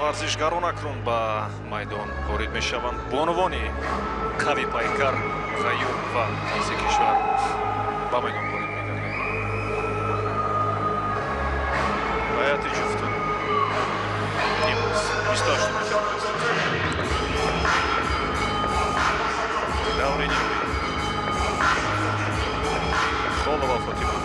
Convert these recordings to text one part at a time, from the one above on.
Варзишгарон акнун ба майдон ворид мешаванд. Бонувони қавипайкар, ғаюр ва азизи кишвар ба майдон ворид мегарданд. Ҳайати ҷуфтон имрӯз 28 феврал, даври ниҳоӣ, Холова Фотима.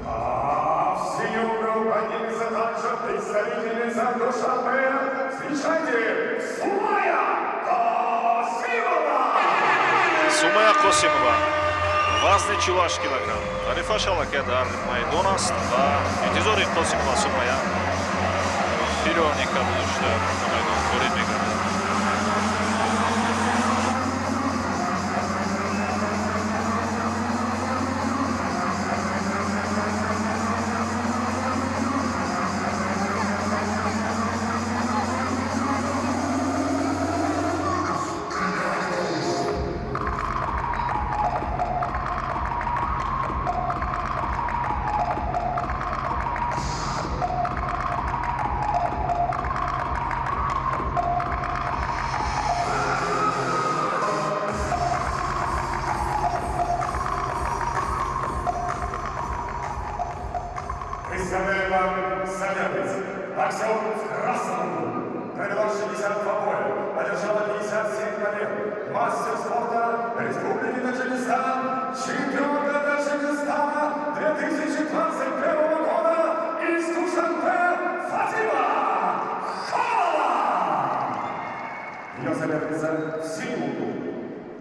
А в синем углу поднимется также представительница Душанбе. Встречайте, Сумая Касимова! Сумая Қосимова, вазни 48 килограмм, ҳарифаш аллакай дар майдон аст ва интизори Қосимова Сумая пироҳани кабуд шуда ба майдон ворид мегардад. Представляю вам соперниц. Боксер в красном углу. Провела 62 боя, одержала 57 побед. Мастер спорта Республики Таджикистан, чемпионка Таджикистана 2021 года из Душанбе Фатима Холова. Ее соперница в синем углу.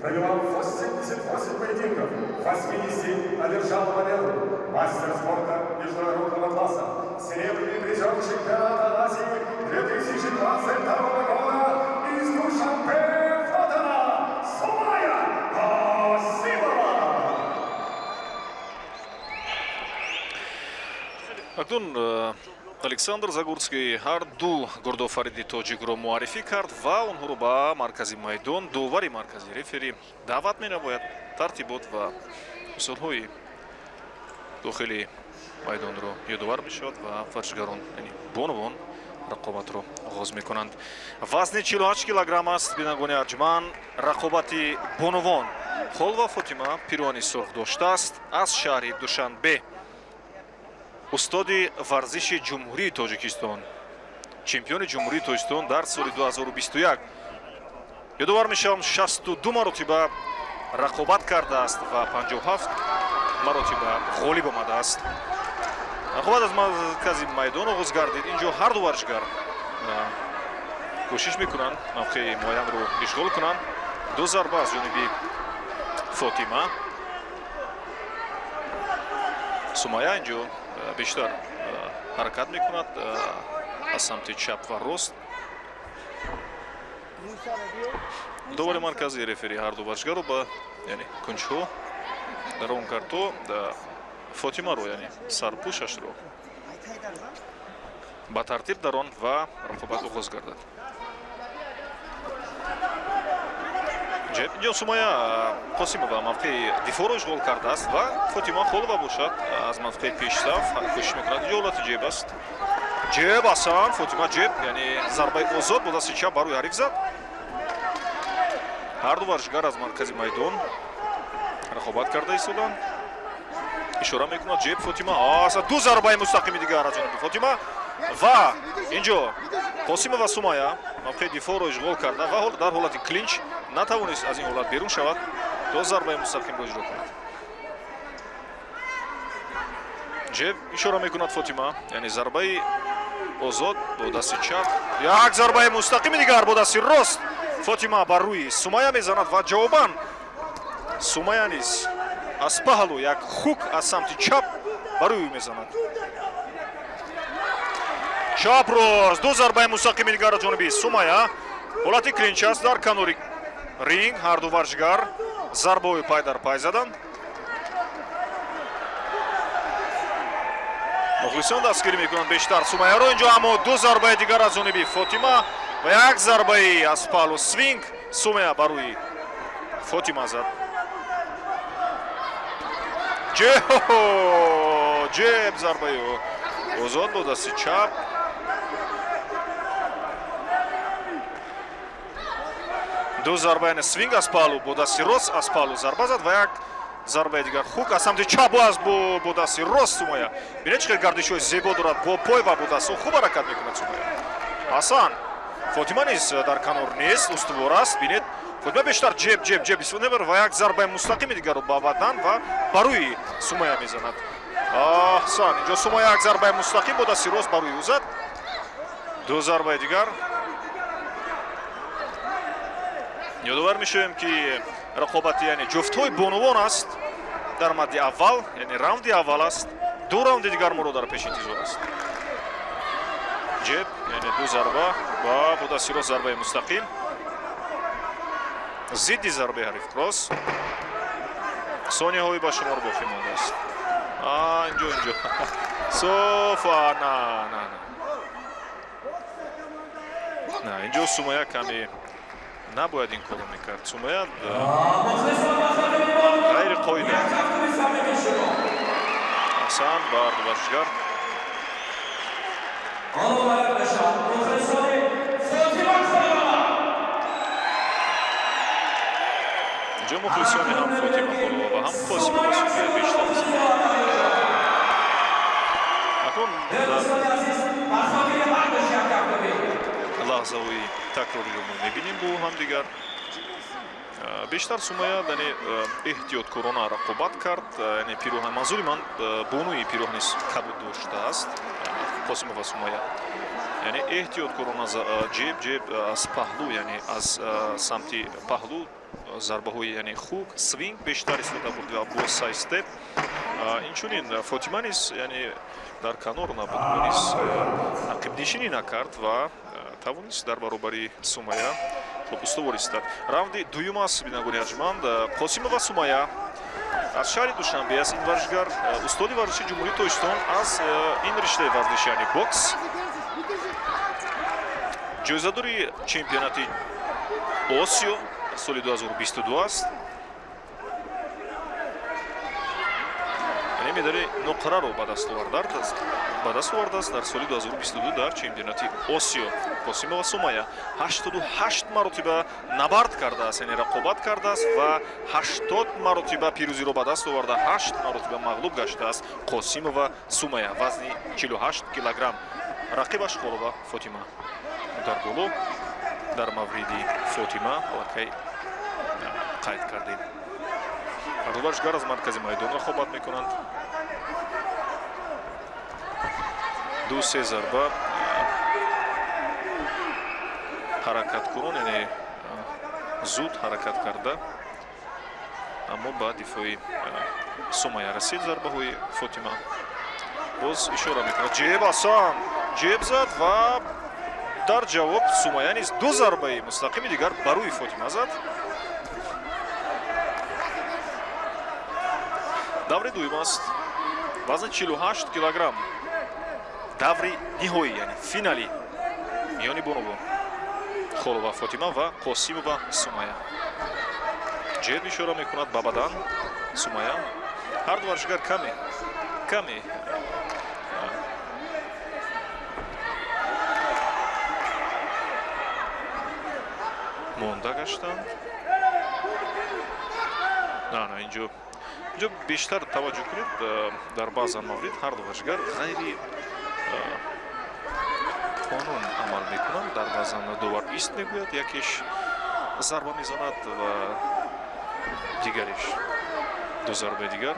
Провела 88 поединков, в 80 одержала победу. Мастер спорта международного класса, серебряный призер чемпионата Азии 2022 года из Душанбе Фатима Сумая Касимова. Акнун Александр Загурский ҳар ду гурдофариди тоҷикро муаррифӣ кард ва онҳоро ба маркази майдон довари марказӣ, рефери, даъват менамояд. Тартибот ва усулҳои дохили майдонро ёдовар мешавад ва варзишгарон, яъне бонувон, рақобатро оғоз мекунанд. Вазни 48 килограмм аст, бинандагони арҷманд, рақобати бонувон. Холова Фотима пироҳани сурх доштааст, аз шаҳри Душанбе, устоди варзиши Ҷумҳурии Тоҷикистон, чемпиони Ҷумҳурии Тоҷикистон дар соли 2021. Ёдовар мешавам, 62 маротиба рақобат кардааст ва 57 маротиба ғолиб омадааст. Рақобат аз маркази майдон оғоз гардид. Инҷо ҳар ду варзишгар кӯшиш мекунанд мавқеи муайянро ишғол кунанд. Ду зарба аз ҷониби Фотима. Сумая инҷо бештар ҳаракат мекунад аз самти чап ва рост. Довари маркази, рефери, ҳарду варзишгарро ба, яъне, кунҷҳо дарон кард, то Фотимаро, яъне сарпӯшашро ба тартиб дарон ва рақобат оғоз гардад. Инҷо Сумая Қосимова мавқеи дифоъро ишғол кардааст ва Фотима Холова бошад, аз мавқеи пешсаф кӯшиш мекунад. Инҷо ҳолати ҷеб аст, ҷеб асан Фотима, ҷеб, яъне зарбаи озод бо дасти чап ба рӯи ҳариф зад. Ҳарду варзишгар аз маркази майдон рақобат карда истоданд. Ишора мекунад, ҷеб Фотима аса, ду зарбаи мустақими дигар аз ҷониби Фотима ва инҷо Қосимова Сумая мавқеи дифоъро ишғол карда ва дар ҳолати клинч натавонист аз ин ҳолат берун шавад, то зарбаи мустақимро иҷро кунад. Ҷеб ишора мекунад Фотима, яъне зарбаи озод бо дасти чап. Як зарбаи мустақими дигар бо дасти рост Фотима бар рӯи Сумая мезанад ва ҷавобан Сумая низ аз паҳлу як хук аз самти чап ба рӯи ӯ мезанад. Чап, рост, ду зарбаи мустақими дигар аз ҷониби Сумая. Ҳолати клинч аст дар канори ринг. Ҳарду варзишгар зарбаҳои пай дар пай заданд. Мухлисон дастгирӣ мекунанд бештар Сумаяро инҷо, аммо ду зарбаи дигар аз ҷониби Фотима ва як зарбаи аз паҳлу свинг Сумая ба рӯи Фотима зад. Ҷеб, зарбаи озод бо дасти чап. Ду зарба, яъне свинг аз паҳлу бо дасти рост, аз паҳлу зарба зад ва як зарбаи дигар хук аз самти чап аз бо дасти рост Сумая. Бинед, чӣ хел гардишҳои зебо дорад бо пой ва бо дастҳо, хуб ҳаракат мекунад Сумая. Ҳасан, Фотима низ дар канор нест, устувор аст. Бинед, Фотима бештар ҷеб, ҷеб, ҷеб истифода мебарад ва як зарбаи мустақими дигарро ба бадан ва ба рӯи Сумая мезанад. Аҳсан, инҷо Сумая як зарбаи мустақим бо дасти рост ба рӯи ӯ зад. Ду зарбаи дигар. Ёдовар мешавем, ки рақобати, яъне ҷуфтҳои бонувон аст дар мадди аввал, яъне раунди аввал аст. Ду раунди дигар моро дар пеш интизор аст. Ҷеб, яъне ду зарба ва бо дасти рост зарбаи мустақим зидди зарбаи ҳариф, кросс. Сонияҳои ба шумор боқӣ мондааст. Инҷо софа, на, на, на, на, инҷо Сумая каме набояд ин корро мекард. Сумая ғайриқоида. Аҳсан бар варзишгар. Муборак бошад, мухлисони Фотима Холова! Инҷо мухлисони ҳам Фотима Холова ва ҳам Қосимова Сумая бештар аст акнун. Дар Дӯстони азиз, ба хотири ҳардуш як кафкӯбӣ. лаҳзаҳои такрориро мо мебинем бо ҳамдигар. Бештар Сумая, яъне эҳтиёткорона рақобат кард, яъне пироҳан, манзури ман бонуи пироҳани кабуд доштааст, Қосимова Сумая, яъне эҳтиёткорона ҷеб, ҷеб, аз паҳлу, яъне аз самти паҳлу зарбаҳои, яъне хук, свинг бештар истифода бурд ва бо сайд-степ. Инчунин Фотима низ, яъне дар канор набуд, ӯ низ ақибнишинӣ накард ва тавонист дар баробари Сумая хуб устувор истад. Раунди дуюм аст, бинандагони арҷманд. Қосимова Сумая аз шаҳри Душанбе аст. Ин варзишгар устоди варзиши Ҷумҳурии Тоҷикистон аз ин риштаи варзиши, яъне бокс, ҷоизадори чемпионати Осиё соли 2022 аст, яъне медали нуқраро ба даст овардааст дар соли 2022 дар чемпионати Осиё. Қосимова Сумая 88 маротиба набард кардааст, яъне рақобат кардааст ва 80 маротиба пирӯзиро ба даст оварда, 8 маротиба мағлуб гаштааст. Қосимова Сумая, вазни 48 килограмм, рақибаш Холова Фотима дар боло. Дар мавриди Фотима аллакай қайд кардем. Ҳарду варзишгар аз маркази майдон рақобат мекунанд. Ду, се зарба ҳаракаткунон, яъне зуд ҳаракат карда, аммо ба дифои Сумая расид зарбаҳои Фотима. Боз ишора мекунад, ҷеб, асан ҷеб зад ва дар ҷавоб Сумая низ ду зарбаи мустақими дигар ба рӯи Фотима зад. Даври дуюм аст, вазни 48 килограмм, даври ниҳоӣ, яъне финали миёни бонувон: Холова Фотима ва Қосимова Сумая. Ҷеб ишора мекунад ба бадан Сумая. Ҳарду варзишгар каме каме монда гаштанд. На, на, инҷо бештар таваҷҷӯҳ кунед, дар баъзан маврид ҳарду варзишгар ғайри Қонун амал мекунанд. Дар баъзан довар ист мегӯяд, якеш зарба мезанад ва дигареш ду зарбаи дигар.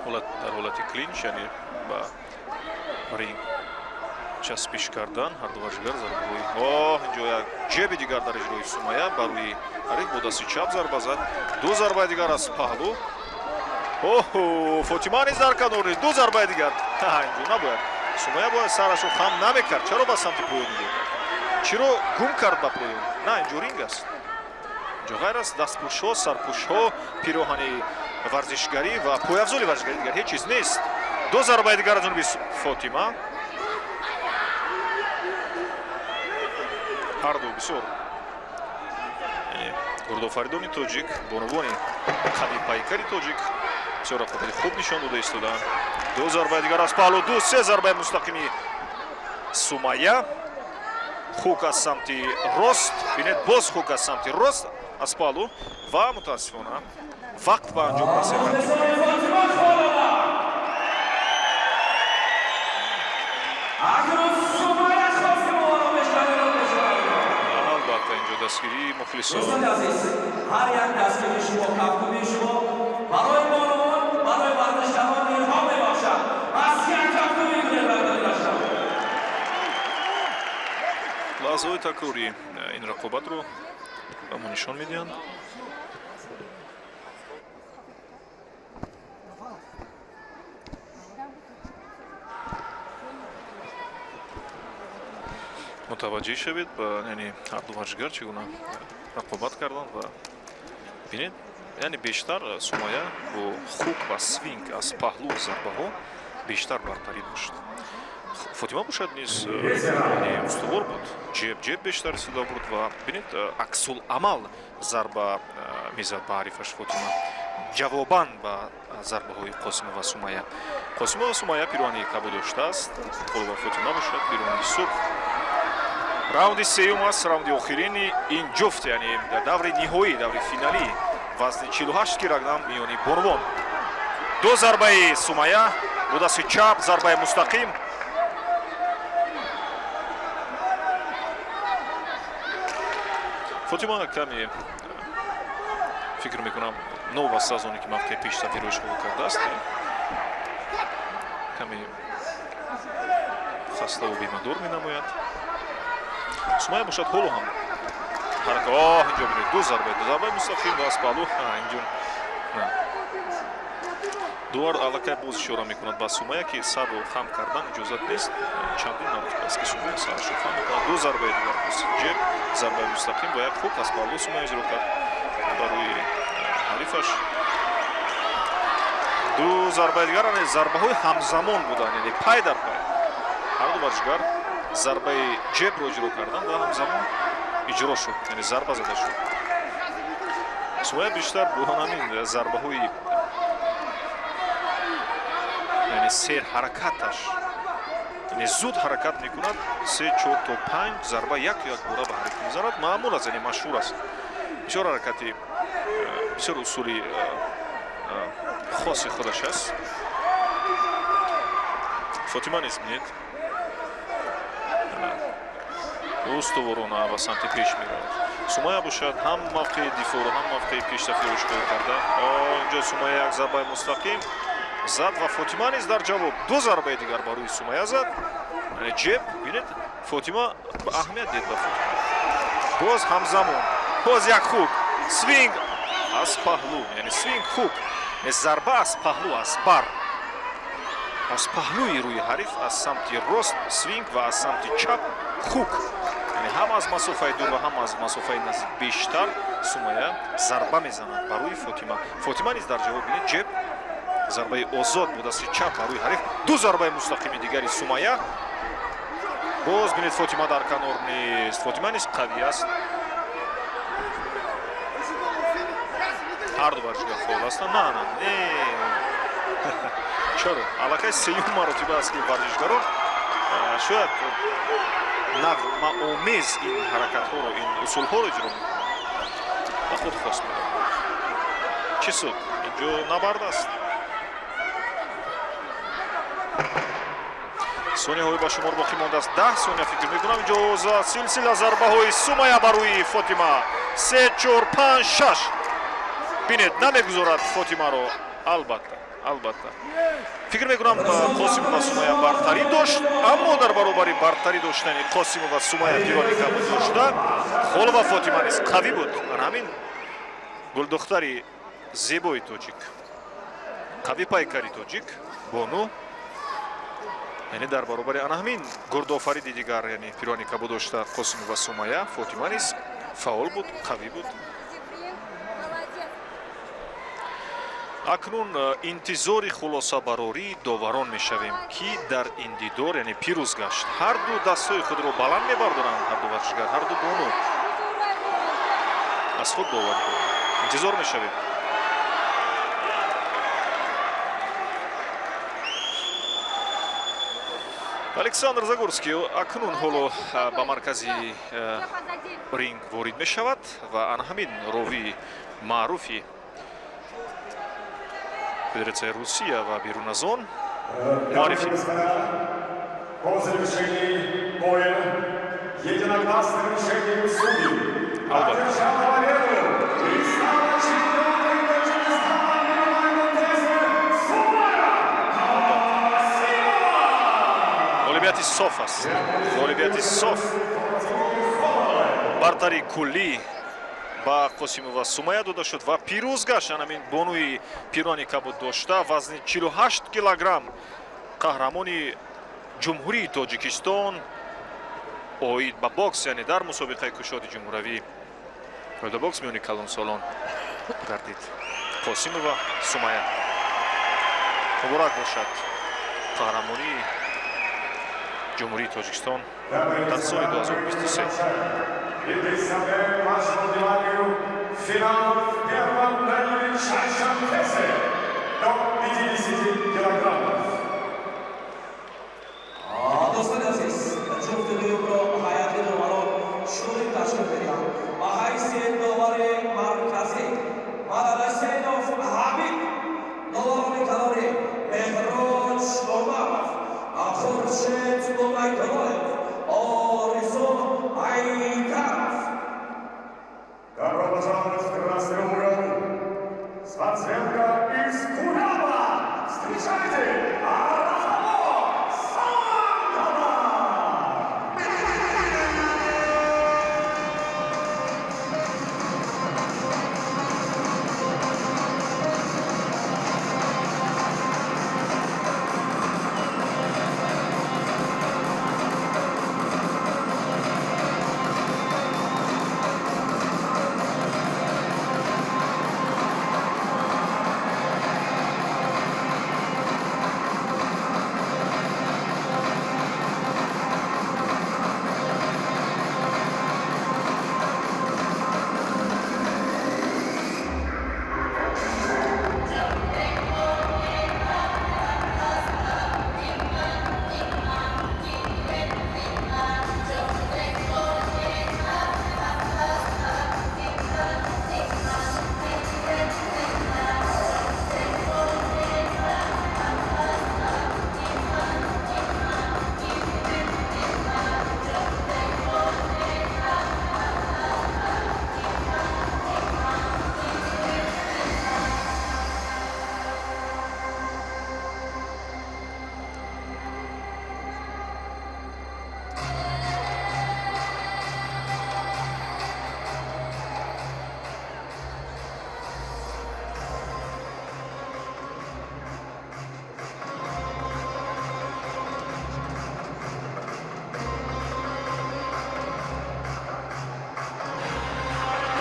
Дар ҳолати клинч, яъне ба ринг часпиш кардан, ҳарду варзишгар зарбаҳои. Оҳ, инҷо як ҷеби дигар дар иҷрои Сумая бар рӯи ҳариф бо дасти чап зарба зад. Ду зарбаи дигар аз паҳлӯ. Оҳо, Фотима низ дар канор, ду зарбаи дигар. Инҷо набояд, Сумая бояд сарашро хам намекард. Чаро ба самти поён нигоҳ кард? Чиро гум кард ба поён? На, инҷо ринг аст, инҷо ғайр аз дастпӯшҳо, сарпӯшҳо, пироҳани варзишгарӣ ва пойафзоли варзишгарӣ дигар ҳеҷ чиз нест. Ду зарбаи дигар аз ҷониби Фотима. Ҳарду бисёр гурдофаридони тоҷик, бонувони қавипайкари тоҷик бисёр рақобати хуб нишон дода истодаанд. Ду зарбаи дигар аз паҳлу, ду, се зарбаи мустақими Сумая. Хук аз самти рост, бинед, боз хук аз самти рост аз паҳлу ва мутаассифона вақт ба анҷом расид. Мухлисони Фотима Холова, акнун Сумая Қосимоваро мешунавем, мешунавем. Албатта, инҷо дастгирии мухлисон. Дӯстони азиз, ҳар як дастгирии шумо, кафкубии шумо барои бонувон, барои варзишгарон илҳом мебахшад. Пас як кафкубӣ кунед бародари башар. Лаҳзаҳои такрорӣ ин рақобатро ба мо нишон медиҳанд. Мутаваҷҷеҳ шавед ба, яъне, ҳарду варзишгар чӣ гуна рақобат карданд ва бинед, яъне бештар Сумая бо хук ва свинг аз паҳлу зарбаҳо бештар бартарӣ дошт. Фотима бошад низ, яъне, устувор буд, ҷеб ҷеб бештар истифода бурд ва бинед, аксуламал зарба мезад ба ҳарифаш Фотима, ҷавобан ба зарбаҳои Қосимова Сумая. Қосимова Сумая пироҳани кабуд доштааст, Холова Фотима бошад пироҳани сурх. Раунди сеюм аст, раунди охирини ин ҷуфт, яъне даври ниҳоӣ, даври финалӣ вазни 48 килограмм миёни бонувон. Ду зарбаи Сумая бо дасти чап, зарбаи мустақим. Фотима каме, фикр мекунам, новобаста аз оне ки мавқеи пешсафиро ишғол кардааст, каме хаставу бемадор менамояд. Сумая бошад ҳоло ҳам ҳарака. Оҳ, инҷо бинед, ду зарба, ду зарбаи мустақим ва аз паҳлу. Инҷо на, довар аллакай боз ишора мекунад ба Сумая, ки сарро хам кардан иҷозат нест. Чандин маротиба аст, ки Сумая сарашро хам мекунад. Ду зарбаи дигар боз ҷеб, зарбаи мустақим ва як хук аз паҳлу Сумая иҷро кард барои ҳарифаш. Ду зарбаи дигар, яъне зарбаҳои ҳамзамон буданд, яъне пай дар пай ҳарду варзишгар зарбаи ҷебро иҷро карданд ва ҳамзамон иҷро шуд, яъне зарба зада шуд. Сумая бештар бо ҳамин зарбаҳои, яъне серҳаракаташ, яъне зуд ҳаракат мекунад, се, чор то панҷ зарба яку якбора ба ҳариф мезанад. Маъмул аст, яъне машҳур аст бисёр ҳаракати, бисёр усули хоси худаш аст. Фотима низ, бинед, устуворона ба самти пеш меравад. Сумая бошад ҳам мавқеи дифоъро, ҳам мавқеи пешсафиро ишғол карда. Инҷо Сумая як зарбаи мустақим зад ва Фотима низ дар ҷавоб ду зарбаи дигар ба рӯи Сумая зад, яъне ҷеб. Бинед, Фотима ба аҳамият дид ба Фотима. Боз ҳамзамон, боз як хук, свинг аз паҳлу, яъне свинг, хук, зарба аз паҳлу, аз бар, аз паҳлӯи рӯи ҳариф, аз самти рост свинг ва аз самти чап хук. Яъне ҳам аз масофаи дур ва ҳам аз масофаи наздик бештар Сумая зарба мезанад ба рӯи Фотима. Фотима низ дар ҷавоб, бинед, ҷеб, зарбаи озод бо дасти чап ба рӯи ҳариф. Ду зарбаи мустақими дигари Сумая. Боз бинед, Фотима дар канор нест, Фотима низ қавӣ аст. Ҳарду варзишгар фаъол ҳастанд. На, на, не, чаро? Аллакай сеюм маротиба аст, ки варзишгарон шояд нағмаомез ин ҳаракатҳоро, ин усулҳоро иҷро мекунанд, ба худ хос медоранд. Чӣ суд? Инҷо набард аст. Сонияҳои ба шумор боқӣ мондааст, 10 сония фикр мекунам. Инҷо силсила зарбаҳои Сумая ба рӯи Фотима: се, чор, панҷ, шаш. Бинед, намегузорад Фотимаро. Албатта, албатта, фикр мекунам, Қосимова Сумая бартарӣ дошт, аммо дар баробари бартарӣ доштани Қосимова Сумая, пирони кабуд дошта, Холова Фотима низ қавӣ буд. Ана ҳамин гулдухтари зебои тоҷик, қавӣ пайкари тоҷик бону, яъне дар баробари ана ҳамин гурдофариди дигар, яъне пирони кабуд дошта Қосимова Сумая, Фотима низ фаъол буд, қавӣ буд. Акнун интизори хулосабарории доварон мешавем, ки дар ин дидор, яъне, пирӯз гашт. Ҳарду дастҳои худро баланд мебардоранд, ҳарду варзишгар, ҳарду бону аз худ боварӣ доранд. Интизор мешавем. Александр Загурский акнун ҳоло ба маркази ринг ворид мешавад ва ана ҳамин ровии маъруфи Федератсияи Русия ва берун аз он муаррифӣ. По завершении боя единогласным решением судей одержала победу и стала чемпионкой Таджикистана в минимальном весе Сумая Касимова! Ғолибияти соф аст, ғолибияти соф, бартари куллӣ ба Қосимова Сумая дода шуд ва пирӯз гашт анамин бонуи пирони кабуд дошта, вазни 48 килограмм, қаҳрамони Ҷумҳурии Тоҷикистон оид ба бокс, яъне дар мусобиқаи кушоди ҷумҳуравӣ оида бокс миёни калонсолон гардид Қосимова Сумая. Муборак бошад қаҳрамонии Ҷумҳурии Тоҷикистон дар соли 2023. И представляем вашему вниманию финал в первом наилегчайшем весе до 50 килограммов. Дӯстони азиз, ҷуфти дуюмро ҳайати доварон чунин ташкил медиҳанд: ба ҳайси довари марказӣ Маладасенов Ҳамид, доварони калонӣ Меҳроҷ Умаров, Хуршед Убайдуллоев, Оризу Айдаров. Добро пожаловать в красный угол! Спортсменка из Куляба! Встречайте, Арафамо Сангова!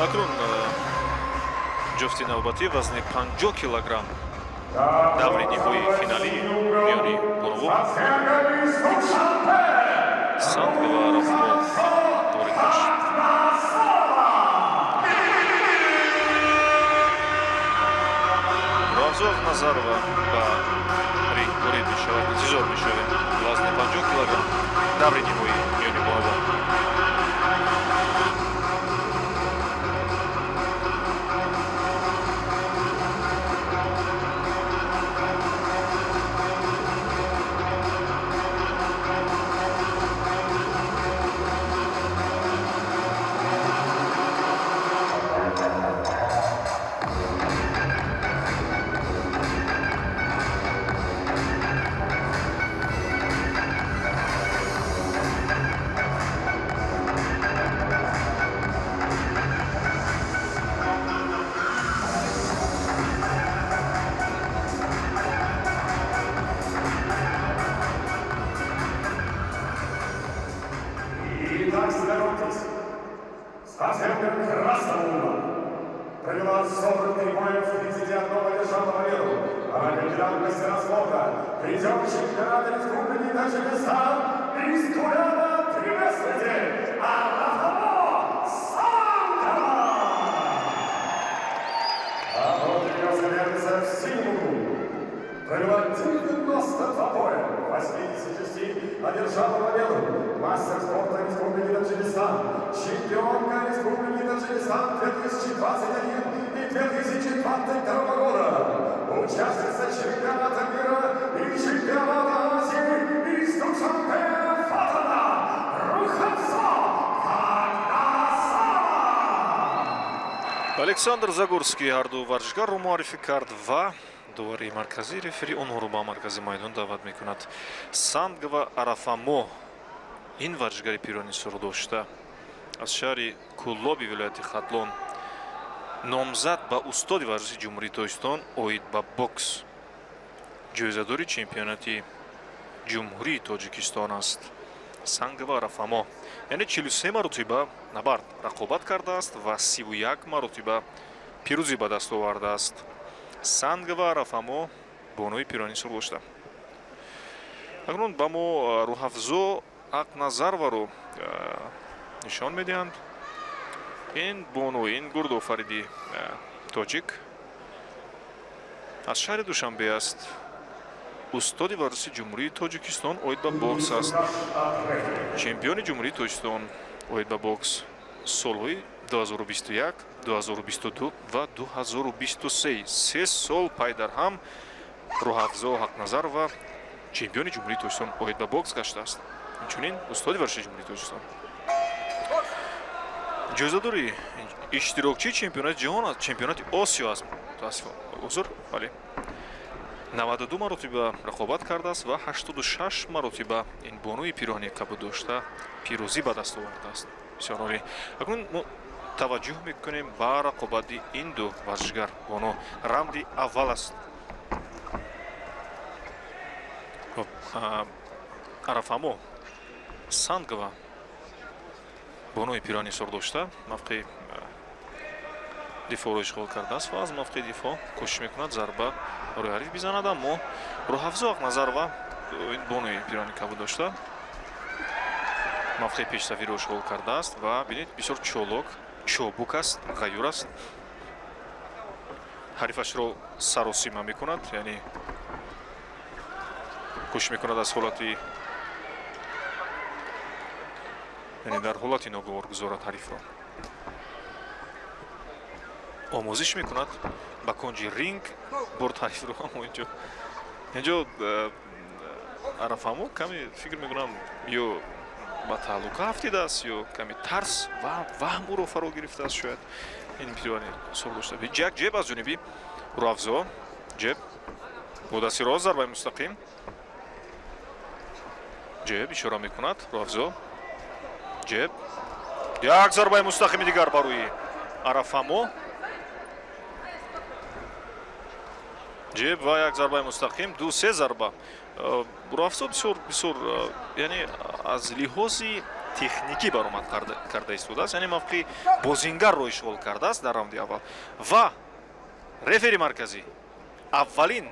Акнун ҷуфти навбатӣ, вазни 50 килограмм, даври ниҳоии финалии миёни бонувон, Спортсменка из Душанбе! Сангова Арафмо ворид бошад. Равзов Назарова ба ринг ворид мешавад. Интизор мешавем, вазни 50 килограмм, даври ниҳоии миёни бонувон. мастера спорта, призер чемпионата Республики Таджикистан из Куляба, приветствуйте, Арафамо Сангова! А против ее соперница в синем углу провела 92 боя, в 86 одержала победу. Мастер спорта Республики Таджикистан, чемпионка Республики Таджикистан 2021 и 2022 года, участница чемпионата мира и чемпионата Азии из Душанбе Фатана Рухафзо Хакназарова! Александр Загурский ҳарду варзишгарро муаррифӣ кард ва довари марказӣ, рефери, онҳоро ба маркази майдон даъват мекунад. Сангова Арафамо, ин варзишгари пирони дошта аз шаҳри Кӯлоби вилояти Хатлон, номзад ба устоди варзиши Ҷумҳурии Тоҷикистон оид ба бокс, ҷоизадори чемпионати Ҷумҳурии Тоҷикистон аст. Сангова Арафамо, яъне, 43 маротиба набард рақобат кардааст ва 31 маротиба пирӯзӣ ба даст овардааст. Сангова Арафамо, бонуи пирони сур дошта. Акнун ба мо Рӯҳафзо Ҳақназарваро нишон медиҳанд. Ин бону, ин гурдофариди тоҷик аз шаҳри Душанбе аст, устоди варзиши Ҷумҳурии Тоҷикистон оид ба бокс аст, чемпиони Ҷумҳурии Тоҷикистон оид ба бокс солҳои 2021, 2022 ва 2023. 3 сол пай дар ҳам Рӯҳафзо Ҳақназарова чемпиони Ҷумҳурии Тоҷикистон оид ба бокс гаштааст, инчунин устоди варзиши Ҷумҳурии Тоҷикистон, ҷоизадори иштирокчии чемпионати ҷаҳон аст, чемпионати Осиё аст, мутаассифона, узр, бале. 92 маротиба рақобат кардааст ва 86 маротиба ин бонуи пироҳани кабуд дошта пирӯзӣ ба даст овардааст. Бисёр олӣ. Акнун мо таваҷҷӯҳ мекунем ба рақобати ин ду варзишгар, бону. Раунди аввал аст. Хуб, Арафамо Сангова, бонуи пироҳани сур дошта, мавқеи дифоъро ишғол кардааст ва аз мавқеи дифоъ кӯшиш мекунад зарба барои ҳариф бизанад, аммо Рӯҳафзо Ҳақназарова, ин бонуи пироҳани кабуд дошта, мавқеи пешсафиро ишғол кардааст ва бинед, бисёр чолок, чобук аст, ғаюр аст, ҳарифашро саросима мекунад, яъне кӯшиш мекунад аз ҳолати, яъне дар ҳолати ногувор гузорад ҳарифро, омозиш мекунад, ба конҷи ринг бурд ҳарифро, аммо инҷо Арафамо каме, фикр мекунам, ё ба таҳлука афтидааст, ё каме тарс ва ваҳм ӯро фаро гирифтааст шояд. Ин пироҳани сур дошта, як ҷеб аз ҷониби Рӯҳафзо, ҷеб бо дасти рост, зарбаи мустақим, ҷеб, ишора мекунад Рӯҳафзо, ҷеб, як зарбаи мустақими дигар ба рӯи Арафамо, ҷеб ва як зарбаи мустақим, ду, се зарба. Рӯҳафзо бисёр, бисёр, яъне аз лиҳози техникӣ баромад карда истодааст, яъне мавқеи бозингарро ишғол кардааст дар раунди аввал ва рефери марказӣ аввалин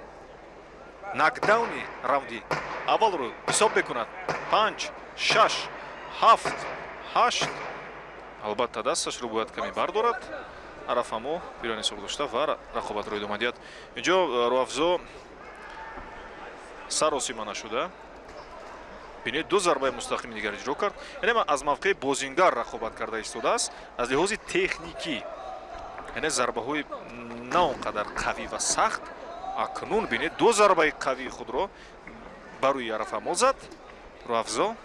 нокдауни раунди аввалро ҳисоб мекунад: панҷ, шаш, ҳафт, ҳашт. Албатта, дасташро бояд каме бардорад Арафамо, пироҳани сур дошта, ва рақобатро идома диҳад. Инҷо Рӯҳафзо саросима нашуда, бинед, ду зарбаи мустақими дигар иҷро кард, яъне аз мавқеи бозингар рақобат карда истодааст аз лиҳози техникӣ, яъне зарбаҳои на он қадар қавӣ ва сахт. Акнун бинед, ду зарбаи қавии худро ба рӯи Арафамо зад Рӯҳафзо.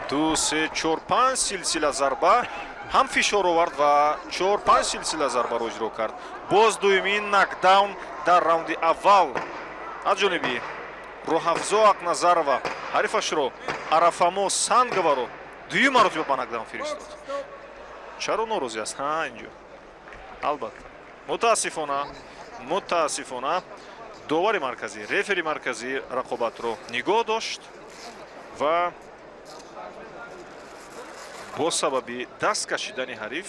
Ду, се, чор, панҷ силсила зарба ҳам фишор овард ва чор, панҷ силсила зарбаро иҷро кард. Боз дуюмин нокдаун дар раунди аввал аз ҷониби Рӯҳафзо Ҳақназарова. Ҳарифашро, Арафамо Санговаро, дуюм маротиба ба нокдаун фиристод. Чаро норозӣ аст? Ҳа, инҷо, албатта, мутаассифона, мутаассифона, довари марказӣ, рефери марказӣ рақобатро нигоҳ дошт ва бо сабаби даст кашидани ҳариф,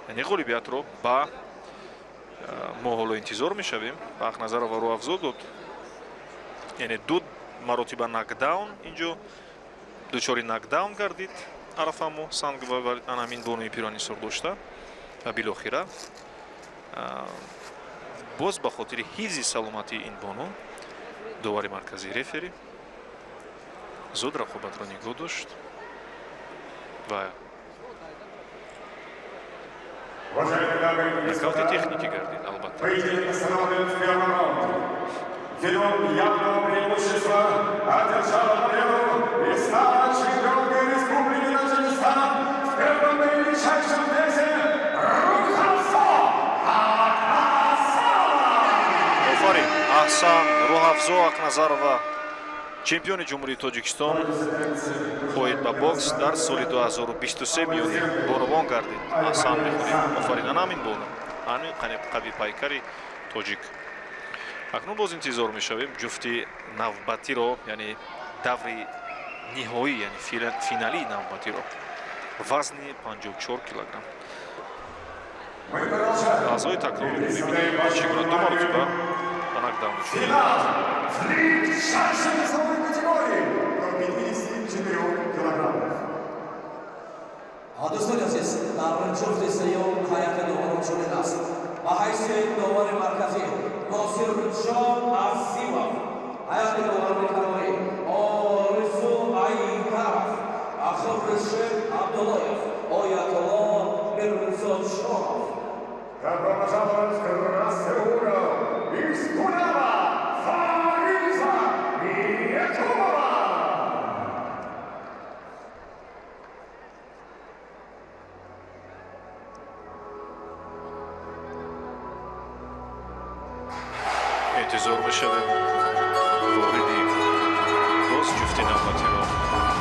яъне ғолибиятро ба Мо ҳоло интизор мешавем. Ба Ақназарова рӯҳафзо дод, яъне ду маротиба нокдаун, инҷо дучори нокдаун гардид Арафамо Сангова ва ана ҳамин бонуи Пиронисор дошта ва билохира боз ба хотири ҳифзи саломатии ин бону довари марказии рефери зуд рақобатро нигоҳ дошт ва Уважаемые дамы и нокаути господа, техникӣ гардид, албатта. Поединок остановлен в первом раунде. Ввиду явного преимущества одержала победу и стала чемпионкой Республики Таджикистан в первом наилегчайшем весе Рухафзо Акназарова! Офарин, аҳсан! Рӯҳафзо Ақназарова, чемпиони Ҷумҳурии Тоҷикистон оид ба бокс дар соли 2023 миёни бонувон гардид. Аҳсан мехонем, офарин! Ана ҳамин бону, ҳамин қавипайкари тоҷик. Акнун боз интизор мешавем ҷуфти навбатиро, яъне даври ниҳоӣ, яъне финалии навбатиро, вазни 54 килограмм. Мы продолжаем. Лаҳзаҳои такрорро мебинем, чӣ гуна ду маротиба ба нокдаун шуд. Финал в легчайшей весовой категории до 54 килограммов. Дӯстони азиз, дар ҷуфти сеюм ҳайати доварон чунин аст: ба ҳайси довари марказӣ Носирҷон Азимов, ҳайати доварони канорӣ Оризу Айдаров, Хуршед Абдуллоев, Оятулло Мирзошонов. Добро пожаловать в красный угол! Из Куляба Фариза Якубова! Интизор мешавем вориди боз ҷуфти навбатиро,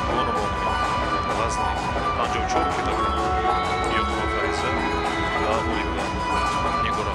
бонувони вазни 54 килограмм, Ёқуба Фариза ва Олимова Нигора.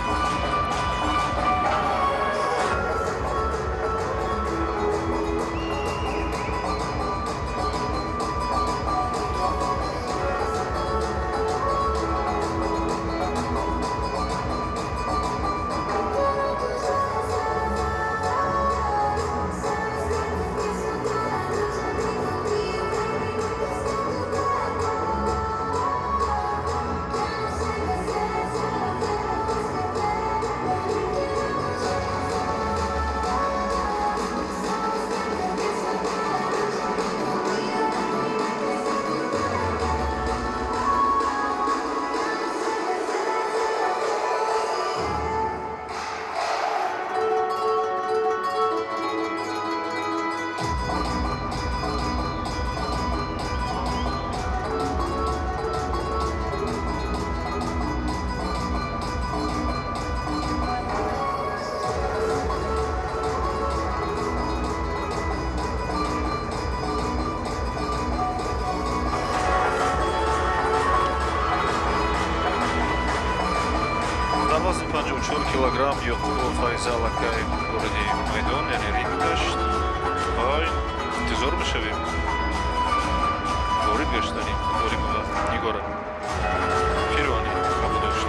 Дар вазни 54 килограмм Ёқубова Фариза аллакай вориди майдон, яъне ринг гашт ва интизор мешавем ворид гаштани Олимова Нигора Пирвани Кабудошт.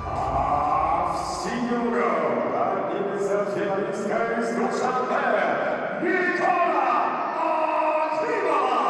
А в синий угол поднимется финалистка из Душанбе Нигора Акимова!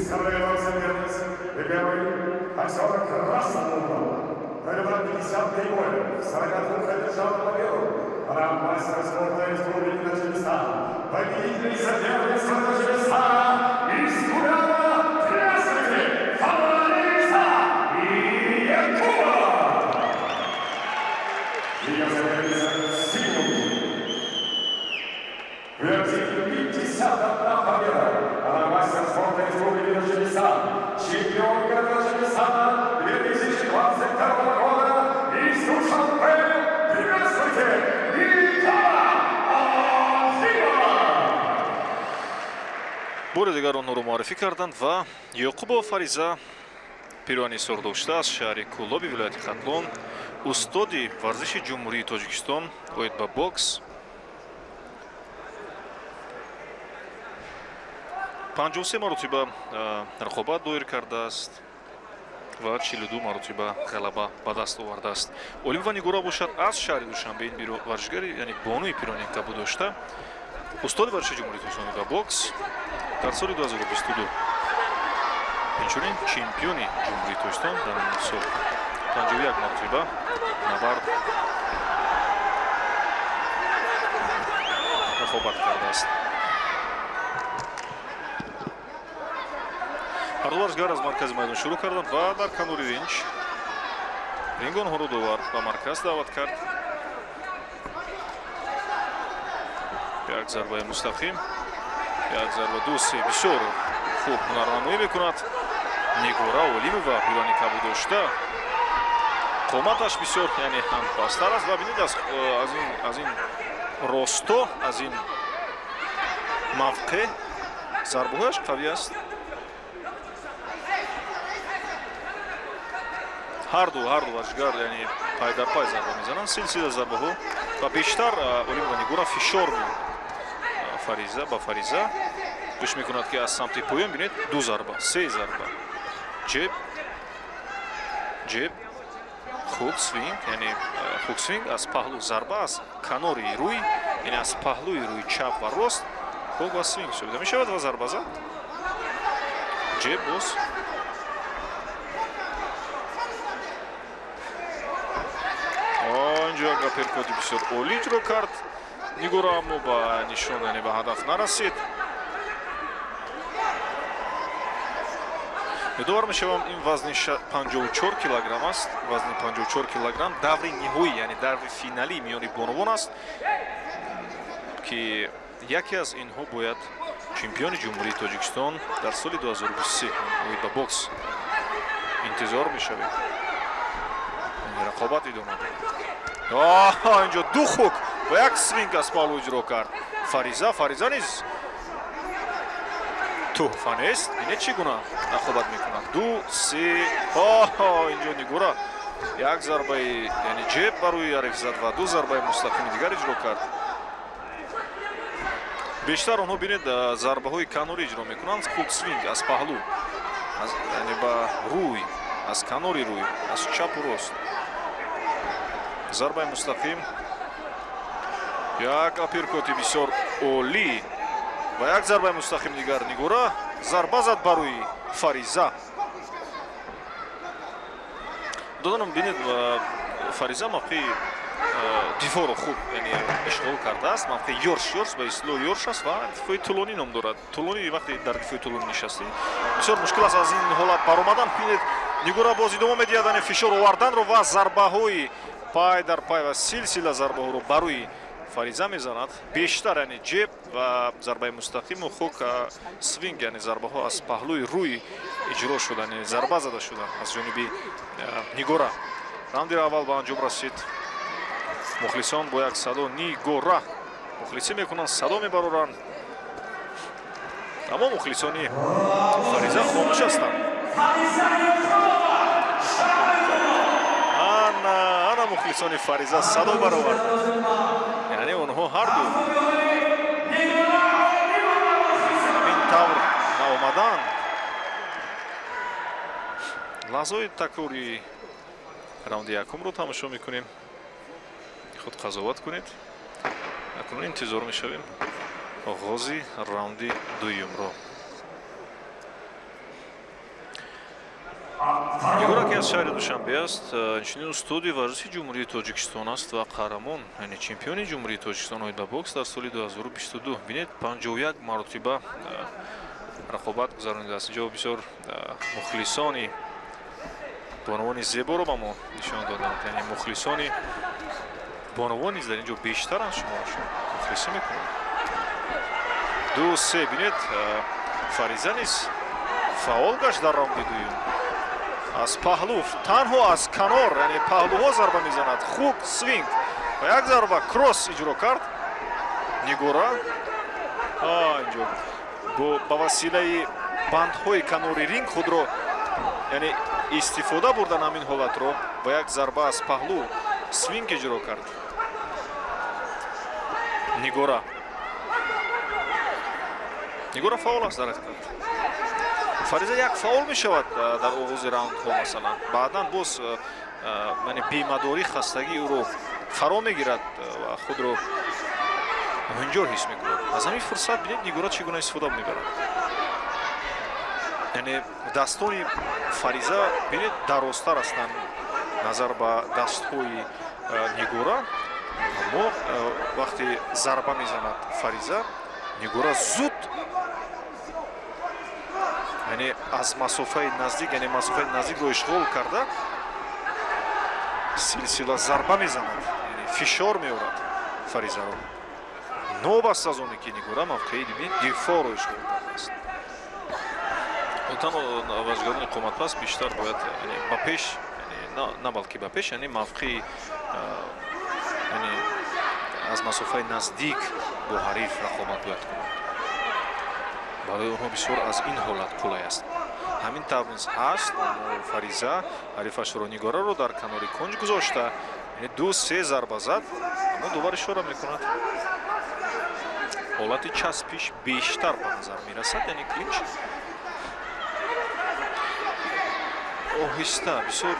Представляю вам соперниц. И первый боксер красного угла. Провела 53 боя, в 42 одержала победу. Она мастер спорта Республики Таджикистан. Победительница первенства Таджикистана из Курана. Здравствуйте, Фариза Якубова! Ее соперница в синем углу. В активе 51 победа. Она мастер спорта Республики Таджикистан. Чемпионка Таджикистана 2022 года из Душанбе. Приветствуйте, Нигора Азимова! Бори дигар онҳоро муаррифӣ карданд ва Ёқубова Фариза, пирони сурдошта аз шаҳри Кӯлоби вилояти Хатлон, устоди варзиши Ҷумҳурии Тоҷикистон оид ба бокс, 53 маротиба рақобат доир кардааст ва 42 маротиба ғалаба ба даст овардааст. Олимова Нигора бошад, аз шаҳри Душанбе, ин варзишгари, яъне бонуи пирони кабудошта, устоди варзиши Ҷумҳурии Тоҷикистон ба бокс дар соли 2022, инчунин чемпиони Ҷумҳурии Тоҷикистон дар ин сол, 51 маротиба набард рақобат кардааст. Ҳарду варзишгар аз маркази майдон шурӯъ карданд ва дар канори ринг онҳоро довар ба марказ даъват кард. Як зарбаи мустақим, як зарба, ду, се, бисёр хуб ҳунарнамоӣ мекунад Нигора Олимова, пирони кабудошта. Қоматаш бисёр, яъне ҳам пасттар аст ва бинед, аз ин росто, аз ин мавқеъ зарбаҳояш қавӣ аст. Ҳарду варзишгар, яъне пай дар пай зарба мезананд, силсила зарбаҳо, ва бештар Олимова Нигора фишор меорад Фариза ба Фариза. Гӯш мекунад, ки аз самти поён, бинед, ду зарба, се зарба, ҷеб, ҷеб, хук свинг, яъне хук свинг аз паҳлу, зарба аз канори рӯй, яъне аз паҳлӯи рӯи чап ва рост хук ва свинг ҳисобида мешавад ва зарба зад, ҷеб боз. Инҷо як апперкоти бисёр олӣ иҷро кард Нигора, аммо ба нишон, яъне ба ҳадаф нарасид. Ёдовар мешавам, ин вазни 54 килограмм аст, вазни 54 килограмм, даври ниҳоӣ, яъне даври финалӣ миёни бонувон аст, ки яке аз инҳо бояд чемпиони Ҷумҳурии Тоҷикистон дар соли 2023 оид ба бокс. Интизор мешавем, рақобат идома дорад. Инҷо ду хук ва як свинг аз паҳлӯ иҷро кард Фариза. Фариза низ тӯҳфа нест, бинед, чӣ гуна рақобат мекунад. Ду, се, инҷо Нигора як зарбаи, яъне ҷеб ба рӯи ҳариф зад ва ду зарбаи мустақими дигар иҷро кард. Бештар онҳо, бинед, зарбаҳои канорӣ иҷро мекунанд, хук свинг аз паҳлӯ, яъне ба рӯй, аз канори рӯй, аз чапу рост зарбаи мустақим, як апперкоти бисёр олӣ ва як зарбаи мустақим дигар. Нигора зарба зад ба рӯи Фариза. Доданам, бинед, Фариза мавқеи дифоъро хуб, яъне ишғол кардааст, мавқеи ёрш, ёрш ба истилоҳ ёрш аст ва дифои тӯлонӣ ном дорад. Тӯлонӣ, вақте дар дифои тӯлонӣ нишастӣ, бисёр мушкил аст аз ин ҳолат баромадан. Бинед, Нигора боз идома медиҳад, яъне фишор оварданро ва зарбаҳои пай дар пай ва силсила зарбаҳоро ба рӯи Фариза мезанад. Бештар, яъне ҷеб ва зарбаи мустақиму хук свинг, яъне зарбаҳо аз паҳлӯи рӯй иҷро шуданд, яъне зарба зада шуданд аз ҷониби Нигора. Раунди аввал ба анҷом расид. Мухлисон бо як садо «Нигора» мухлисӣ мекунанд, садо мебароранд, аммо мухлисони Фариза хомӯш ҳастанд. Ана, ана, мухлисони Фариза садо бароварданд, яъне онҳо ҳарду ҳамин тавр наомаданд. Лаҳзаҳои такрори раунди якумро тамошо мекунем, худ қазоват кунед. Акнун интизор мешавем оғози раунди дуюмро. Ки аз шаҳри Душанбе аст, инчунин устоди варзиши Ҷумҳурии Тоҷикистон аст ва қаҳрамон, яъне чемпиони Ҷумҳурии Тоҷикистон оид ба бокс дар соли 2022. Бинед, 51 маротиба рақобат гузаронидааст. Инҷо бисёр мухлисони бонувони зеборо ба мо нишон доданд, яъне мухлисони бонувон низ дар ин ҷо бештаранд, шуморашон мухлисӣ мекунанд. Ду, се, бинед, Фариза низ фаъол гашт дар раунди дуюм. Аз паҳлу, танҳо аз канор, яъне паҳлуҳо зарба мезанад. Хук, свинг ва як зарба кросс иҷро кард Нигора. Инҷо ба василаи бандҳои канори ринг худро, яъне истифода бурдан ҳамин ҳолатро ва як зарба аз паҳлу свинг иҷро кард Нигора. Нигора фаъол аст дар ҳақиқат. Фариза як фаъол мешавад дар оғози раундҳо, масалан, баъдан боз, яъне бемадорӣ, хастагӣ ӯро фаро мегирад ва худро ҳунҷор ҳис мекунад. Аз ҳамин фурсат, бинед, Нигора чӣ гуна истифода мебарад. Яъне дастони Фариза, бинед, дарозтар ҳастанд назар ба дастҳои Нигора, аммо вақте зарба мезанад Фариза, Нигора зуд, яъне аз масофаи наздик, яъне масофаи наздикро ишғол карда, силсила зарба мезанад, яъне фишор меорад Фаризаро, новобаста аз оне ки Нигора мавқеи дифоъро ишғол кардааст. Танҳо варзишгарони қоматпаст бештар бояд ба пеш, на балки ба пеш, яъне мавқеи, яъне аз масофаи наздик бо ҳариф рақобат бояд кунанд. Барои онҳо бисёр аз ин ҳолат қулай аст. Ҳамин тавр низ ҳаст, аммо Фариза ҳарифашро, Нигораро, дар канори кунҷ гузошта, яъне ду, се зарба зад, аммо довар ишора мекунад. Ҳолати часпиш бештар ба назар мерасад, яъне клинч. Оҳиста, бисёр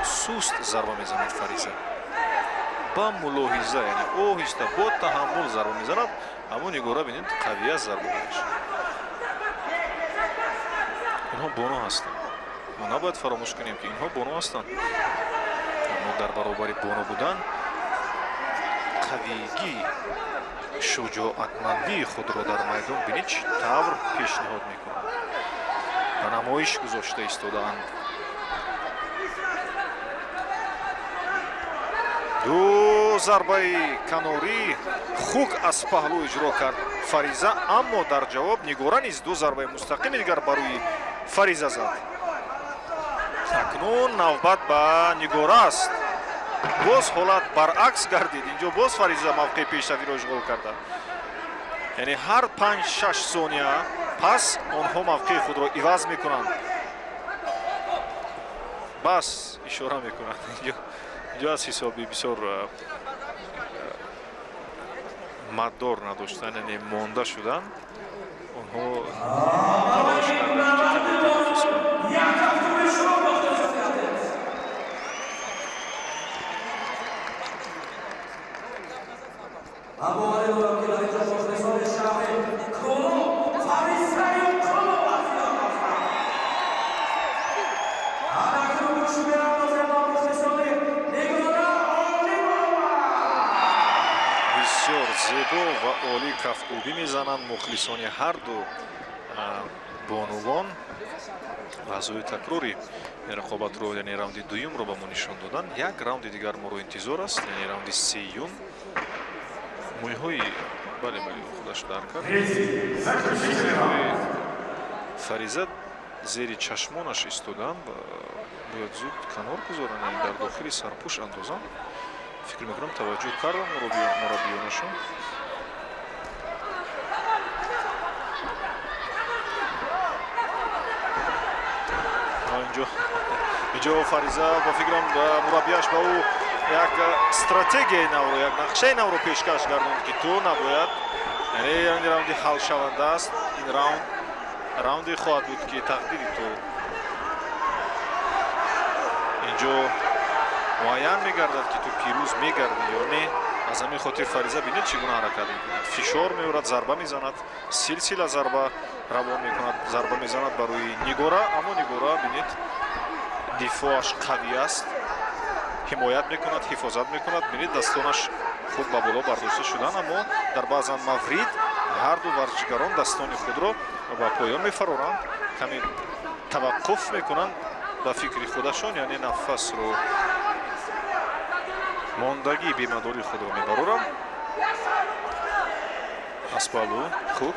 суст зарба мезанад Фариза, ба мулоҳиза, яъне оҳиста, бо таҳаммул зарба мезанад, аммо Нигора, бинед, қавӣ аст зарбаҳояш. Инҳо бону ҳастанд, мо набояд фаромӯш кунем, ки инҳо бону ҳастанд, аммо дар баробари бону будан қавигӣ, шуҷоатмандии худро дар майдон, бинед, чӣ тавр пешниҳод мекунанд, ба намоиш гузошта истодаанд. Ду зарбаи канорӣ, хук аз паҳлӯ иҷро кард Фариза, аммо дар ҷавоб Нигора низ ду зарбаи мустақими дигар ба рӯи Фариза зад. Акнун навбат ба Нигора аст. Боз ҳолат баръакс гардид. Инҷо боз Фариза мавқеи пешравиро ишғол карда, яъне ҳар 5-6 сония пас онҳо мавқеи худро иваз мекунанд. Бас ишора мекунанд. Инҷо аз ҳисоби бисёр маддор надоштан, яъне монда шудан, онҳо талош карданд, ки каме танаффус кунанд. Як кафкӯби шумо, мухлисони азиз. Ман боварӣ дорам, ки дар инҷо мухлисони шаҳри Кӯлоб Фаризаю Кӯлоб азизон ҳастанд. Ҳамакнун гӯш меандозем ба мухлисони Нигора Олимова. Бисёр зебо ва олӣ кафкӯбӣ мезананд мухлисони ҳарду бонувон. Лаҳзаҳои такрори рақобатро, яъне раунди дуюмро ба мо нишон доданд. Як раунди дигар моро интизор аст, яъне раунди сеюм. Мӯйҳои, бале, бале, худаш дар кард. Третий, заключительный раунд. Фариза зери чашмонаш истоданд ва бояд зуд канор гузоранд, яъне дар дохили сарпӯш андозанд. Фикр мекунам, таваҷҷӯҳ кардам мураббиёнашон. Инҷо Фариза, ба фикрам, мураббияш ба ӯ як стратегияи навро, як нақшаи навро пешкаш гардонд, ки ту набояд, яъне ин раунди ҳалшаванда аст, ин раунд раунде хоҳад буд, ки тақдири ту инҷо муайян мегардад, ки ту пирӯз мегардӣ ё не. Аз ҳамин хотир Фариза, бинед, чӣ гуна ҳаракат мекунад: фишор меорад, зарба мезанад, силсила зарба равон мекунад, зарба мезанад ба рӯи Нигора, аммо Нигора, бинед, Дифоаш қавӣ аст, ҳимоят мекунад, ҳифозат мекунад. Бинед, дастонаш хуб ба боло бардошта шуданд, аммо дар баъзан маврид ҳарду варзишгарон дастони худро ба поён мефароранд, каме таваққуф мекунанд ба фикри худашон, яъне нафасро, мондагии бемадории худро мебароранд. Аз паҳлӯ хук,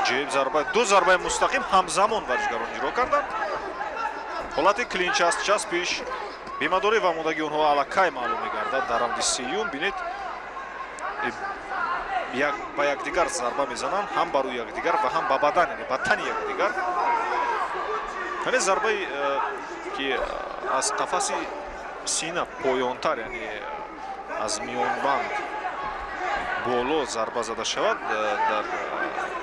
ҷеб, зарба, ду зарбаи мустақим ҳамзамон варзишгарон иҷро карданд. Ҳолати клинч аст, часпиш, бемадорӣ ва омодагии онҳо аллакай маълум мегардад дар раунди сеюм. Бинед, ба якдигар зарба мезананд, ҳам ба рӯи якдигар ва ҳам ба бадан, яъне ба тани якдигар. Яъне зарбаи, ки аз қафаси сина поёнтар, яъне аз миёнбанд боло зарба зада шавад, дар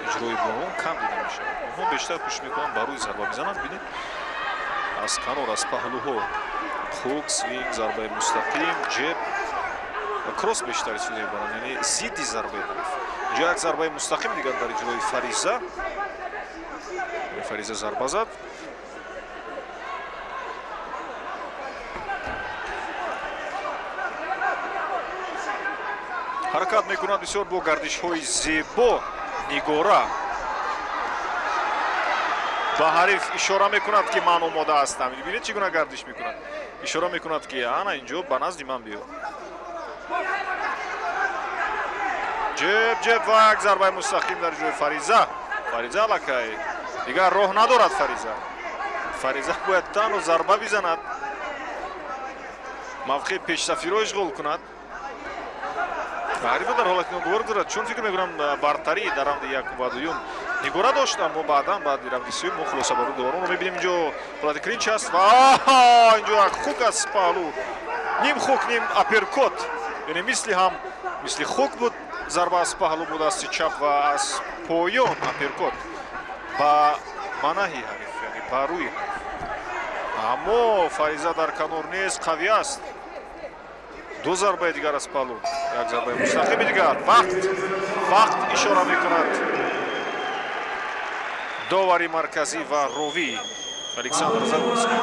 иҷрои бонувон кам дида мешавад. Онҳо бештар кӯшиш мекунанд, ба рӯи зарба мезананд. Бинед, аз канор, аз паҳлӯҳо хук, свинг, зарбаи мустақим, ҷеб, кросс бештар истифода мебаранд, яъне зидди зарбаи ҳариф. Инҷо як зарбаи мустақим дигар дар иҷрои Фариза. Фариза зарба зад. Ҳаракат мекунад бисёр бо гардишҳои зебо. Нигора ба ҳариф ишора мекунад, ки ман омода ҳастам. Бибинед, чӣ гуна гардиш мекунад, ишора мекунад, ки ана инҷо ба назди ман биё. Ҷеб, ҷеб ва як зарбаи мустақим дар ҷои Фариза. Фариза аллакай дигар роҳ надорад. Фариза бояд танҳо зарба бизанад, мавқеи пешсафиро ишғол кунад, ҳарифро дар ҳолати ногувор гузорад, чун фикр мекунам, бартарӣ дар раунди якум ва дуюм Нигора дошт, аммо баъдан, баъди раунди сеюм, мо хулосабарӯ доваронро мебинем. Инҷо ҳолати клинч аст ва инҷо як хук аз паҳлӯ, ним хук, ним аперкот, яъне мисли ҳам мисли хук буд, зарба аз паҳлӯ буд, дасти чап ва аз поён аперкот ба манаҳи ҳариф, яъне ба рӯи ҳариф. Аммо Фариза дар канор нест, қавӣ аст. Ду зарбаи дигар аз паҳлӯ, як зарбаи мустақими дигар. Вақт, вақт ишора мекунад довари марказӣ ва ровӣ Александр Загурский.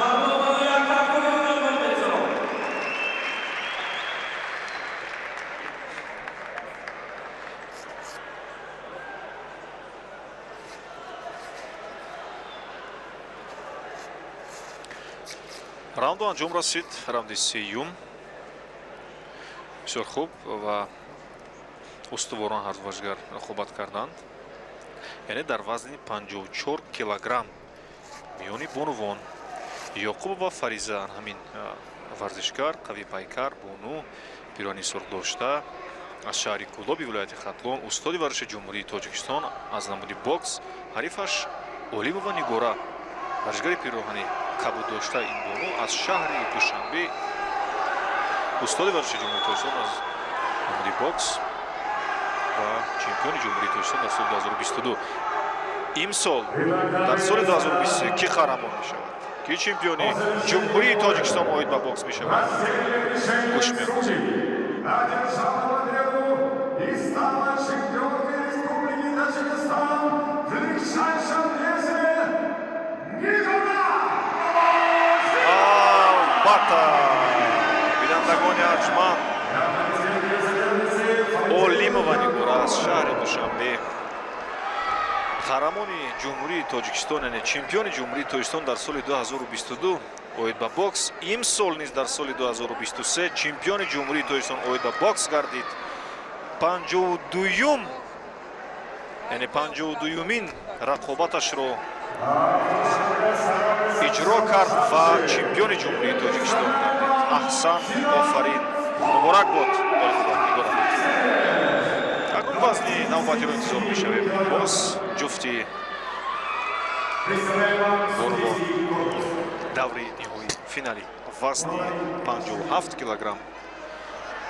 Раунду анҷом расид, раунди сеюм. Бисёр хуб ва устуворон ҳар варзишгар рақобат карданд, яъне дар вазни 54 килограмм миёни бонувон Ёқубова Фариза, ҳамин варзишгар қавипайкар, бону, пирони сурхдошта аз шаҳри Кӯлоби вилояти Хатлон, устоди варзиши Ҷумҳурии Тоҷикистон аз намуди бокс, ҳарифаш Олимова Нигора, варзишгари пироҳани кабуддошта, ин бону аз шаҳри Душанбе, устоди варзиши Ҷумҳурии Тоҷикистон аз намуди бокс ва чемпиони Ҷумҳурии Тоҷикистон дар соли 2022. Имсол, дар соли 2023, кӣ қаҳрамон мешавад, ки чемпиони Ҷумҳурии Тоҷикистон оид ба бокс мешавад, гӯш меандозем. Одержала победу и стала чемпионкой Республики Таджикистан в легчайшем весе Нигора! Албатта, бинандагони арҷманд, Олимова Нигора аз шаҳри Душанбе қаҳрамони Ҷумҳурии Тоҷикистон, яъне чемпиони Ҷумҳурии Тоҷикистон дар соли 2022 оид ба бокс, имсол низ дар соли 2023 чемпиони Ҷумҳурии Тоҷикистон оид ба бокс гардид. 52-юм, яъне 52-юмин рақобаташро иҷро кард ва чемпиони Ҷумҳурии Тоҷикистон гардид. Аҳсан, офарин, муборак бод, Нигора. Акнун вазни навбатиро интизор мешавем. Боз ҷуфти бонувон, даври ниҳоӣ, финали вазни 57 килограмм,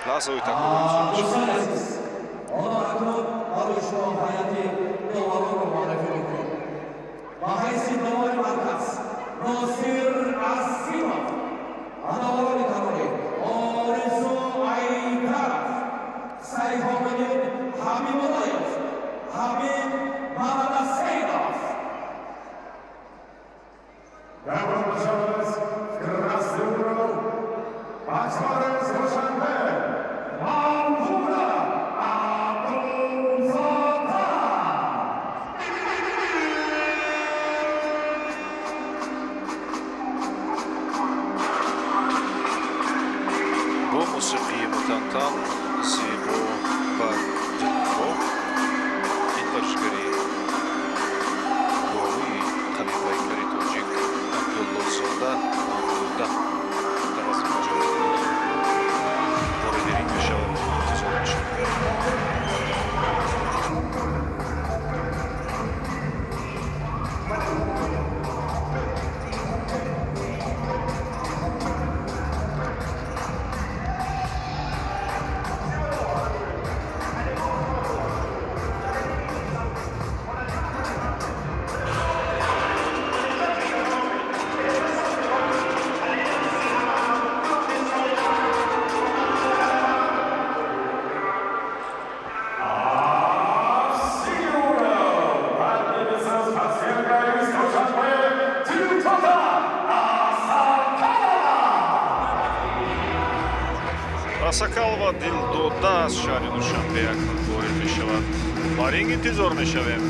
лаҳзаҳои такрор интизор мешавад. Дӯстони азиз, ҳоло акнун барои шумо ҳайати доваронро муаррифӣ мекунем. Ба ҳайси довари марказ Носир Азимов ва доварони канорӣ Оризу Айдаров, Сайфомиддин Ҳабибуллоев, Ҳабиб Мамадасейнов. Добро Воқеан зебо ва дилрабо ин варзишгари бонуи қавипайкари тоҷик Абдуллозода Мавлуда дар вазни 59 вориди ринг мешавад, интизор мешавад. Поднимется спортсменка из Душанбе Дилдода Асакалова. Асакалова Дилдода аз шаҳри Душанбе акнун ворид мешавад. Ба ринг интизор мешавем.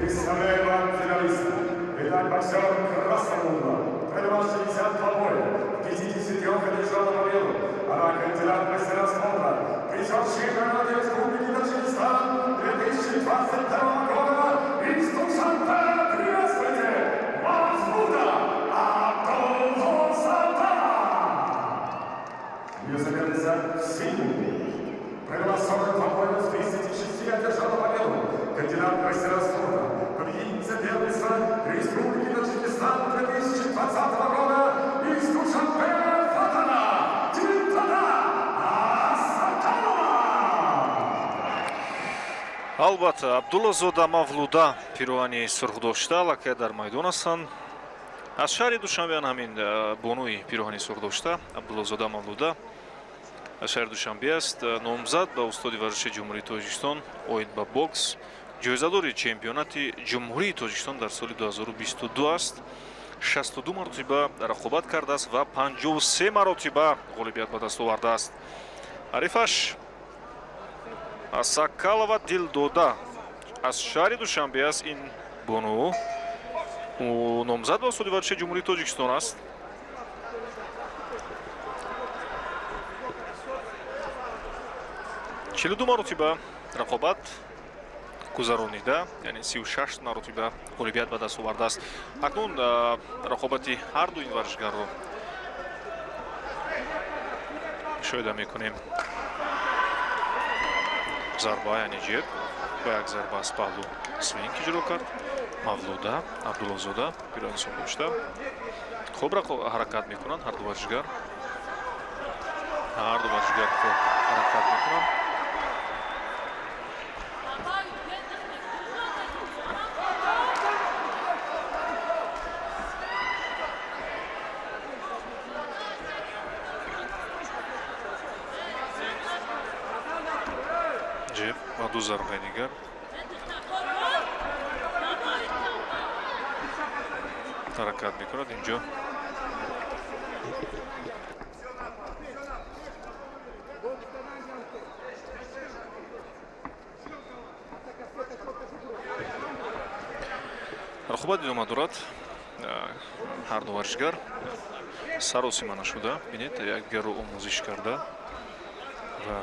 Представляем вам финалиста. Итак, боксер красного угла. Провела 62 боя. В 53 одержала победу. Она кандидат в мастера спорта. Призер чемпионата Республики Таджикистан 2022 года из Душанбе. Приветствуйте! Мавлуда Абдуллозода! Ее соперница в синем углу. Провела 42 боя, в 36 одержала победу. Кандидат в мастера спорта, победительница первенства Республики Таджикистан 2020 года из Душанбе Фатана Дилдода Асакалова! Албатта, Абдуллозода Мавлуда пироҳани сурхдошта аллакай дар майдон ҳастанд. Аз шаҳри Душанбе ҳамин бонуи пироҳани сурхдошта Абдуллозода Мавлуда аз шаҳри Душанбе аст, номзад ба устоди варзиши Ҷумҳурии Тоҷикистон оид ба бокс, ҷоизадори чемпионати Ҷумҳурии Тоҷикистон дар соли 2022 аст. 62 маротиба рақобат кардааст ва 53 маротиба ғолибият ба даст овардааст. Ҳарифаш Асакалова Дилдода аз шаҳри Душанбе аст. Ин бону ӯ номзад ба устоди варзиши Ҷумҳурии Тоҷикистон аст. 42 маротиба рақобат гузаронида, яъне 36 маротиба ғолибият ба даст овардааст. Акнун рақобати ҳарду ин варзишгарро мушоҳида мекунем. Зарба, яъне ҷеб, ба як зарба аз паҳлу свинг иҷро кард Мавлуда Абдуллозода. Пироҳани сурх дошта хуб ҳаракат мекунанд ҳарду варзишгар. Ҳарду варзишгар хуб ҳаракат мекунанд. Ҷеб ва ду зарбаи дигар ҳаракат мекунад инҷо. Рақобат идома дорад. Ҳарду варзишгар саросима нашуда, бинед, якдигарро омӯзиш карда ва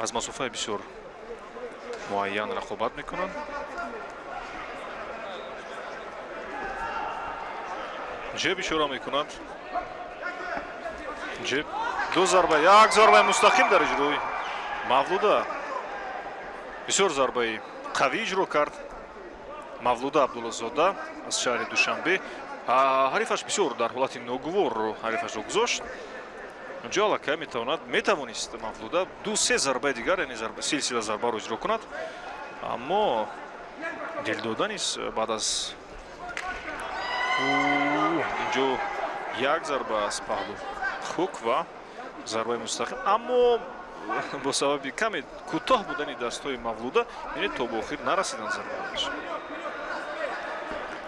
аз масофаи бисёр муайян рақобат мекунанд. Ҷеб ишора мекунад, ҷеб, ду зарба, як зарбаи мустақим дар иҷрои Мавлуда. Бисёр зарбаи қавӣ иҷро кард Мавлуда Абдуллозода аз шаҳри Душанбе. Ҳарифаш бисёр дар ҳолати ногувор ҳарифашро гузошт. Инҷо аллакай метавонад, метавонист Мавлуда ду се зарбаи дигар, яъне силсила зарбаро иҷро кунад, аммо Дилдода низ баъд аз инҷо як зарба аз паҳлу, хук ва зарбаи мустақим, аммо бо сабаби каме кӯтоҳ будани дастҳои Мавлуда, яъне то ба охир нарасиданд зарбаҳояш.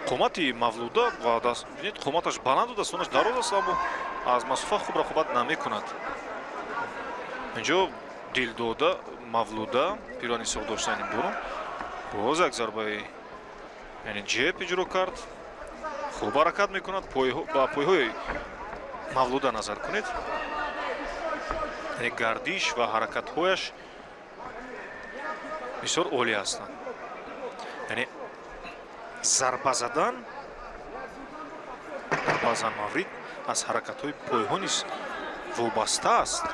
Қомати Мавлуда ва даст, бинед, қоматаш баланду дастонаш дароз аст, аммо аз масофа хуб рақобат намекунад. Инҷо Дилдода, Мавлуда пирани соқ доштани бурун боз як зарбаи, яъне ҷеб иҷро кард. Хуб ҳаракат мекунад. Ба пойҳои Мавлуда назар кунед, яъне гардиш ва ҳаракатҳояш бисёр олӣ ҳастанд. Яъне зарба задан дар баъзан маврид аз ҳаракатҳои пойҳо низ вобаста аст.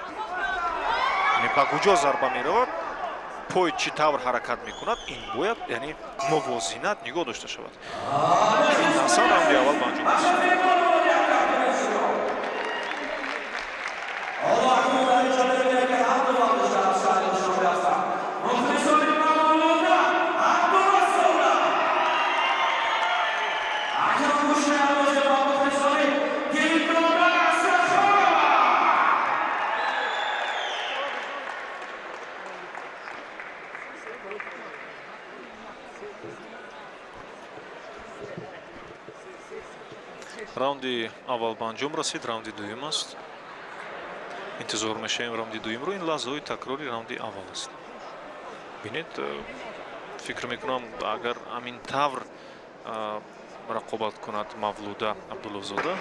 Яъне ба куҷо зарба меравад, пой чӣ тавр ҳаракат мекунад, ин бояд, яъне мувозинат нигоҳ дошта шавад. Асан раунди аввал ба анҷом расид. Раунди аввал ба анҷом расид, раунди дуюм аст. Интизор мешавем раунди дуюмро. Ин лаҳзаҳои такрори раунди аввал аст. Бинед, фикр мекунам, агар ҳамин тавр рақобат кунад Мавлуда Абдуллозода,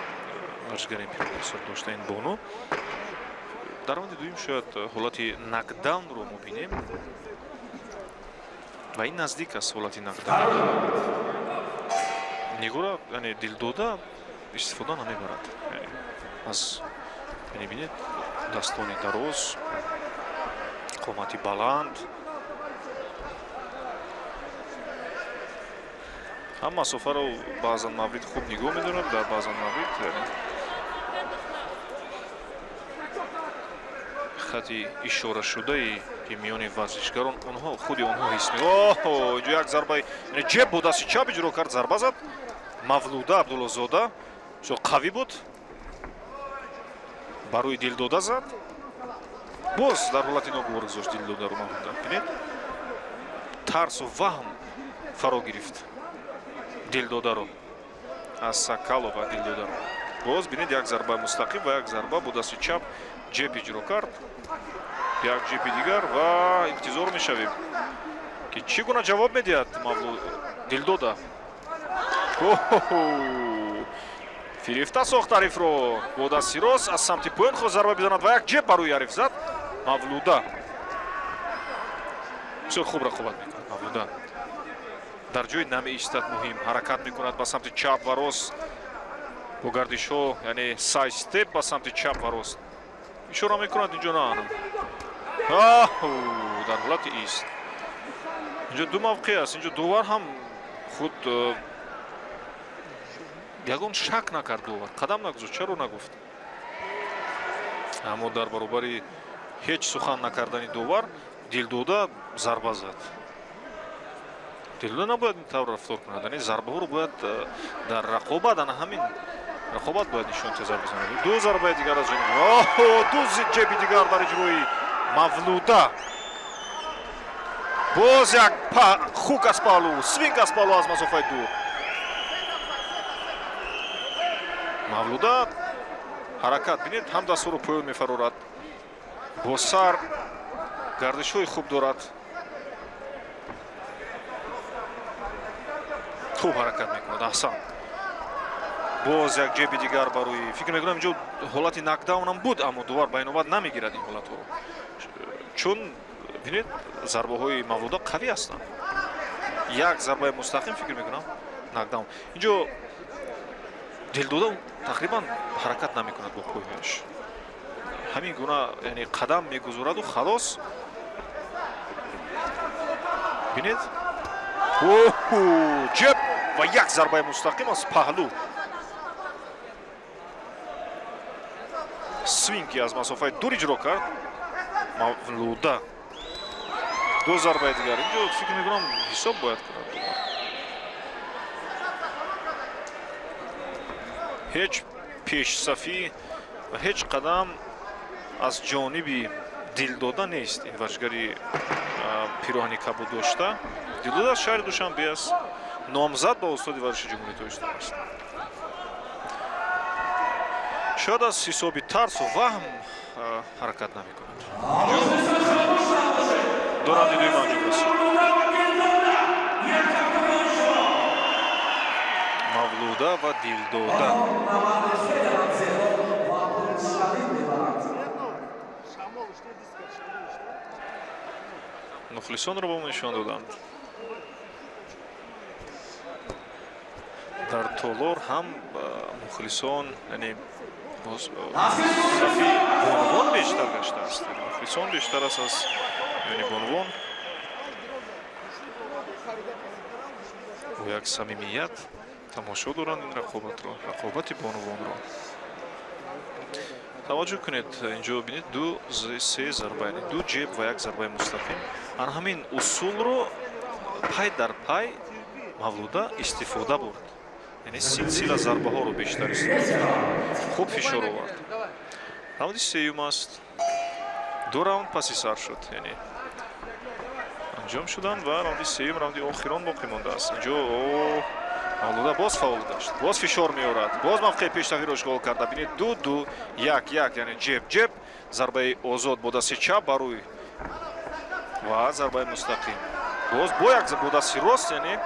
варзишгари пирсол дошта ин бону, дар раунди дуюм шояд ҳолати нокдаунро мо бинем, ва ин наздик аст ҳолати нокдаун. Нигора, яъне Дилдода истифода намебарад аз, яъне бинед, дастони дароз, қомати баланд, ҳам масофаро баъзан маврид хуб нигоҳ медорад, дар баъзан маврид хати ишорашудае ки миёни варзишгарон, онҳо худи онҳо ҳис. Оҳо, инҷо як зарбаи ҷеб бо дасти чап иҷро кард, зарба зад Мавлуда Абдуллозода, бисёр қавӣ буд, ба рӯи Дилдода зад. Боз дар ҳолати ногувор гузошт Дилдодаро Мавлуда. Бинед, тарсу ваҳм фаро гирифт Дилдодаро, аз Сакалова Дилдодаро. Боз бинед, як зарбаи мустақим ва як зарба бо дасти чап ҷеб иҷро кард, як ҷеби дигар, ва интизор мешавем, ки чӣ гуна ҷавоб медиҳад Дилдода. Фирифта сохт ҳарифро, бо дасти рост аз самти поён хост зарба бизанад ва як ҷеб ба рӯи ҳариф зад Мавлуда. Бисёр хуб рақобат мекунад Мавлуда, дар ҷои намеистад, муҳим ҳаракат мекунад ба самти чап ва рост бо гардишҳо, яъне side step ба самти чап ва рост ишора мекунад. Инҷо на, дар ҳолати ист. Инҷо ду мавқеъ аст. Инҷо довар ҳам худ ягон шак накард, довар қадам нагузошт, чаро нагуфт? Аммо дар баробари ҳеҷ сухан накардани довар Дилдода зарба зад. Дилдода набояд ин тавр рафтор кунад, яъне зарбаҳоро бояд дар рақобат, ана ҳамин рақобат бояд нишон зарба бизанад. Ду зарбаи дигар аз ҷониби, ду ҷеби дигар дар иҷрои Мавлуда. Боз як хук аз паҳлу, свинг аз паҳлу аз масофаи дур. Мавлуда ҳаракат, бинед, ҳам дастҳоро поён мефарорад, бо сар гардишҳои хуб дорад, хуб ҳаракат мекунад. Аҳсан, боз як ҷеби дигар ба рӯи. Фикр мекунам, инҷо ҳолати нокдаунам буд, аммо довар ба инобат намегирад ин ҳолатҳоро, чун бинед, зарбаҳои Мавлуда қавӣ ҳастанд. Як зарбаи мустақим, фикр мекунам, нокдаун. Инҷо Дилдода тақрибан ҳаракат намекунад бо пойҳояш, ҳамин гуна, яъне қадам мегузораду халос. Бинед, ҷеб ва як зарбаи мустақим аз паҳлу. Свинг аз масофаи дур иҷро кард Мавлуда. Ду зарбаи дигар инҷо, фикр мекунам, ҳисоб бояд кунад. Ҳеҷ пешсафӣ ва ҳеҷ қадам аз ҷониби Дилдода нест. Ин варзишгари пироҳани кабуд дошта, Дилдода, аз шаҳри Душанбе аст, номзад ба устоди варзиши Ҷумҳурии Тоҷикистон аст. Шояд аз ҳисоби тарсу ваҳм ҳаракат намекунад. Ду раунди дуюм анҷом расид. Мавлуда ва Дилдода. Мухлисонро ба мо нишон доданд. Дар толор ҳам мухлисон, яъне сафи бонувон бештар гаштааст, мухлисон бештар аст аз миёни бонувон. Бо як самимият тамошо доранд ин рақобатро, рақобати бонувонро. Таваҷҷӯҳ кунед, инҷо бинед, ду, се зарба, яъне ду ҷеб ва як зарбаи мустақим. Ана ҳамин усулро пай дар пай Мавлуда истифода бурд, яъне силсила зарбаҳоро бештар истифода кард, хуб фишор овард. Раунди сеюм аст. Ду раунд паси сар шуд, яъне анҷом шуданд ва раунди сеюм, раунди охирон боқӣ мондааст. Инҷо Мавлуда боз фаъол гашт, боз фишор меорад, боз мавқеи пешсафиро ишғол карда. Бинед, ду, ду, як, як, яъне ҷеб, ҷеб, зарбаи озод бо дасти чап ба рӯй ва зарбаи мустақим боз бо як бо дасти рост, яъне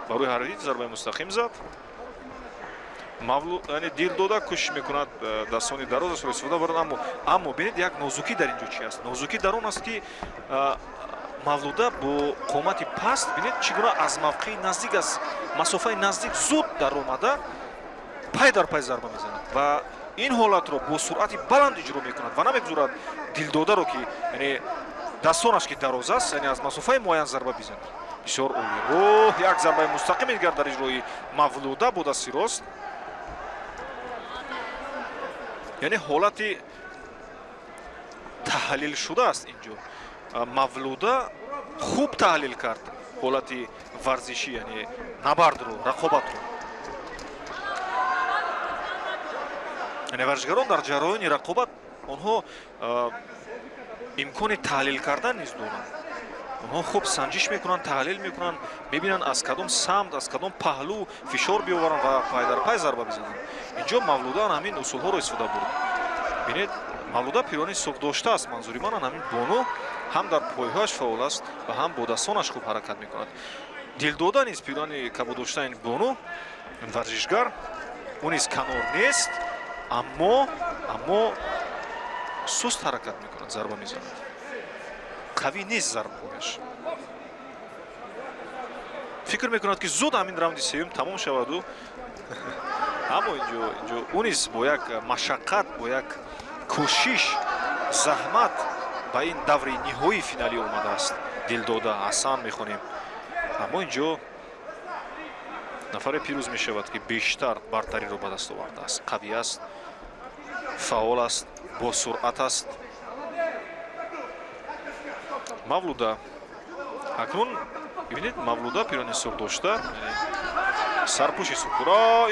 ба рӯи ҳариф зарбаи мустақим зад. Яъне Дилдода кӯшиш мекунад дастони дарозашро истифода барад, аммо бинед, як нозукӣ дар ин ҷо чи аст? Нозукӣ дар он аст, ки Мавлуда бо қомати паст, бинед, чӣ гуна аз мавқеи наздик, аз масофаи наздик зуд даромада, пай дар пай зарба мезанад ва ин ҳолатро бо суръати баланд иҷро мекунад ва намегузорад Дилдодаро, ки яъне дастонаш ки дароз аст, яъне аз масофаи муайян зарба бизанад. Бисёр олӣ. Оҳ, як зарбаи мустақими дигар дар иҷрои Мавлуда бо дасти рост. Яъне ҳолати таҳлил шудааст. Инҷо Мавлуда хуб таҳлил кард ҳолати варзишӣ, яъне набардро, рақобатро. Яъне варзишгарон дар ҷараёни рақобат, онҳо имкони таҳлил кардан низ доранд. Онҳо хуб санҷиш мекунанд, таҳлил мекунанд, мебинанд, аз кадом самт, аз кадом паҳлӯ фишор биёваранд ва пай дар пай зарба бизананд. Инҷо Мавлуда ҳамин усулҳоро истифода бурд. Бинед, Мавлуда пирони сурх доштааст. Манзури ман, ҳамин бону ҳам дар пойҳояш фаъол аст ва ҳам бо дастонаш хуб ҳаракат мекунад. Дилдода низ пирони кабуд дошта, ин бону варзишгар, ӯ низ канор нест, аммо суст ҳаракат мекунад, зарба мезанад, қавӣ нест зарбаҳояш. Фикр мекунад, ки зуд ҳамин раунди сеюм тамом шаваду, аммо инҷо ӯ низ бо як машаққат, бо як кӯшиш, заҳмат ба ин даври ниҳоии финалӣ омадааст. Дилдода, ҳасан мехонем, аммо инҷо нафаре пирӯз мешавад, ки бештар бартариро ба даст овардааст, қавӣ аст, фаъол аст, босуръат аст. Мавлуда акнун, бибинед, Мавлуда пирони сурх дошта, сарпӯши сурх.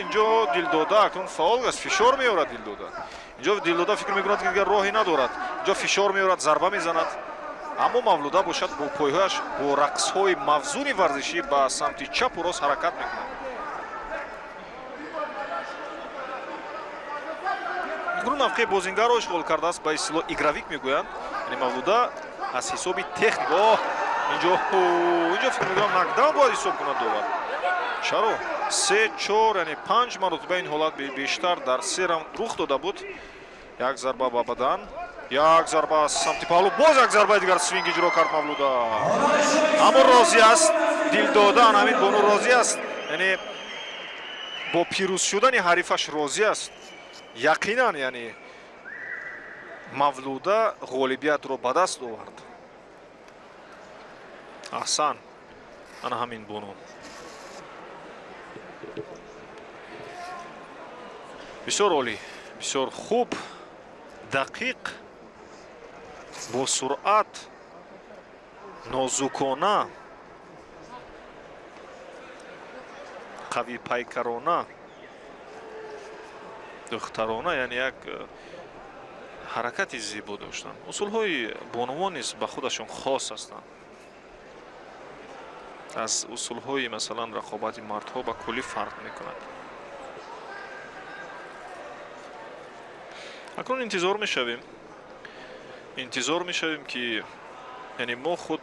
Инҷо Дилдода акнун фаъол аст, фишор меорад Дилдода. Инҷо Дилдода фикр мекунад, ки дигар роҳе надорад. Инҷо фишор меорад, зарба мезанад, аммо Мавлуда бошад, бо пойҳояш, бо рақсҳои мавзуни варзишӣ ба самти чапу рост ҳаракат мекунад. Акнун мавқеи бозингарро ишғол кардааст, ба истилоҳ игровик мегӯянд. Яъне Мавлуда аз ҳисоби техник. Оҳ, инҷо фикр мекунам, нокдаун бояд ҳисоб кунад довар. Чаро? Се, чор, яъне панҷ маротиба ин ҳолат бештар дар се раунд рух дода буд. Як зарба ба бадан, як зарба аз самти паҳлӯ, боз як зарбаи дигар, свинг иҷро кард Мавлуда, аммо розӣ аст Дилдода. Ҳамин бону розӣ аст, яъне бо пирӯз шудани ҳарифаш розӣ аст яқинан. Яъне Мавлуда ғолибиятро ба даст овард. Аҳсан, ана ҳамин бону. Бисёр олӣ, бисёр хуб. Дақиқ, бо суръат, нозукона, қавипайкарона, духтарона, яъне як ҳаракати зебо доштанд. Усулҳои бонувон низ ба худашон хос ҳастанд. Аз усулҳои, масалан, рақобати мардҳо ба куллӣ фарқ мекунад. Акнун интизор мешавем, интизор мешавем, ки яъне мо худ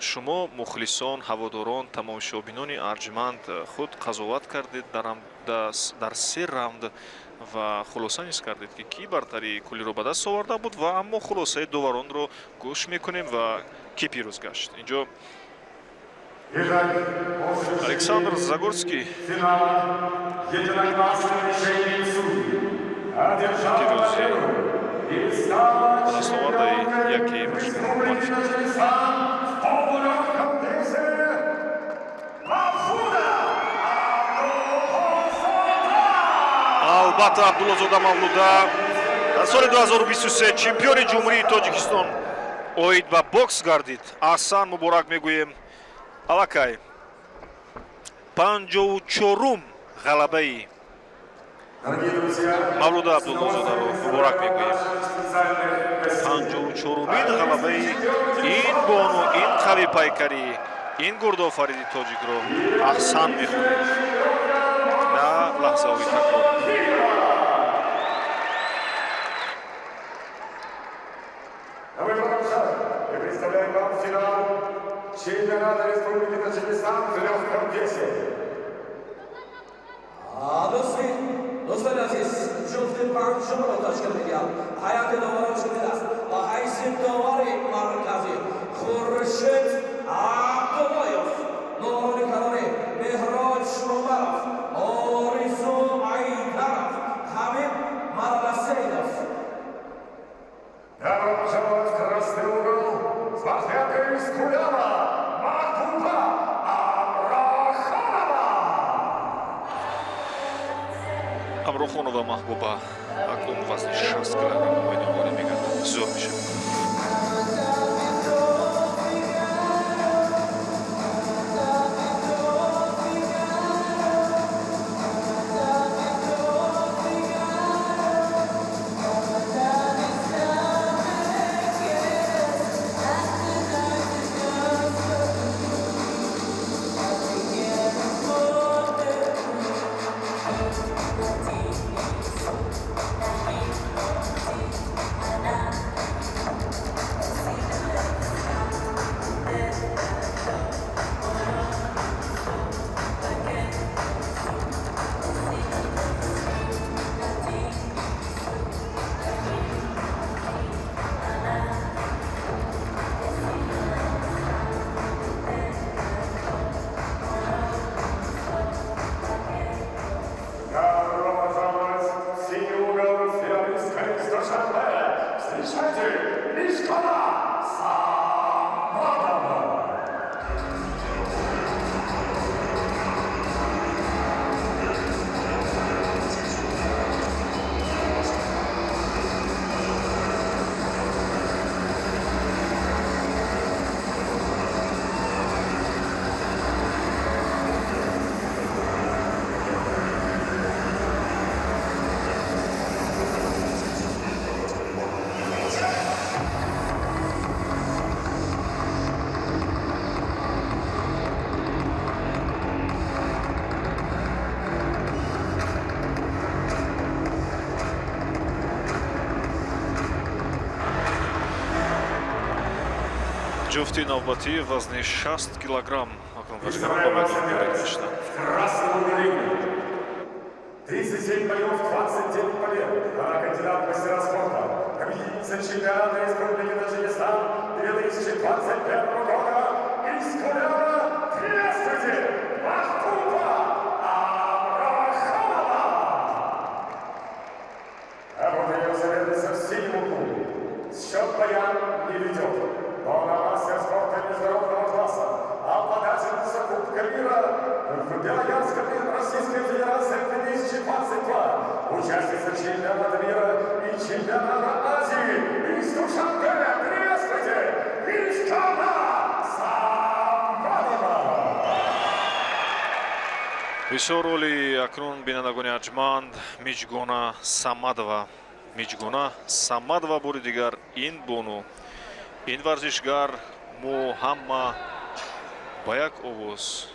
шумо, мухлисон, ҳаводорон, тамошобинони арҷманд, худ қазоват кардед дар се раунд ва хулоса низ кардед, ки кӣ бартарии куллиро ба даст оварда буд. Ва аммо хулосаи доваронро гӯш мекунем ва кӣ пирӯз гашт. Инҷо Александр Загорский пирӯзи ба даст овардаи яке ба шумо муаррифӣ. Албатта, Абдуллозода Мавлуда дар соли 2023 чемпиони Ҷумҳурии Тоҷикистон оид ба бокс гардид. Аҳсан, муборак мегӯем. Аллакай 54-ум ғалабаи Мавлуда Абдуллозодаро муборак мегӯем. 54-умин ғалабаи ин бону, ин қавипайкарӣ, ин гурдофариди тоҷикро аҳсан мехонем на лаҳзаҳои такрор. А мы продолжаем и представляем вам финал чемпионата Республики Таджикистан в легком весе. Дӯстони азиз, ҷуфти панҷумро ташкил медиҳад ҳайати доварон чунин аст: ба ҳайси довари марказӣ Хуршед Абдуллоев, доварони калонӣ Меҳроҷ Умаров, Оризу Айдаров, Ҳабиб Марасейнов. Добро пожаловать в красный угол спортсменка из Куляба Махбуба Амраханова. Амрохонова Маҳбуба акнун вазни 60 килограмм ба майдон ворид мегардад. Зур мешавад. Добро пожаловать в синий угол финалистка из Душанбе. Встречайте, Мишкова Саматова. Ҷуфти навбатӣ вазни 60 килограмм акнун варзишгарон ба майдон ворид мешаванд. В красном углу. 37 боев, 29 побед. Она кандидат в мастера спорта. Победительница чемпионата Республики Таджикистан 2021 года из Куляба. Приветствуйте, Махбуба Амраханова! А вот ее соперница в синем углу. Счет боям не ведет. Но она мастер спорта международного класса, обладательница Кубка мира в Белоярском Российской Федерации 2022, участница чемпионата мира и чемпионата Азии из Душанбе. Приветствуйте, Мижгона Самадова! Бисёр олӣ. Акнун, бинандагони арҷманд, Миҷгона Самадова, Миҷгона Самадова. Бори дигар ин бону, ин варзишгар, мо ҳама ба як овоз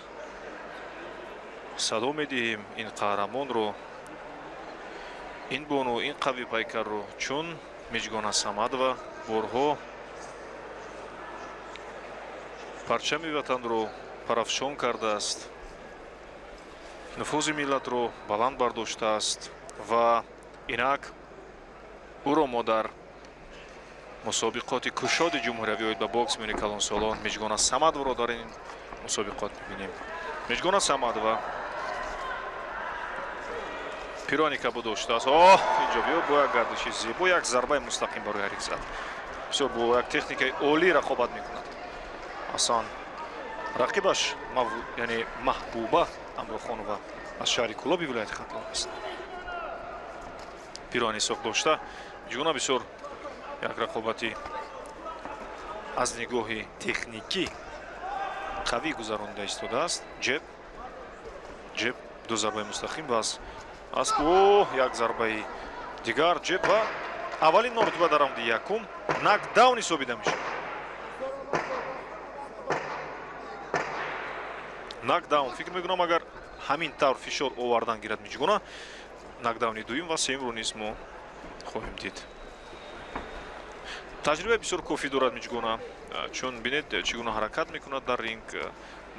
садо медиҳем ин қаҳрамонро, ин бону, ин қавипайкарро, чун Миҷгона Самадова борҳо парчами ватанро парафшон кардааст, нуфузи миллатро баланд бардоштааст ва инак ӯро мо дар мусобиқоти кушоди ҷумҳуриявӣ оид ба бокс миёни калонсолон, Миҷгона Самадоваро дар ин мусобиқот мебинем. Миҷгона Самадова пирони кабуд доштааст. Оҳ, инҷо биё, бо як гардиши зебо як зарбаи мустақим барои ҳариф зад. Бисёр бо як техникаи олӣ рақобат мекунад. Асан рақибаш, яъне Маҳбуба Амрохонова аз шаҳри Кӯлоби вилояти Хатлон аст. Пирони соқ дошта Миҷгона бисёр як рақобати аз нигоҳи техникӣ қавӣ гузаронида истодааст. Ҷеб, ҷеб, ду зарбаи мустақим ва аз о як зарбаи дигар, ҷеб, ва аввалин маротиба дар раунди якум нокдаун ҳисобида мешавад. Нокдаун. Фикр мекунам, агар ҳамин тавр фишор овардан гирад Миҷгона, нокдауни дуюм ва сеюмро низ мо хоҳем дид. Таҷрибаи бисёр кофӣ дорад Миҷгона, чун бинед, чӣ гуна ҳаракат мекунад дар ринг.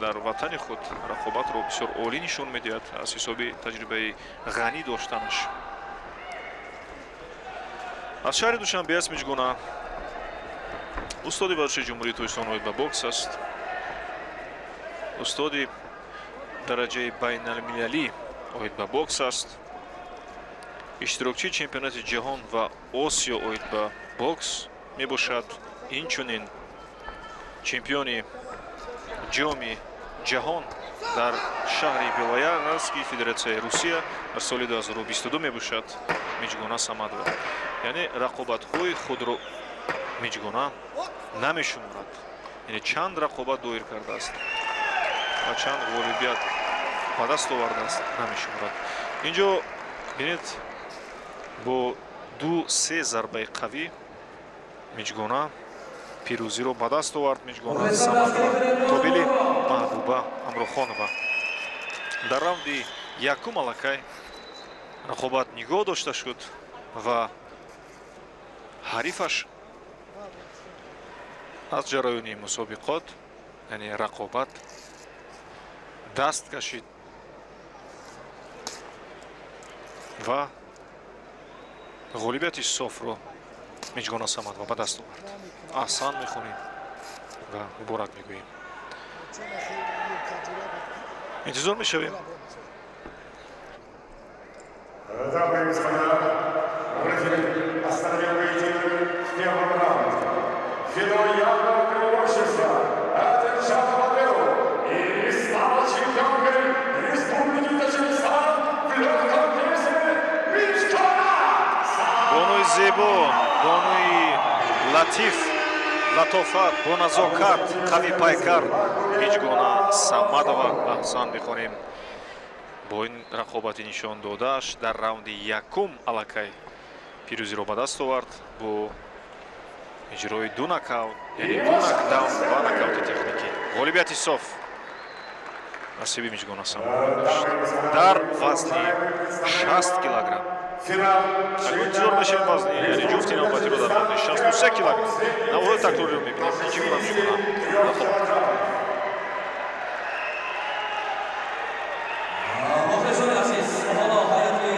Дар ватани худ рақобатро бисёр олӣ нишон медиҳад аз ҳисоби таҷрибаи ғанӣ доштанаш. Аз шаҳри Душанбе аст Миҷгона, устоди варзиши Ҷумҳурии Тоҷикистон оид ба бокс аст, устоди дараҷаи байналмилалӣ оид ба бокс аст, иштирокчии чемпионати ҷаҳон ва Осиё оид ба бокс мебошад, инчунин чемпиони Ҷоми ҷаҳон дар шаҳри Белоярский, Федератсияи Русия, дар соли 2022 мебошад Миҷгона Самадова. Яъне рақобатҳои худро Миҷгона намешуморад, яъне чанд рақобат доир кардааст ва чанд ғолибият ба даст овардааст, намешуморад. Инҷо бинед, бо ду се зарбаи қавӣ Миҷгона пирӯзиро ба даст овард. Миҷгона Самадова муқобили Маҳбуба Амрохонова дар раунди якум аллакай рақобат нигоҳ дошта шуд ва ҳарифаш аз ҷараёни мусобиқот, яъне рақобат, даст кашид ва ғолибияти софро Миҷгона Самадова ба даст овард. Аҳсан мехонем ва муборак мегӯем. Интизор мешавем. Дамы и господа, рефери остановил поединок в первом раунде. Ввиду явного преимущества одержала победу и стала чемпионкой Республики Таджикистан в легком весе Мижгона Бонуи зебо, бонуи латиф, латофат, боназокат, қавипайкар Миҷгона Самадова. Аҳсан бихонем бо ин рақобати нишон додааш. Дар раунди якум аллакай пирӯзиро ба даст овард бо иҷрои ду нокаут, яъне ду нокдаун ва нокаути техникӣ. Ғолибияти соф насиби Миҷгона Самадова гашт дар вазни 60 килограмм. Финал. Акнун интизор мешавем вазни, яъне ҷуфти навбатиро дар вазни 63 килограмм. Навои такрориро мебинем, ки чӣ гуна Миҷгона рақобат кард. Мухлисони азиз, ҳоло ҳайати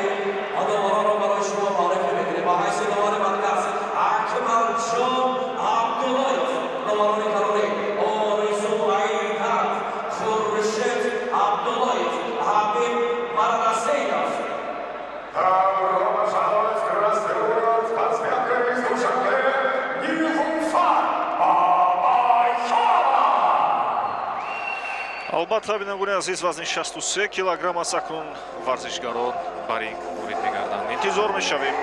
доваронро барои шумо муаррифӣ мекунем. Ба ҳайси довари марказ Акмалҷон Абдуллоев, доварони қарорӣ Оризу Айдаров, Хуршед Абдуллоев, Ҳабиб Марадасейнов. Добро пожаловать в красный угол спортсменка из Душанбе Нилуфар Бабаева! Албатта, бинандагони азиз, вазни 63 килограмм аст. Акнун варзишгарон ба ринг ворид мегарданд. Интизор мешавем.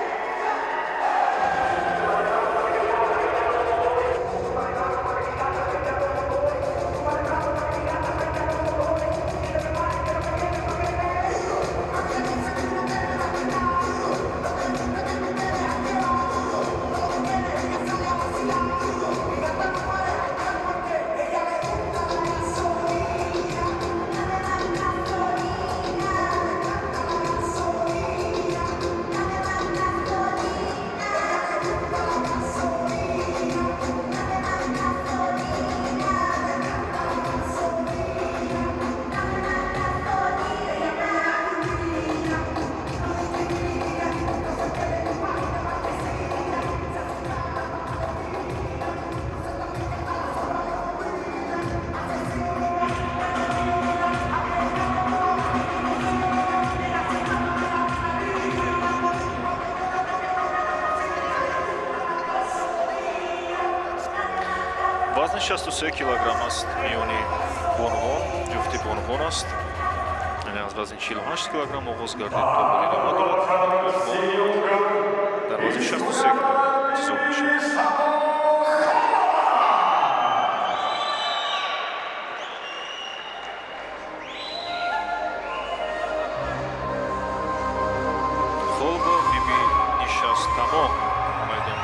Вазни 63 килограмм аст миёни бонувон, ҷуфти бонувон аст. Яъне аз вазни 48 килограмм оғоз гардид, то буд идома дорад. Дар вазни 63 килограмм интизор мешавад. Холова Биби Нишастамо майдон.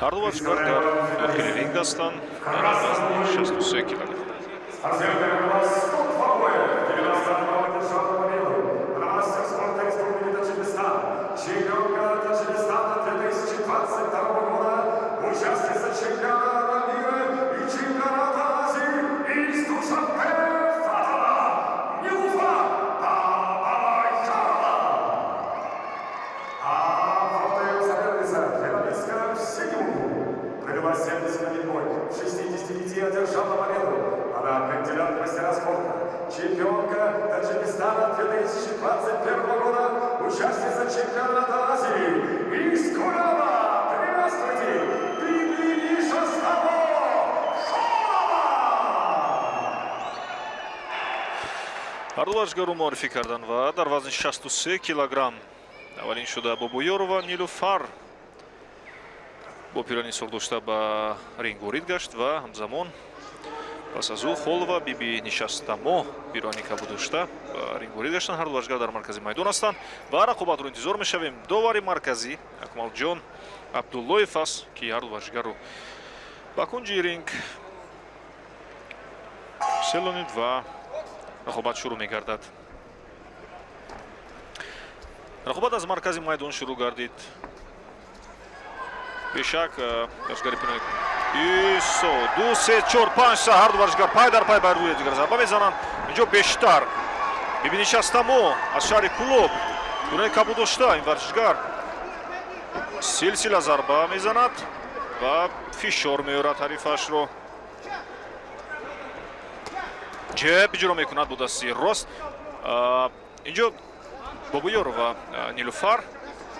Ҳарду варзишгар дар дохили ринг ҳастанд дар вазни 63 килограмм. Спортсменка провела 102 боя, в 91 одержала победу. Она мастер спорта Республики Таджикистан, чемпионка Таджикистана 2022 года, участница чемпионата мира и чемпионата Азии из Душанбе Фатова Нилуфар Бабаярова. А вот ее соперница, финалистка в седьмую. Провела 71 бой, в 65 одержала победу. Она кандидат в мастера спорта, чемпионка Таджикистана 2021 года, участница чемпионата Азии из Кулаба. Приветствуйте, Биби Нишастамо Холова! Ҳарду варзишгарро муаррифӣ карданд ва дар вазни 63 килограмм аввалин шуда Бобоёрова Нилуфар бо пирани сурх дошта ба ринг ворид гашт ва ҳамзамон пас аз ӯ Холова Биби Нишастамо пирони кабуд дошта ба ринг ворид гаштанд. Ҳарду варзишгар дар маркази майдон ҳастанд ва рақобатро интизор мешавем. Довари марказӣ Акмалҷон Абдуллоев аст, ки ҳарду варзишгарро ба кунҷи ринг селонид ва рақобат шурӯъ мегардад. Рақобат аз маркази майдон шурӯъ гардид. Бешак варзишгари пирони исо ду, се, чор, панҷ са ҳарду варзишгар пай дар пай бар рӯи дигар зарба мезананд. Инҷо бештар Биби Нишастамо аз шаҳри Кулоб, пирони кабуд дошта, ин варзишгар силсила зарба мезанад ва фишор меорад ҳарифашро. Ҷеб иҷро мекунад бо дасти рост. Инҷо Бобоёрова Нилуфар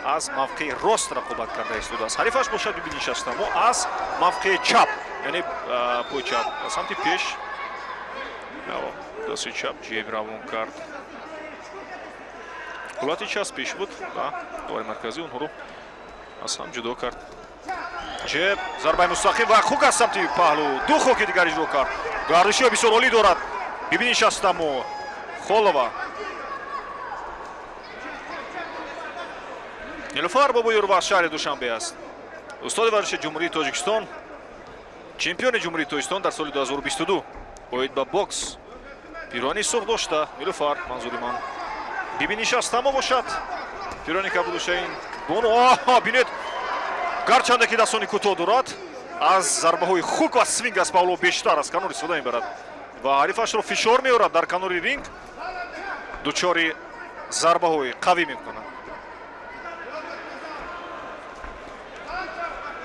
аз мавқеи рост рақобат карда истодааст. Ҳарифаш бошад Биби Нишастамо аз мавқеи чап, яъне пои чап ба самти пеш, дасти чап ҷеб равон кард. Ҳолати час пеш буд ва довари марказӣ онҳоро аз ҳам ҷудо кард. Ҷеб, зарбаи мустақим ва хук аз самти паҳлӯ, ду хуки дигар иҷро кард. Гардиширо бисёр олӣ дорад Биби Нишастамо Холова. Нилуфар Бобоёрова аз шаҳри Душанбе аст, устоди варзиши Ҷумҳурии Тоҷикистон, чемпиони Ҷумҳурии Тоҷикистон дар соли 2022 оид ба бокс, пирони сурх дошта Нилуфар, манзури ман. Биби Нишастамо бошад пирони кабуд дошта ин бону. Аҳа, бинед, гарчанде ки дастони кӯтоҳ дорад, аз зарбаҳои хук ва свинг аз паҳлӯ бештар аз канор истифода мебарад ва ҳарифашро фишор меорад, дар канори ринг дучори зарбаҳои қавӣ мекунад.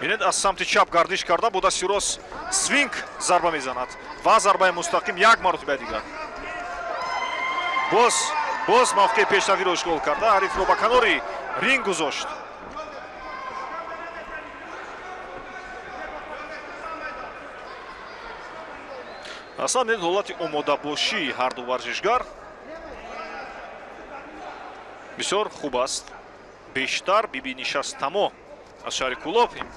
Бинед, аз самти чап гардиш карда, бо дасти рост свинг зарба мезанад ва зарбаи мустақим як маротиба дигар. Боз, боз мавқеи пешравиро ишғол карда, ҳарифро ба канори ринг гузошт. Аслан бинед, ҳолати омодабошии ҳарду варзишгар бисёр хуб аст. Бештар Биби Нишастамо аз шаҳри Кулоб, ин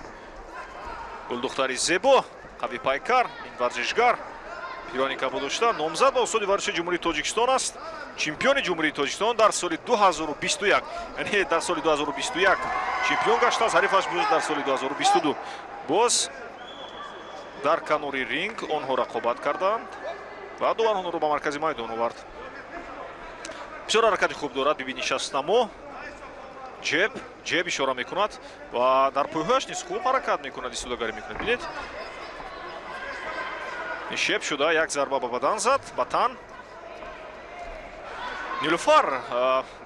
гулдухтари зебо, қавипайкар, ин варзишгар Пироҳани кабуд дошта, номзад ба устоди варзиши Ҷумҳурии Тоҷикистон аст, чемпиони Ҷумҳурии Тоҷикистон дар соли 2021, яъне дар соли 2021 чемпион гаштааст. Ҳарифаш буд дар соли 2022. Боз дар канори ринг онҳо рақобат карданд ва довар онҳоро ба маркази майдон овард. Бисёр ҳаракати хуб дорад Биби Нишастамо. Ҷеб, ҷеб ишора мекунад ва дар пойҳояш низ хуб ҳаракат мекунад, истодагарӣ мекунад. Бинед, шеб шуда як зарба ба бадан зад, ба тан. Нилуфар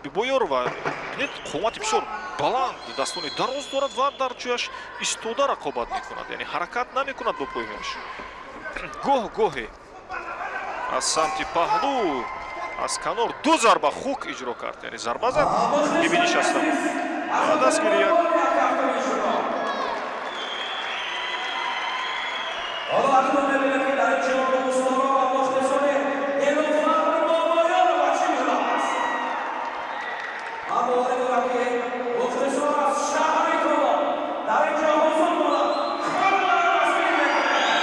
Бибоёрова, бинед, қомати бисёр баланд, дастони дароз дорад ва дар ҷояш истода рақобат мекунад, яъне ҳаракат намекунад бо пойҳояш. Гоҳ гоҳе аз самти паҳлӯ, аз канор ду зарба хук иҷро кард, яъне зарба зад Биби Нишастамо ва дастгири як. Ҳоло акнун мебинем, ки дар ин ҷо дӯстдорон ва мухлисони Нилуфар Бобоёрова чӣ шудааст. Ман боварӣ дорам, ки мухлисон аз шаҳри Кӯлоб дар ин ҷо ҳузур доранд, хеле дастгирӣ мекунанд.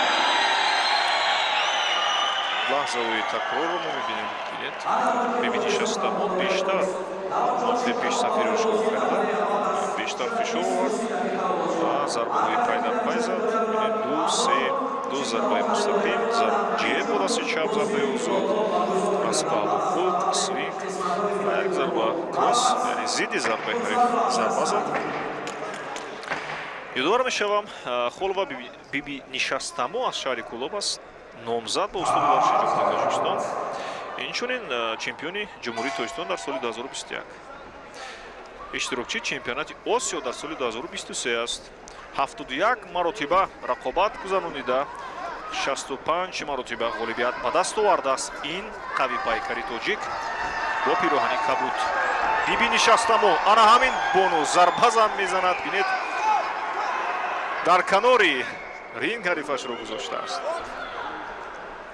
Лаҳзаҳои такрорро мо мебинем. Бинед, Биби Нишастамо бештар нуқтаи пешсафиро ишғол карда, бештар фишор овард ва зарбаҳои пайдарпай зад. Бинед, ду, се, ду зарбаи мустақим, ҷеб бо дасти чап, зарбаи озод аз паҳлу, хук, свинг ва як зарба кросс, яъне зидди зарбаи ҳариф зарба зад. Ёдовар мешавам, Холова Биби Нишастамо аз шаҳри Кӯлоб аст, номзад ба устоди варзиши Ҷумҳурии Тоҷикистон, инчунин чемпиони Ҷумҳурии Тоҷикистон дар соли 2021, иштирокчии чемпионати Осиё дар соли 2023 аст. 71 маротиба рақобат гузаронида, 65 маротиба ғолибият ба даст овардааст. Ин қавипайкари тоҷик бо пироҳани кабуд, Биби Нишастамо, ана ҳамин бону зарбазан мезанад. Бинед, дар канори ринг ҳарифашро гузоштааст.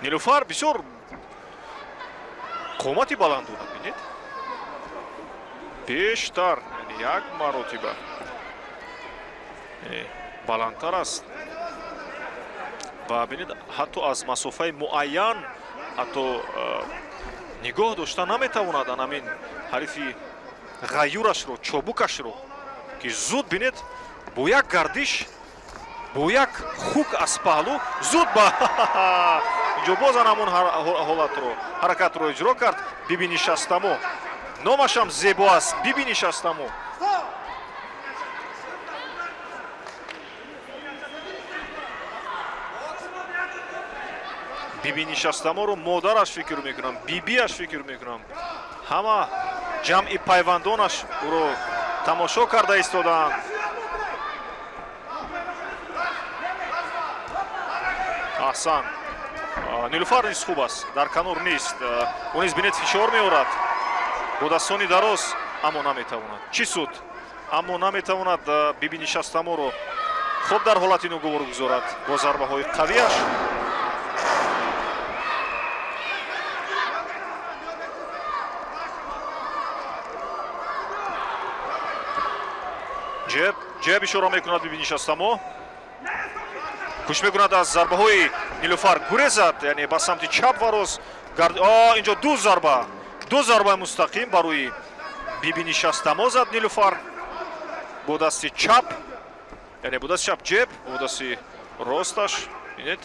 Нилуфар бисёр қомати баланд дорад. Бинед, бештар, яъне як маротиба баландтар аст ва бинед, ҳатто аз масофаи муайян ҳатто нигоҳ дошта наметавонад анамин ҳарифи ғаюрашро, чобукашро, ки зуд, бинед, бо як гардиш, бо як хук аз паҳлӯ зуд ба инҷо боз ан ҳамон ҳолатро, ҳаракатро иҷро кард Биби Нишастамо. Номашам зебо аст, Биби Нишастамо. Биби Нишастаморо модараш фикр мекунам, бибиаш фикр мекунам, ҳама ҷамъи пайвандонаш ӯро тамошо карда истодаанд. Аҳсан, Нилуфар низ хуб аст, дар канор нест, ӯ низ, бинед, фишор меорад бо дастони дароз, аммо наметавонад. Чӣ суд, аммо наметавонад Биби Нишастаморо хуб дар ҳолати ногувор гузорад бо зарбаҳои қавиаш. Ҷеб, ҷеб ишора мекунад Биби Нишастамо, кӯшиш мекунад аз зарбаҳои Нилуфар гурезад, яъне ба самти чап ва рост. Инҷо ду зарба, ду зарбаи мустақим ба рӯи Биби Нишастамо зад Нилуфар бо дасти чап, яъне бо дасти чап ҷеб, бо дасти росташ, бинед.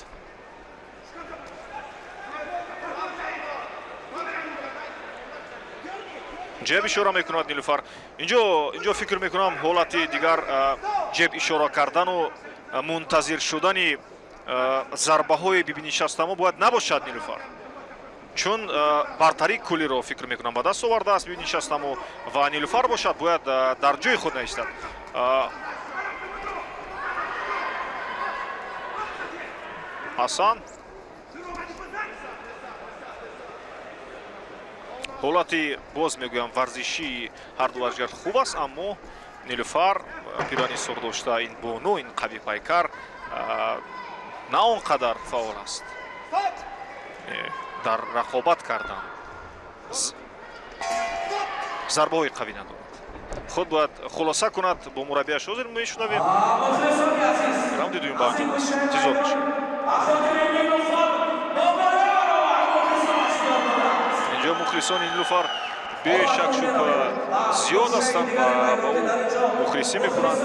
Ҷеб ишора мекунад Нилуфар. Инҷо фикр мекунам, ҳолати дигар ҷеб ишора кардану мунтазир шудани зарбаҳои Биби Нишастамо бояд набошад Нилуфар, чун бартарии куллиро, фикр мекунам, ба даст овардааст Биби Нишастамо ва Нилуфар бошад, бояд дар ҷои худ наистад. Ҳасан, ҳолати, боз мегӯям, варзишии ҳарду варзишгар хуб аст, аммо Нилуфар, пироҳани сурх дошта, ин бону, ин қавипайкар на он қадар фаъол аст дар рақобат кардан, зарбаҳои қавӣ надорад. Худ бояд хулоса кунад бо мураббияш. Ҳозир мешунавем. Мухлисони азиз, Раунди дуюм ба анҷом аст, интизор мешавем. ба хотири Нилуфар Бобоёрова. Мухлисони Нилуфар бешак шубҳа зиёд ҳастанд ва ба ӯ мухлисӣ мекунанд.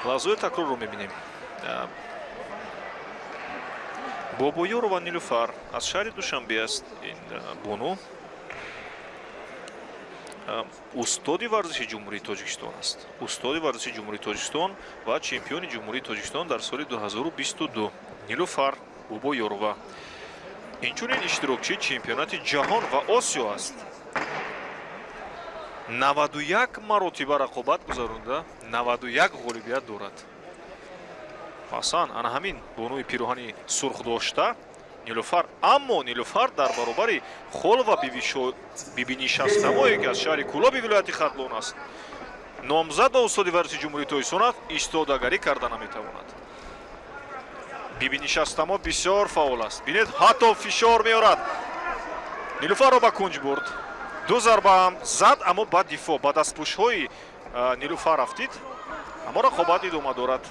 Лаҳзаҳои такрорро мебинем. Бобоёрова Нилуфар аз шаҳри Душанбе аст. Ин бону устоди варзиши Ҷумҳурии Тоҷикистон аст, устоди варзиши Ҷумҳурии Тоҷикистон ва чемпиони Ҷумҳурии Тоҷикистон дар соли 2022. Нилуфар Бобоёрова инчунин иштирокчии чемпионати ҷаҳон ва Осиё аст. 91 маротиба рақобат гузаронда, 91 ғолибият дорад. Асан ана ҳамин бонуи пироҳани сурх дошта, Нилуфар. Аммо Нилуфар дар баробари Холова Бибинишастамое, ки аз шаҳри Кӯлоби вилояти Хатлон аст, номзад ба устоди варзиши Ҷумҳурии Тоҷикистон аст, истодагарӣ карда наметавонад. Бибинишастамо бисёр фаъол аст. Бинед, ҳатто фишор меорад. Нилуфарро ба кунҷ бурд, ду зарбаам зад, аммо ба дифоъ, ба дастпӯшҳои Нилуфар афтид, аммо рақобат идома дорад.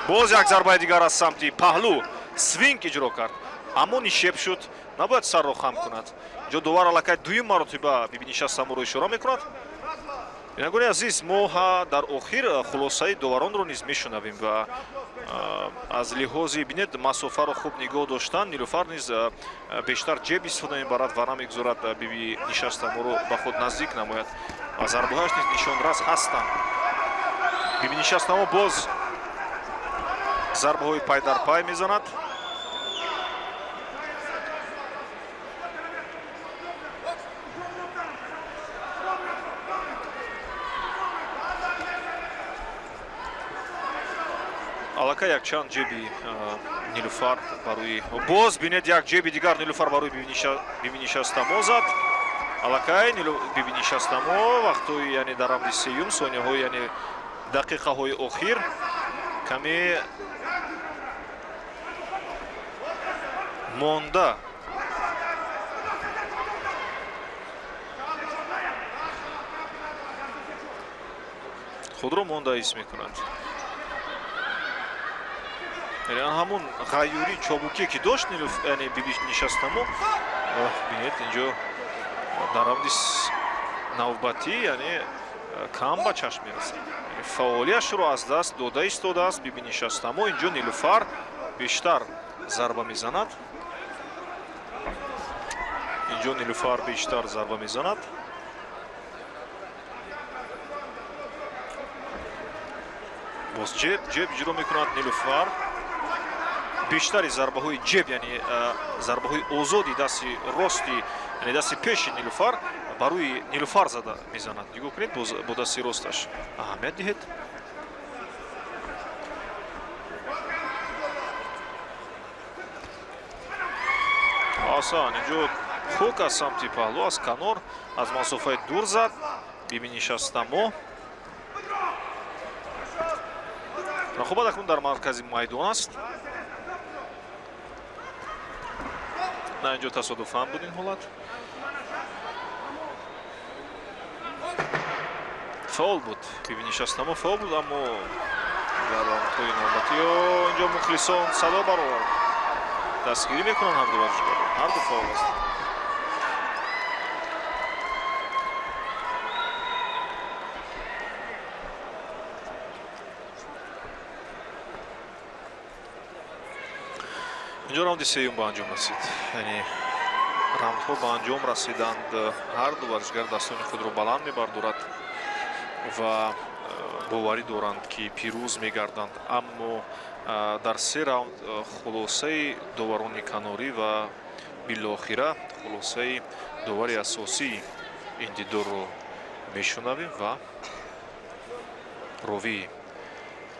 Боз як зарбаи дигар аз самти паҳлӯ свинг иҷро кард, аммо нишеб шуд. Набояд сарро хам кунад. Инҷо довар аллакай дуюм маротиба Бибинишастаморо ишора мекунад. Бинандагони азиз, мо дар охир хулосаи доваронро низ мешунавем ва аз лиҳози, бинед, масофаро хуб нигоҳ доштан, Нилуфар низ бештар ҷеб истифода мебарад ва намегузорад Биби Нишастаморо ба худ наздик намояд ва зарбаҳояш низ нишонрас ҳастанд. Биби Нишастамо боз зарбаҳои пайдарпай мезанад. Аллакай якчанд ҷеби Нилуфар барои, боз бинед, як ҷеби дигар Нилуфар барои Бибинишастамо зад. Аллакай Бибинишастамо вақтҳои, яъне дар рамди сеюм, сонияҳои, яъне дақиқаҳои охир каме монда. Худро монда ҳис мекунад. Яъне ҳамун ғайюрӣ, чобукие, ки дошт, яъне Биби Нишастамо, бинед, инҷо дар рамди навбатӣ, яъне кам ба чашм мерасад. Фаъолияшро аз даст дода истодааст Биби Нишастамо. Инҷо Нилуфар бештар зарба мезанад. Инҷо Нилуфар бештар зарба мезанад. Боз ҷеб, ҷеб иҷро мекунад Нилуфар. Бештари зарбаҳои ҷеб, яъне зарбаҳои озоди дасти рости, яъне дасти пеши Нилуфар ба рӯи Нилуфар зада мезанад. Нигоҳ кунед, бо дасти росташ, аҳамият диҳед. Асан, инҷо хук аз самти паҳлӯ, аз канор, аз масофаи дур зад Биби Нишастамо. Рақобат акнун дар маркази майдон аст. На, инҷо тасодуфан буд ин ҳолат. Фаол буд, Биби Нишастамо фаол буд, аммо дар раундҳои навбатӣ инҷо мухлисон садо баровард, дастгирӣ мекунанд ҳарду варзишгарро. Ҳарду фаол ҳастанд. Инҷо раунди сеюм ба анҷом расид, яъне раундҳо ба анҷом расиданд. Ҳарду варзишгар дастони худро баланд мебардорад ва боварӣ доранд, ки пирӯз мегарданд, аммо дар се раунд хулосаи доварони канорӣ ва билохира хулосаи довари асосии ин дидорро мешунавем ва ровии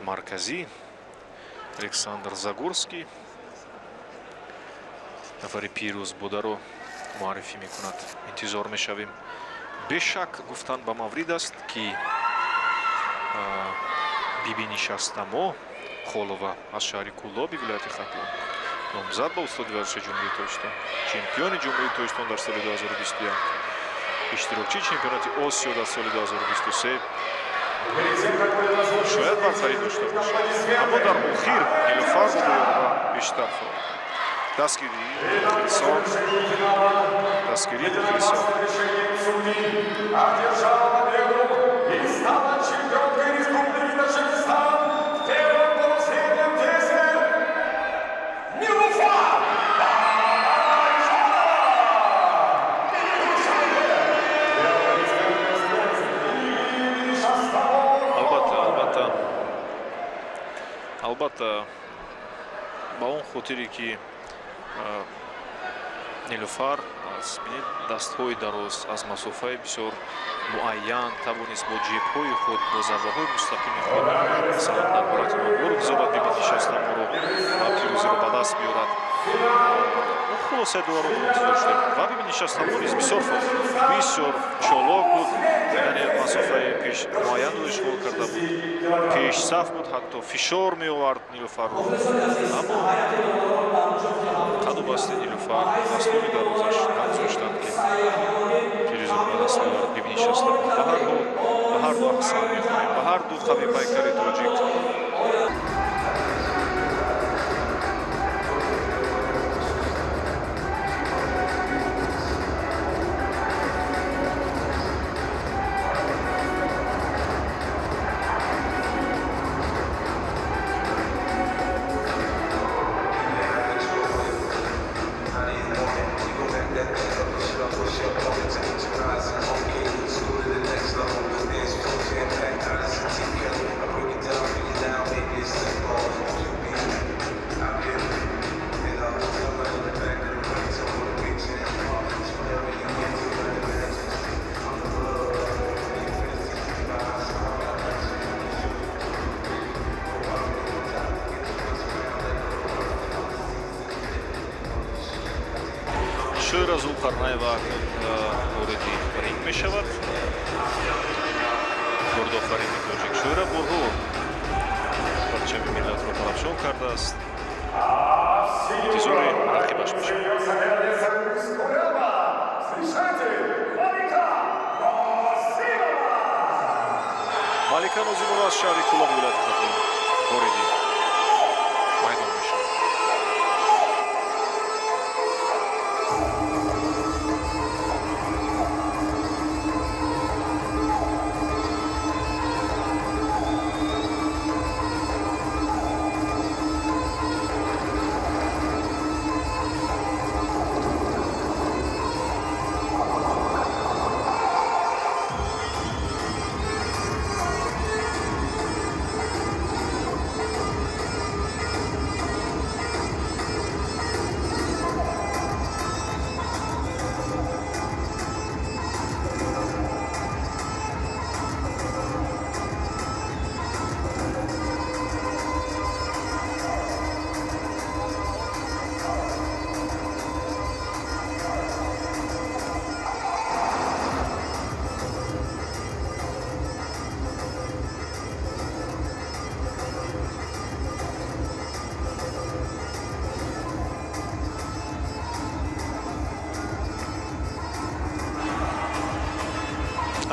марказӣ Александр Загорский нафари пирӯз бударо муаррифӣ мекунад. Интизор мешавем. Бешак, гуфтан ба маврид аст, ки Биби Нишастамо Холова аз шаҳри Кӯлоби вилояти Хатлон, номзад ба устоди варзиши Ҷумҳурии Тоҷикистон, чемпиони Ҷумҳурии Тоҷикистон дар соли 2021, иштирокчии чемпионати Осиё дар соли 2023 Перед тем, как будет озвучен Шояд бартарӣ дошта бошад, аммо дар охир Нилуфар Бобоёрова бештар фаъол. Дастгирии мухлисон, дастгирии мухлисон. Решением судей одержала победу и стала чемпионкой Республики Таджикистан в первом полусреднем весе Нилуфар Бабаджанова! Албатта, албатта, албатта, ба он хотире ки Нилуфар аз, бинед, дастҳои дароз, аз масофаи бисёр муайян тавонист бо ҷебҳои худ, бо зарбаҳои мустақими худ, масалан, дар ҳолати ногувор гузорад Бибини Шастаморо ва пирӯзиро ба даст биёрад. Хулосаи доварон интизор шудем ва Бибини Шастамо низ бисёр бисёр чолок буд, яъне масофаи пеш муайянро ишғол карда буд, пешсаф буд, ҳатто фишор меовард Нилуфарро, аммо қаду басти Нилуфар, дастони дарозаш нагузоштанд, ки пирӯзиро ба даст биёвард Бибини Шастамо. Ба ҳар ҳол, ба ҳар ду аҳсан мехонем, ба ҳар ду қавипайкари тоҷик. Шоира Зулқарнаева акнун вориди ринг мешавад. Гурдофарини тоҷик Шоира борҳо парчами миллатро парафшон кардааст, интизори рақибаш мешавад. Ее соперница из Кулеба. Встречайте, Малика Нозимова! Малика Нозимова аз шаҳри Кулоб, вилояти Хатлон, вориди майдон мешавад.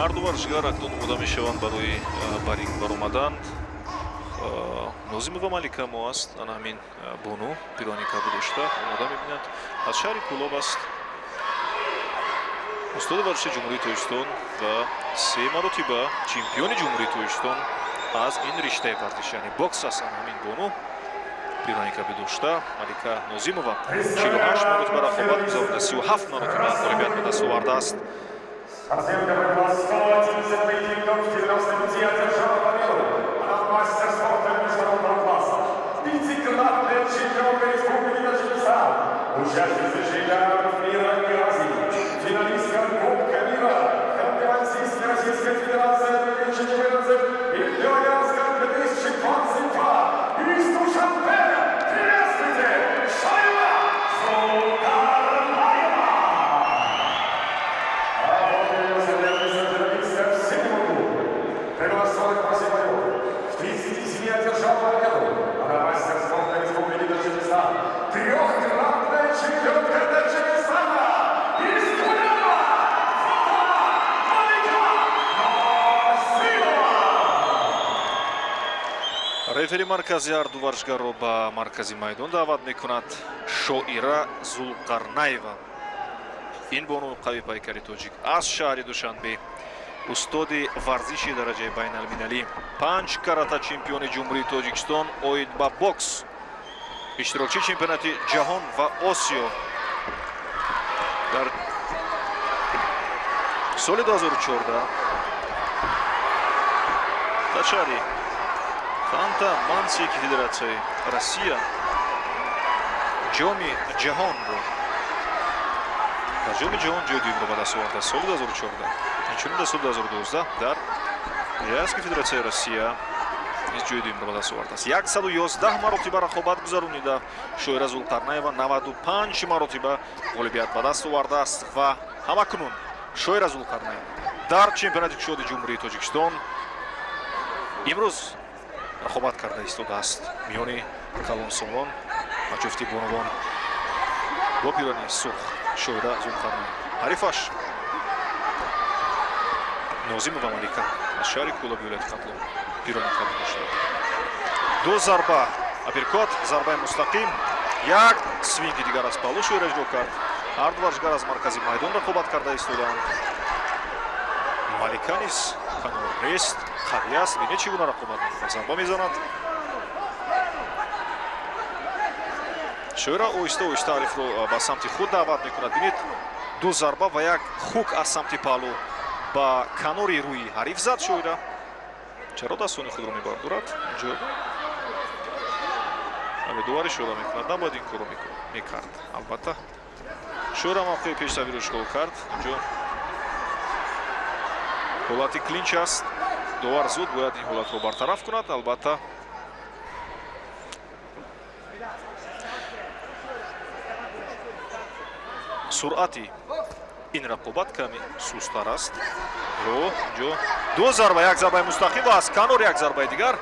Ҳар ду варзишгар акнун омода мешаванд барои ба ринг баромадан. Нозимова Малика мо аст, ана ҳамин бону пирони кабу дошта омода мебинад, аз шаҳри Кӯлоб аст, устоди варзиши Ҷумҳурии Тоҷикистон ва се маротиба чемпиони Ҷумҳурии Тоҷикистон аз ин риштаи варзиш, яъне бокс аст. Ана ҳамин бону пирони кабу дошта Малика Нозимова 48 маротиба рақобат гузаронда, 37 маротиба ғолибият ба даст овардааст. Спортсменка провела 111 поединков, в 95 одержала победу. Она мастер спорта международного класса. Пятикратная чемпионка Республики Таджикистан. Участница чемпионатов мира и Азии. Финалистка Кубка мира. Ханты-Мансийской Российской Федерации 2014 и Белоярска 2022. Из Душанбе. Приветствуйте! Шоира Зулкарнаева! А вот ее соперница, финалистка в синем углу. Рефери марказӣ ҳарду варзишгарро ба маркази майдон даъват мекунад. Шоира Зулқарнаева, ин бону қавипайкари тоҷик аз шаҳри Душанбе, устоди варзиши дараҷаи байналмилалӣ, панҷ карата чемпиони Ҷумҳурии Тоҷикистон оид ба бокс, иштирокчии чемпионати ҷаҳон ва Осиё, дар соли 2014 дар шаҳри Ханта Мансийски Федератсияи Россия Ҷоми ҷаҳонро, дар Ҷоми ҷаҳон ҷои дуюмро ба даст овард дар соли 2014. Инчунин дар соли 2012 дар Риянски Федератсияи Россия низ ҷои дуюмро ба даст овардааст. 111 маротиба рақобат гузаронида, Шоира Зулқарнаева 95 маротиба ғолибият ба даст овардааст. Ва ҳамакунун Шоира Зулқарнаева дар чемпионати кушоди Ҷумҳурии Тоҷикистон имрӯз рақобат карда истодааст миёни калонсолон ва ҷуфти бонувон. Бо пирани сурх Шоира Зулқарнаева, ҳарифаш Нозимова Малика аз шаҳри Кӯлоби вилояти Хатлон, пирани кабуд шуда. Ду зарба апперкот, зарбаи мустақим, як свинги дигар аз паҳлӯ Шоира иҷро кард. Ҳарду варзишгар аз маркази майдон рақобат карда истодаанд. Малика низ канор нест, қавӣ аст. Бинед, чӣ гуна рақобат мекунад, зарба мезанад. Шоира оҳиста оҳиста ҳарифро ба самти худ даъват мекунад. Бинед, ду зарба ва як хук аз самти паҳлӯ ба канори рӯи ҳариф зад Шоира. Чаро дастони худро мебардорад инҷо? Але довар ишора мекунад, набояд ин корро мекард. Албатта, Шоира мавқеи пешравиро ишғол кард. Инҷо ҳолати клинч аст, довар зуд бояд ин ҳолатро бартараф кунад. Албатта, суръати ин рақобат каме сусттар аст. Ро инҷо ду зарба, як зарбаи мустақим ва аз канор як зарбаи дигар.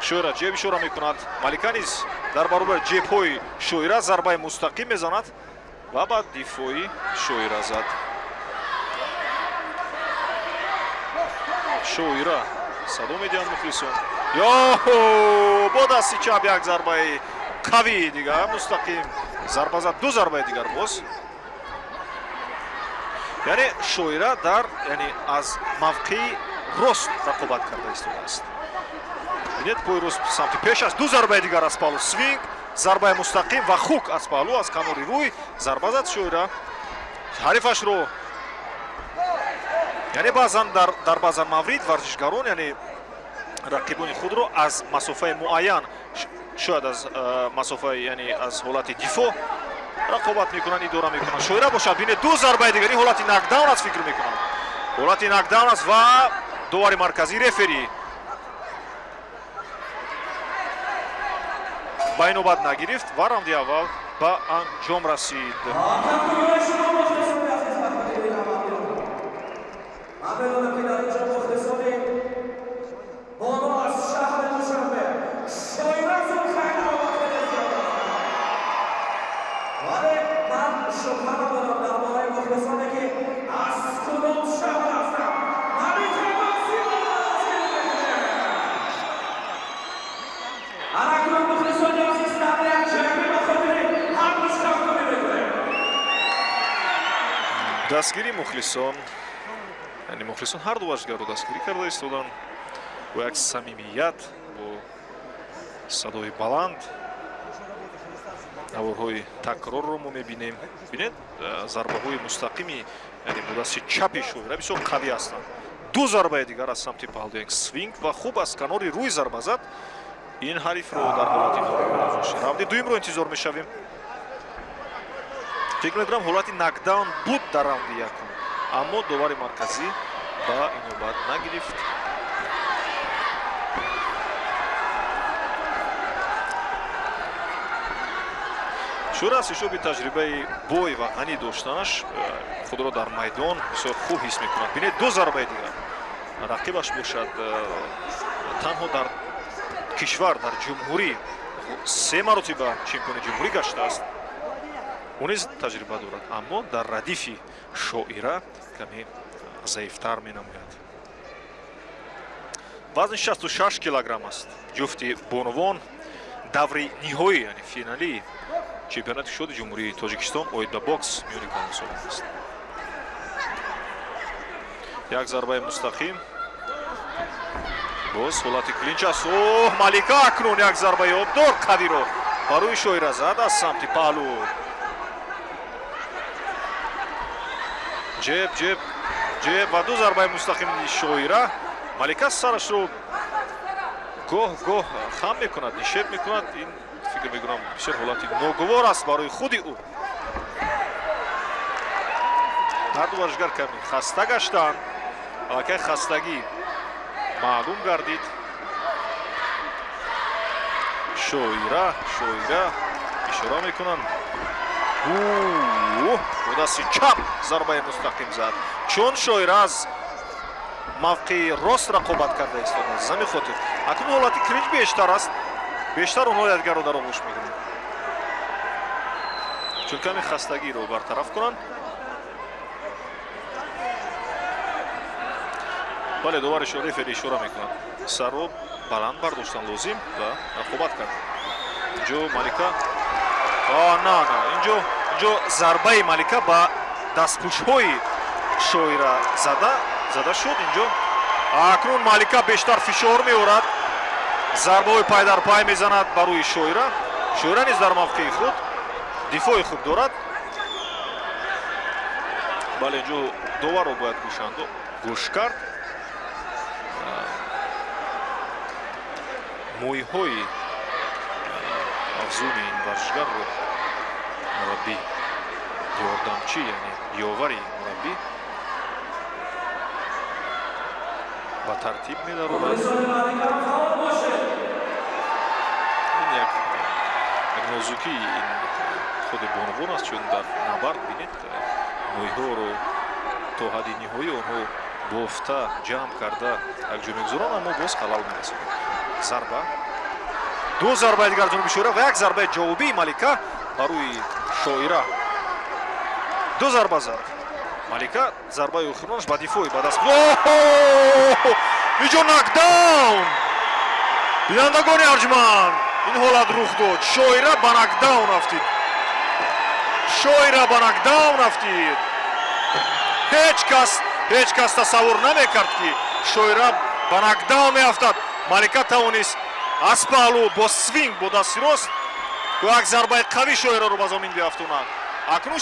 Шоира ҷеб ишора мекунад. Малика низ дар баробари ҷебҳои Шоира зарбаи мустақим мезанад ва ба дифои Шоира зад. Шоира, садо медиҳанд мухлисон. Ё, бо дасти чап як зарбаи қавии дигар мустақим зарба зад. Ду зарбаи дигар боз. Яъне Шоира дар, яъне аз мавқеи рост рақобат карда истодааст. Бинед, пои рост самти пеш аст. Ду зарбаи дигар аз паҳлӯ, свинг, зарбаи мустақим ва хук аз паҳлӯ, аз канори рӯй зарба зад Шоира ҳарифашро. Яъне баъзан дар баъзан маврид варзишгарон, яъне рақибони худро аз масофаи муайян, шояд аз масофаи, яъне аз ҳолати дифоъ рақобат мекунанд, идора мекунанд. Шоира бошад, бинед, ду зарбаи дигар. Ин ҳолати нокдаун аст, фикр мекунам, ҳолати нокдаун аст ва довари марказӣ, рефери, ба инобат нагирифт ва раунди аввал ба анҷом расид. Кафкӯбиҳои шумо, мухлисони азиз, ба хотири ин амалиёт. Ман медонам, ки дар инҷо мухлисони бону аз шаҳри Душанбе Шоира Зулқарнаева хеле зиёд ҳастанд, вале ман шубҳа надорам дар бораи мухлисоне, ки аз кудом шаҳр ҳастанд. Малика Нозимова дастгирӣ мекунем. Ана мухлисони азиз, дар як ҷамъӣ ба хотири ҳардуш кафкӯбӣ мекунем. Дастгирии мухлисон, яъне мухлисон ҳарду варзишгарро дастгирӣ карда истоданд бо як самимият, бо садои баланд. Наворҳои такрорро мо мебинем. Бинед, зарбаҳои мустақими, яъне бо дасти чапи Шоира бисёр қавӣ ҳастанд. Ду зарбаи дигар аз самти паҳлӯ, як свинг ва хуб аз канори рӯй зарба зад. Ин ҳарифро дар ҳолати норозӣ. Раунди дуюмро интизор мешавем. Фикр мекунам, ҳолати нокдаун буд дар раунди якум, аммо довари марказӣ ба инобат нагирифт. Шоира аз ҳисоби таҷрибаи бой ва ғанӣ доштанаш худро дар майдон бисёр хуб ҳис мекунад. Бинед, ду зарбаи дигар. Рақибаш бошад танҳо дар кишвар, дар ҷумҳурӣ се маротиба чемпиони ҷумҳурӣ гаштааст. Ӯ низ таҷриба дорад, аммо дар радифи Шоира каме заифтар менамояд. Вазни 66 килограмм аст. Ҷуфти бонувон даври ниҳоӣ, яъне финалии чемпионати шуди Ҷумҳурии Тоҷикистон оид ба бокс миёни калонсолон аст. Як зарбаи мустақим, боз ҳолати клинч аст. Оҳ, Малика акнун як зарбаи обдор қавиро ба рӯи Шоира зад аз самти паҳлӯ. Ҷеб, ҷеб, ҷеб ва ду зарбаи мустақими Шоира. Малика сарашро гоҳ гоҳ хам мекунад, нишеб мекунад. Ин, фикр мекунам, бисёр ҳолати ногувор аст барои худи ӯ. Ҳарду варзишгар каме хаста гаштанд, аллакай хастагӣ маълум гардид. Шоира, Шоира ишора мекунанд. Бо дасти чап зарбаи мустақим зад, чун Шоира аз мавқеи рост рақобат карда истодааст. Замин хотир акнун ҳолати клинч бештар аст, бештар онҳо якдигарро дар оғӯш мегиранд, чун каме хастагиро бартараф кунанд. Бале, довари рефери ишора мекунад, сарро баланд бардоштан лозим ва рақобат кард. Инҷо Малика, на, на, инҷо зарбаи Малика ба дастпӯшҳои Шоира зада шуд. Инҷо акнун Малика бештар фишор меорад, зарбаҳои пайдарпай мезанад ба рӯи Шоира. Шоира низ дар мавқеи худ дифои хуб дорад. Бале, инҷо доварро бояд гӯшандо гӯш кард. Мӯйҳои афзуни ин варзишгарро мураббӣ, ёрдамчӣ, яъне ёвари мураббӣ ба тартиб медарорад. Ин як нозукии ин худи бонувон аст, чун дар набард, бинед, мӯйҳоро то ҳадди ниҳоӣ онҳо бофта, ҷамъ карда якҷо мегузоранд, аммо боз халал мерасонад. Зарба, ду зарбаи дигар ҷониби Шоира ва як зарбаи ҷавобии Малика ба рӯи Шоира. Ду зарба зад Малика, зарбаи охиронаш ба дифои ба даст. Инҷо нокдаун! Бинандагони арҷманд, ин ҳолат рух дод, Шоира ба нокдаун афтид, Шоира ба нокдаун афтид. Ҳеҷ кас, ҳеҷ кас тасаввур намекард, ки Шоира ба нокдаун меафтад. Малика тавонист аз паҳлӯ бо свинг, бо дасти рост як зарбаи қавӣ Шоираро ба замин биафтонад. Акнун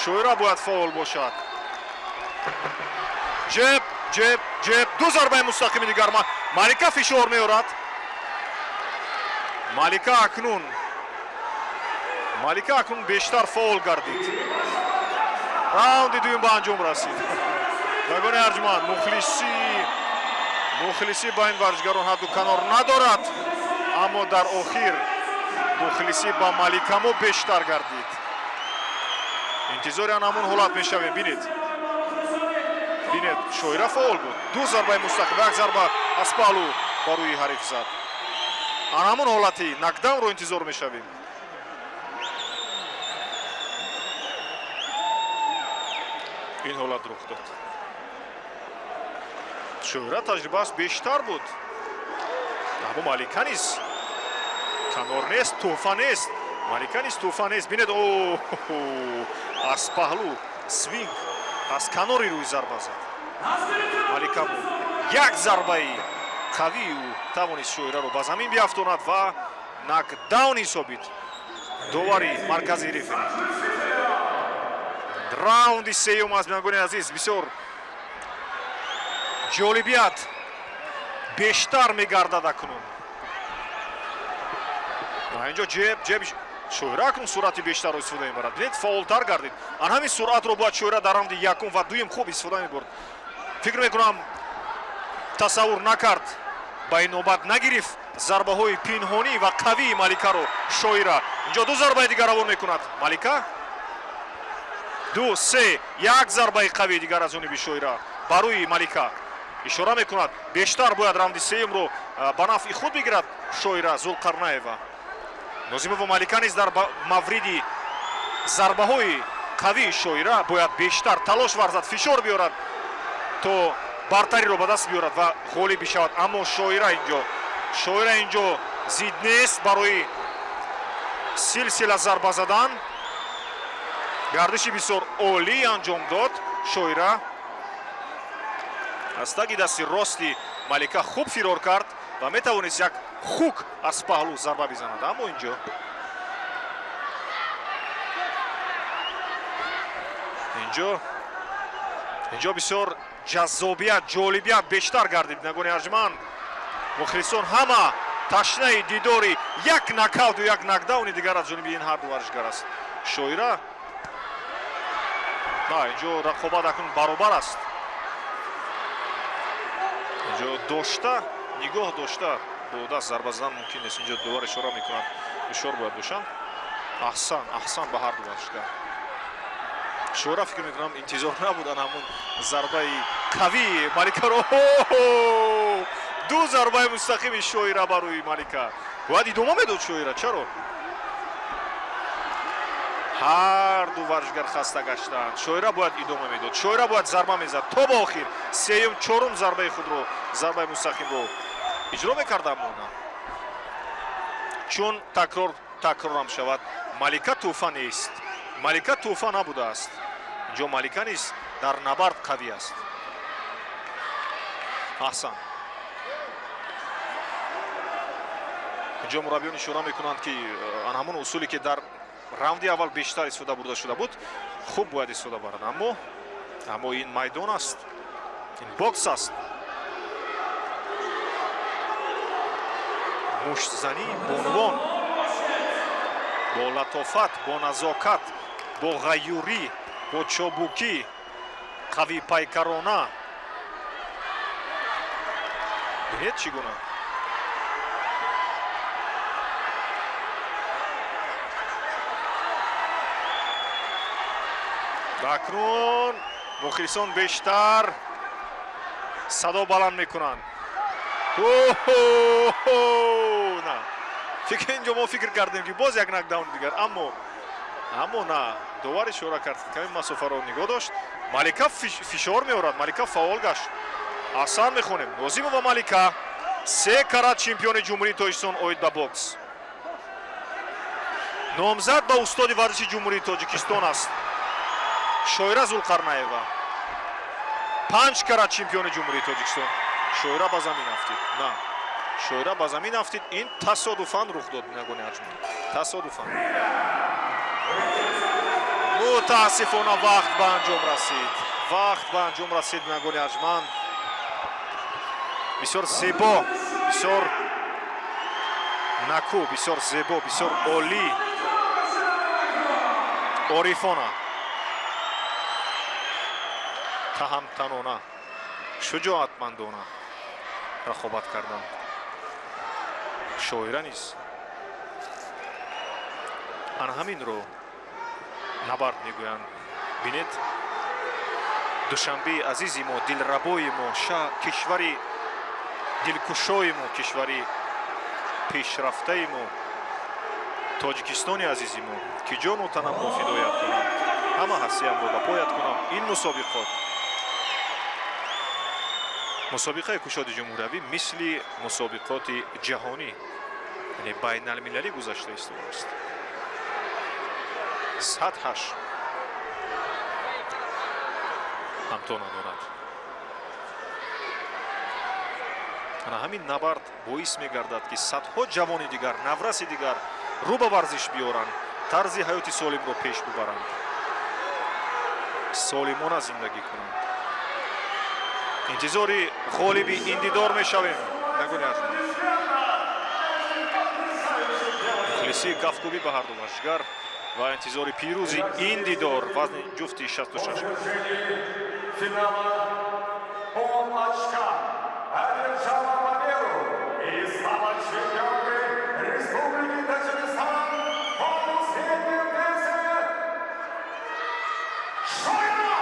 Шоира бояд фаъол бошад. Ҷеб, ҷеб, ҷеб, ду зарбаи мустақими дигар. Малика фишор меорад. Малика акнун бештар фаъол гардид. Раунди дуюм ба анҷом расид. Бинандагони арҷманд, мухлисӣ ба ин варзишгарон ҳадду канор надорад, аммо дар охир мухлисӣ ба Маликамо бештар гардид. Интизори ан ҳамон ҳолат мешавем. Бинед, бинед, Шоира фаъол буд, ду зарбаи мустақим, як зарба аз паҳлӯ ба рӯи ҳариф зад. Ан ҳамон ҳолати нокдаунро интизор мешавем. Ин ҳолат рух дод. Шоира таҷрибааш бештар буд, аммо Малика низ канор нест, тӯҳфа нест. Малика низ тӯҳфа нест. Бинед, о, аз паҳлӯ свинг, аз канори рӯи зарба зад Маликамо. Як зарбаи қавии ӯ тавонист Шоираро ба замин биафтонад ва нокдаун ҳисобид довари маркази рефери. Раунди сеюм аз, бинандагони азиз, бисёр ҷолибият бештар мегардад акнун. Инҷо ҷеб, ҷеб. Шоира акнун суръати бештарро истифода мебарад. Бинед, фаъолтар гардид. Ан ҳамин суръатро бояд Шоира дар раунди якум ва дуюм хуб истифода мебурд. Фикр мекунам, тасаввур накард, ба ин навбат нагирифт зарбаҳои пинҳонӣ ва қавии Маликаро Шоира. Инҷо ду зарбаи дигар равон мекунад Малика. Ду, се, як зарбаи қавии дигар аз ҷониби Шоира ба рӯи Малика. Ишора мекунад, бештар бояд раунди сеюмро ба нафъи худ бигирад Шоира Зулқарнаева. Нозимова Малика низ дар мавриди зарбаҳои қавии Шоира бояд бештар талош варзад, фишор биёрад, то бартариро ба даст биёрад ва ғолиб бишавад. Аммо Шоира инҷо зид нест барои силсила зарба задан. Гардиши бисёр олӣ анҷом дод Шоира. Аз таги дасти рости Малика хуб фирор кард ва метавонист як хук аз паҳлӯ зарба бизанад, аммо инҷо бисёр ҷаззобият, ҷолибият бештар гардид. Бинандагони арҷманд, мухлисон ҳама ташнаи дидори як нокауту як нокдауни дигар аз ҷониби ин ҳарду варзишгар аст. Шоира, на, инҷо рақобат акнун баробар аст. Инҷо дошта, нигоҳ дошта бо даст зарба задан мумкин нест. Инҷо довар ишора мекунад, ҳушёр бояд бошанд. Аҳсан, аҳсан ба ҳарду варзишгар. Шоира, фикр мекунам, интизор набудан ҳамун зарбаи қавии Маликаро. Ду зарбаи мустақими Шоира ба рӯи Малика. Бояд идома медод Шоира. Чаро ҳарду варзишгар хаста гаштанд? Шоира бояд идома медод, Шоира бояд зарба мезад то ба охир. Сеюм, чорум зарбаи худро, зарбаи мустақимро иҷро мекард, аммо на. Чун такрор такрорам шавад, Малика тӯҳфа нест, Малика тӯҳфа набудааст. Инҷо Малика низ дар набард қавӣ аст. Аҳсан. Инҷо мураббиён ишора мекунанд, ки ан ҳамон усуле, ки дар раунди аввал бештар истифода бурда шуда буд, хуб бояд истифода барад. Аммо ин майдон аст, ин бокс аст. Муштзании бонувон бо латофат, бо назокат, бо ғайюрӣ, бо чобукӣ, қавипайкарона. Бинед, чӣ гуна акнун мухлисон бештар садо баланд мекунанд. На, фикр, инҷо мо фикр кардем, ки боз як нокдауни дигар, аммо на, довар ишора кард, каме масофаро нигоҳ дошт. Малика фишор меорад, Малика фаъол гашт. Аҳсан мехонем. Нозимова Малика, се карат чемпиони Ҷумҳурии Тоҷикистон оид ба бокс, номзад ба устоди варзиши Ҷумҳурии Тоҷикистон аст. Шоира Зулқарнаева, панҷ карат чемпиони Ҷумҳурии Тоҷикистон. Шоира ба замин афтид. На, Шоира ба замин афтид. Ин тасодуфан рух дод, бинандагони арҷманд, тасодуфан. Мутаассифона, вақт ба анҷом расид, вақт ба анҷом расид, бинандагони арҷманд. Бисёр зебо, бисёр наку, бисёр зебо, бисёр олӣ, орифона, таҳамтанона, шуҷоатмандона рақобат карданд. Шоира низ ана ҳаминро набард мегӯянд. Бинед, Душанбеи азизи мо, дилрабои мо, кишвари дилкушои мо, кишвари пешрафтаи мо, Тоҷикистони азизи мо, ки ҷону танамро фидоят кунам, ҳама ҳастиямро ба поят кунам. Ин мусобиқот, мусобиқаи кушоди ҷумҳуриявӣ, мисли мусобиқоти ҷаҳонӣ, яъне байналмилалӣ гузашта истодааст. Сатҳаш ҳамто надорад. Ана ҳамин набард боис мегардад, ки садҳо ҷавони дигар, навраси дигар рӯ ба варзиш биёранд, тарзи ҳаёти солимро пеш бубаранд, солимона зиндагӣ кунанд. Интизори ғолиби ин дидор мешавем. Нагуни арҷманд, мухлисӣ, кафкӯбӣ ба ҳарду варзишгар ва интизори пирӯзи ин дидор, вазни ҷуфти 66. Финала по очкам одержала победу и стала чемпионкой Республики Таджикистан в полусреднем весе Шоира!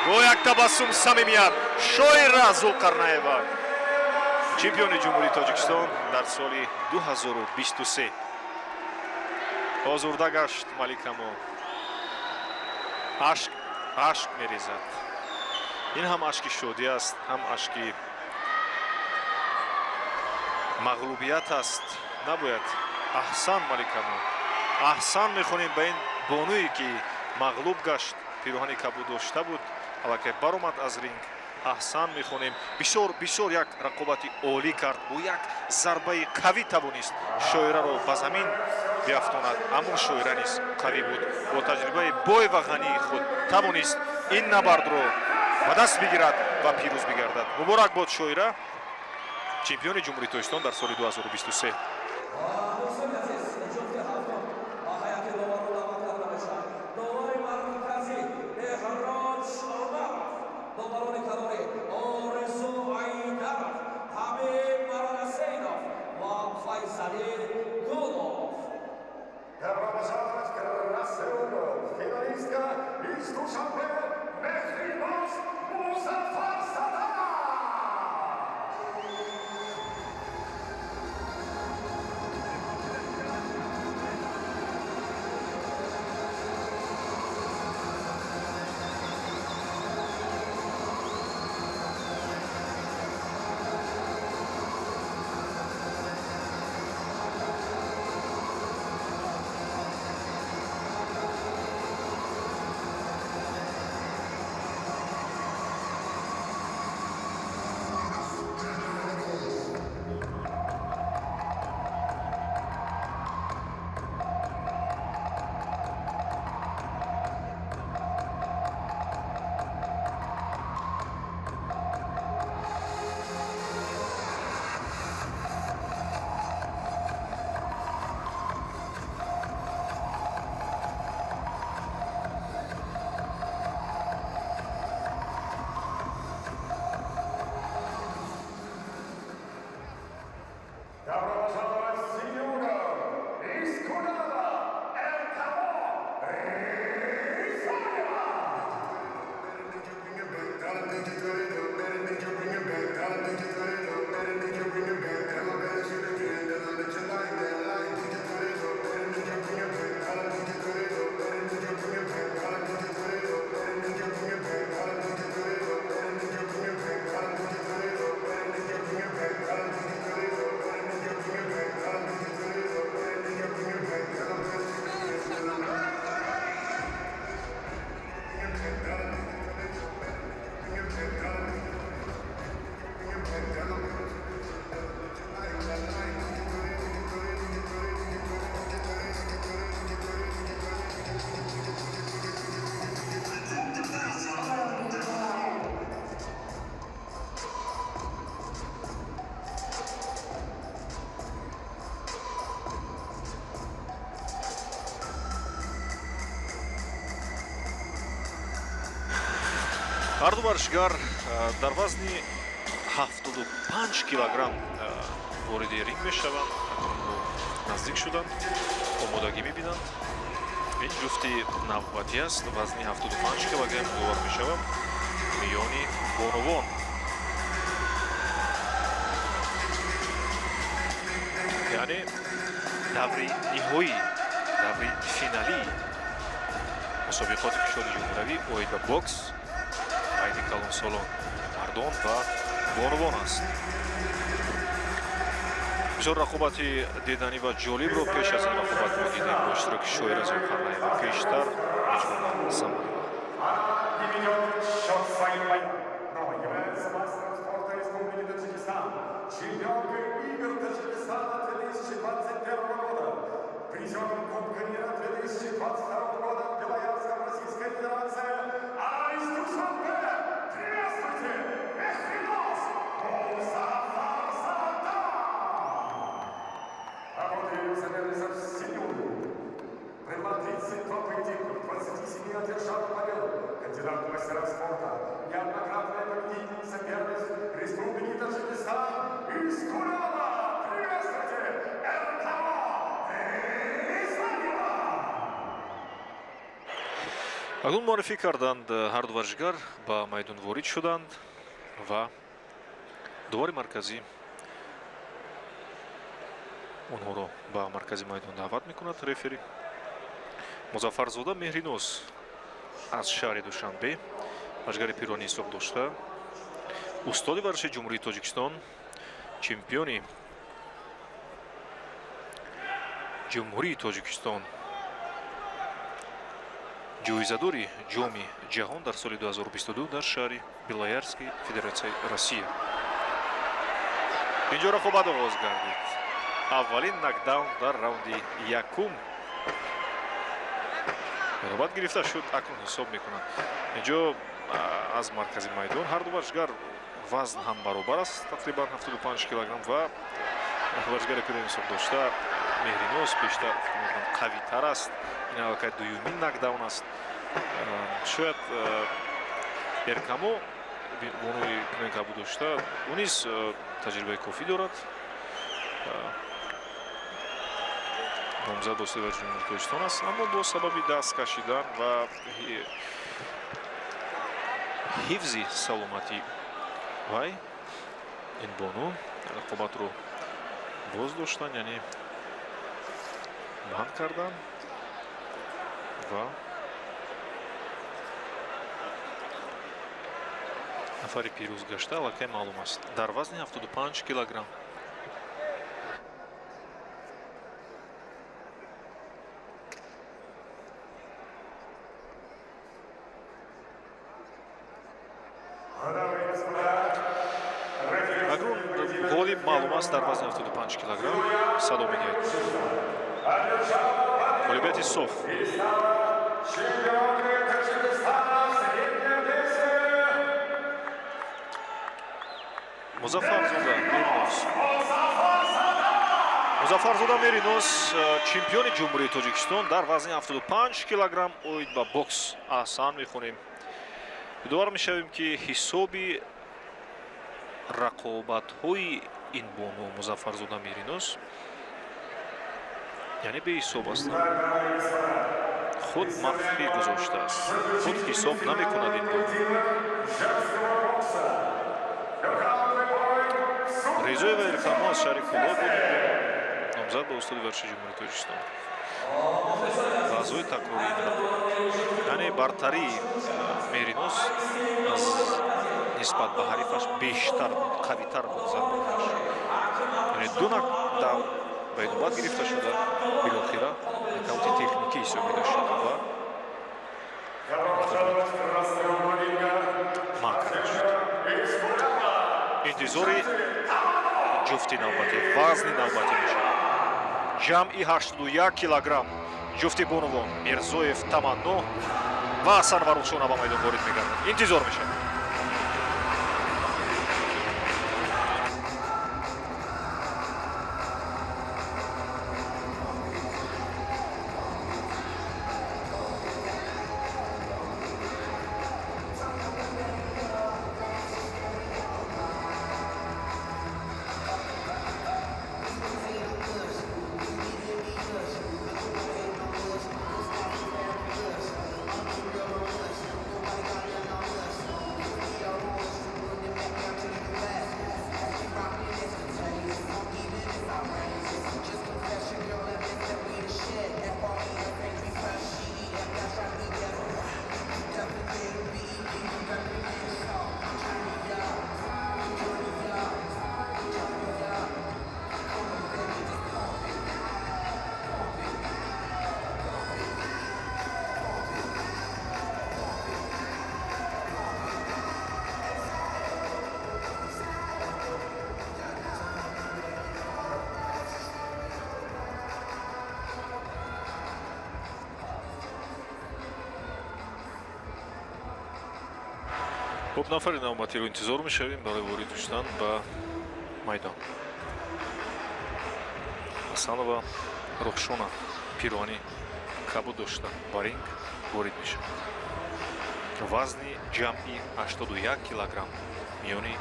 Бо як табассум, самимият, Шоира Зулқарнаева, чемпиони Ҷумҳурии Тоҷикистон дар соли 2023. Озурда гашт Маликамо, ашк. Ашк мерезад. Ин ҳам ашки шодӣ аст, ҳам ашки мағлубият аст. Набояд. Аҳсан, Маликамо. Аҳсан мехонем ба ин бонуе, ки мағлуб гашт, пироҳани кабуд дошта буд, аллакай баромад аз ринг. Аҳсан мехонем. Бисёр бисёр як рақобати олӣ кард. Бо як зарбаи қавӣ тавонист Шоираро ба замин биафтонад, аммо Шоира низ қавӣ буд. Бо таҷрибаи бой ва ғании худ тавонист ин набардро ба даст бигирад ва пирӯз бигардад. Муборак бод, Шоира, чемпиони Ҷумҳурии Тоҷикистон дар соли 2023. Дӯстони азиз, ҷуфти ҳафтум ба ҳайати доварон даъват карда мешавад. Довари марказӣ Меҳроҷ Умаров, доварони канорӣ Орзу Айдаров, Ҳабиб Марасейнов ва Файзалӣ Гулов. Добро пожаловать в красный угол. Финалистка из Душанбе Мехриноз Музафарзода. Добро пожаловать в синий угол. Из Кулаба Эркамо Рисаева. Ҳарду варзишгар дар вазни 75 килограмм вориди ринг мешаванд. Акнун наздик шуданд, омодагӣ мебинанд. Ин ҷуфти навбатӣ аст, вазни 75 килограмм довар мешавад миёни бонувон. Яъне даври ниҳоӣ, даври финалии мусобиқоти кишвари ҷумҳуравӣ оид ба бокс байни калонсолон, мардон ва бонувон аст. Бисёр рақобати диданӣ ва ҷолибро пеш аз ин рақобат мо дидем бо иштироки Шоира Зулқарнаева, пештар Миҷгуна Самадова. Она не ведет счет своим боям, но является мастером спорта Республики Таджикистан, чемпионкой игр Таджикистана 2021 года, призером Кубка мира 2022 года в Белоярском, Российская Федерация. Она из Душанбе. Приветствуйте, Мехриноз Музафарзода! А вот ее соперница в синем углу. Провела 32 поединка, в 27 одержала победу. Кандидат в мастера спорта, неоднократная победительница первенств Республики Таджикистан из Кулаба. Приветствуйте, Эркамо Рисаева! Акнун муаррифӣ карданд, ҳарду варзишгар ба майдон ворид шуданд ва довари марказӣ онҳоро ба маркази майдон даъват мекунад. Рефери Музаффарзода Меҳриноз Аз шаҳри Душанбе, варзишгари пирони ҳисоб дошта, устоди варзиши Ҷумҳурии Тоҷикистон, чемпиони Ҷумҳурии Тоҷикистон, ҷоизадори Ҷоми ҷаҳон дар соли 2022 дар шаҳри Белоярский, Федератсияи Россия. Инҷо рақобат оғоз гардид. Аввалин нокдаун дар раунди якум робат гирифта шуд, акнун ҳисоб мекунанд. Инҷо аз маркази майдон ҳар ду варзишгар вазн ҳам баробар аст, тақрибан 75 килограмм, ва варзишгари пирони ҳисоб дошта Меҳриноз бештар, фикр мекунам, қавитар аст. Ин аллакай дуюмин нокдаун аст. Шояд Эркамо, бонуи пирони кабуд дошта, ӯ низ таҷрибаи кофӣ дорад. Номзад ба устоди варзиши Ҷумҳурии Тоҷикистон аст, аммо бо сабаби даст кашидан ва ҳифзи саломатӣ вай, ин бону, рақобатро боз доштан, яъне банд кардан ва нафари пирӯз гашта аллакай маълум аст дар вазни 75 килограмм. Акнун ғолиб маълум аст дар вазни 75 килограмм. Садо медиҳад ғолибияти соф. Чемпионкой Таджикистана в среднем весе Музаффарзода Меҳриноз. Музаффарзода Меҳриноз, чемпиони Ҷумҳурии Тоҷикистон дар вазни 75 килограмм оид ба бокс. Аҳсан мехонем. Ёдовар мешавем, ки ҳисоби рақобатҳои ин бону Музаффарзода Меҳриноз, яъне беҳисоб ҳастанд. Худ махфӣ гузоштааст, худ ҳисоб намекунад ин бону. Женского бокса. Нокаутный бой в Резоева Эркамо аз шаҳри Кӯлоб, номзад ба устоди варзиши Ҷумҳурии Тоҷикистон. Лаҳзаҳои такрории ин рақобат, яъне бартарии Меҳриноз аз нисбат ба ҳарифаш бештар буд, қавитар буд зарбаҳояш. Яъне ду нокдаун ба инобат гирифта шуда, билохира нокаути техникӣ ҳисобида шуд ва Добро пожаловать в красный угол ринга. манъ карда шуд. Из Кулаба. Интизори ҷуфти навбатӣ, вазни навбатӣ мешавад, ҷамъи 81 килограмм. Ҷуфти бонувон Мирзоев Таманно ва Ҳасанова Рухшона ба майдон ворид мегарданд. Интизор мешавад. Хуб, нафари навбатиро интизор мешавем барои ворид шудан ба майдон. Ҳасанова Рухшона, пирони кабуд дошта, ба ринг ворид мешавад. Вазни ҷамъи 81 килограмм миёни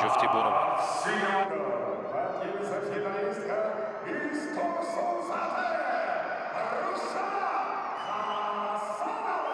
ҷуфти бонувон. Синий угол поднимется финалистка из Турсунзаде Рушана Хасанова.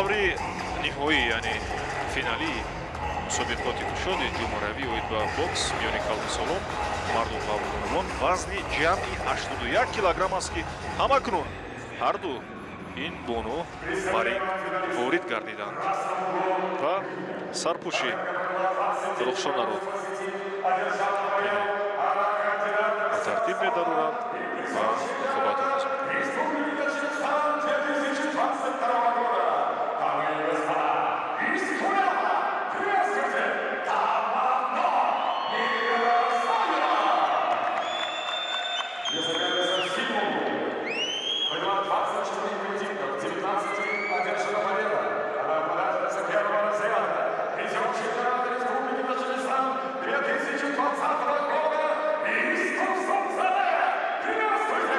Даври ниҳоӣ, яъне финалии мусобиқоти кушоди ҷумҳуриявӣ оид ба бокс миёни калонсолон, мардон ва бонувон, вазни ҷамъи 81 килограмм аст, ки ҳамакнун ҳарду ин бону ба ринг ворид гардиданд ва сарпӯши Рухшонаро ба тартиб медароранд ва рақобат оғоз мекунанд. Республики Таджикистан 2022 года. Дамы и господа, из Кулаба, приветствуйте Таманно Мирзоева! Весогребца в седьмом углу. Провела 24 поединка, в 19 одержана победа. Она обладательница первого разряда. Призер чемпионата Республики Таджикистан 2020 года из Турсунзаде. Приветствуйте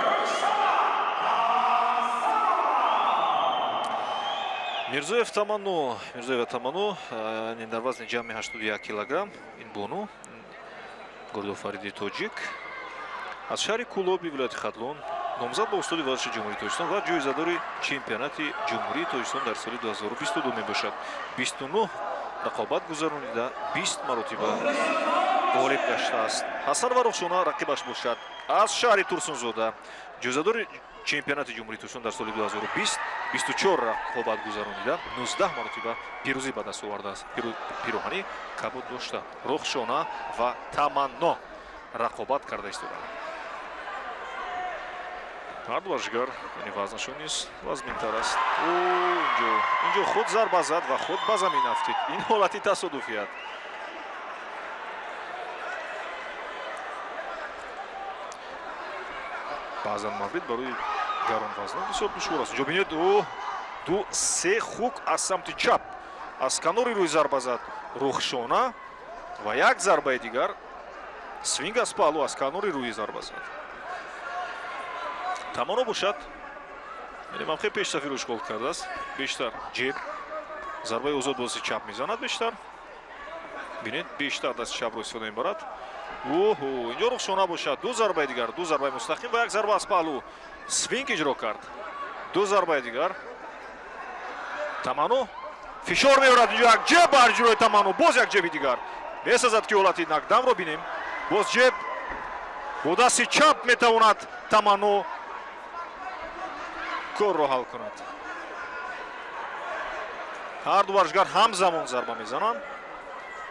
Рухшона Хасанова! Мирзоев Таманно, Мирзоева Таманно, яъне дар вазни ҷамъи 81 килограмм ин бону гурдофариди тоҷик аз шаҳри Кӯлоби вилояти Хатлон, номзад ба устоди варзиши Ҷумҳурии Тоҷикистон ва ҷоизадори чемпионати Ҷумҳурии Тоҷикистон дар соли 2022 мебошад. 29 рақобат гузаронида, 20 маротиба ғолиб гаштааст. Ҳасанова Рухшона рақибаш бошад аз шаҳри Турсунзода, ҷоизадори чемпионати Ҷумҳурии Тоҷикистон дар соли 2020, 24 рақобат гузаронида, 19 маротиба пирӯзӣ ба даст овардааст. Пироҳани кабуд дошта Рухшона ва Таманно рақобат карда истодаанд. Ҳарду варзишгар, яъне вазнашон низ вазминтар аст. О, инҷо худ зарба зад ва худ ба замин афтид. Ин ҳолати тасодуфият. Баъзан маврид барои гаронвазнон бисёр душвор аст. Инҷо бинед, о, ду, се хук аз самти чап аз канори рӯи зарба зад Рухшона ва як зарбаи дигар свинг аз паҳлӯ аз канори рӯи зарба зад. Таманно бошад, яъне мавқеи пешсафиро ишғол кардааст. Бештар ҷеб, зарбаи озод бо дасти чап мезанад бештар. Бинед, бештар дасти чапро истифода мебарад. Оҳо, инҷо Рухшона бошад, ду зарбаи дигар, ду зарбаи мустақим ва як зарба аз паҳлӯ свинг иҷро кард. Ду зарбаи дигар. Таманно фишор меорад. Инҷо як ҷеб бар ҷилои Таманно, боз як ҷеби дигар. Месазад, ки ҳолати нокдаунро бинем. Боз ҷеб бо дасти чап метавонад Таманно корро ҳал кунад. Ҳарду варзишгар ҳамзамон зарба мезананд,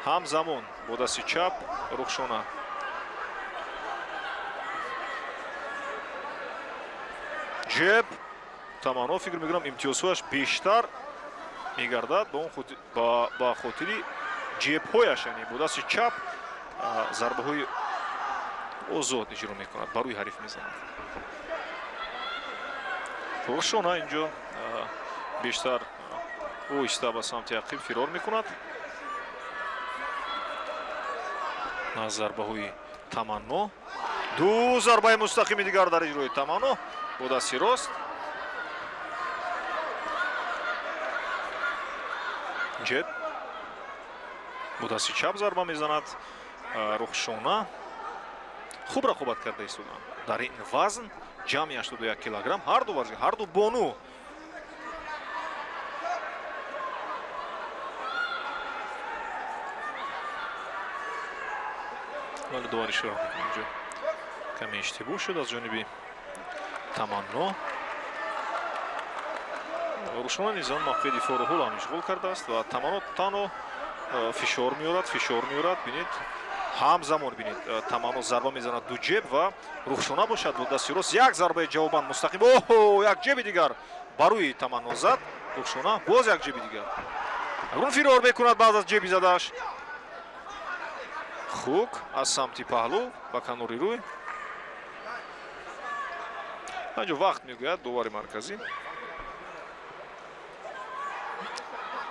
ҳамзамон бо дасти чап Рухшона. Ҷеб. Таманно, фикр мекунам, имтиёзҳояш бештар мегардад ба хотири ҷебҳояш, яъне бо дасти чап зарбаҳои озод иҷро мекунад, ба рӯи ҳариф мезанад. Рухшона инҷо бештар оҳиста ба самти ақиб фирор мекунад аз зарбаҳои Таманно. Ду зарбаи мустақими дигар дар иҷрои Таманно бо дасти рост. Ҷеб бо дасти чап зарба мезанад Рухшона. Хуб рақобат карда истоданд дар ин вазн ҷамъи 81 килограмм ҳарду варзишгар, ҳарду бону. Вале довар ишора мекунад, инҷо каме иштибоҳ шуд аз ҷониби Таманно. Рухшона низ он мавқеи дифоъро ҳоло ҳам ишғол кардааст ва Таманно танҳо фишор меорад, фишор меорад. Бинед, ҳамзамон бинед, Таманно зарба мезанад ду ҷеб ва Рухшона бошад бо дасти рост як зарбаи ҷавобан мустақим. Оҳо, як ҷеби дигар ба рӯи Таманно зад Рухшона, боз як ҷеби дигар. Акнун фирор мекунад баъд аз ҷеби задааш. Хук аз самти паҳлӯ ба канори рӯй. Анҷо вақт мегӯяд довари марказӣ.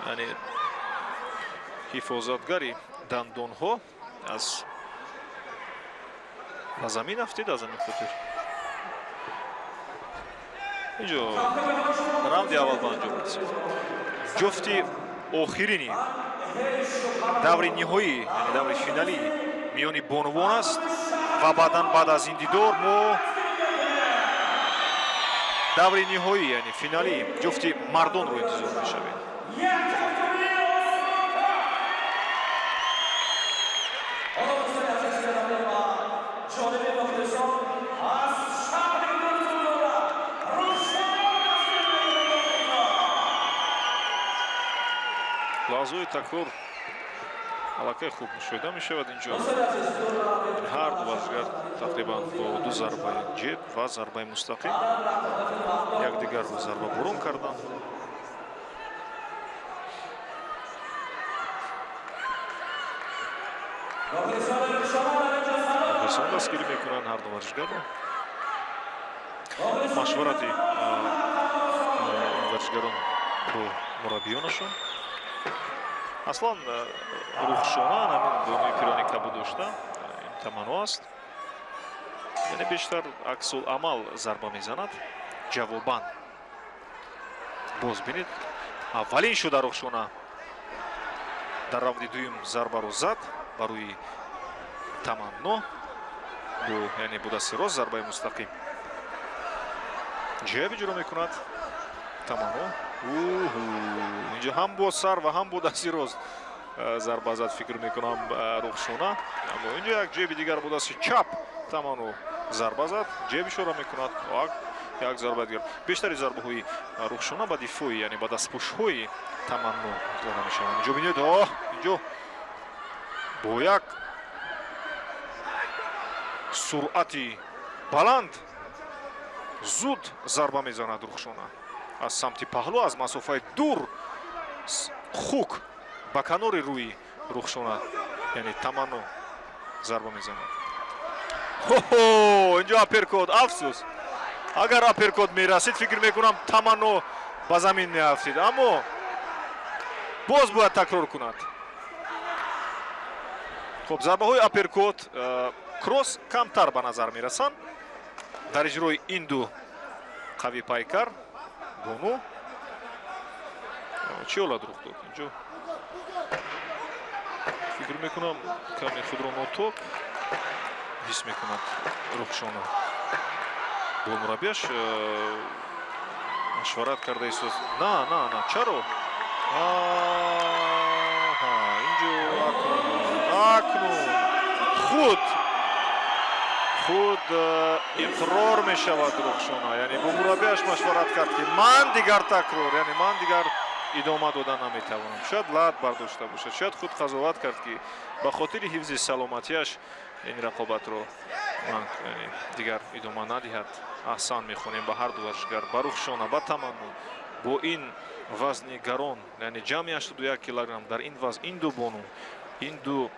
Яъне ҳифозатгари дандонҳо аз ба замин афтид, аз ҳамин хотир инҷо раунди аввал ба анҷом расид. Ҷуфти охирини даври ниҳоӣ, яъне даври финалӣ миёни бонувон аст ва баъдан баъд аз ин дидор мо Даври ниҳоӣ, яъне финалии ҷуфти мардонро интизор мешавем. Лаҳзаҳои такрор аллакай хуб мушоҳида мешавад. Инҷо ҳар ду варзишгар тақрибан бо ду зарбаи ҷеб ва зарбаи мустақим якдигарро зарбаборон карданд. Мухлисон дастгирӣ мекунанд ҳар ду варзишгарро. Машварати варзишгарон бо мураббиёнашон. Аслан Рухшона ҳамин бонуи пирони кабуд дошта, ин Таманно аст. Яъне бештар аксул амал зарба мезанад. Ҷавобан боз бинед, аввалин шуда Рухшона дар раунди дуюм зарбаро зад ба рӯи Таманно, яъне бо дасти рост зарбаи мустақим. Ҷеб иҷро мекунад Таманно. Инҷо ҳам бо сар ва ҳам бо дасти рост зарба зад, фикр мекунам, Рухшона. Аммо инҷо як ҷеби дигар бо дасти чап Таманно зарба зад, ҷеб ишора мекунад, як зарба дигар. Бештари зарбаҳои Рухшона ба дифои, яъне ба дастпӯшҳои Таманно зада мешаванд. Инҷо бинед, инҷо бо як суръати баланд зуд зарба мезанад Рухшона. Аз самти паҳлӯ, аз масофаи дур хук ба канори рӯи Рухшона, яъне Таманно зарба мезанад. Хо-хо, инҷо апперкот, афсӯс. Агар апперкот мерасид, фикр мекунам, Таманно ба замин меафтид, аммо боз бояд такрор кунад. Хуб, зарбаҳои апперкот, кросс камтар ба назар мерасанд дар иҷрои ин ду қавипайкар бону. Чӣ ҳолат рух дод инҷо? Фикр мекунам, каме худро нотоб ҳис мекунад Рухшона. Бо мураббияш машварат карда истод. На, на, на, чаро? Инҷо акнун худ иқрор мешавад Рухшона, яъне бо мураббияш машварат кард, ки ман дигар такрор, яъне ман дигар идома дода наметавонам. Шояд лат бардошта бошад, шояд худ қазоват кард, ки ба хотири ҳифзи саломатиаш ин рақобатро дигар идома надиҳад. Аҳсан мехонем ба ҳар ду варзишгар, ба Рухшона, ба Таманно. Бо ин вазни гарон, яъне ҷамъи 81 килограмм, дар ин вазн ин ду бону, ин ду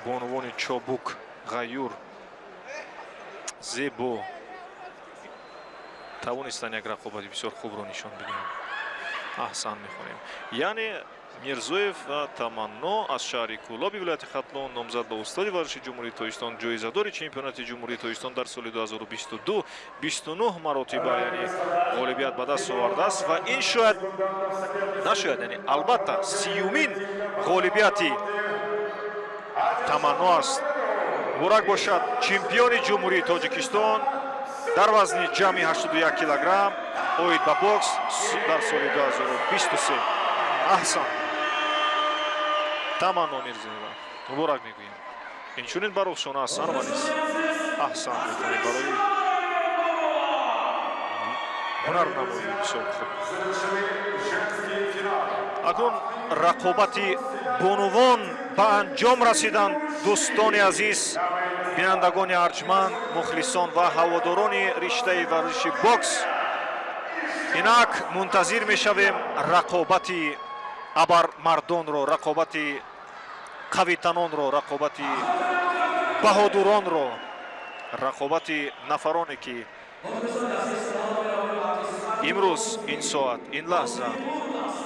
бонувони чобук, ғаюр, зебо тавонистанд як рақобати бисёр хубро нишон бидиҳанд. Аҳсан мехонем. Яъне Мирзоев ва Таманно аз шаҳри Кӯлоби вилояти Хатлон, номзад ба устоди варзиши Ҷумҳурии Тоҷикистон, ҷоизадори чемпионати Ҷумҳурии Тоҷикистон дар соли 2022, 29 маротиба, яъне ғолибият ба даст овардааст ва ин шояд нашояд, яъне албатта сиюмин ғолибияти Таманно аст. Муборак бошад, чемпиони Ҷумҳурии Тоҷикистон дар вазни ҷамъи 81 килограмм оид ба бокс дар соли 2023. Аҳсан, Таманно Мирзоева, муборак мегӯем. Инчунин ба Рухшона Ҳасанова низ аҳсан мекунем барои ҳунарнамоии бисёр хуб. Акнун рақобати бонувон ба анҷом расиданд. Дӯстони азиз, бинандагони арҷманд, мухлисон ва ҳаводорони риштаи варзиши бокс, инак мунтазир мешавем рақобати абармардонро, рақобати қавитанонро, рақобати баҳодуронро, рақобати нафароне, ки имрӯз, ин соат, ин лаҳза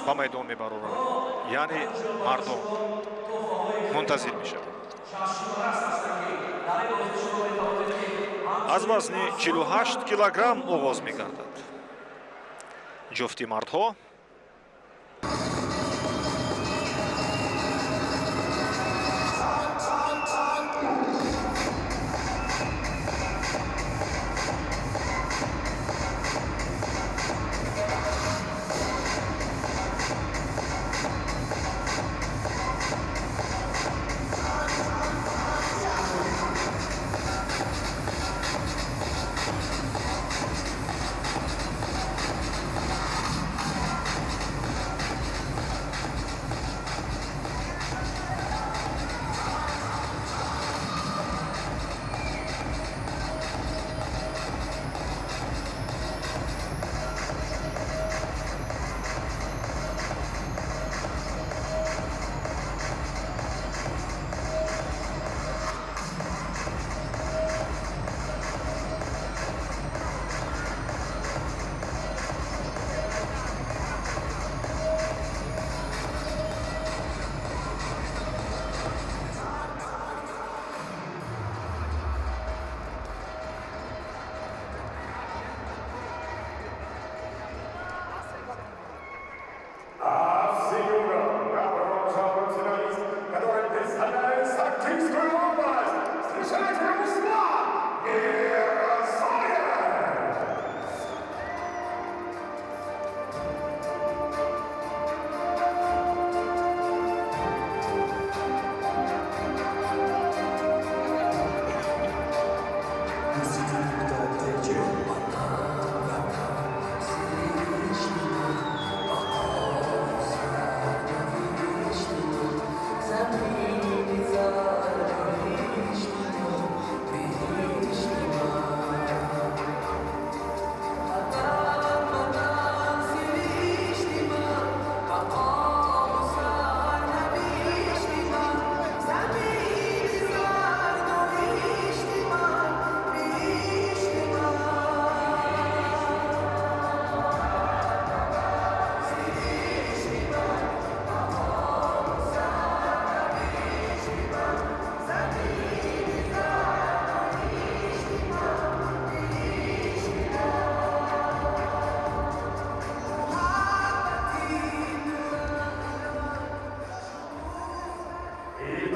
ба майдон мебароранд, яъне мардон. Мунтазир мешавем. Аз вазни 48 килограмм оғоз мегардад ҷуфти мардҳо.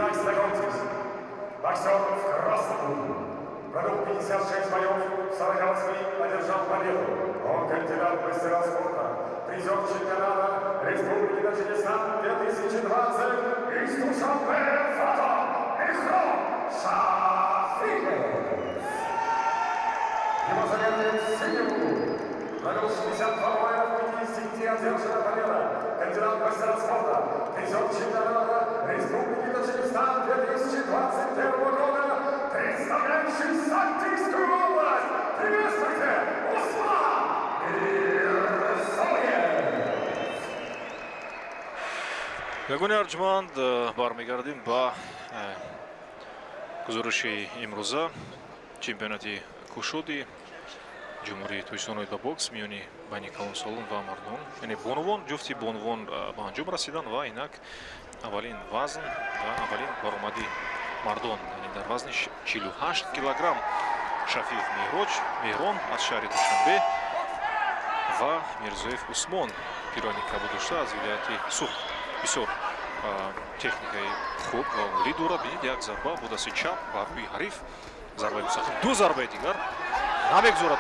Итак, знакомьтесь, боксер в красном углу. Провел 56 боев, в 48 одержал победу. Он кандидат в мастера спорта, призер чемпионата Республики Таджикистан 2020 из Душанбе Фото Мехрон Шафиев. Его соперник в синем углу. Провел 62 боя, в 55 одержана победа. Кандидат в мастера спорта, призер чемпионата Республики Таджикистан 2021 года, представляющий Сантийскую область. Приветствуйте, Усман Мирзоев! Ягони арҷманд, бармегардем ба гузориши имрӯза чемпионати кушоди Ҷумҳурии Тоҷикистон оид ба бокс миёни байни калонсолон ва мардон, яъне бонувон, ҷуфти бонувон ба анҷом расиданд ва инак аввалин вазн ва аввалин баромади мардон, яъне дар вазни 48 килограмм Шафиев Меҳроҷ Меҳрон аз шаҳри Душанбе ва Мирзоев Усмон пирони кабуддошта аз вилояти Суғд. Бисёр техникаи хуб ва олӣ дорад. Бинед, як зарба бо дасти чап бар рӯи ҳариф, зарбаи мустақим, ду зарбаи дигар намегузорад.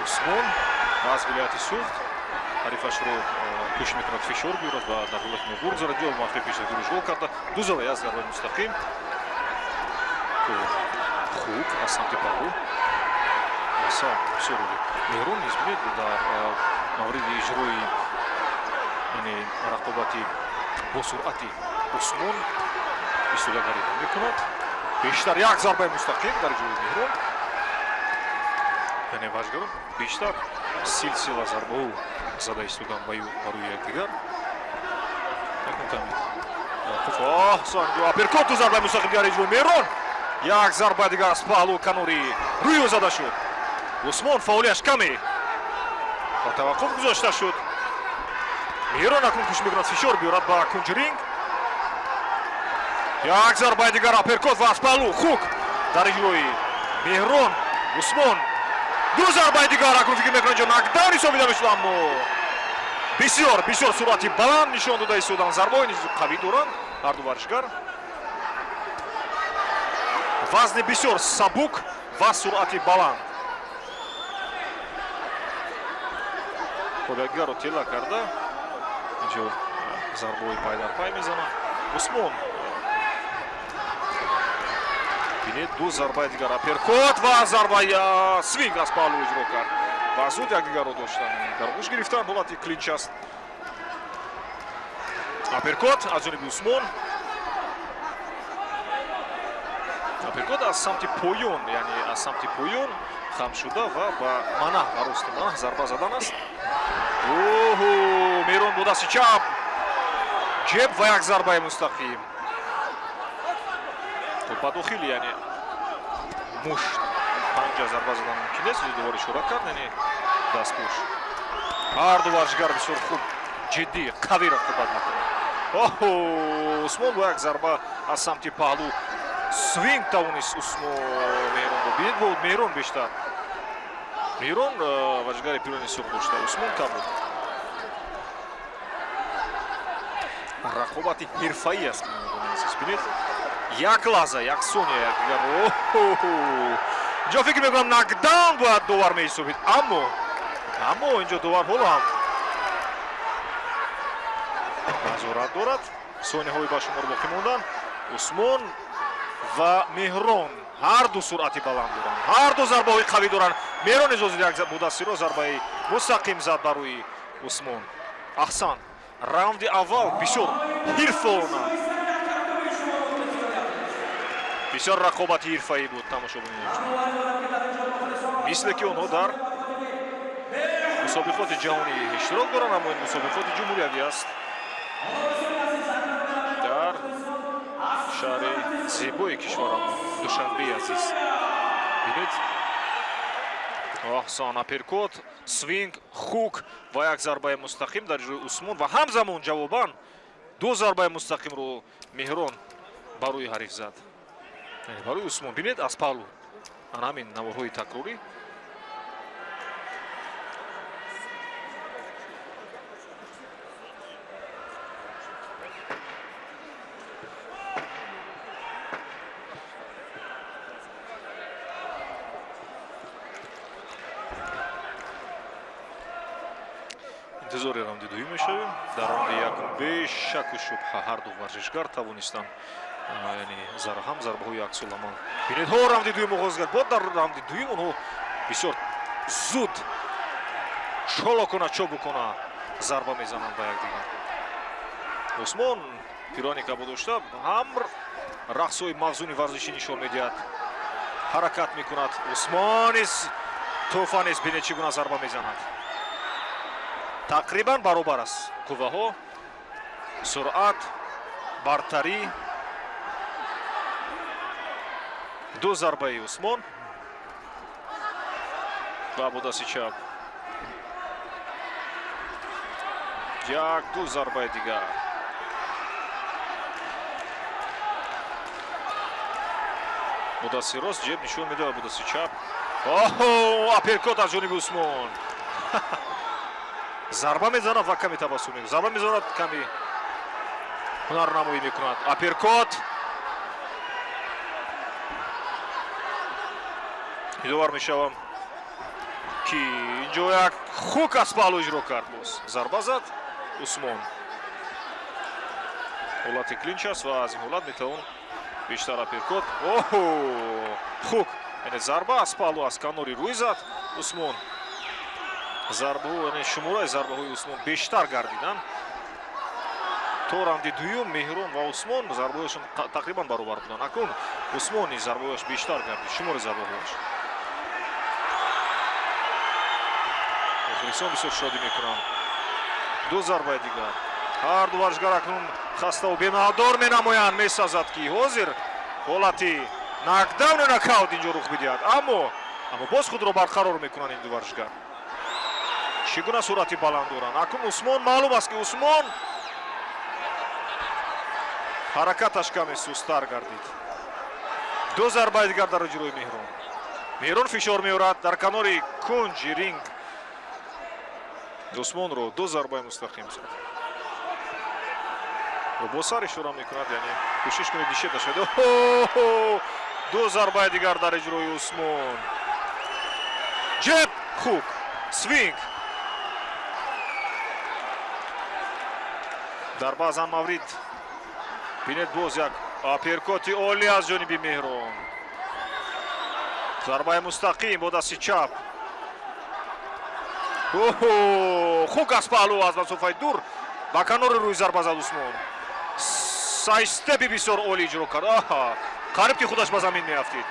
Усмон аз вилояти Суғд ҳарифашро кӯшиш мекунад фишор биёрад ва дар ҳолати нобур гузорад ё мавқеи пешрафиро ишғол карда. Ду зарба, як зарбаи мустақим хуб аз самти паҳлӯ. Асан бисёр олӣ. Меҳрон низ, бинед, дар мавриди иҷрои, яъне рақобати бо суръати Усмон истодагарӣ намекунад. Бештар як зарбаи мустақим дар иҷрои Меҳрон, яъне варзишгарон бештар силсила зарбаҳо зада истодан ба рӯи якдигар. Апперкот, ду зарбаи мустақим дар иҷрои Меҳрон, як зарба дигар аз паҳлӯ канори рӯё зада шуд. Усмон фаъолияш каме ба таваққуф гузошта шуд. Меҳрон акнун кӯшиш мекунад фишор биёрад ба кунҷи ринг. Як зарбаи дигар, апперкот ва аз паҳлӯ хук дар иҷрои Меҳрон Усмон. Ду зарбаи дигар, акнун фикр мекунад, инҷо нокдаун ҳисобида мешуд, аммо бисёр, бисёр суръати баланд нишон дода истодан, зарбаҳои низ қавӣ доранд ҳарду варзишгар. Вазни бисёр сабук ва суръати баланд. Хоб, якдигарро тела карда, инҷо зарбаҳои пайдарпай мезананд. Усмон, бинед, ду зарбаи дигар, апперкот ва зарбаи свинг аз паҳлӯ иҷро кард ва зуд якдигарро доштан, дар оғӯш гирифтан, ҳолати клинч аст. Апперкот аз ҷониби Усмон, апперкот аз самти поён, яъне аз самти поён хам шуда ва ба манаҳ, ба рости манаҳ зарба задан аст. Оҳо, Меҳрон бо дасти чап, ҷеб ва як зарбаи мустақим ба дохили, яъне мушт, панҷа зарба задан мумкин нест, довар ишора кард, яъне дастпӯш. Ҳарду варзишгар бисёр хуб, ҷиддӣ, қавӣ рақобат мекунанд. Оҳо, Усмон бо як зарба аз самти паҳлӯ, свинг тавонист Усмон Меҳронро. Бинед, бо Меҳрон бештар, Меҳрон варзишгари пирони сурх дошта, Усмон кабуд. Рақобати ҳирфаӣ аст, азиз. Бинед, як лаҳза, як сония якдигар. Инҷо фикр мекунам, нокдаун бояд довар меҳисобид, аммо инҷо довар ҳоло ҳам назорат дорад. Сонияҳои ба шумор боқӣ монданд. Усмон ва Меҳрон ҳарду суръати баланд доранд, ҳарду зарбаҳои қавӣ доранд. Меҳрон низ ҳозир як бо дасти рост зарбаи мустақим зад бар рӯи Усмон. Аҳсан, раунди аввал бисёр ҳирфона, бисёр рақобати ҳирфаӣ буд, тамошобинони, мисле ки онҳо дар мусобиқоти ҷаҳонӣ иштирок доранд, аммо ин мусобиқоти ҷумҳуриявӣ аст дар шаҳри зебои кишварамон, Душанбеи азиз. Бинед, аҳсан, апперкот, свинг, хук ва як зарбаи мустақим дар ҷои Усмон ва ҳамзамон ҷавобан ду зарбаи мустақимро Меҳрон ба рӯи ҳариф зад, яъне ба рӯи Усмон. Бинед, аз паҳлӯ, ана ҳамин наворҳои такрорӣ. Интизори раунди дуюм мешавем. Дар раунди якум бешаку шубҳа ҳар ду варзишгар тавонистанд, яъне ҳам зарбаҳои аксуламал. Бинед, ҳо, раунди дуюм оғоз кард. Бо дар раунди дуюм онҳо бисёр зуд, чолокона, чобукона зарба мезананд ба якдигар. Усмон пирони кабо дошта ҳам рақсҳои мавзуни варзишӣ нишон медиҳад, ҳаракат мекунад. Усмон низ тӯҳфа нест, бинед, чӣ гуна зарба мезанад. Тақрибан баробар аст қувваҳо, суръат, бартарӣ. Ду зарбаи Усмон ва бо дасти чап, як, ду зарбаи дигар. Бо дасти рост ҷеб нишон медиҳад, бо дасти чап. Оҳо, апперкот аз ҷониби Усмон. Зарба мезанад ва каме табассум мекунад, зарба мезанад, каме ҳунарнамоӣ мекунад. Апперкот. Ёдовар мешавам, ки инҷо як хук аз паҳлӯ иҷро кард. Боз зарба зад Усмон. Ҳолати клинч аст ва аз ин ҳолат метавон бештар апперкот. Оҳо, хук, яъне зарба аз паҳлӯ, аз канори рӯй зад Усмон. Зарбаҳо, яъне шумораи зарбаҳои Усмон бештар гардиданд. То раунди дуюм Меҳрон ва Усмон зарбаҳояшон тақрибан баробар буданд. Акнун Усмон низ зарбаҳояш бештар гардид, шумори зарбаҳояш. Мухлисон бисёр шодӣ мекунанд. Ду зарбаи дигар. Ҳар ду варзишгар акнун хаставу бемаъдор менамоянд. Месазад, ки ҳозир ҳолати нокдауну нокаут инҷо рух бидиҳад, аммо боз худро барқарор мекунанд ин ду варзишгар. Чӣ гуна суръати баланд доранд! Акнун Усмон, маълум аст, ки Усмон ҳаракаташ каме сусттар гардид. Ду зарбаи дигар дар иҷрои Меҳрон. Меҳрон фишор меорад дар канори кунҷи ринг. Усмонро ду зарбаи мустақим зад ва бо сар ишора мекунад, яъне кӯшиш кунед, дишеб нашавед. Ду зарбаи дигар дар иҷрои Усмон. Ҷеб, хук, свинг. Дар баъзан маврид, бинед, боз як апперкоти олӣ аз ҷониби Меҳрон. Зарбаи мустақим бо дасти чап. Хук аз паҳлӯ, аз масофаи дур ба канори рӯи зарба зад Усмон. Сайдстепи бисёр олӣ иҷро кард. Аҳа, қариб ки худаш ба замин меафтид.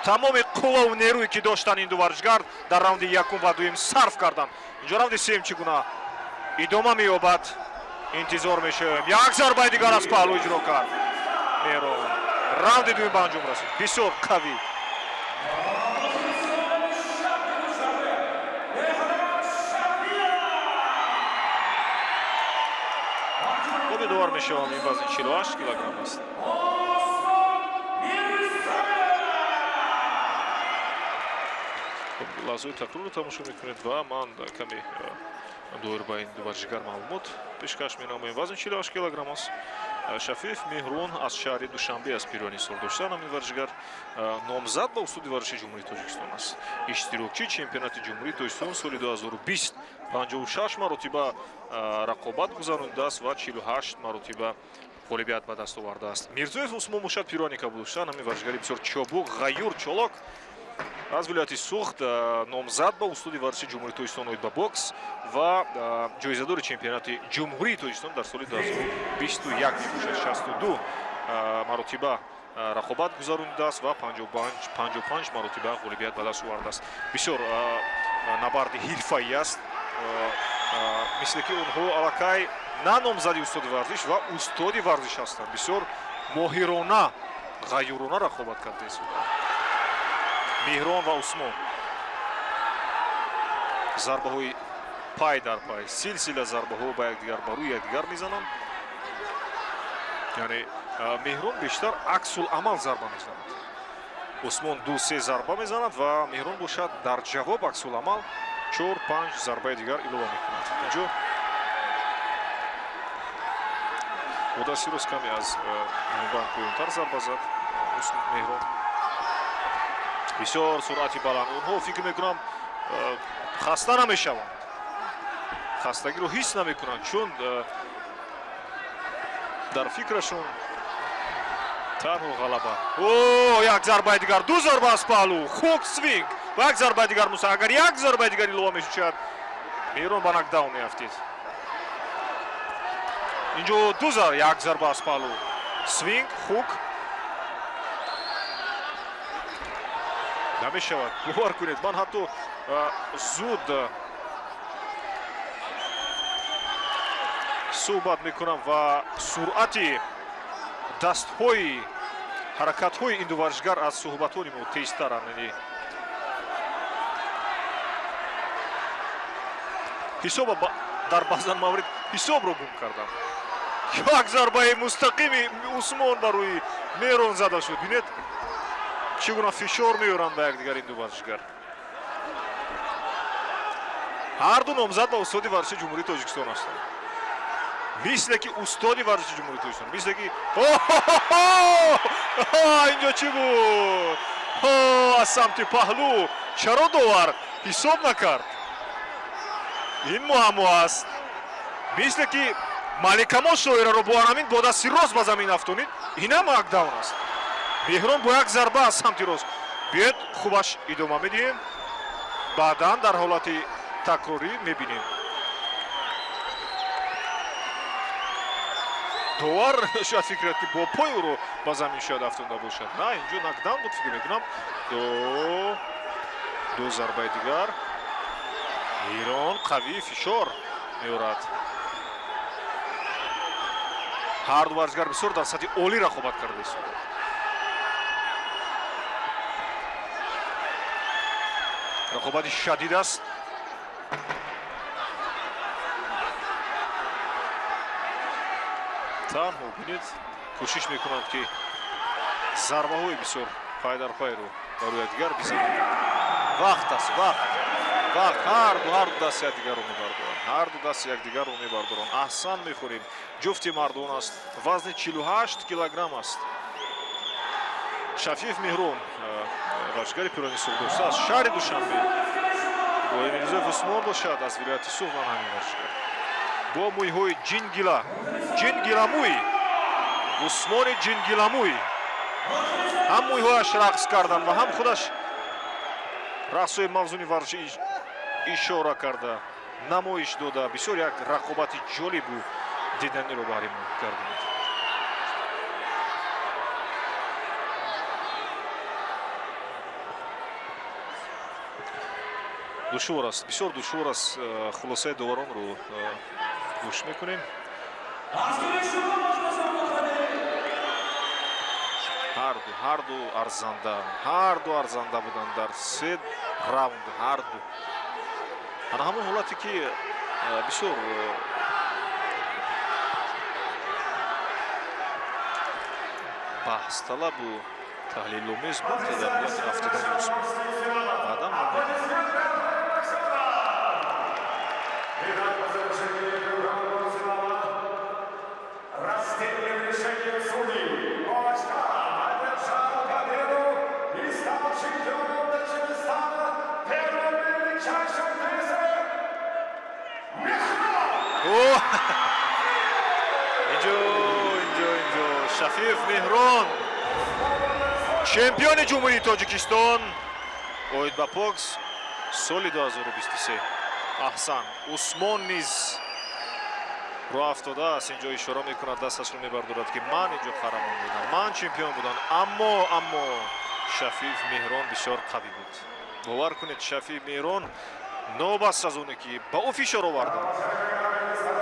Тамоми қувваву нерӯе, ки доштанд ин ду варзишгар, дар раунди якум ва дуюм сарф карданд. Инҷо раунди сеюм чӣ гуна идома меёбад, интизор мешавем. Як зарбаи дигар аз паҳлӯ иҷро кард Меҳрон. Раунди дуюм ба анҷом расид, бисёр қавӣ. Хуб, ёдовар мешавам, ин вазни 48 килограмм аст. Хуб, лаҳзаҳои такрорро тамошо мекунед ва ман каме доир ба ин ду варзишгар маълумот пешкаш менамоем. Вазни 48 килограмм аст. Шафиев Меҳрон аз шаҳри Душанбе аст. Пирони сур доштан ҳамин варзишгар номзад ба устоди варзиши Ҷумҳурии Тоҷикистон аст, иштирокчии чемпионати Ҷумҳурии Тоҷикистон соли 2020, 56 маротиба рақобат гузаронидааст ва 48 маротиба ғолибият ба даст овардааст. Мирзоев Усмон бошад, пирони кабуд доштан ҳамин варзишгари бисёр чобук, ғаюр, чолок аз вилояти Суғд, номзад ба устоди варзиши Ҷумҳурии Тоҷикистон оид ба бокс ва ҷоизадори чемпионати Ҷумҳурии Тоҷикистон дар соли 2021 мебошад. 62 маротиба рақобат гузаронидааст ва 55 маротиба ғолибият ба даст овардааст. Бисёр набарди ҳирфаӣ аст, мисле ки онҳо аллакай на номзади устоди варзиш ва устоди варзиш ҳастанд. Бисёр моҳирона, ғаюрона рақобат карда истодаанд Меҳрон ва Усмон. Зарбаҳои пай дар пай, силсила зарбаҳо ба якдигар, ба рӯи якдигар мезананд. Яъне Меҳрон бештар аксул амал зарба мезанад. Усмон ду, се зарба мезанад ва Меҳрон бошад дар ҷавоб аксуламал чор, панҷ зарбаи дигар илова мекунад. Инҷо бо дасти рост каме аз миёнбанд поёнтар зарба зад Меҳрон. Бисёр суръати баланд. Онҳо, фикр мекунам, хаста намешаванд. Хастагиро ҳис намекунанд, чун дар фикрашон танҳо ғалаба. О, як зарбаи дигар, ду зарба аз паҳлӯ, хук, свинг ва як зарбаи дигар. Муса, агар як зарбаи дигар илова мешуд, Меҳрон ба нокдаун меафтид. Инҷо ду зар, як зарба аз паҳлӯ, свинг, хук намешавад. Бовар кунед, ман ҳатто зуд суҳбат мекунам ва суръати дастҳои, ҳаракатҳои ин ду варзишгар аз суҳбатҳои мо тезтаранд. Яъне ҳисоба дар баъзан маврид ҳисобро гум кардам. Як зарбаи мустақими Усмон ба рӯи Меҳрон зада шуд. Бинед, чӣ гуна фишор меёранд ба якдигар ин ду варзишгар. Ҳарду номзад ба устоди варзиши Ҷумҳурии Тоҷикистон ҳастанд, мисле ки устоди варзиши Ҷумҳурии Тоҷикистон, мисле ки инҷо чӣ буд аз самти паҳлӯ? Чаро довар ҳисоб накард? Ин муаммо аст. Мисле ки Маликамо Шоираро бо ҳамин бо дасти рост ба замин афтонид, инам нокдаун аст. Меҳрон бо як зарба аз самти рост. Биёед, хубаш идома медиҳем, баъдан дар ҳолати такрорӣ мебинем. Довар шояд фикр кард, ки бо пой ӯро ба замин шояд афтонда бошад. На, инҷо нокдаун буд, фикр мекунам. Ду зарбаи дигар. Меҳрон қавӣ фишор меорад. Ҳарду варзишгар бисёр дар сатҳи олӣ рақобат карда истодаанд. Рақобати шадид аст. Танҳо бинед, кӯшиш мекунанд, ки зарбаҳои бисёр пайдарпайро ба рӯи якдигар бизананд. Вақт аст, вақт, вақт. Ҳарду дасти якдигарро мебардоранд, ҳарду дасти якдигарро мебардоранд. Аҳсан мехӯрем. Ҷуфти мардон аст, вазни 48 килограмм аст. Шафиев Меҳрон, варзишгари пирони Суғд дошта, аз шаҳри Душанбе, Мирзоев Усмон бошад, аз вилояти Суғд. Ман ҳамин варзишгар бо мӯйҳои ҷингила, ҷингиламӯй, Усмони ҷингиламӯй. Ҳам мӯйҳояш рақс карданд ва ҳам худаш рақсҳои мавзуни варзишӣ ишора карда, намоиш дода. Бисёр як рақобати ҷолибу диданиро баҳри мо гардонид. Душвор аст, бисёр душвор аст. Хулосаи доваронро гӯш мекунем. Ҳарду арзанда, ҳарду арзанда буданд дар се раунд, ҳарду. Ана ҳамон ҳолате, ки бисёр баҳсталабу таҳлиломез буд дар ҳолати афтидани Усмон. Баъдан мо мебинем. Итак, по завершении первого финала расстрельным решением судей по очкам одержал победу и стал чемпионом Таджикистана первым величайшим весе Мехрон! О! Инҷо Шафиев Меҳрон, чемпиони Ҷумҳурии Тоҷикистон оид ба бокс соли 2023. Аҳсан. Усмон низ роҳ афтодааст. Инҷо ишора мекунад, дасташро мебардорад, ки ман инҷо қаҳрамон будам, ман чемпион будам, аммо Шафиев Меҳрон бисёр қавӣ буд. Бовар кунед, Шафиев Меҳрон, новобаста аз оне ки ба ӯ фишор оварданд,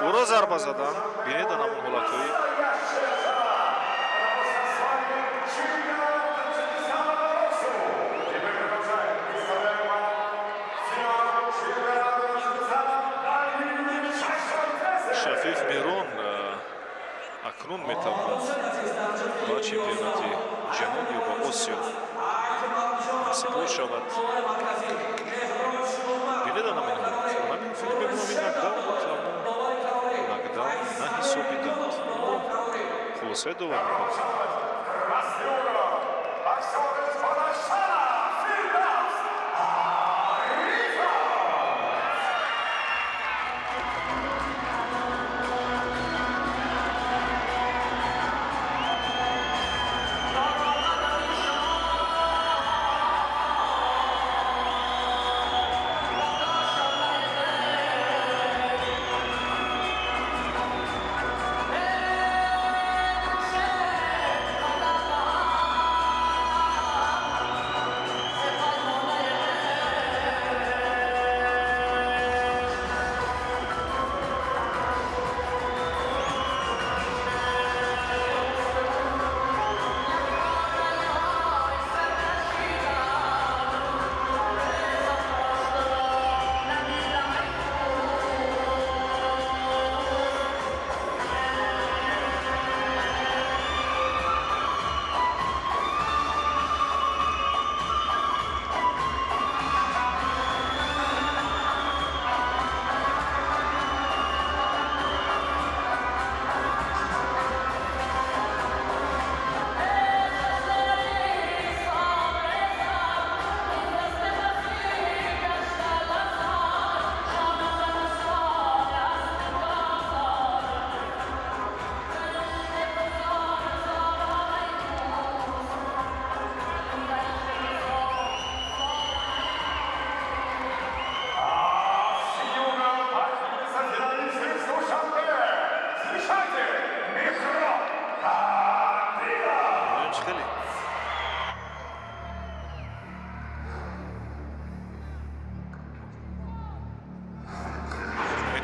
ӯро зарба заданд, бинед, ан ҳамон ҳолатҳои Чемпион Таджикистана по боксу. И мы продолжаем. Представляем вам финал чемпионата Таджикистана на величайшем весе. Шафиев Меҳрон акнун метавонад ба чемпионати ҷаҳон ё ба Осиё насибор шавад. Бинед, ан ҳамин ҳолат, ҳамин, фикр мекунам, ин нокдаун буд, аммо нокдаун наҳисобиданд. Хулосаи довар буд. Красный угол. Боксер из Бадахшана Фирдавс Арифов.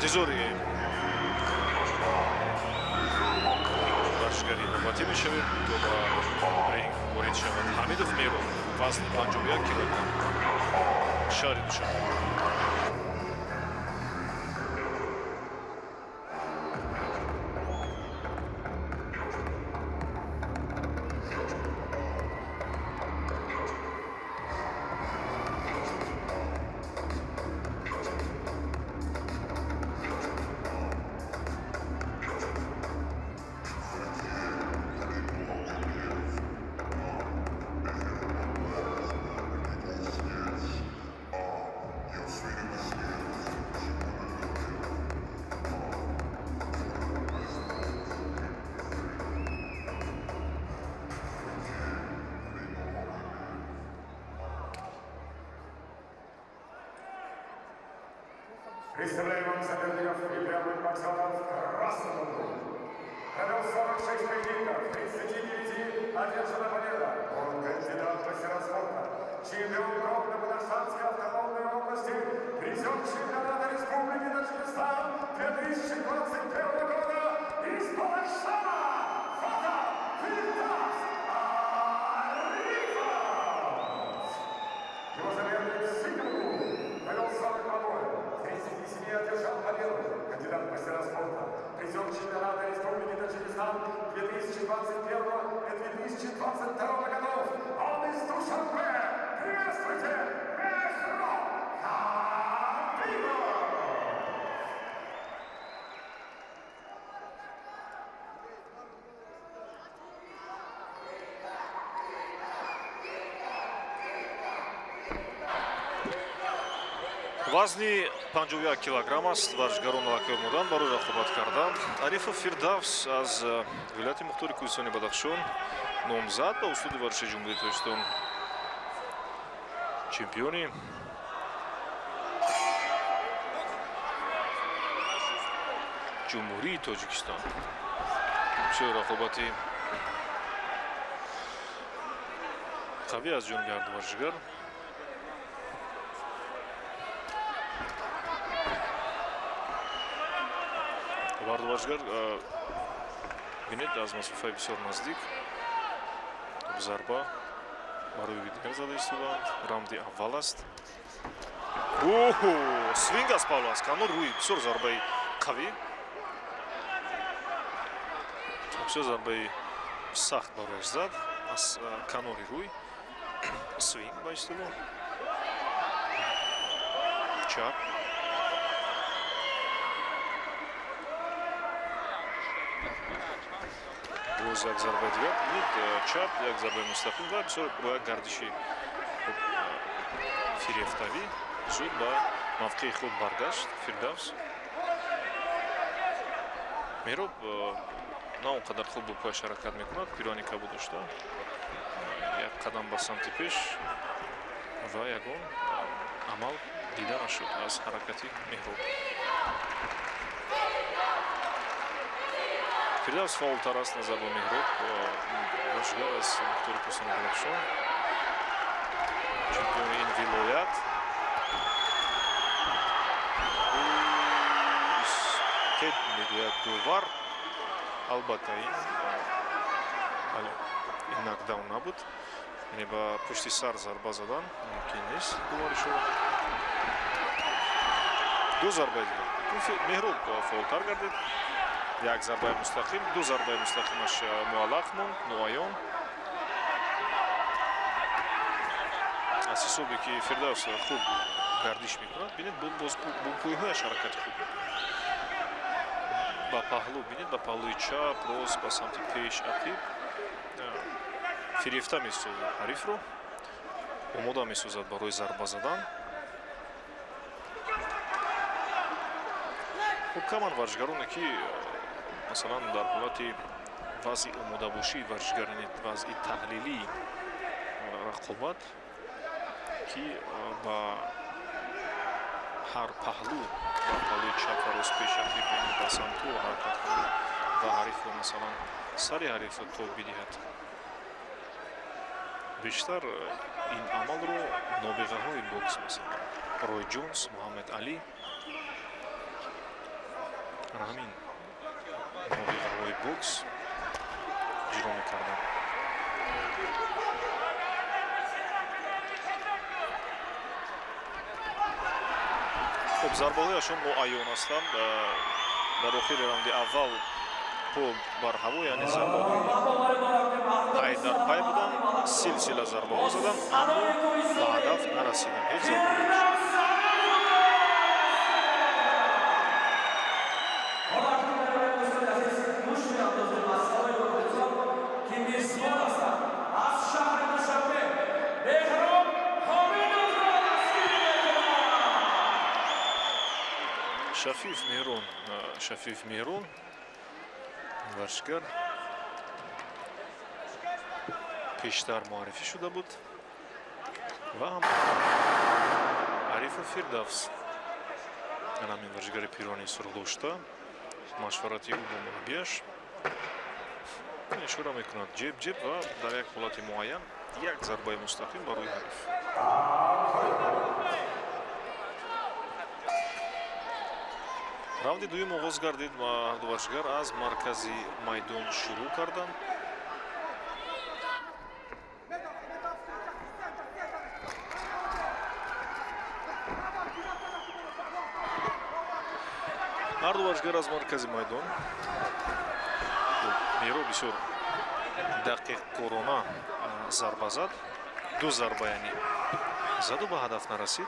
Интизори варзишгари навбатӣ мешавем, то ба ринг ворид шавад. Ҳамидов Меҳроб, вазни 51 килограмм, шаҳри Душанбе. Представляем вам соперников и прямых боксеров в красном углу. Провел 46 поединков, 39 одержана победа. Он кандидат в мастера спорта, чемпион Горно-Бадахшанской автономной области, призер чемпионата Республики Таджикистан 2021 года из Бадахшана Фата Фирдавс Арифов. Его соперник в синем углу провел 42 боя, 37 одержал победу. Кандидат в мастера спорта, призер чемпионата Республики Таджикистан 2021 и 2022 годов. Он из Душанбе. Приветствуйте, Мехроб Хабибов! Вазни 51 килограмм аст. Варзишгарон аллакай омоданд барои рақобат кардан. Арифов Фирдавс аз вилояти мухтори Кӯҳистони Бадахшон, номзад ба устоди варзиши Ҷумҳурии Тоҷикистон, чемпиони Ҷумҳурии Тоҷикистон. Бисёр рақобати қавӣ аз ҷониби ҳарду варзишгар. Ҳарду варзишгар бинед, аз масофаи бисёр наздик зарба барои дигар зада истодаанд. Раунди аввал аст. Оҳо, свинг аз павло, аз канор рӯи, бисёр зарбаи қавӣ, бисёр зарбаи сахт барояш зад аз канори рӯй, свинг ба истилоҳ, чап. Боз як зарбаи дигар, бинед, чап, як зарбаи мустақим ва бисёр бо як гардиши фирефтавӣ зуд ба мавқеи худ баргашт Фирдавс. Меҳроб на он қадар хуб бо пояш ҳаракат мекунад, пирони кабуд дошта, як қадам ба самти пеш ва ягон амал дида нашуд аз ҳаракати Меҳроб. Фирдавс фаъолтар аст назар ба Меҳроб, варзишгар аз мухтори Кӯҳистони Бадахшон, чемпиони ин вилоят. Тед мегӯяд довар. Албатта, ин бале, ин нокдаун набуд, яъне ба пушти сар зарба задан мумкин нест. Довар ишора. Ду зарбаи дигар. Меҳроб фаъолтар гардид. Як зарбаи мустақим, ду зарбаи мустақимаш муаллақ монд, ноаён. Аз ҳисобе ки Фирдавс хуб гардиш мекунад, бинед, боз бо пойҳояш ҳаракати хуб мекунад. Ба паҳлӯ, бинед, ба паҳлӯи чап, рост, ба самти пеш, ақиб фирефта месозад ҳарифро, омода месозад барои зарба задан. Хуб, каманд варзишгароне ки масалан дар ҳолати вазъи омодабошии варзишгар, яъне вазъи таҳлилии рақобат, ки ба ҳар паҳлӯ, ба паҳлӯи чап ва рост, пеш, ақиб, ба самту ҳаракат кунад ва ҳарифро, масалан, сари ҳарифро тоб бидиҳад. Бештар ин амалро нобиғаҳои бокс, масалан Рой Ҷонс, Муҳаммад Алӣ Ана ҳамин нобиғаҳои бокс иҷро мекарданд. Хуб, зарбаҳояшон муайян ҳастанд. Дар охири раунди аввал по бар ҳаво, яъне зарбаҳои пай дар пай буданд, силсила зарбаҳо заданд, аммо ба ҳадаф нарасиданд ҳеҷ зарбаҳояш. Шафиев Меҳрон, Шафиев Меҳрон варзишгар пештар муаррифӣ шуда буд ва ҳам Арифов Фирдавс, ана ҳамин варзишгари пирони сурх дошта, машварати ӯ бо мураббияш ишора мекунад ҷеб, ҷеб ва дар як ҳолати муайян як зарбаи мустақим ба рӯи ҳариф. Раунди дуюм оғоз гардид ва ҳарду варзишгар аз маркази майдон шурӯъ карданд. Ҳарду варзишгар аз маркази майдон. Меҳроб бисёр дақиқкорона зарба зад, ду зарба яъне заду ба ҳадаф нарасид.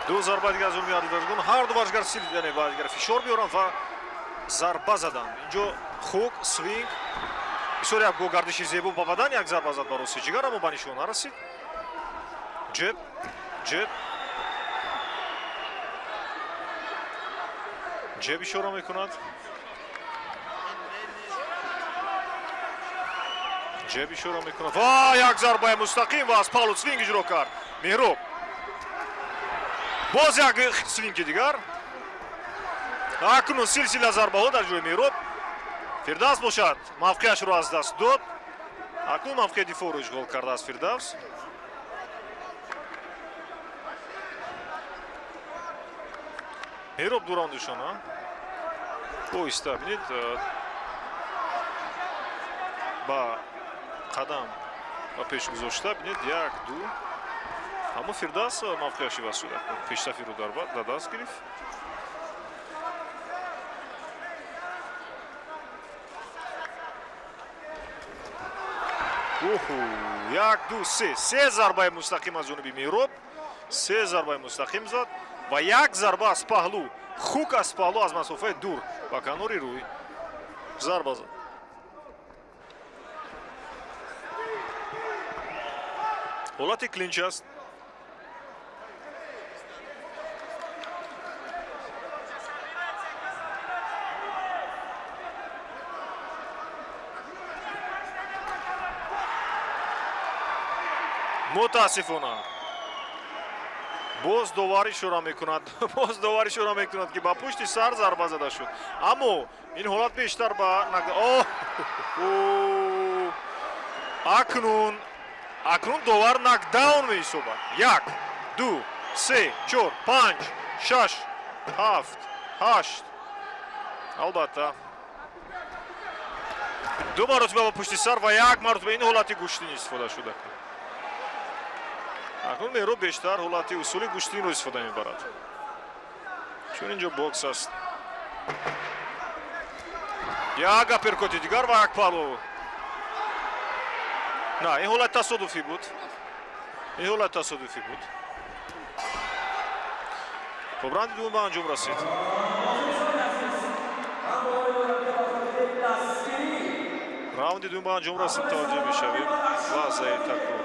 Ду зарба дигар аз ҷониби ҳарду варзишгарон. Ҳарду варзишгар сил, яъне варзишгар фишор меоранд ва зарба заданд. Инҷо хук, свинг, бисёр як бо гардиши зебо ба бадан як зарба зад ба рости ҷигар, аммо ба нишон нарасид. Ҷеб, ҷеб, ҷеб ишора мекунад. Ҷеб ишора мекунад ва як зарбаи мустақим ва аз паҳлу свинг иҷро кард Меҳроб. Боз як свинги дигар. Акнун силсила зарбаҳо дар ҷои Меҳроб. Фирдавс бошад, мавқеашро аз даст дод. Акнун мавқеи дифоъро ишғол кардааст Фирдавс. Меҳроб ду раундишона оҳиста, бинед, ба қадам ба пеш гузошта, бинед, як, ду, аммо Фирдавс мавқеаш иваз шуда, пештафиро дар даст гирифт. Уху, як, ду, се, се зарбаи мустақим аз ҷониби Меҳроб, се зарбаи мустақим зад ва як зарба аз паҳлу, хук аз паҳлу аз масофаи дур ба канори рӯй зарба зад. Ҳолати клинч аст. Мутаассифона, боз довар ишора мекунад, боз довар ишора мекунад, ки ба пушти сар зарба зада шуд, аммо ин ҳолат бештар ба О, акнун довар нокдаун меҳисобад. Як, ду, се, чор, панҷ, шаш, ҳафт, ҳашт. Албатта, ду маротиба ба пушти сар ва як маротиба ин ҳолати гӯштин истифода шуда. Акнун Меҳроб бештар ҳолати усули гӯштинро истифода мебарад, чун инҷо бокс аст. Як аперкоти дигар ва як паҳлу. На, ин ҳолат тасодуфӣ буд, ин ҳолат тасодуфӣ буд. Хуб, раунди дуюм ба анҷом расид. Раунди дуюм ба анҷом расид. Таваҷҷӯҳ мешавем лаҳзаи такрор.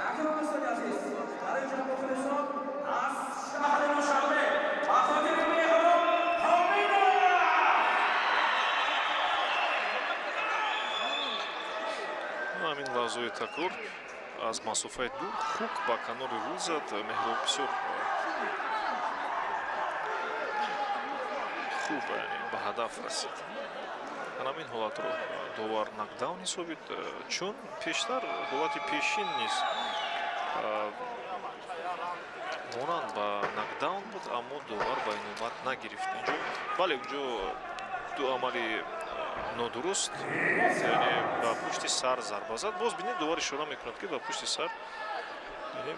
Акнун, дӯстони азиз, барои ҷаноб мухлисон аз шаҳри Душанбе ба хотири Меҳроб Ҳомидов. Ҳамин лаҳзаи такрор, аз масофаи дур хук ба канори рӯй зад Меҳроб. Бисёр хуб, яъне ба ҳадаф расид. Ҳамин ҳолатро довар нокдаун ҳисобид, чун пештар ҳолати пешин низ Монанд ба нокдаун буд, аммо довар ба инобат нагирифт. Инҷо бале, инҷо ду амали нодуруст, яъне ба пушти сар зарба зад. Боз бинед, довар ишора мекунад, ки ба пушти сар, яъне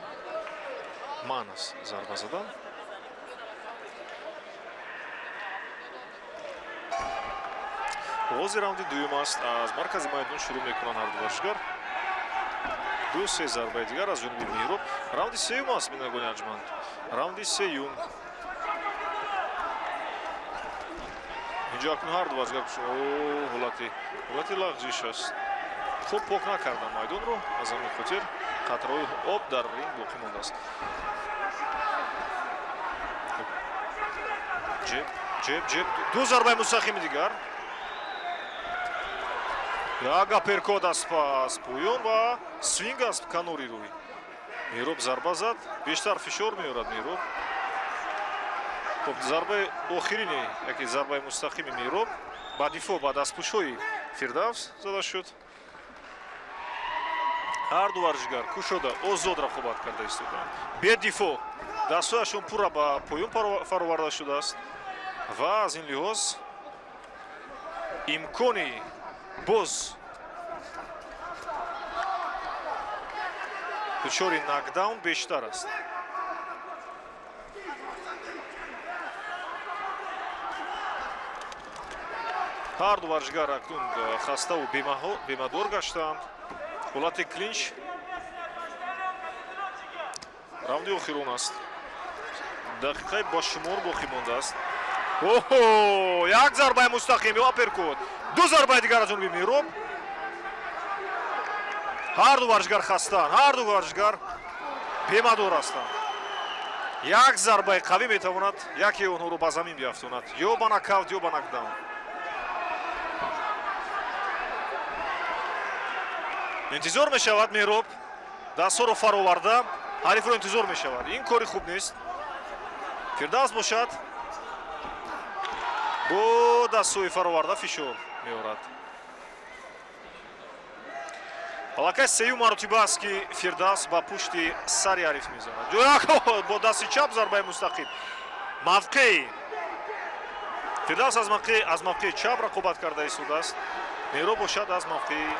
манъ аст зарба задан. Оғози раунди дуюм аст. Аз маркази майдон шурӯъ мекунанд ҳарду варзишгар. Ду-се зарбаи дигар аз ҷониби Меҳроб. Раунди сеюм аст, бинандагони арҷманд. Раунди сеюм. Инҷо акнун ҳарду варзишгар ҳолати лағжиш аст. Хуб пок накардам майдонро, аз ҳамин хотир қатраҳои об дар ринг боқӣ мондааст. Ҷеб, ҷеб, ҷеб, ду зарбаи мустақими дигар. Як апперкот аз поён ва свинг аз канори рӯй. Меҳроб зарба зад, бештар фишор меорад Меҳроб. Хуб, зарбаи охирини, яке зарбаи мустақими Меҳроб ба дифоъ, ба дастпӯшҳои Фирдавс зада шуд. Ҳар ду варзишгар кушода озод рақобат карда истодаанд. Бедифоъ, дастҳояшон пурра ба поён фароварда шудааст ва аз ин лиҳоз имкони боз дучори нокдаун бештар аст. Ҳар ду варзишгар акнун хаставу бемадор гаштаанд. Ҳолати клинч раунди охирон аст. Дақиқаи ба шумор боқӣ мондааст. Оҳо, як зарбаи мустақим, апперкот. Ду зарбаи дигар аз ҷониби Меҳроб. Ҳар ду варзишгар хастаанд, ҳар ду варзишгар бемадор ҳастанд. Як зарбаи қавӣ метавонад яке онҳоро ба замин биафтонад, ё ба нокаут, ё ба нокдаун. Интизор мешавад Меҳроб, дастҳоро фароварда ҳарифро интизор мешавад. Ин кори хуб нест. Фирдавс бошад бо дастҳои фароварда фишор меорад. Аллакай сеюм маротиба аст, ки Фирдавс ба пушти сари ҳариф мезанад. Бо дасти чап зарбаи мустақим. Мавқеи Фирдавс аз мавқеи чап рақобат карда истодааст. Меҳроб бошад аз мавқеи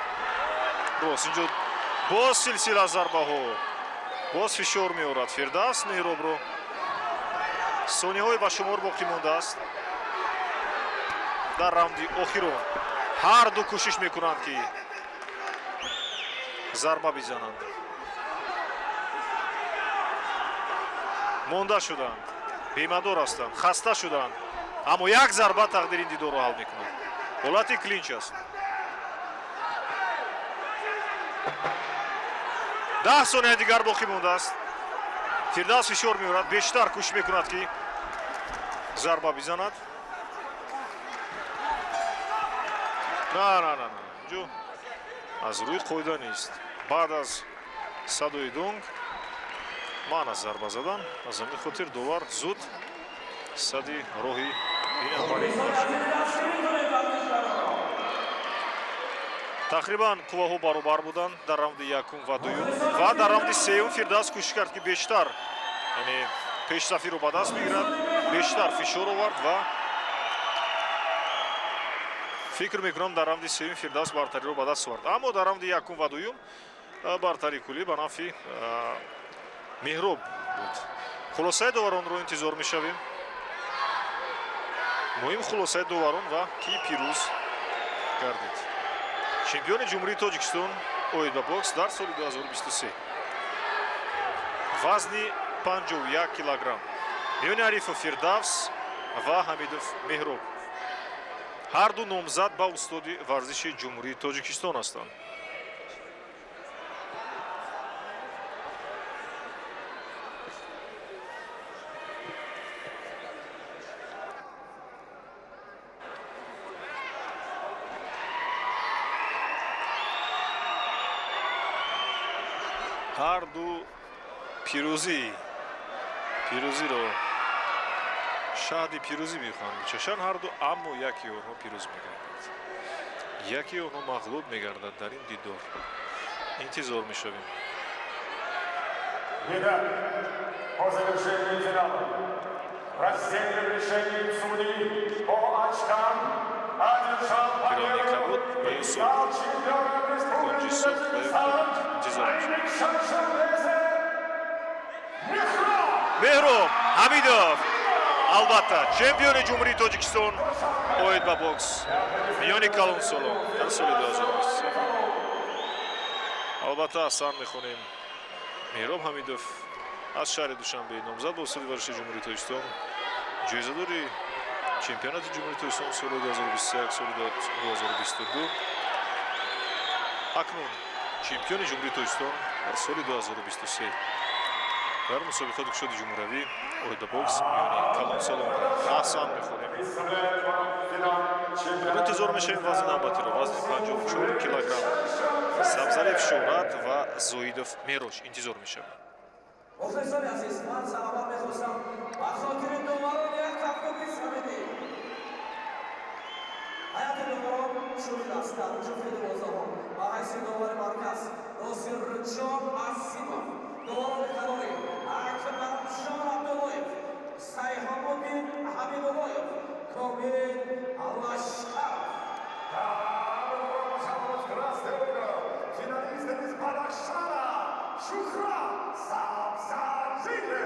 рост. Инҷо боз силсила зарбаҳо, боз фишор меорад Фирдавс Меҳробро. Сонияҳои ба шумор боқӣ мондааст. Дар раунди охирон ҳар ду кӯшиш мекунанд, ки зарба бизананд. Монда шуданд, бемадор ҳастанд, хаста шуданд, аммо як зарба тақдири ин дидорро ҳал мекунад. Ҳолати клинч аст. 10 сонияи дигар боқӣ мондааст. Фирдавс фишор меорад, бештар кӯшиш мекунад, ки зарба бизанад. На, на, на, на, инҷо аз рӯи қоида нест. Баъд аз садои дунг манъ аст зарба задан. Аз ҳамин хотир довар зуд сади роҳи ин амали. Тақрибан қувваҳо баробар буданд дар раунди якум ва дуюм, ва дар раунди сеюм Фирдавс кӯшиш кард, ки бештар, яъне пешсафиро ба даст бигирад, бештар фишор овард ва фикр мекунам, дар раунди сеюм Фирдавс бартариро ба даст овард. Аммо дар раунди якум ва дуюм бартарии куллӣ ба нафъи Меҳроб буд. Хулосаи доваронро интизор мешавем. Муҳим хулосаи доварон ва ки пирӯз гардид. Чемпиони Ҷумҳурии Тоҷикистон оид ба бокс дар соли 2023, вазни 51 килограмм, миёни ҳарифов Фирдавс ва Ҳамидов Меҳроб. Ҳар ду номзад ба устоди варзиши Ҷумҳурии Тоҷикистон ҳастанд. Ҳар ду пирӯзиро, шаҳди пирӯзӣ мехоҳанд бичашанд ҳар ду, аммо яке онҳо пирӯз мегардад, яке онҳо мағлуб мегардад. Дар ин дидор интизор мешавем. Итак, По завершении финала раздельным решением судей по очкам одержал Пирони победу кабуд ва и ё сурх. стал чемпионом Кунҷи Республики сурх ва ё Таджикистан интизор мешавем. Мехроб! Меҳроб Ҳамидов, албатта, чемпиони Ҷумҳурии Тоҷикистон оид ба бокс миёни калонсолон дар соли 2023. Албатта, аҳсан мехонем. Меҳроб Ҳамидов аз шаҳри Душанбе, номзад ба устоди варзиши Ҷумҳурии Тоҷикистон, ҷоизадори чемпионати Ҷумҳурии Тоҷикистон соли 2021, соли 2022, акнун чемпиони Ҷумҳурии Тоҷикистон дар соли 2023 дар мусобиқоти кушоди ҷумҳуравӣ оид ба бокс миёни калонсолон. Аҳсан мехонем. Представляет вам финал чемпионата Интизор мешавем вазни навбатиро, вазни 54 килограмм. Сабзалев Шӯҳрат ва Зоидов Мерош интизор мешавем. Мухлисони азиз, ман саломат мехостам ба хотири доварон як кафкӯби самимӣ. Ҳайати доварон чунин аст: дар ҷуфти дувоздаҳум ба ҳайси довари марказ Носирҷон Азимов, доварони қарорӣ Акбарҷон Абдуллоев, Сайҳомуддин Ҳамидуллоев, Комил Лашкаров. Добро пожаловать в красный угол! Финалист из Бадахшана Шухрат Сабзалиев!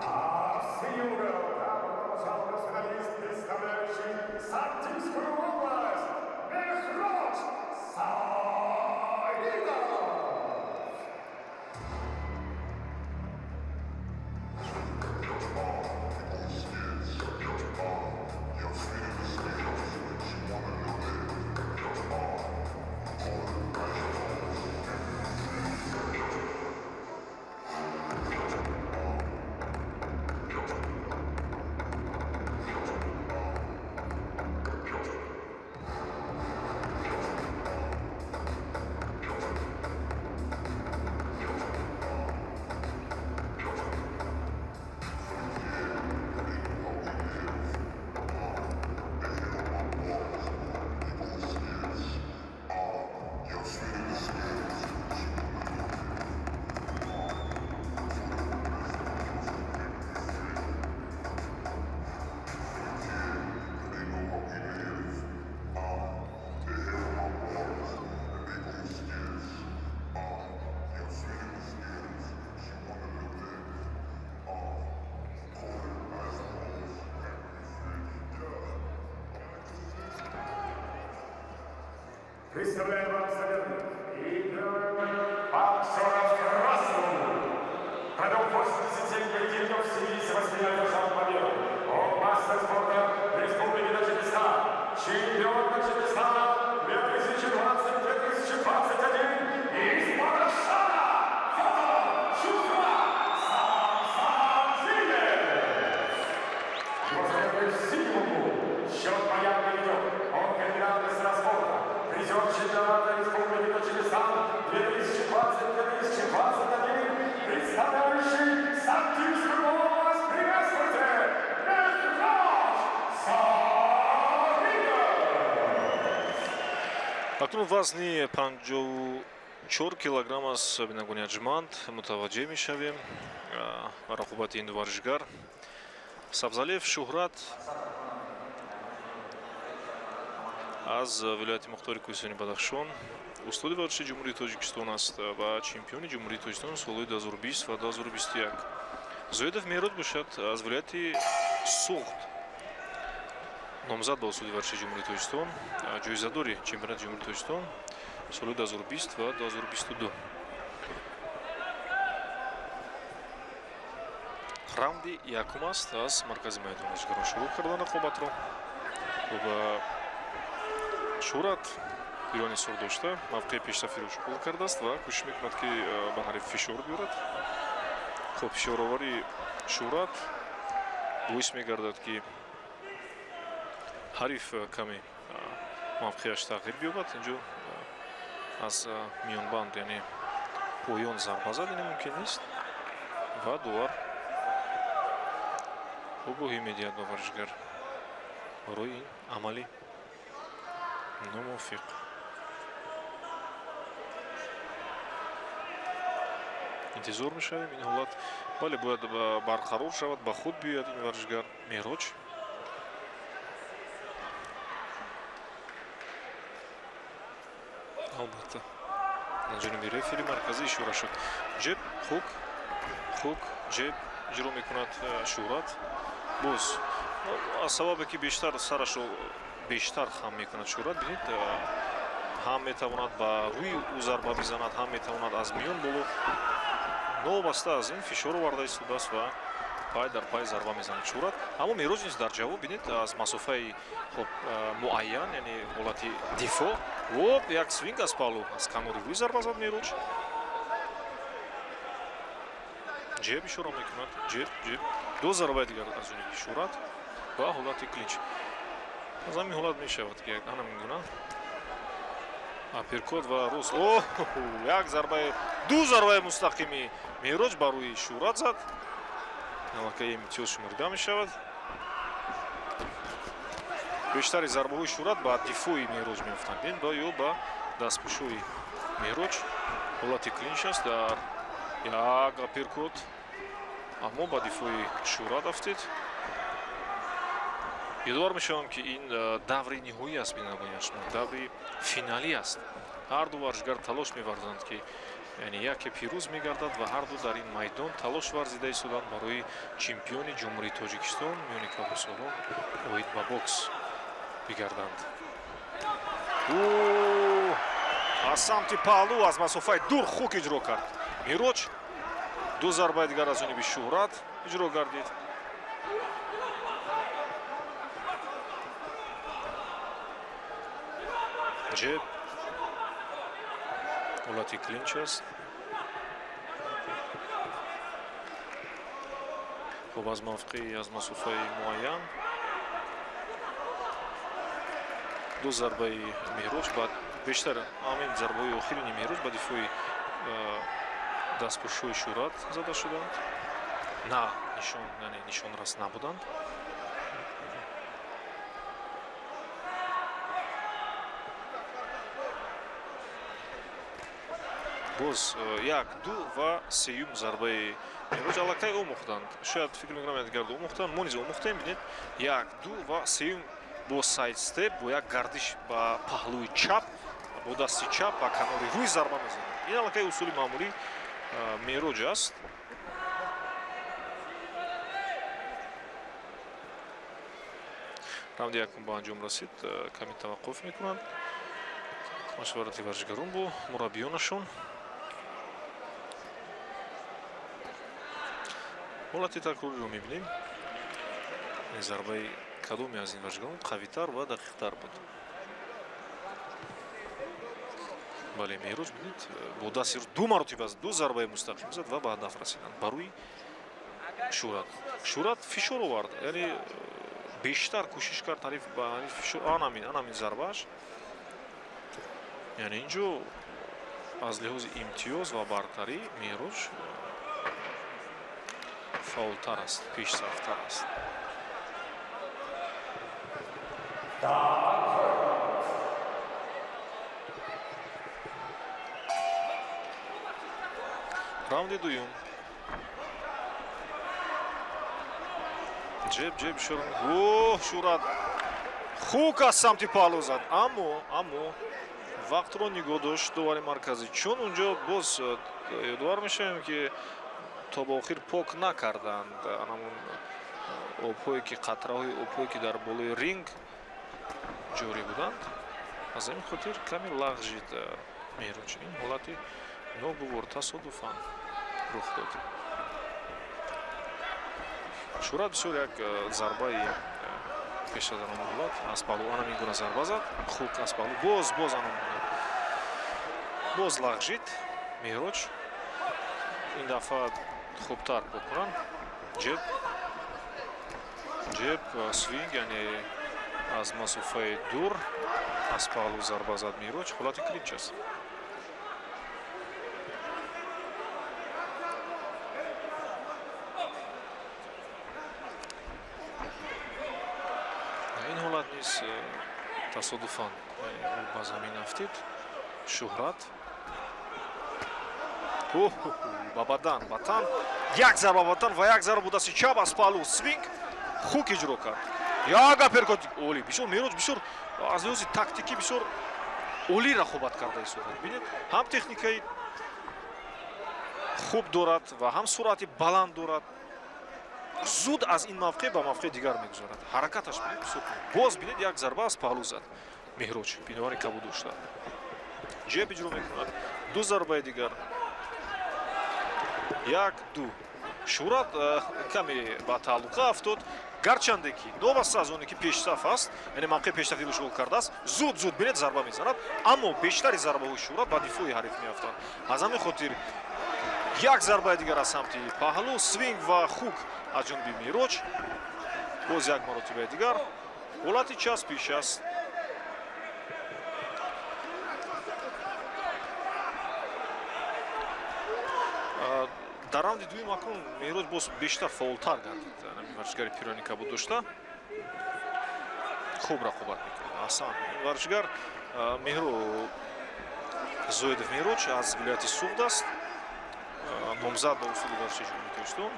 А в синий угол добро пожаловать финалист, представляющий Сагдийскую область Мехроб Саидов! Представляем вам соперников. И первым боксера в красном углу. Провел 87 поединков, в 78 одержал победу. Он мастер спорта Республики Таджикистан, чемпион Таджикистана 2020-2021 из Бадахшана. Фото Шухрат Сабзалиев. Его соперник в синем углу. Счет боям не ведет. Он кандидат в мастера спорта. Акнун вазни 54 килограмм аз бинандагони арҷманд мутаваҷҷеҳ мешавем ба рақобати ин ду варзишгар. Сабзалиев Шӯҳрат аз вилояти мухтори Кӯҳистони Бадахшон, устоди варзиши Ҷумҳурии Тоҷикистон аст ва чемпиони Ҷумҳурии Тоҷикистон солҳои 2020 ва 2021. Зоидов Меҳрод бошад аз вилояти Суғд, номзад ба устоди варзиши Ҷумҳурии Тоҷикистон, ҷоизадори чемпионати Ҷумҳурии Тоҷикистон соли 2020 ва 2022. Раунди якум аст, аз маркази майдон варзишгарон шурӯъ кардан рақобатро. Шӯҳрат пирони сур дошта мавқеи пешсафиро шуғул кардааст ва кӯшиш мекунад, ки ба ҳариф фишор биёрад. Хуб, фишороварии Шӯҳрат боис мегардад, ки ҳариф каме мавқеаш тағйир биёбад. Инҷо аз миёнбанд, яъне поён зарба зад, ин мумкин нест ва довар огоҳӣ медиҳад ба варзишгар барои ин амали номувофиқ. Интизор мешавем ин ҳолат, бале, бояд барқарор шавад, ба худ биёяд ин варзишгар Меҳроҷ. Албатта, аз ҷониби рефери марказӣ ишора шуд. Ҷеб, хук, хук, ҷеб иҷро мекунад Шӯҳрат. Боз аз сабабе ки бештар сарашро бештар хам мекунад Шӯҳрат, бинед, ҳам метавонад ба рӯи ӯ зарба бизанад, ҳам метавонад аз миён боло. Новобаста аз ин фишор оварда истодааст ва пай дар пай зарба мезанад Шӯҳрат. Аммо Меҳроҷ низ дар ҷавоб, бинед, аз масофаи хуб муайян, яъне ҳолати дифоъ, оп, як свинг аз паҳлу, аз канори рӯй зарба зад Меҳроҷ. Ҷеб ишора мекунад, ҷеб, ҷеб, ду зарбаи дигар аз ҷониби Шӯҳрат ва ҳолати клинч. Аз ҳамин ҳолат мешавад, ки ана мегуна апперкот ва рӯз. О, як зарбаи, ду зарбаи мустақими Меҳроҷ ба рӯи Шӯҳрат зад. Аллакай имтиёз шуморида мешавад. Бештари зарбаҳои Шӯҳрат ба дифои Меҳроҷ меафтанд, ин ба ё ба дастпӯшои Меҳроҷ. Ҳолати клинч аст дар як апперкот, аммо ба дифои Шӯҳрат афтид. Ёдовар мешавам, ки ин даври ниҳоӣ аст, бинандагони арҷманд, даври финалӣ аст. Ҳар ду варзишгар талош меварзанд, ки яъне яке пирӯз мегардад ва ҳар ду дар ин майдон талош варзида истоданд барои чемпиони Ҷумҳурии Тоҷикистон миёни калонсолон оид ба бокс бигарданд. Аз самти паҳлу аз масофаи дур хук иҷро кард Меҳроҷ. Ду зарбаи дигар аз ҷониби Шӯҳрат иҷро гардид. Ҷеб, ҳолати клинч аст. Хуб, аз мавқеи, аз масофаи муайян ду зарбаи Меҳроҷ, баъд бештар ҳамин зарбаҳои охирини Меҳроҷ ба дифои дастпӯшҳои Шӯҳрат зада шуданд. На нишон, яъне нишонрас набуданд. Боз як, ду ва сеюм зарбаи Меҳроҷ аллакай омӯхтанд. Шояд фикр мекунам, якдигарро омӯхтанд. Мо низ омӯхтем. Бинед, як, ду ва сеюм бо сайд-степ, бо як гардиш ба паҳлӯи чап, бо дасти чап ба канори рӯй зарба мезанад. Ин аллакай усули маъмулии Меҳроҷ аст. Раунди якум ба анҷом расид. Каме таваққуф мекунанд машварати варзишгарон бо мураббиёнашон. Ҳолати такрориро мебинем. Зарбаи кадоме аз ин варзишгарон қавитар ва дақиқтар буд? Бале, Меҳроҷ, бинед, бо дасти ду маротиба ду зарбаи мустақим зад ва ба ҳадаф расиданд ба рӯи Шӯҳрат. Шӯҳрат фишор овард, яъне бештар кӯшиш кард ҳариф ба ҳариф фишор. Анамин зарбааш, яъне инҷо аз лиҳози имтиёз ва бартарӣ Меҳроҷ фаъолтар аст, пешсафтар аст. Раунди дуюм. Ҷеб, ҷеб, оҳ, Шӯҳрат хук аз самти паҳлӯ зад, аммо вақтро нигоҳ дошт довари марказӣ, чун унҷо боз ёдовар мешавем, ки то ба охир пок накарданд анамон обҳое ки, қатраҳои обҳое ки дар болои ринг ҷорӣ буданд. Аз ҳамин хотир каме лағжид Меҳроҷ. Ин ҳолати ногувор тасодуфан рух дод. Шӯҳрат бисёр як зарбаи пеш аз анон ҳолат аз паҳлӯ ана ин гуна зарба зад, хук аз паҳлӯ, боз анон гуна, боз лағжид Меҳроҷ. Ин дафъа хубтар бикунанд. Ҷеб, ҷеб, свинг, яъне аз масофаи дур аз паҳлӯ зарба зад Меҳроҷ. Ҳолати клинч аст. Ин ҳолат низ тасодуфан ӯ ба замин афтид. Шӯҳрат ба бадан, ба тан, як зарба ба тан ва як зарба бо дасти чап аз паҳлӯ свинг, хук иҷро кард. Як аперкот олӣ. Бисёр Меҳроҷ бисёр аз лиҳози тактикӣ бисёр олӣ рақобат карда истодад. Бинед, ҳам техникаи хуб дорад ва ҳам суръати баланд дорад. Зуд аз ин мавқеъ ба мавқеи дигар мегузорад. Ҳаракаташ бинед бисёр. Боз бинед, як зарба аз паҳлӯ зад Меҳроҷ, пиновари кабуд дошта. Ҷеб иҷро мекунад. Ду зарбаи дигар. Як, ду. Шӯҳрат каме ба тааллуқа афтод. Гарчанде ки новаста аз оне ки пешсаф аст, яъне мавқеи пешсафиро ишғол кардааст, зуд зуд бинед зарба мезанад, аммо бештари зарбаҳои Шӯҳрат ба дифои ҳариф меафтанд. Аз ҳамин хотир як зарбаи дигар аз самти паҳлӯ, свинг ва хук аз ҷониби Меҳроҷ. Боз як маротибаи дигар. Ҳолати часпиш аст. Дар раунди дуюм акнун Меҳроҷ боз бештар фаъолтар гардид. Варзишгари пирони кабуд дошта хуб рақобат мекунад. Аҳсан, варзишгар Меҳро Зоидов Меҳроҷ аз вилояти Суғд аст, номзад ба усули варзиши Ҷумҳурии Тоҷикистон,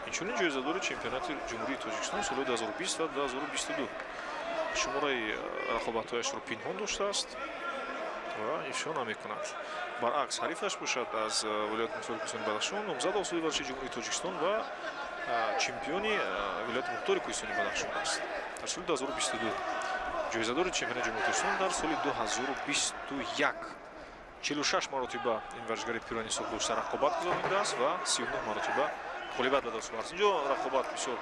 инчунин ҷоизадори чемпионати Ҷумҳурии Тоҷикистон соли 2020 ва 2022. Шумораи рақобатҳояшро пинҳон доштааст ва ифшо намекунад. Баръакс, ҳарифаш бошад аз вилояти мухтори Кӯҳистони Бадахшон, номзад ба усули варзиши Ҷумҳурии Тоҷикистон ва чемпиони вилояти мухтори Кӯҳистони Бадахшон аст дар соли 2022, ҷоизадори чемпионати Ҷумҳурии Тоҷикистон дар соли 2021. 46 маротиба ин варзишгари пирони суғд дошта рақобат гузаронидааст ва 39 маротиба ғолибият ба даст овард. Инҷо рақобат бисёр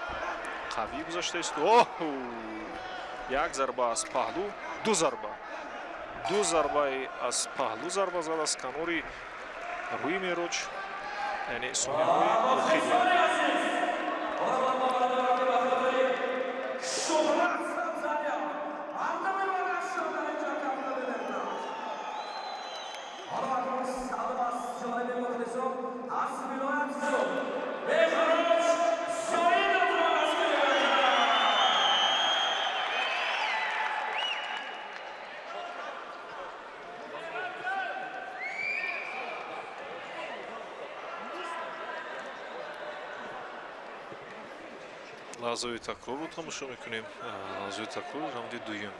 қавӣ гузаштааст. Оҳ, як зарба аз паҳлӯ, ду зарба, ду зарбаи аз паҳлӯ зарба зад аз канори рӯи Меҳроҷ, яъне сониҳои охири. Лаҳзаҳои такрорро тамошо мекунем. Лаҳзаҳои такрори раунди дуюм.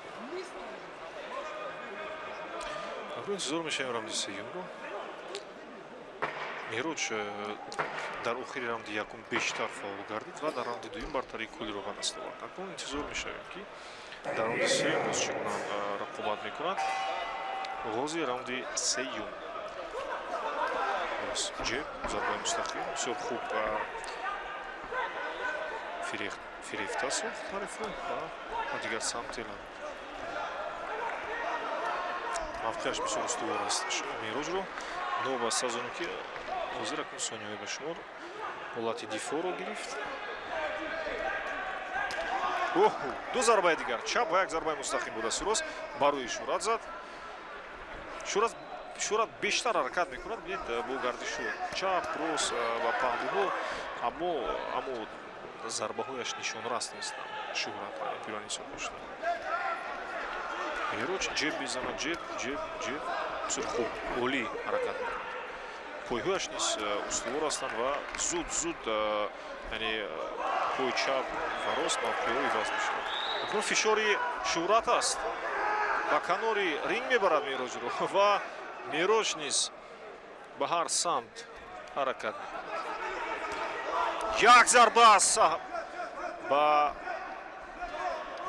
Акнун интизор мешавем раунди сеюмро. Меҳроҷ дар охири раунди якум бештар фаъол гардид ва дар раунди дуюм бартарии куллиро ба даст овард. Акнун интизор мешавем, ки дар раунди сеюм боз чӣ гуна рақобат мекунад. Оғози раунди сеюм. Боз ҷеб, зарбаи мустақим, бисёр хуб фирефта сохт ҳарифро ва дигар самти мавқеаш бисёр устувор аст Меҳроҷро. Новобаста аз оне ки ҳозир акнун сониҳои ба шумор ҳолати дифоъро гирифт. Оҳ, ду зарбаи дигар, чап ва як зарбаи мустақим буда рост ба рӯи Шӯҳрат зад. Шӯҳрат бештар ҳаракат мекунад, бинед, бо гардишу чап, рост ва паҳлӯҳо, аммо зарбаҳояш нишонрас нестанд. Шӯҳрат пирони ҳисоб дошта. Меҳроҷ ҷеб мезанад, ҷеб, ҷеб, ҷеб, бисёр хуб, олӣ ҳаракат мекунад. Пойҳояш низ устувор ҳастанд ва зуд зуд, яъне пои чап ва рост мавқеъҳо иваз мешавад. Акнун фишори Шӯҳрат аст, ба канори ринг мебарад Мероҷро ва Мероҷ низ ба ҳар самт ҳаракат мекунад. Як зарба ба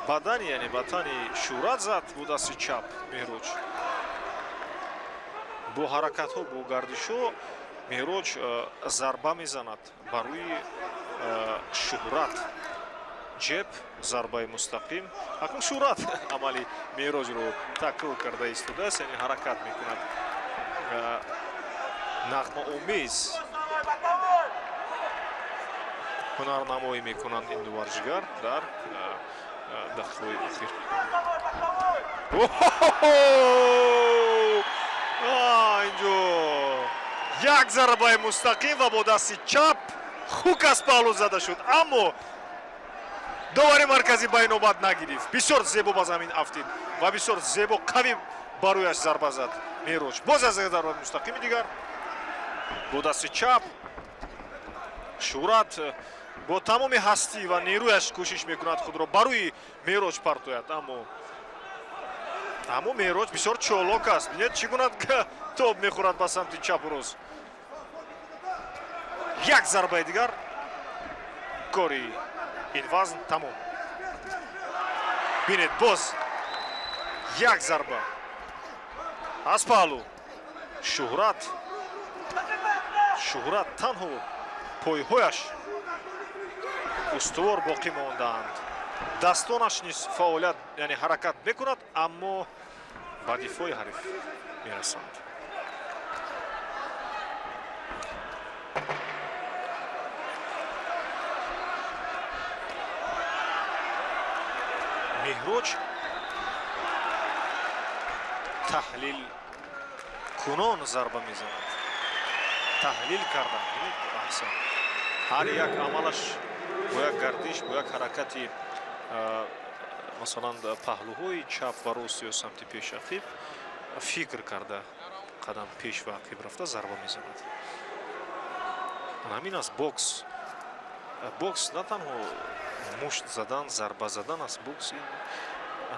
бадани, яъне ба тани Шӯҳрат зад бо дасти чап Меҳроҷ. Бо ҳаракатҳо, бо гардишҳо Меҳроҷ зарба мезанад ба рӯи Шӯҳрат. Ҷеб, зарбаи мустақим. Акнун Шӯҳрат амали Меҳроҷро такрор карда истодааст, яъне ҳаракат мекунад нағмаомез, ҳунарнамоӣ мекунанд ин ду варзишгар дар дақиқаҳои охир. Инҷо як зарбаи мустақим ва бо дасти чап хук аз паҳлӯ зада шуд, аммо довари марказӣ ба инобат нагирифт. Бисёр зебо ба замин афтид ва бисёр зебо, қавӣ ба рӯяш зарба зад Меҳроҷ. Боз аз як зарбаи мустақими дигар бо дасти чап. Шӯҳрат бо тамоми ҳастӣ ва нерӯяш кӯшиш мекунад худро ба рӯи Меҳроҷ партояд, аммо Меҳроҷ бисёр чолок аст. Бинед, чӣ гуна тоб мехӯрад ба самти чапу рост. Як зарбаи дигар, кори ин вазн тамом. Бинед, боз як зарба аз паҳлӯ. Шӯҳрат танҳо пойҳояш устувор боқӣ мондаанд, дастонаш низ фаъолият, яъне ҳаракат мекунад, аммо ба дифои ҳариф мерасанд. Меҳроҷ таҳлил кунон зарба мезанад, таҳлил кардан. Аҳсан, ҳар як амалаш бо як гардиш, бо як ҳаракати, масалан, паҳлӯҳои чап ва рост ё самти пеш, ақиб фикр карда, қадам пеш ва ақиб рафта зарба мезанад. Ҳамин аст бокс. Бокс на танҳо мушт задан, зарба задан аст. Бокс ин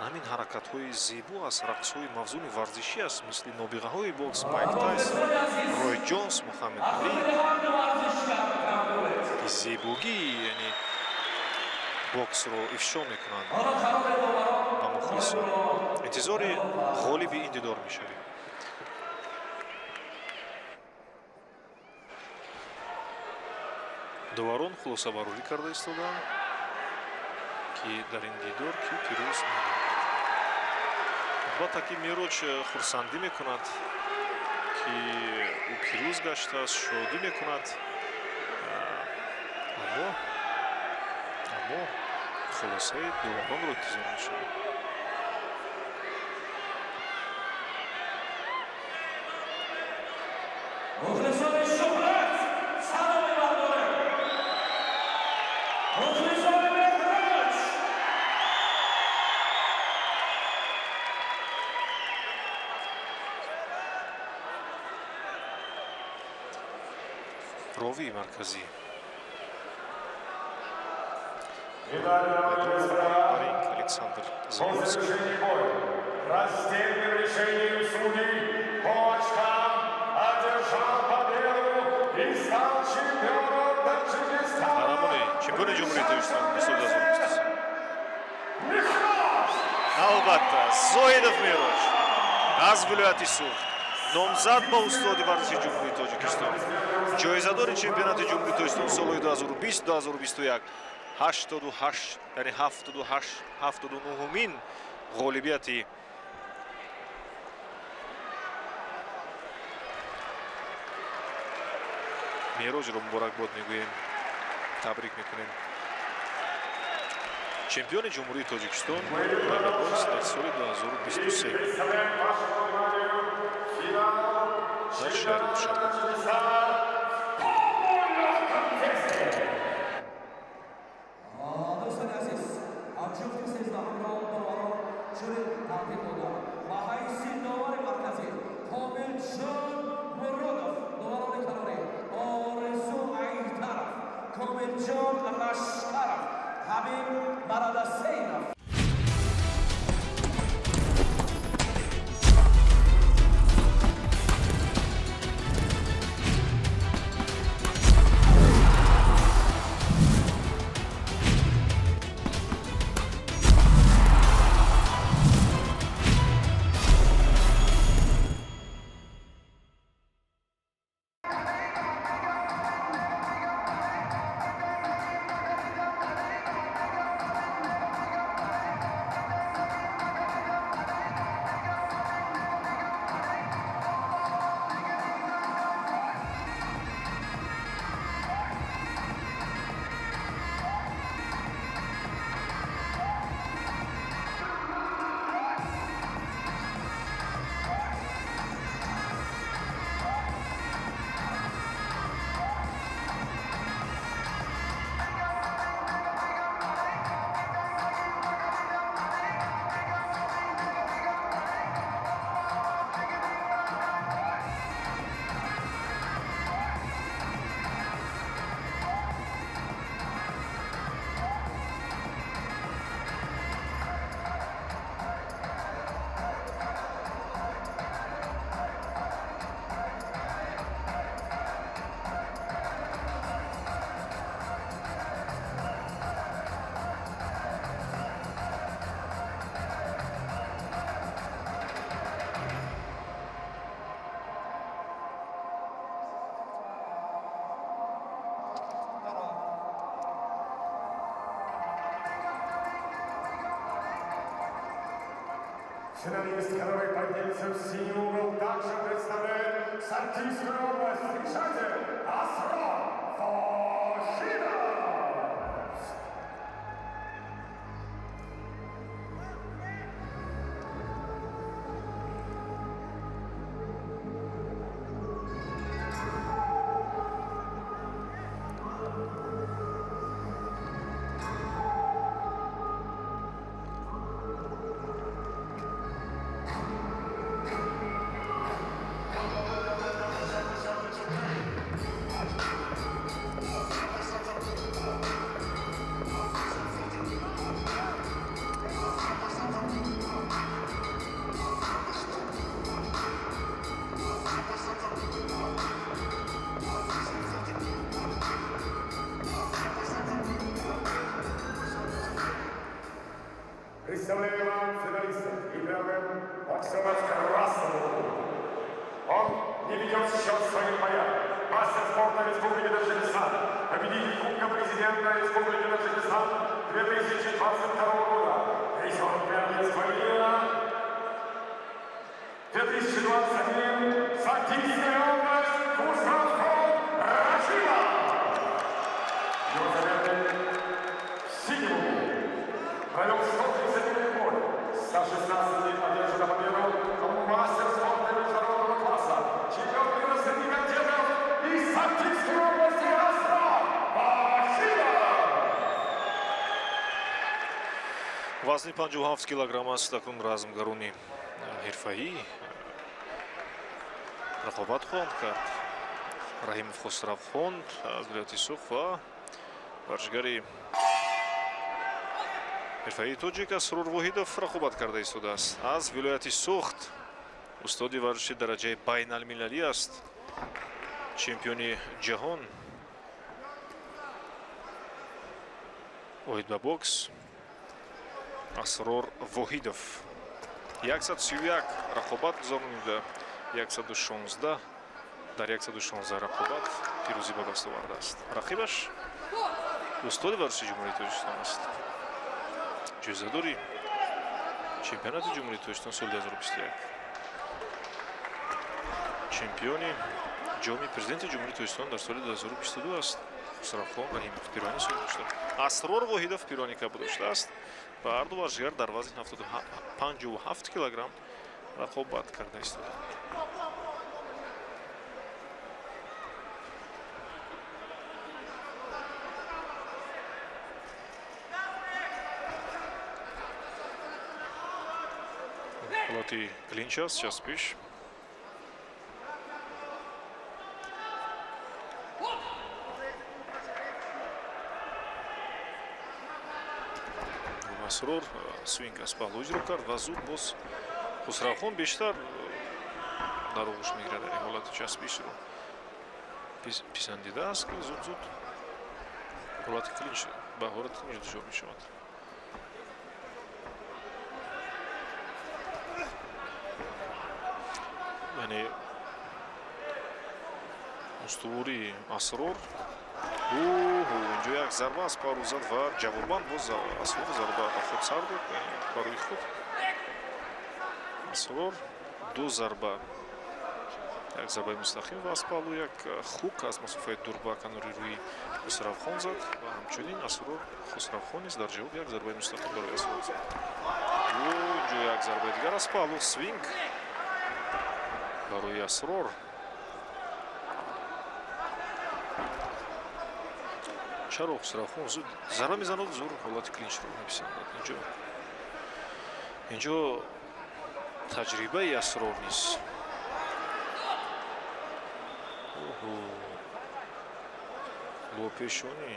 ҳамин ҳаракатҳои зебо аст, рақсҳои мавзуни варзишӣ аст, мисли нобиғаҳои бокс Майк Тайсон, Рой Ҷонс, Муҳаммед Али, ки зебогии, яъне боксро ифшо мекунанд ба мухлисон. Интизори ғолиби ин дидор мешавем. Доварон хулосабарорӣ карда истоданд, ки дар ин дидор ки пирӯз мегардад. Албатта, ки Меҳроҷ хурсандӣ мекунад, ки ӯ пирӯз гаштааст, шодӣ мекунад, аммо хулосаи доваронро интизор мешавем. Мухлисони Шӯҳрат, салом мебардорем. Мухлисони Меҳроҷ. Ровии марказӣ Итак, дамы и господа, ринг Александр по Загурский. завершении боя раздельным решением судей по очкам одержал победу и стал чемпионом Таджикистана. Қаҳрамони чемпиони Ҷумҳурии Тоҷикистон соли 2023 Михрож! албатта, Зоҳидов Меҳроҷ аз вилояти Суғд, номзад ба устоди варзиши Ҷумҳурии Тоҷикистон, ҷоизадори чемпионати Ҷумҳурии Тоҷикистон солҳои 2020, 2021, 88, яъне 78, 79-умин ғолибияти Меҳроҷро муборакбод мегӯем, табрик мекунем. Чемпиони Ҷумҳурии Тоҷикистон бокс дар соли 2023 Представляем вашему вниманию финал дар шаҳри Душанбе. Таджикистана в полулегком весе. Дӯстони азиз, ҷуфти сездаҳумро доварон чунин тартиб доданд: ба ҳайси довари марказӣ Комилҷон Муродов, доварони Хабиб Марадасейнов. Финалист, который поднялся в синий угол, также представляет Согдийскую область. Встречайте, Асрор Вохидов! Представляю вам финалистов и первым боксера в красном углу. Он не ведет счет своим боям. Мастер спорта Республики Таджикистан, победитель Кубка Президента Республики Таджикистан 2022 года, призер первенства мира 2021, Согдийская область, Хусравхон Рахимов. Его соперник в синем углу провел 131 бой. 116 одержана победу. Мастер спорта международного класса, чемпион мира среди кадетов из Согдийской области Асрор Вохидов. Вазни 57 килограмм аст. Акнун размгарони ҳирфаӣ рақобат хоҳанд кард. Раҳимов Хусравхон аз вилояти Суғд ва варзишгари ҳирфаии тоҷик Асрор Воҳидов рақобат карда истодааст аз вилояти Суғд. Устоди варзиши дараҷаи байналмилалӣ аст, чемпиони ҷаҳон оид ба бокс Асрор Воҳидов. 131 рақобат гузаронида, 116 дар 116 рақобат пирӯзӣ ба даст овардааст. Рақибаш устоди варзиши Ҷумҳурии Тоҷикистон аст, ҷоизадори чемпионати Ҷумҳурии Тоҷикистон соли 2021, чемпиони ҷоми Президенти Ҷумҳурии Тоҷикистон дар соли 2022 аст. Хусравхон Раҳимов пирони сурх дошта, Асрор Воҳидов пирони кабуд доштааст ва ҳарду варзишгар дар вазни 57 килограмм рақобат карда истоданд. Ҳолати клинч аст, часпиш. Асрор свинг аз паҳлӯ иҷро кард ва зуд боз Хусравхон бештар дар оғӯш мегирад, яъне ҳолати часпишро писандида аст, ки зуд-зуд ҳолати клинч ба ҳолати клинч дучор мешавад. Яъне устувории Асрор. Инҷо як зарба аз паҳлӯ зад ва ҷавобан боз Асрор зарба ба худ сар дод, барои худ. Асрор ду зарба, як зарбаи мустақим ва аз паҳлӯ як хук аз масофаи дур ба канори рӯи Хусравхон зад ва ҳамчунин Асрор Хусравхон низ дар ҷавоб як зарбаи мустақим барои Асрор зад. Инҷо як зарбаи дигар аз паҳлӯ, свинг барои Асрор. Чаро Хусравхон зуд зарба мезанад, зур ҳолати клинчро меписандад. Инҷо таҷрибаи Асрор низ. Бо пешонӣ,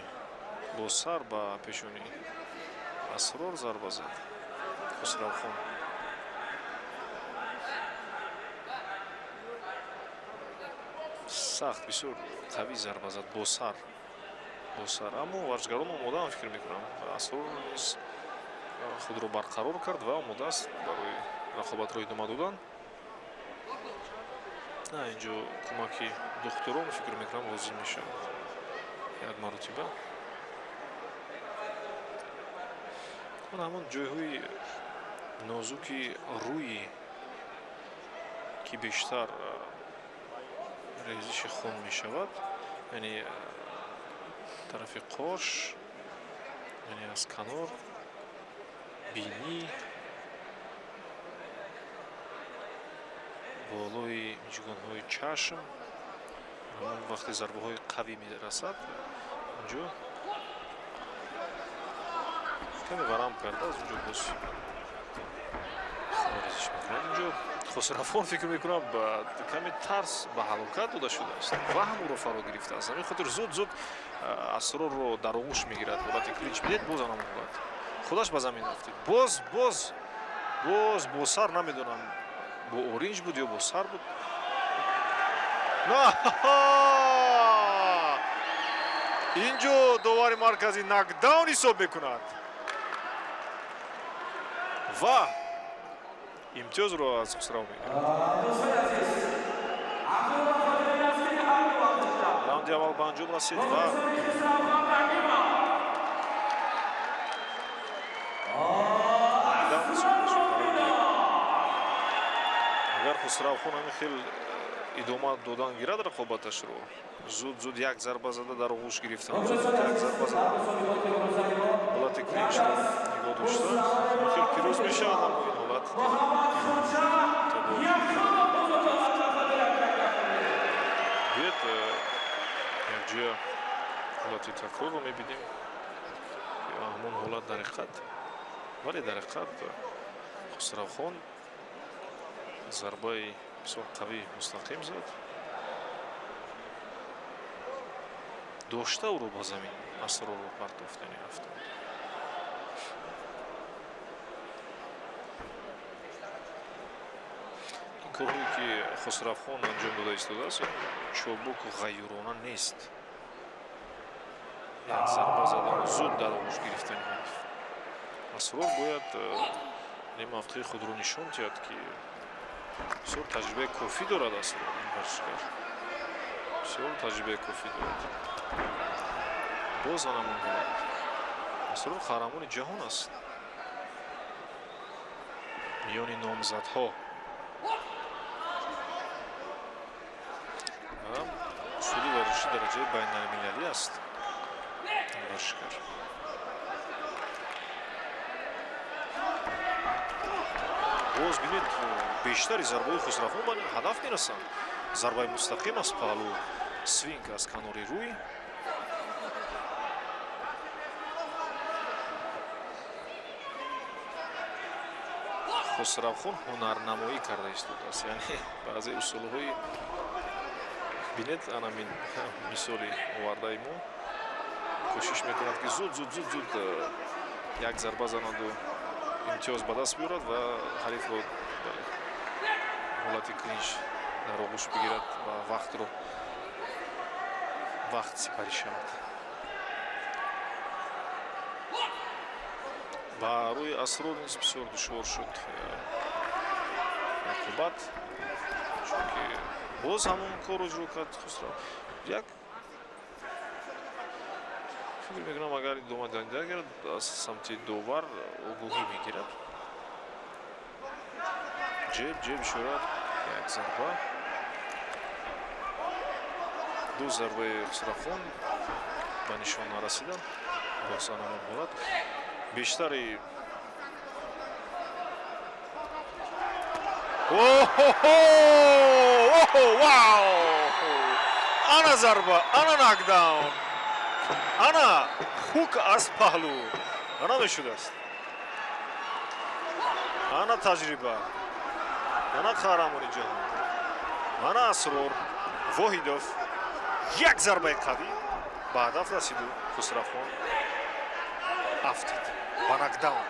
бо сар ба пешонӣ Асрор зарба зад Хусравхон. Сахт, бисёр қавӣ зарба зад бо сар. Бо сар. Аммо варзишгарон омодаанд, фикр мекунам. Асрор низ худро барқарор кард ва омода аст барои рақобатро идома додан. На, инҷо кӯмаки духтурон, фикр мекунам, лозим мешавад. Як маротиба. Он ҳамон ҷойҳои нозуки рӯи, ки бештар резиши хун мешавад, яъне тарафи қош, яъне аз канор, бинӣ, болои миҷгонҳои чашм, ҳамон вақте зарбаҳои қавӣ мерасад, онҷо каме варам карда, аз онҷо боз хунрезиш мекунад. Инҷо Хусравхон, фикр мекунам, каме тарс ба ҳалокат дода шудааст, ваҳм ӯро фаро гирифтааст. Ҳамин хотир зуд-зуд Асрорро дар оғӯш мегирад. Ҳолати клинч бидед, боз ҳамон ҳолат. Худаш ба замин афтид. Боз, боз, боз бо сар, намедонам, бо оринҷ буд ё бо сар буд. Инҷо довари марказӣ нокдаун ҳисоб мекунад ва имтиёзро аз Хусрав мегирад. Раунди аввал ба анҷом расид ва нокдаун ҳисоб мешуд. Агар Хусравхон ҳамин хел идома додан гирад рақобаташро, зуд-зуд як зарба зада дар оғӯш гирифтан, зуд як зарба зада ҳолати клинчро нигоҳ дошта, ҳамин хел пирӯз мешавад, аммо ин ҳолат биёед якҷоя ҳолати такрорро мебинем. Ҳамон ҳолат дар ҳақиқат, вале дар ҳақиқат Хусравхон зарбаи бисёр қавӣ мустақим зад, дошта ӯро ба замин Асрорро партофт, яъне афтод. Ин корҳое ки Хусравхон анҷом дода истодааст, чобуку ғайюрона нест. Як зарба задану зуд дар оғӯш гирифтани ҳариф. Асрор бояд мавқеи худро нишон диҳад, ки бисёр таҷрибаи кофӣ дорад Асрор, ин варзишгар. Бисёр таҷрибаи кофӣ дорад. Боз ҳамон ҳолат. Асрор қаҳрамони ҷаҳон аст. Миёни номзадҳо. Ва усули варзиши дараҷаи байналмилалӣ аст ин варзишгар. Боз бинед, бештари зарбаҳои Хусравхон ба ҳадаф мерасанд. Зарбаи мустақим аз паҳлӯ, свинг аз канори рӯй. Хусравхон ҳунарнамоӣ карда истодааст, яъне баъзе усулҳои бинед, анамин мисоли овардаи мо, кӯшиш мекунад, ки зуд зуд зуд зуд Як зарба занаду имтиёз ба даст биёрад ва ҳарифро ҳолати клинч дар оғӯш бигирад ва вақтро вақт сипарӣ шавад. Ба рӯи Асрор низ бисёр душвор шуд рақобат, чунки боз ҳамон корро иҷро кард Хусрав. Як фикр мекунам, агар идома диҳанда агар аз самти довар огоҳӣ мегирад. Ҷеб, ҷеб, ишора, як зарба, ду зарбаи Хусравхон ба нишон нарасиданд. Боз ҳамон ҳолат бештари. Вау, ана зарба, ана нокдаун, ана хук аз паҳлӯ, ана мешудааст, ана таҷриба, ана қаҳрамони ҷаҳон, ана Асрор Воҳидов. Як зарбаи қавӣ ба ҳадаф расиду Хусравхон афтид ба нокдаун.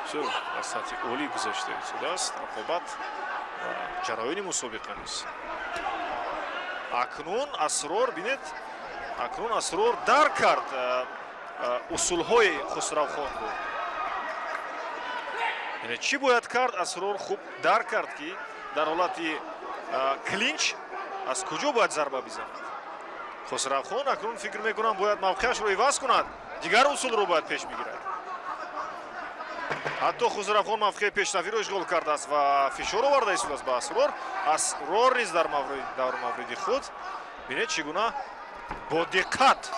Бисёр дар сатҳи олӣ гузашта истодааст рақобат ва ҷараёни мусобиқа низ. Акнун Асрор, бинед, акнун Асрор дарк кард усулҳои Хусравхонро, яъне чӣ бояд кард. Асрор хуб дарк кард, ки дар ҳолати клинч аз куҷо бояд зарба бизанад. Хусравхон акнун, фикр мекунам, бояд мавқеашро иваз кунад, дигар усулро бояд пеш бигирад. Ҳатто Хусравхон мавқеи пешрафиро ишғол кардааст ва фишор оварда истодааст ба Асрор. Асрор низ дар мавриди худ, бинед, чӣ гуна бо диққат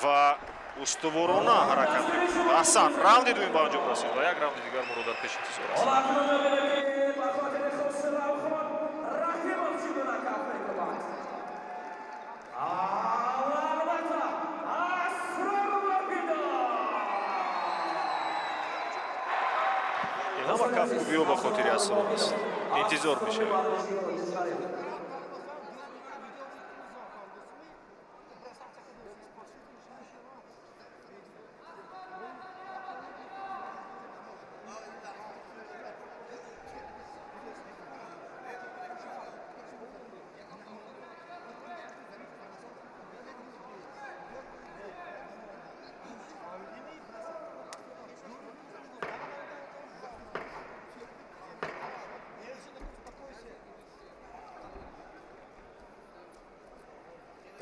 ва устуворона ҳаракат мекунад. Аҳсан, раунди дуюм ба анҷом расид ва як раунди дигар моро дар пеш интизор аст. Ҳоло акнун мебинем, ки ба хотири Хусравхон Раҳимов чӣ гуна каф мекунад. Албатта, Асрор Воҳидов. Ин ҳама кафкӯбиҳо ба хотири Асрор аст. Интизор мешавем.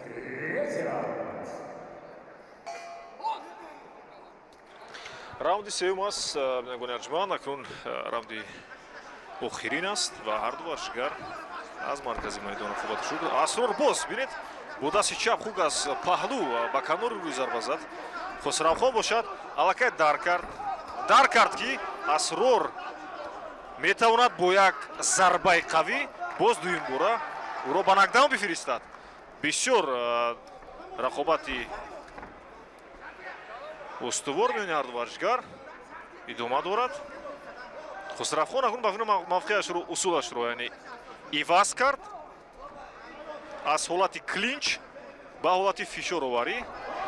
Третий раунд. Раунди сеюм аст, бинандагони арҷманд. Акнун раунди охирин аст ва ҳарду варзишгар аз маркази майдон рақобат шуд. Асрор боз, бинед, бо дасти чап хук аз паҳлӯ ба канори рӯи зарба зад. Хусравхон бошад, аллакай дарк кард, ки Асрор метавонад бо як зарбаи қавӣ боз дуюм бора ӯро ба нокдаун бифиристад. Бисёр рақобати устувор миёни ҳарду варзишгар идома дорад. Хусравхон акнун ба фикр мавқеашро, усулашро, яъне, иваз кард, аз ҳолати клинч ба ҳолати фишороварӣ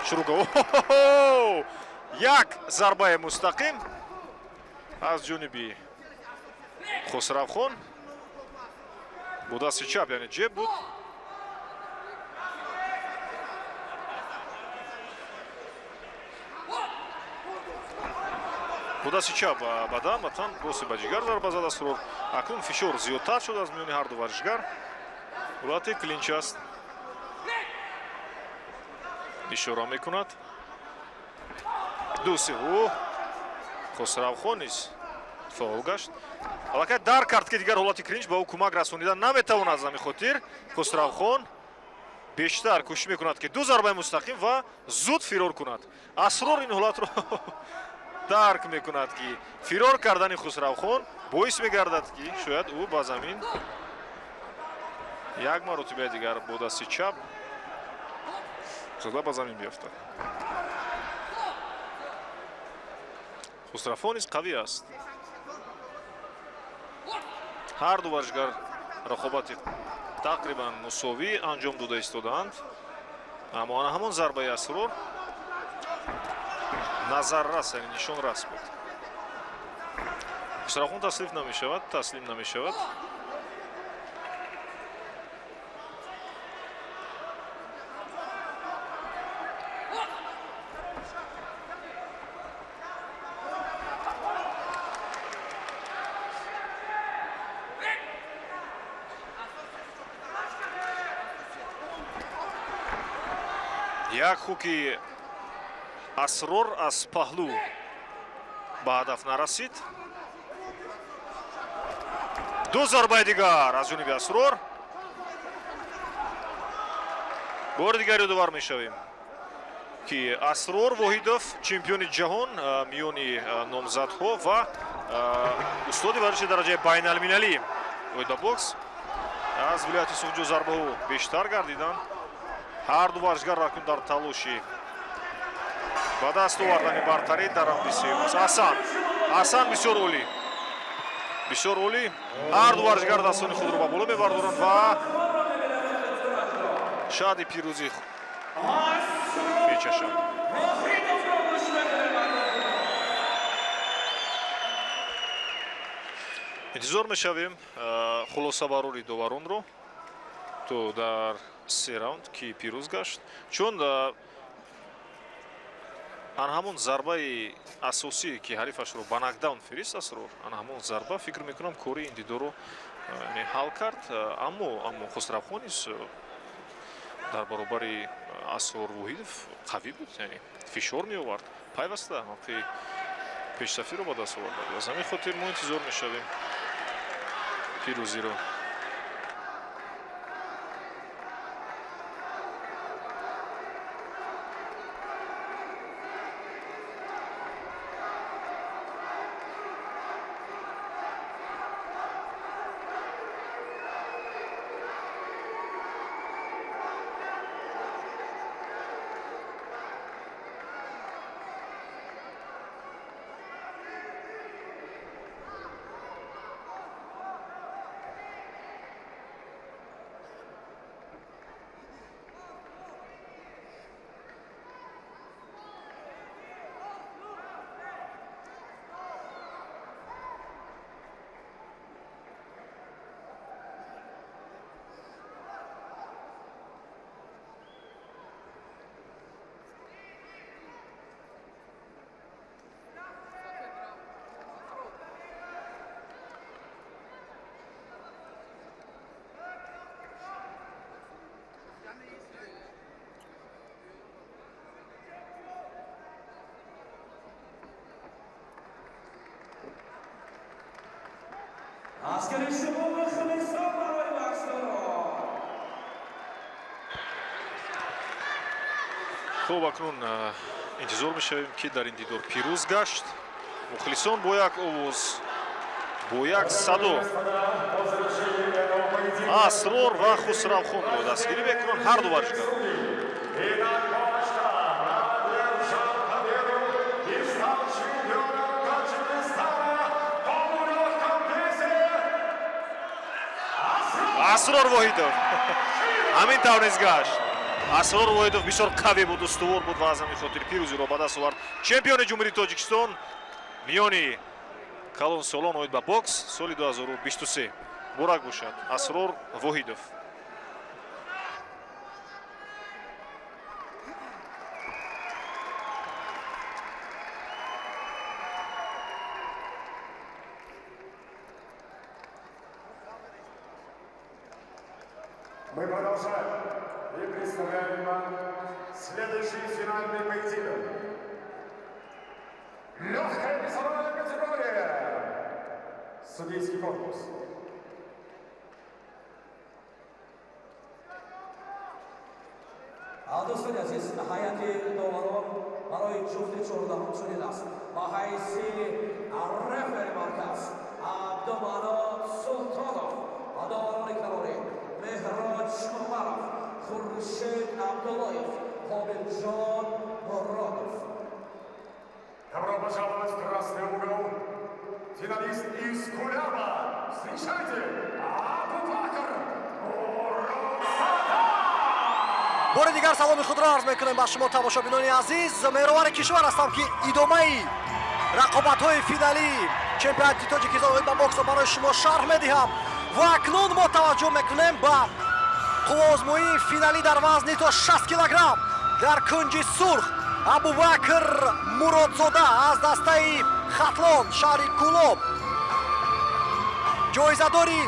шурӯъ кард. Як зарбаи мустақим аз ҷониби Хусравхон бо дасти чап, яъне ҷеб буд. Бо дасти чап ба бадан, батан, рости ба ҷигар зарба зад Асрор. Акнун фишор зиёдтар шуд аз миёни ҳарду варзишгар. Ҳолати клинч аст, ишора мекунад. Ду, се. Ӯ Хусравхон низ фаъол гашт. Аллакай дарк кард, ки дигар ҳолати клинч ба ӯ кӯмак расонида наметавонад. Аз ҳамин хотир Хусравхон бештар кӯшиш мекунад, ки ду зарбаи мустақим ва зуд фирор кунад. Асрор ин ҳолатро дарк мекунад, ки фирор кардани Хусравхон боис мегардад, ки шояд ӯ ба замин як маротибаи дигар бо дасти чап зада ба замин биёфтад. Хусравхон низ қавӣ аст. Ҳарду варзишгар рақобати Тақрибан мусовӣ анҷом дода истодаанд, аммо ана ҳамон зарбаи Асрор назаррас, яъне нишонрас буд. Хусравхон таслим намешавад, таслим намешавад. Як хуки Асрор аз паҳлӯ ба ҳадаф нарасид. Ду зарбаи дигар аз ҷониби Асрор. Бори дигар ёдовар мешавем, ки Асрор Воҳидов чемпиони ҷаҳон миёни номзадҳо ва устоди варзиши дараҷаи байналмилалӣ оид ба бокс аз вилояти Суғд. Зарбаҳо бештар гардиданд. Ҳар ду варзишгар акнун дар талоши ба даст овардани бартарӣ дар раунди сеюм аст. Асан, Асан, бисёр олӣ, бисёр олӣ. Ҳар ду варзишгар дастони худро ба боло мебардоранд ва шаҳди пирӯзӣ мечашанд. Интизор мешавем хулосабарори доваронро, то дар се раунд ки пирӯз гашт, чун ан ҳамон зарбаи асосӣ, ки ҳарифашро ба нокдаун фирист, Асрор, ан ҳамон зарба, фикр мекунам, кори ин дидорро ҳал кард. Аммо Хусравхон низ дар баробари Асрор Воҳидов қавӣ буд, яъне фишор меовард пайваста, мавқеи пешсафиро ба даст оварда. Аз ҳамин хотир мо интизор мешавем пирӯзиро. Аскари шумо мухлисон барои боксдорон. Хуб, акнун интизор мешавем, ки дар ин дидор пирӯз гашт. Мухлисон бо як овоз, бо як садо Асрор ва Хусравхонро дастгирӣ мекунанд, ҳар ду варзишгарро. Итак, по очкам одержал победу и стал чемпионом Таджикистана в полулегком весе Асрор Воҳидов. Ҳамин тавр низ гашт. Асрор Воҳидов бисёр қавӣ буд, устувор буд ва аз ҳамин хотир пирӯзиро ба даст овард. Чемпиони Ҷумҳурии Тоҷикистон миёни калонсолон оид ба бокс соли 2023. Муборак бошад, Асрор Воҳидов. Мы продолжаем и представляем вам следующий финальный поединок. Легкая весовая категория. Судейский корпус. Дӯстони азиз, ҳайати доварон барои ҷуфти чордаҳум чунин аст: ба ҳайси рефери марказ Абдуманон Султонов ва доварони калонӣ Меҳроҷ Умаров, Хуршед Абдуллоев, Қобилҷон Муродов. Добро пожаловать в красный угол. Финалист из Куляба. Встречайте, Абубакр. Бори дигар саломи худро арз мекунем ба шумо, тамошобинони азиз. Меҳровари кишвар ҳастам, ки идомаи рақобатҳои финалии чемпионати Тоҷикистон оид ба боксро барои шумо шарҳ медиҳам. Ва акнун мо таваҷҷӯҳ мекунем ба қувваозмоии финалӣ дар вазни то 60 килограмм. Дар кунҷи сурх Абубакр Муродзода аз дастаи Хатлон, шаҳри Кӯлоб, ҷоизадори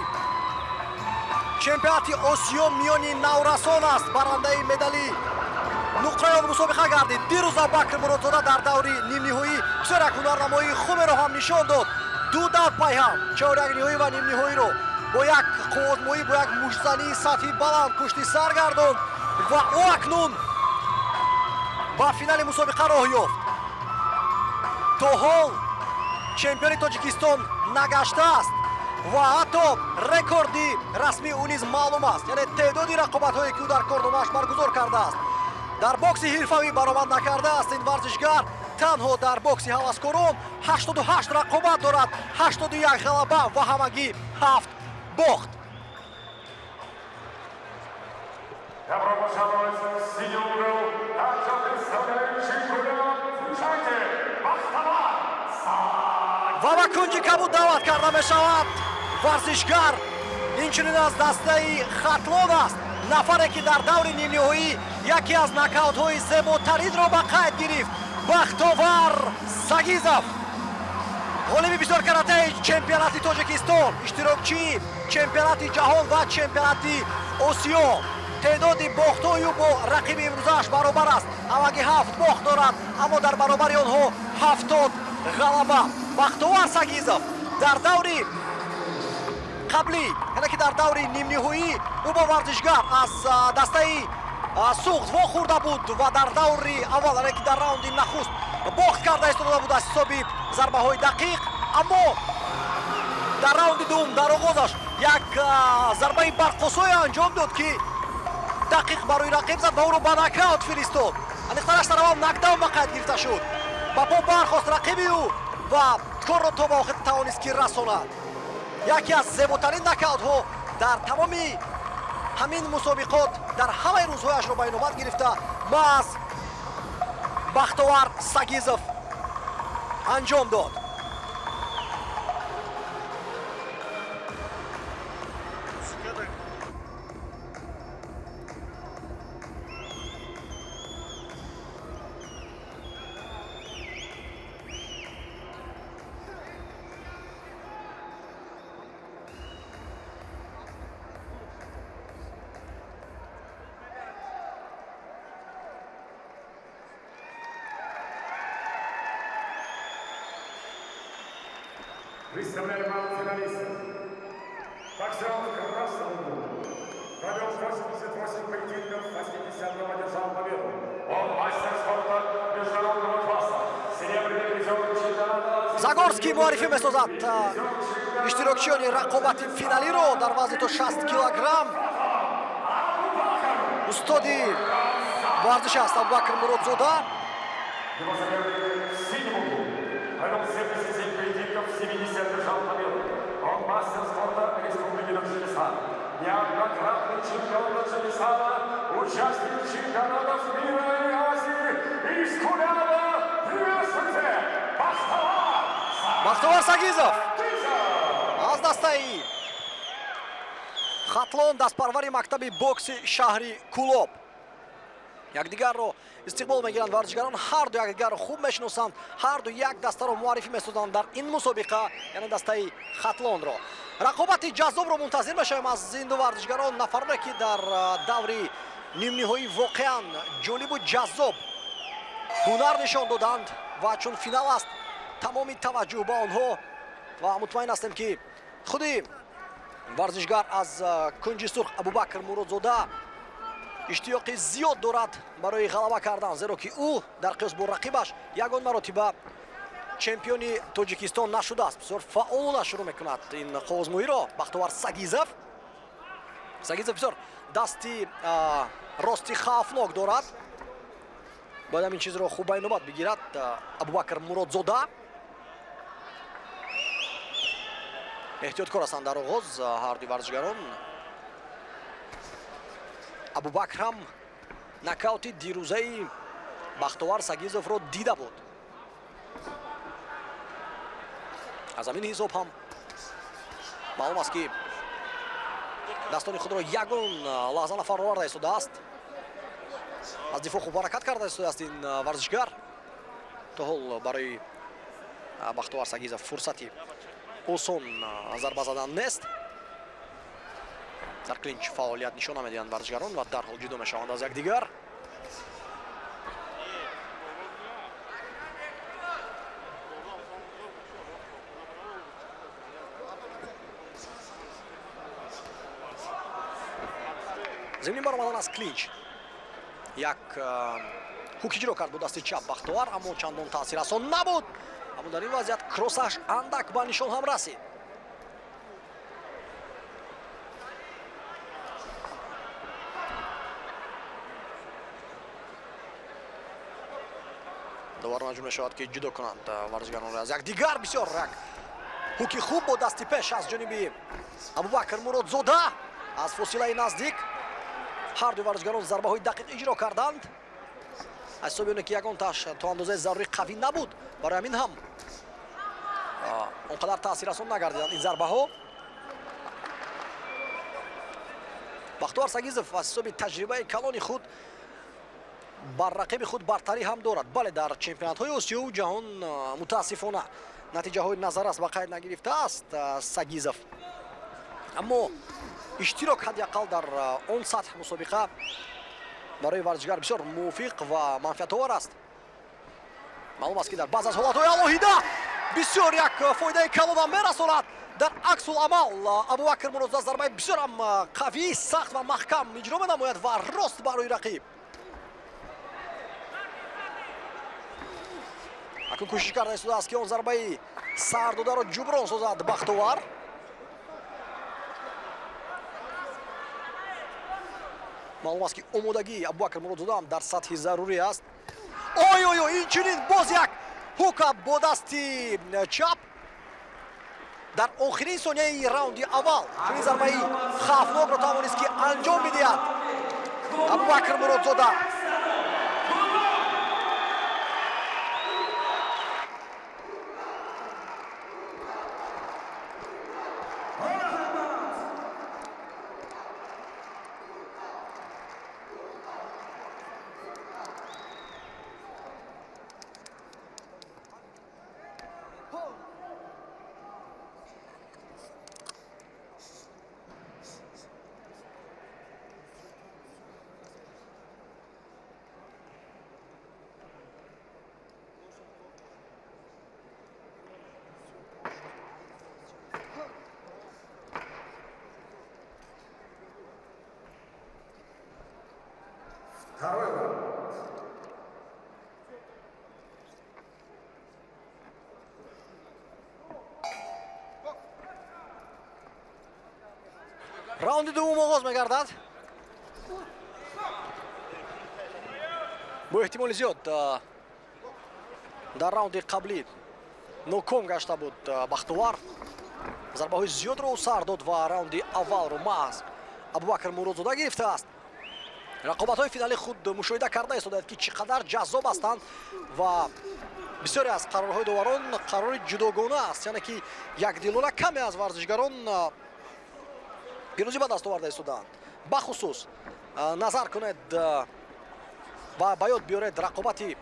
чемпионати Осиё миёни наврасон аст, барандаи медали нуқраи он мусобиқа гардид. Дирӯз Абубакр Муродзода дар даври нимниҳоӣ бисёр як ҳунарнамоии хуберо ҳам нишон дод. Ду давр пайҳам, чорякниҳоӣ ва нимниҳоиро бо як қувваозмоӣ, бо як муштзании сатҳи баланд пушти сар гардонд ва ӯ акнун ба финали мусобиқа роҳ ёфт. То ҳол чемпиони Тоҷикистон нагаштааст ва ҳатто рекорди расмии ӯ низ маълум аст, яъне теъдоди рақобатҳое, ки ӯ дар корномааш баргузор кардааст. Дар бокси ҳирфавӣ баромад накардааст ин варзишгар, танҳо дар бокси ҳаваскорон 88 рақобат дорад, 81 ғалаба ва ҳамагӣ 7 бохт. Добро пожаловать в синий угол, также представляющий Куляб, встречайте, Бахтавар Ва ба кунҷи кабуд даъват карда мешавад варзишгар, инчунин аз дастаи Хатлон аст, нафаре ки дар даври нимниҳоӣ яке аз нокаутҳои зеботаринро ба қайд гирифт, Бахтовар Сагизов, ғолиби бисёркаратаи чемпионати Тоҷикистон, иштирокчии чемпионати ҷаҳон ва чемпионати Осиё. Теъдоди бохтҳои ӯ бо рақиби имрӯзааш баробар аст, ҳамагӣ ҳафт бохт дорад, аммо дар баробари онҳо 70 ғалаба. Бахтовар Сагизов дар даври қаблӣ, яъне ки дар даври нимниҳоӣ, ӯ бо варзишгар аз дастаи Суғд вохӯрда буд ва дар даври аввал, яъне ки дар раунди нахуст, бохт карда истода буд аз ҳисоби зарбаҳои дақиқ, аммо дар раунди дуввум дар оғозаш як зарбаи барқосое анҷом дод, ки дақиқ барои рақиб зад ва ӯро ба нокаут фиристод. Аниқтараш, дар аввал нокдаун ба қайд гирифта шуд, ба по бархост рақиби ӯ ва корро то ба охир тавонист ки расонад. Яке аз зеботарин нокаутҳо дар тамоми ҳамин мусобиқот, дар ҳамаи рӯзҳояшро ба инобат гирифта, маҳз Бахтовар Сагизов анҷом дод. Представляем вам финалистов. Боксер в красном углу. Провел 88 поединков, 80 одержал победу. Он мастер спорта международного класса. Серебряный призер чемпионата Азии. Загорский муаррифӣ месозад иштирокчиёни рақобати финалиро дар вазни то 60 килограмм. Устоди варзиш аст Абубакр Муродзода. Его соперник в синем углу. Провел 77 поединков, 70 одержал победу. Он мастер спорта Республики Таджикистан. Неоднократный чемпион Таджикистана, участник чемпионатов мира и Азии. Из Куляба, приветствуйте, Бахтавар Бахтовар Сагизов аз дастаи Хатлон, дастпарвари мактаби бокси шаҳри Кӯлоб. Якдигарро истиқбол мегиранд варзишгарон. Ҳарду якдигарро хуб мешиносанд, ҳарду як дастаро муаррифӣ месозанд дар ин мусобиқа, яъне дастаи Хатлонро. Рақобати ҷаззобро мунтазир мешавем аз ин ду варзишгарон, нафароне ки дар даври нимниҳоӣ воқеан ҷолибу ҷаззоб ҳунар нишон доданд. Ва чун финал аст, тамоми таваҷҷӯҳ ба онҳо ва мутмаин ҳастем, ки худи варзишгар аз кунҷи сурх Абубакр Муродзода иштиёқи зиёд дорад барои ғалаба кардан, зеро ки ӯ дар қиёс бо рақибаш ягон маротиба чемпиони Тоҷикистон нашудааст. Бисёр фаъолона шурӯъ мекунад ин қувваозмоиро Бахтовар Сагизов. Сагизов бисёр дасти рости хавфнок дорад, бояд ҳамин чизро хуб ба инобат бигирад Абубакр Муродзода. Эҳтиёткор ҳастанд дар оғоз ҳардуи варзишгарон. Абубакр ҳам Нокаути дирӯзаи Бахтовар Сагизовро дида буд. Аз ҳамин ҳисоб ҳам маълум аст, ки дастони худро ягон лаҳза нафароварда истодааст. Аз дифоъ хуб ҳаракат карда истодааст ин варзишгар. То ҳол барои Бахтовар Сагизов фурсати осон зарба задан нест. Дар клинч фаъолият нишон намедиҳанд варзишгарон ва дарҳол ҷудо мешаванд аз якдигар. Зимни баромадан аз клинч як хук иҷро кард бо дасти чап Бахтовар, аммо чандон таъсиррасон набуд. Аммо дар ин вазъият кроссаш андак ба нишон ҳам расид. Довар маҷбур мешавад, ки ҷудо кунанд варзишгаронро аз якдигар. Бисёр як ҳуки хуб бо дасти пеш аз ҷониби Абубакр Муродзода аз фосилаи наздик. Ҳар дуи варзишгарон зарбаҳои дақиқ иҷро карданд. Аз ҳисоби оне ки ягонташ то андозаи зарурӣ қавӣ набуд, барои ҳамин ҳам он қадар таъсиррасон нагардиданд ин зарбаҳо. Бахтовар Сагизов аз ҳисоби таҷрибаи калони худ бар рақиби худ бартарӣ ҳам дорад. Бале, дар чемпионатҳои Осиёву ҷаҳон мутаассифона натиҷаҳои назаррас ба қайд нагирифтааст Сагизов, аммо иштирок ҳадди ақал дар он сатҳ мусобиқа барои варзишгар бисёр мувофиқ ва манфиатовар аст. Маълум аст, ки дар баъзе аз ҳолатҳои алоҳида бисёр як фоидаи калонам мерасонад. Дар аксуламал Абубакр Муродзода зарбаи бисёрам қавӣ, сахт ва маҳкам иҷро менамояд ва рост барои рақиб. Акун кӯшиш карда истодааст, ки он зарбаи сардодаро ҷуброн созад Бахтовар. Маълум аст, ки омодагии Абубакр Муродзода ҳам дар сатҳи зарурӣ аст. Ой, ой, ой, инчунин боз як ҳука бо дасти чап дар охирин сонияи раунди аввал. Чунин зарбаи хавфнокро тавонист, ки анҷом бидиҳад Абубакр Муродзода. Второй раунд. Раунди дуввум оғоз мегардад. Бо эҳтимоли зиёд дар раунди қаблӣ ноком гашта буд Бахтовар. Зарбаҳои зиёдро ӯ сар дод ва раунди аввалро маҳз Абубакр Муродзода гирифтааст. Рақобатҳои финалӣ худ мушоҳида карда истодаед, ки чӣ қадар ҷаззоб ҳастанд ва бисёре аз қарорҳои доварон қарори ҷудогона аст, яъне ки якдилона каме аз варзишгарон пирӯзӣ ба даст оварда истодаанд. Бахусус назар кунед ва ба ёд биёред рақобати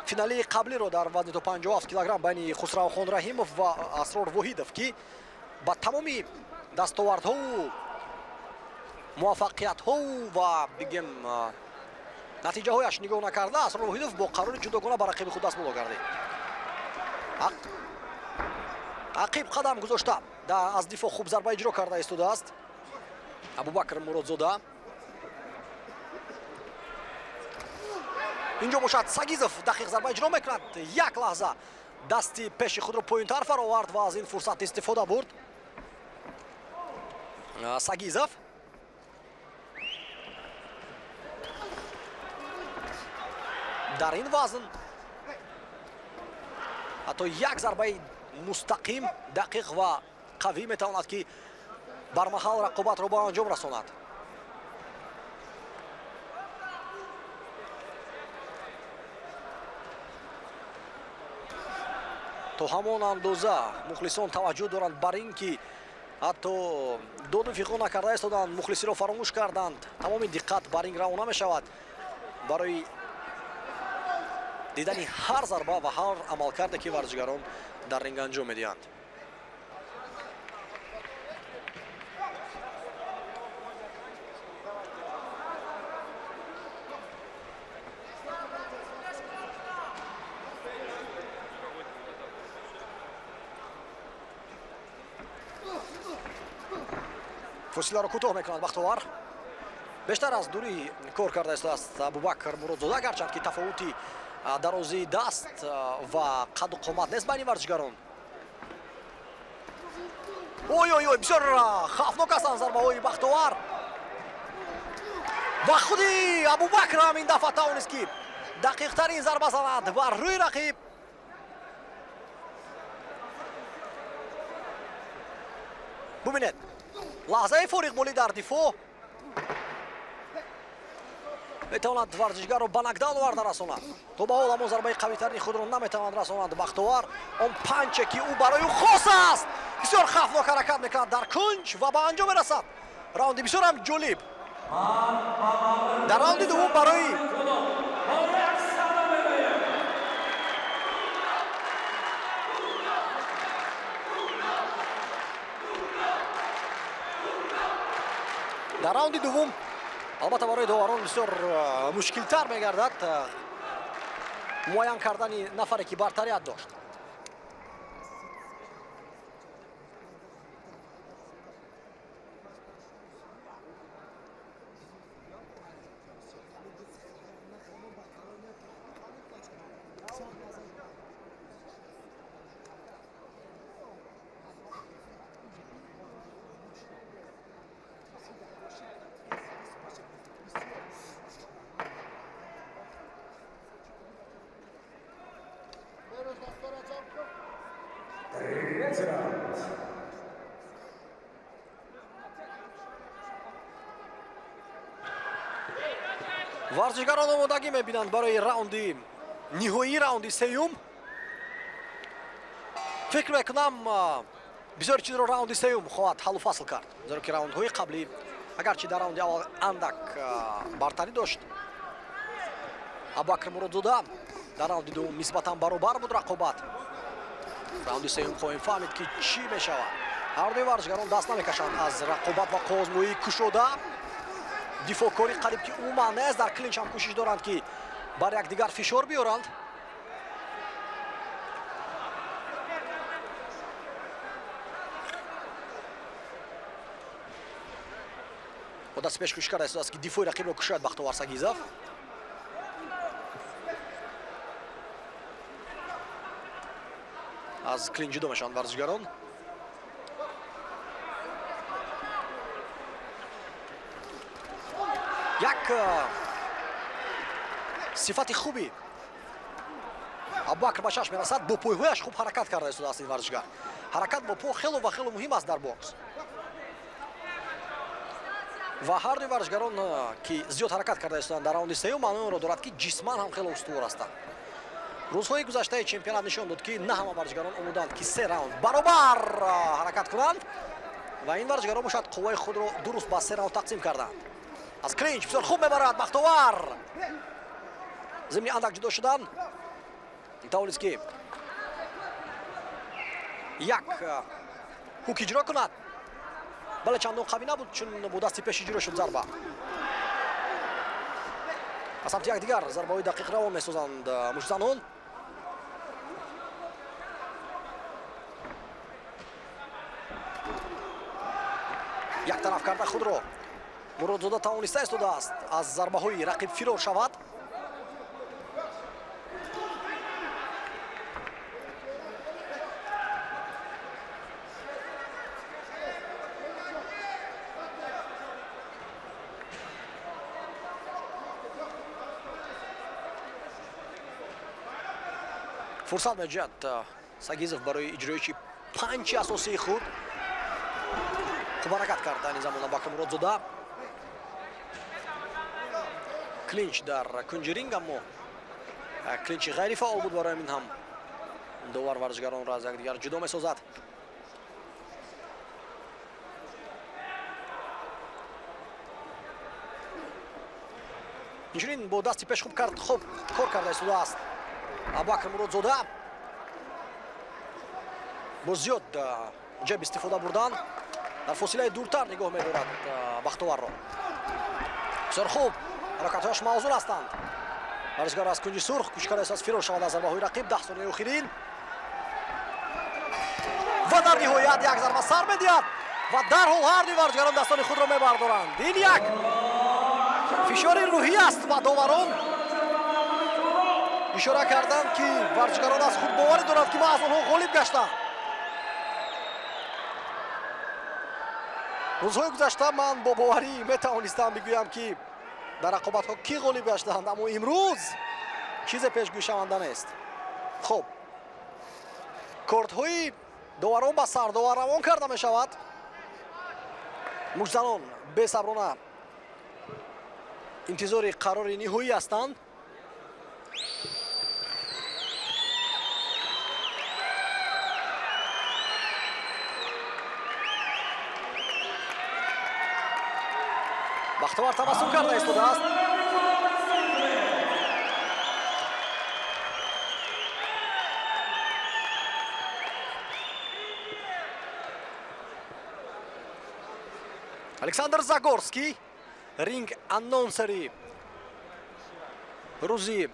финалии қаблиро дар вазни то 57 килограмм байни Хусравхон Раҳимов ва Асрор Воҳидов, ки ба тамоми дастовардҳову муваффақиятҳову ва бигем натиҷаҳояш нигоҳ накарда, Асрор Воҳидов бо қарори ҷудогона ба рақиби худ даст боло гардид. Ақиб қадам гузошта, аз дифоъ хуб зарба иҷро карда истодааст Абубакр Муродзода. Инҷо бошад, Сагизов дақиқ зарба иҷро мекунад. Як лаҳза дасти пеши худро поёнтар фаровард ва аз ин фурсат истифода бурд Сагизов. Дар ин вазн ҳатто як зарбаи мустақим, дақиқ ва қавӣ метавонад, ки бармаҳал рақобатро ба анҷом расонад. То ҳамон андоза мухлисон таваҷҷӯҳ доранд бар ин ки ҳатто доду фиғон накарда истоданд, мухлисиро фаромӯш карданд. Тамоми диққат бар ин равона мешавад барои дидани ҳар зарба ва ҳар амалкарде ки варзишгарон дар ринг анҷом медиҳанд. Фосиларо кӯтоҳ мекунад Бахтовар. Бештар аз дурӣ кор карда истодааст Абубакр Муродзода, гарчанд ки тафовути дарозии даст ва қадду қомат нест байни варзишгарон. Ой, ой, ой, бисёр хавфнок ҳастанд зарбаҳои Бахтовар ва худи Абубакр ҳам ин дафъа тавонист ки дақиқтарин зарба занад бар рӯи рақиб. Бубинед, лаҳзаи фориғболӣ дар дифоъ метавонад варзишгарро ба нокдаун оварда расонад. То ба ҳол ҳамон зарбаи қавитарини худро наметавонад расонад Бахтовар. Он панче ки ӯ барои ӯ хос аст, бисёр хавфнок ҳаракат мекунад дар кунҷ ва ба анҷом мерасад. Раунди бисёр ҳам ҷолиб. Дар раунди дуввум барои дар раунди дуввум албатта барои доварон бисёр мушкилтар мегардад муайян кардани нафаре ки бартарият дошт. Варзишгарон омодагӣ мебинанд барои раунди ниҳоӣ, раунди сеюм. Фикр мекунам, бисёр чизро раунди сеюм хоҳад ҳаллу фасл кард, зеро ки раундҳои қаблӣ, агарчи дар раунди аввал андак бартарӣ дошт Абубакр Муродзода, дар раунди дуввум нисбатан баробар буд рақобат. Раунди сеюм хоҳем фаҳмид ки чӣ мешавад. Ҳардуи варзишгарон даст намекашанд аз рақобат ва қувваозмоии кушода. Дифоъкорӣ қариб ки умуман нест. Дар клинч ҳам кӯшиш доранд ки бар якдигар фишор биёранд. Бо дасти пеш кӯшиш карда истодааст ки дифои рақибро кушояд Бахтовар Сагизов. Аз клинч ҷудо мешаванд варзишгарон. Як сифати хуби Абубакр ба чашм мерасад: бо пойҳояш хуб ҳаракат карда истодааст ин варзишгар. Ҳаракат бо по хело ва хело муҳим аст дар бокс ва ҳардуи варзишгарон ки зиёд ҳаракат карда истоданд дар раунди сеюм, маънои онро дорад ки ҷисман ҳам хело устувор ҳастанд. Рӯзҳои гузаштаи чемпионат нишон дод, ки на ҳама варзишгарон омодаанд ки се раунд баробар ҳаракат кунанд ва ин варзишгарон бошад қувваи худро дуруст ба се раунд тақсим карданд. Аз клинч бисёр хуб мебарад Бахтовар. Зимни андак ҷудо шудан тавонист ки як хук иҷро кунад, вале чандон қавӣ набуд, чун бо дасти пеш иҷро шуд зарба. Аз самти якдигар зарбаҳои дақиқ равон месозанд муштзанон. Як тараф карда худро Муродзода тавониста истодааст аз зарбаҳои рақиб фирор шавад. Фурсат меҷӯяд Сагизов барои иҷроиши панчи асосии худ. Хуб ҳаракат кард айни замон Абубакр Муродзода. Клинч дар кунҷи ринг, аммо клинчи ғайрифаъол буд, барои ҳамин ҳам Довар варзишгаронро аз якдигар ҷудо месозад. Инчунин бо дасти пеш хуб кард, хуб кор карда истодааст Абубакр Муродзода. Бо зиёд ҷеб истифода бурдан дар фосилаи дуртар нигоҳ медорад Бахтоварро. Бисёр хуб, ҳаракатҳояш мавзун ҳастанд. Варзишгар аз кунҷи сурх кӯшиш карда истодааст фирор шавад аз зарбаҳои рақиб. 10 сонияи охирин ва дар ниҳоят як зарба сар медиҳад ва дарҳол ҳар дуи варзишгарон дастони худро мебардоранд. Ин як фишори рӯҳӣ аст ба доварон, ишора карданд, ки варзишгарон аз худ боварӣ доранд, ки ман аз онҳо ғолиб гаштам. Рӯзҳои гузашта ман бо боварӣ метавонистам бигӯям, ки дар рақобатҳо кӣ ғолиб гаштанд, аммо имрӯз чизе пешгӯйшаванда нест. Хуб, кортҳои доварон ба сардовар равон карда мешавад. Муштзанон бесаброна интизори қарори ниҳоӣ ҳастанд. Бахтовар табассум карда истодааст. Александр Загорский, ринг анонсери рӯзи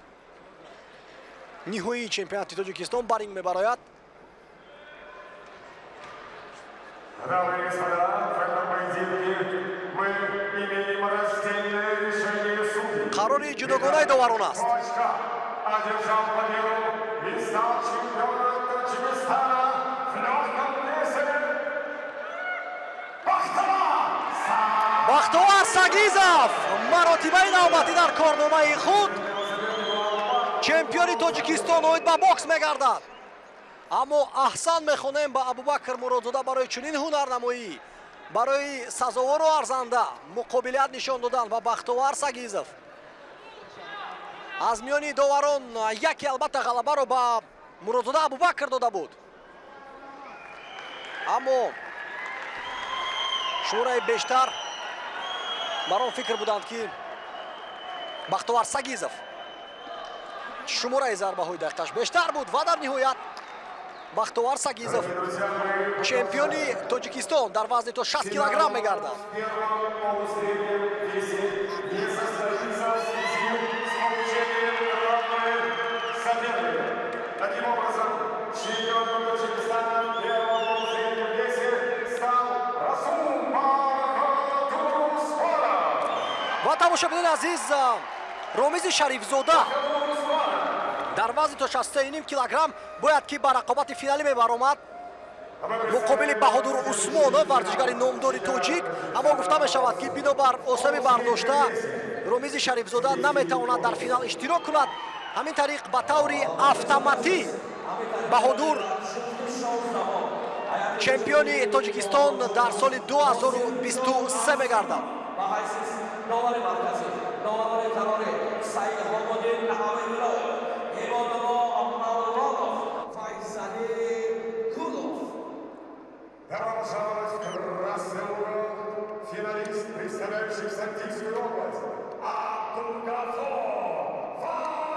ниҳоии чемпионати Тоҷикистон, ба ринг мебарояд. Дамы и господа, в этом поединке мы имеем раздельное решение судей. Қарори ҷудогонаи доварон аст. Точка. Одержал победу и стал чемпионом Таджикистана в легком весе Бахтовар. Бахтовар Сагизов маротибаи навбатӣ дар корномаи худ чемпиони Тоҷикистон оид ба бокс мегардад. Аммо аҳсан мехонем ба Абубакр Муродзода барои чунин ҳунарнамоӣ, барои сазовору арзанда муқобилият нишон додан ба Бахтовар Сагизов. Аз миёни доварон яке албатта ғалабаро ба Муродзода Абубакр дода буд, аммо шумораи бештар бар он фикр буданд, ки Бахтовар Сагизов шумораи зарбаҳои дақиқаш бештар буд ва дар ниҳоят Бахтовар Сагизов чемпиони Тоҷикистон дар вазни то 60 килограмм мегардад. В первом полусреднем весе не состоится в связи с получением травмы соперника. Таким образом, чемпионом Таджикистана в первом полусреднем весе стал Расул Бахадур Усманов. Ва тамошобинони азиз, Ромизи Шарифзода дар вазни то 63,5 килограмм бояд ки ба рақобати финалӣ мебаромад муқобили Баҳодур Усмонов, варзишгари номдори тоҷик, аммо гуфта мешавад, ки бинобар осеби бардошта Ромизи Шарифзода наметавонад дар финал иштирок кунад. Ҳамин тариқ, ба таври автоматӣ Баҳодур чемпиони Тоҷикистон дар соли 2023 мегардад. Ба ҳайси довари марказӣ доварони қарори Сайҳобуддин Ҳабибуллоев, Ибодулло Мавлонов, Файзалӣ Кулов. Добро пожаловать в красный угол, финалист, представляющий Сагдийскую область, Абдулгафор Вахобов.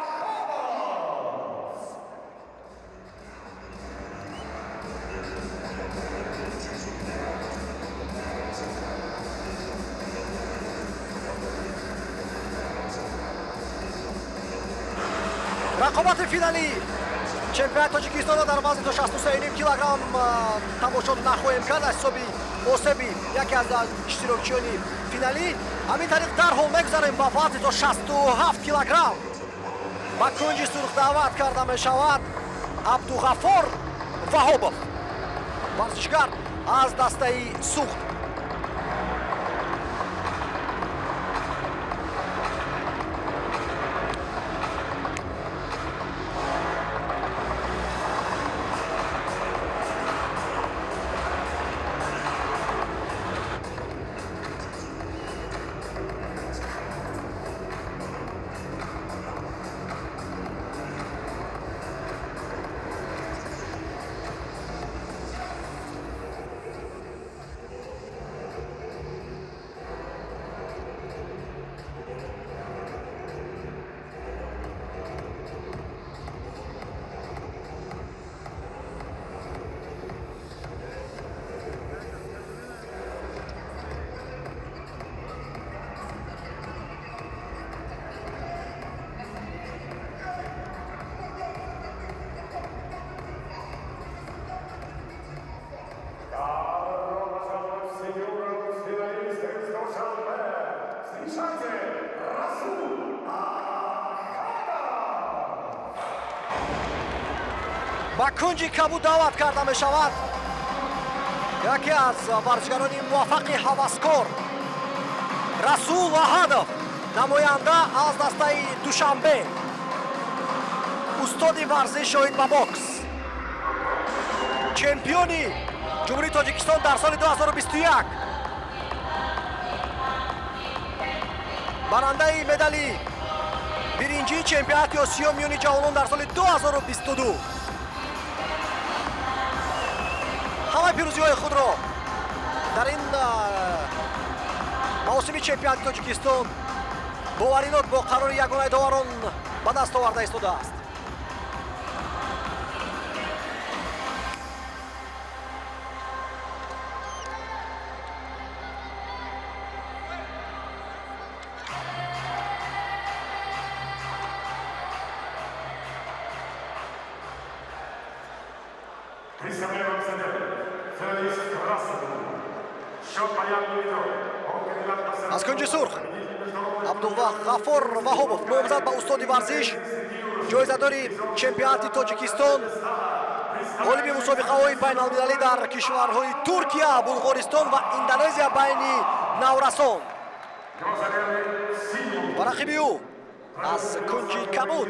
Рақобати финалӣ чемпионати Тоҷикистонро дар вазни то 63,5 килограмм тамошо нахоҳем кард аз ҳисоби осеби яке аз иштирокчиёни финалӣ. Ҳамин тариқ, дарҳол мегузарем ба вазни то 67 килограмм. Ба кунҷи сурх даъват карда мешавад Абдуғафор Ваҳобов, варзишгар аз дастаи Суғд. Ба кунҷи кабуд даъват карда мешавад яке аз варзишгарони муваффақи ҳаваскор, Расул Аҳадов, намоянда аз дастаи Душанбе, устоди варзиш оид ба бокс, чемпиони Ҷумҳурии Тоҷикистон дар соли 2021, барандаи медали биринҷии чемпионати Осиё миёни ҷавонон дар соли 2022. Ҳамаи пирӯзиҳои худро дар ин мавсими чемпионати Тоҷикистон боваринок бо қарори ягонаи доварон ба даст оварда истодааст. Представляю вам соперника. Финалист красного угла. Счет боям не ведет. Он кандидат на Аз кунҷи сурх Абдуғаффор Ваҳобов, номзад ба устоди варзиш, ҷоизадори чемпионати Тоҷикистон, ғолиби мусобиқаҳои байналмилалӣ дар кишварҳои Туркия, Булғористон ва Индонезия байни наврасон. Его соперник в синем углу. Ва рақиби ӯ аз кунҷи кабуд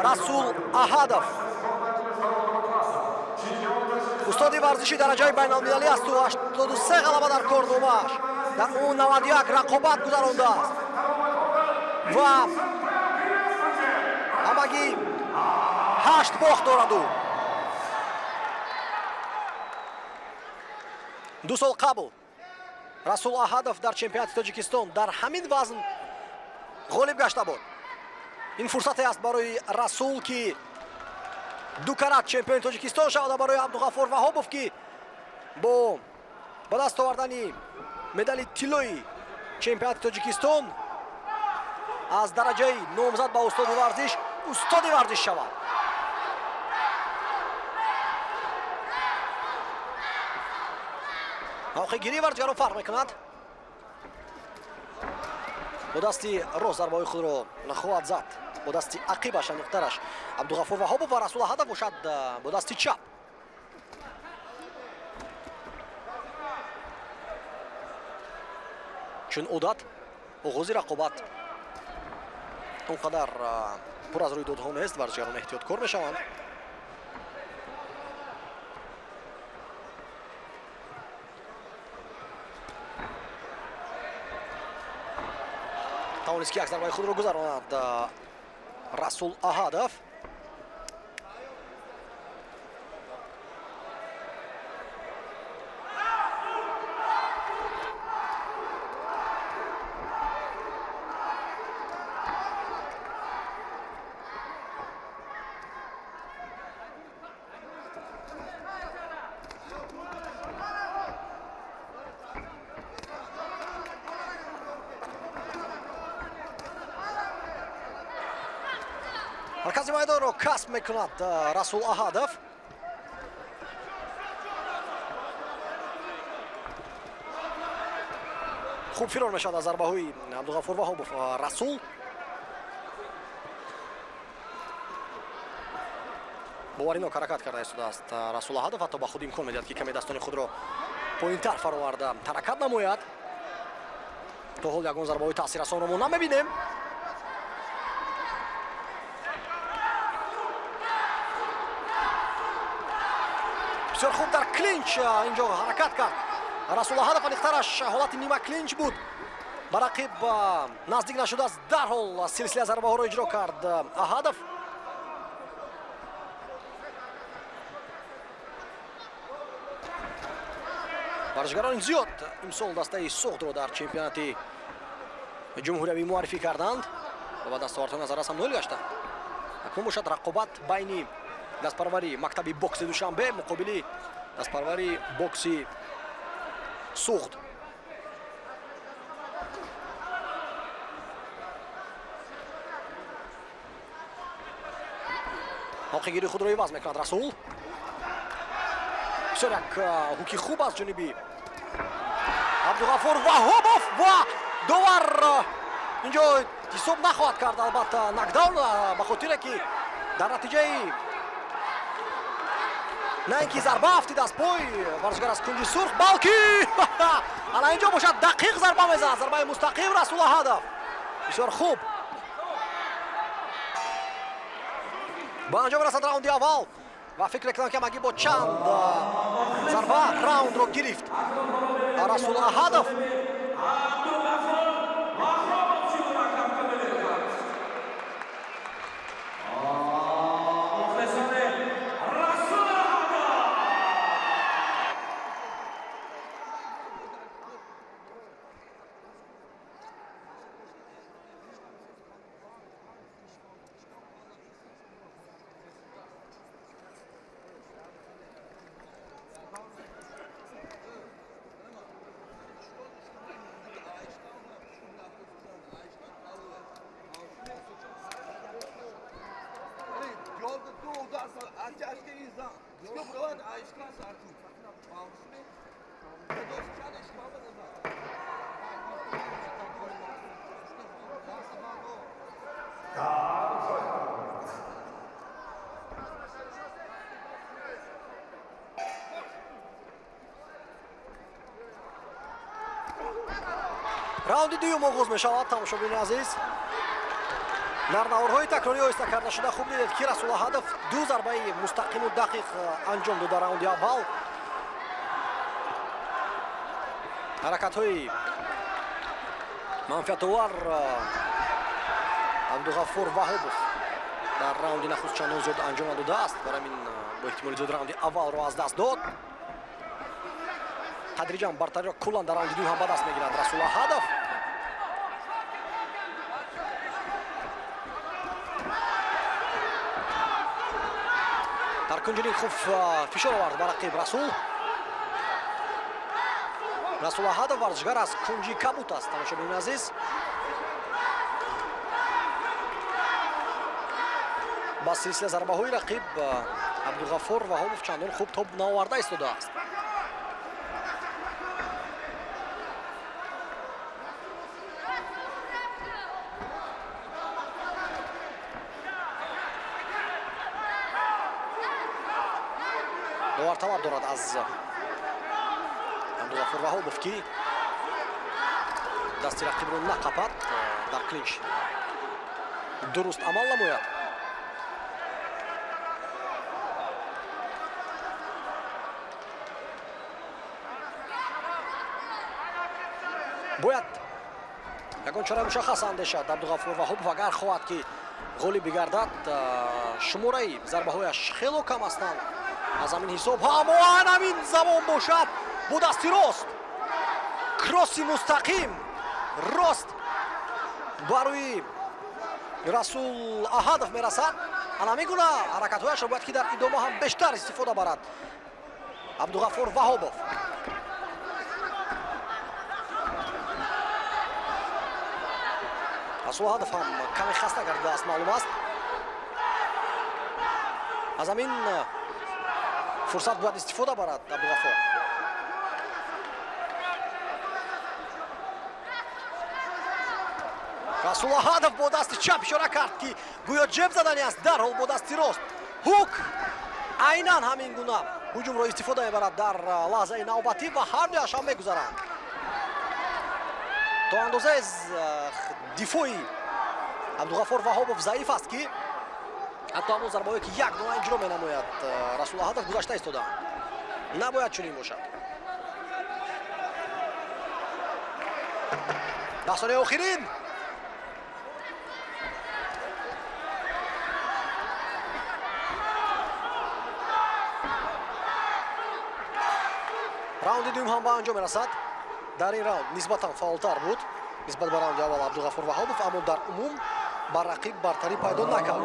Расул Аҳадов, устоди варзиши дараҷаи байналмилалӣ асту 83 ғалаба дар корномааш, дар ӯ 91 рақобат гузарондааст ва ҳамагӣ 8 бохт дорад. Ӯ 2 сол қабл Расул Аҳадов дар чемпионати Тоҷикистон дар ҳамин вазн ғолиб гашта буд. Ин фурсате аст барои Расул, ки ду карат чемпиони Тоҷикистон шавад, ва барои Абдуғаффор Ваҳобов, ки бо ба даст овардани медали тиллои чемпионати Тоҷикистон аз дараҷаи номзад ба устоди варзиш устоди варзиш шавад. Мавқеъгирии варзишгарон фарқ мекунад. Бо дасти рост зарбаҳои худро нахоҳад зад, бо дасти ақибаш, аниқтараш, Абдуғаффор Ваҳобов, ва Расул Аҳадов бошад бо дасти чап. Чун одат, оғози рақобат он қадар пур аз рӯйдодҳо нест, варзишгарон эҳтиёткор мешаванд. Тавонист, ки як зарбаи худро гузаронад Расул Аҳадов. Маркази майдонро касб мекунад Расул Аҳадов. Хуб фирор мешавад аз зарбаҳои Абдуғаффор Ваҳобов Расул. Боваринок ҳаракат карда истодааст Расул Аҳадов, ҳатто ба худ имкон медиҳад, ки каме дастони худро поинтар фароварда ҳаракат намояд. То ҳол ягон зарбаҳои таъсиррасонро мо намебинем. Бисёр хуб дар клинч инҷо ҳаракат кард Расул Аҳадов, аниқтараш ҳолати нима клинч буд. Ба рақиб наздик нашудааст, дарҳол силсила зарбаҳоро иҷро кард Аҳадов. Варзишгарони зиёд имсол дастаи Суғдро дар чемпионати ҷумҳуриявӣ муаррифӣ карданд ва ба дастовардҳои назаррас ҳам ноил гаштанд. Акнун бошад рақобат байни дастпарвари мактаби бокси Душанбе муқобили дастпарвари бокси Суғд. Мавқеъгирии худро иваз мекунад Расул. Бисёр як ҳуки хуб аз ҷониби Абдуғаффор Ваҳобов ва довар инҷо ҳисоб нахоҳад кард, албатта, нокдаун, ба хотире ки дар натиҷаи На ин ки зарба афтид аз пой варзишгар аз кунҷи сурх, балки ана инҷо бошад, дақиқ зарба мезанад, зарбаи мустақим Расул Аҳадов. Бисёр хуб ба анҷом расад раунди аввал ва фикр мекунам, ки ҳамагӣ бо чанд зарба раундро гирифт Расул Аҳадов. Раунди дуюм оғоз мешавад. Тамошобини азиз, дар наворҳои такрорӣ оҳиста карда шуда хуб дидед, ки Расул Аҳадов ду зарбаи мустақиму дақиқ анҷом дод дар раунди аввал. Ҳаракатҳои манфиатовар Абдуғафур Ваҳобов дар раунди нахуст чандон зиёд анҷом надодааст, барои ҳамин бо эҳтимоли зиёд раунди аввалро аз даст дод. Тадриҷан бартариро куллан дар раунди дуюм ҳам ба даст мегирад Расул Аҳадов. Дар кунҷи хуб фишор овард ба рақиб Расул. Расул Аҳадов варзишгар аз кунҷи кабут аст. Тамошобинони азиз, ба силсила зарбаҳои рақиб Абдуғафур Ваҳобов чандон хуб тоб наоварда истодааст. Довар талаб дорад аз Абдуғафур Ваҳобов, ки дасти рақибро нақапад, дар клинч дуруст амал намояд. Бояд ягон чораи мушаххас андешад Абдуғафур Ваҳобов, агар хоҳад, ки ғолиб бигардад. Шумораи зарбаҳояш хело кам ҳастанд, аз ҳамин ҳисоб ҳамоан ҳамин замон бошад, бо дасти рост кросси мустақим рост ба рӯи Расул Аҳадов мерасад. Ана ҳамин гуна ҳаракатҳояшро бояд ки дар идома ҳам бештар истифода барад Абдуғафур Ваҳобов. Расул Аҳадов ҳам каме хаста гардидааст, маълум аст. Аз ҳамин фурсат бояд истифода барад Абдуғафур. Расул Аҳадов бо дасти чап ишора кард, ки гӯё ҷеб задани аст, дарҳол бо дасти рост ҳук. Айнан ҳамин гуна ҳуҷумро истифода мебарад дар лаҳзаи навбатӣ ва ҳар дуяш ҳам мегузаранд. То андозае дифои Абдуғафур Ваҳобов заиф аст, ки ҳатто ҳамон зарбаҳое, ки як дона иҷро менамояд Расул Аҳадов, гузашта истодаанд. Набояд чунин бошад. 10 сонияи охирин. Раунди дуюм ҳам ба анҷом мерасад. Дар ин раунд нисбатан фаъолтар буд нисбат ба раунди аввал Абдуғафур Ваҳобов, аммо дар умум бар рақиб бартарӣ пайдо накард.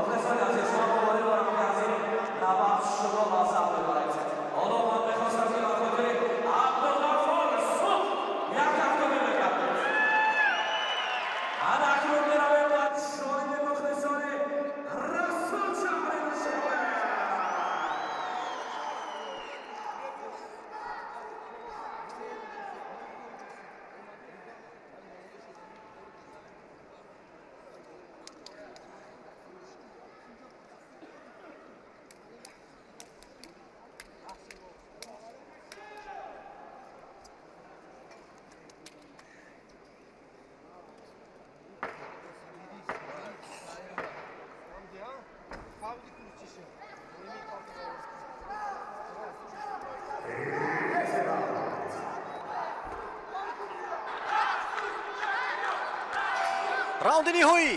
Раунди ниҳоӣ,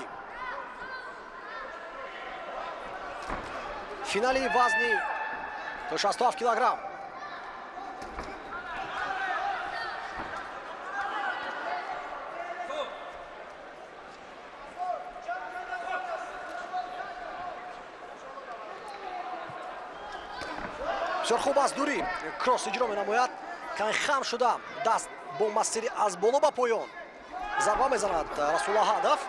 финали вазни то 67 килограмм. Бисёр хуб аз дурӣ кросс иҷро менамояд. Каме хам шуда, даст бо масири аз боло ба поён зарба мезанад Расул Аҳадов.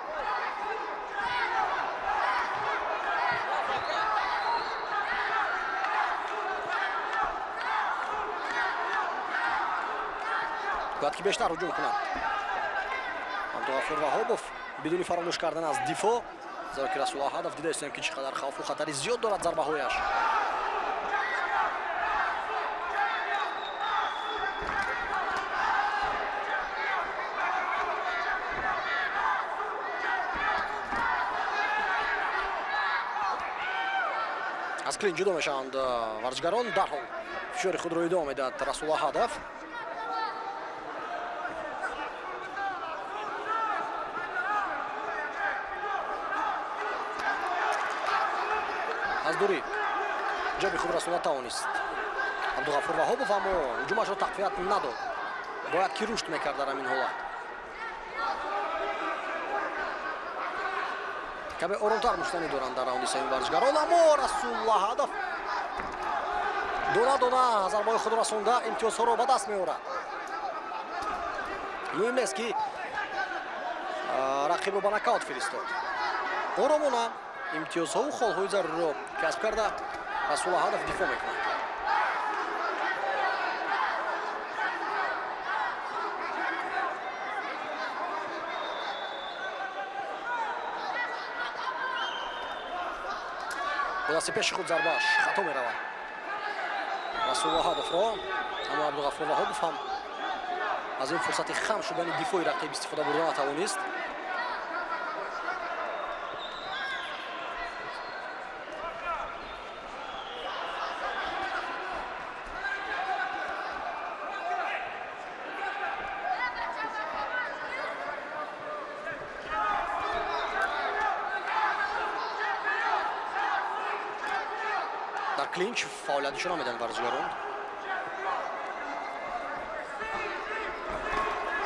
Бояд ки бештар ҳуҷум кунад Абдуғафур Ваҳобов, бидуни фаромӯш кардан аз дифоъ, зеро ки Расул Аҳадов, дида истем, ки чӣ қадар хавфу хатари зиёд дорад зарбаҳояш. Аз клинч ҷудо мешаванд варзишгарон. Дарҳол фишори худро идома медиҳад Расул Аҳадов. Аз дурӣ ҷаби худро расонда тавонист Абдуғафур Ваҳобов, аммо ҳуҷумашро тақвият надод. Бояд ки рушд мекард дар ҳамин ҳолат. Каме оромтар муштанӣ доранд дар раунди сеюм варзишгарон, аммо Расул Аҳадов дона дона зарбаҳои худро расонда, имтиёзҳоро ба даст меорад. Муҳим нест, ки рақибро ба нокаут фиристод. Оромона имтиёзҳову холҳои заруриро касб карда, Расул Аҳадов дифоъ мекунад. Бо дасти пеши худ зарбааш хато меравад Расул Аҳадовро, аммо Абдуғафур Ваҳобов ҳам аз ин фурсати хам шудани дифои рақиб истифода бурда натавонист. Дар клинч фаъолият нишона медиҳанд варзишгарон.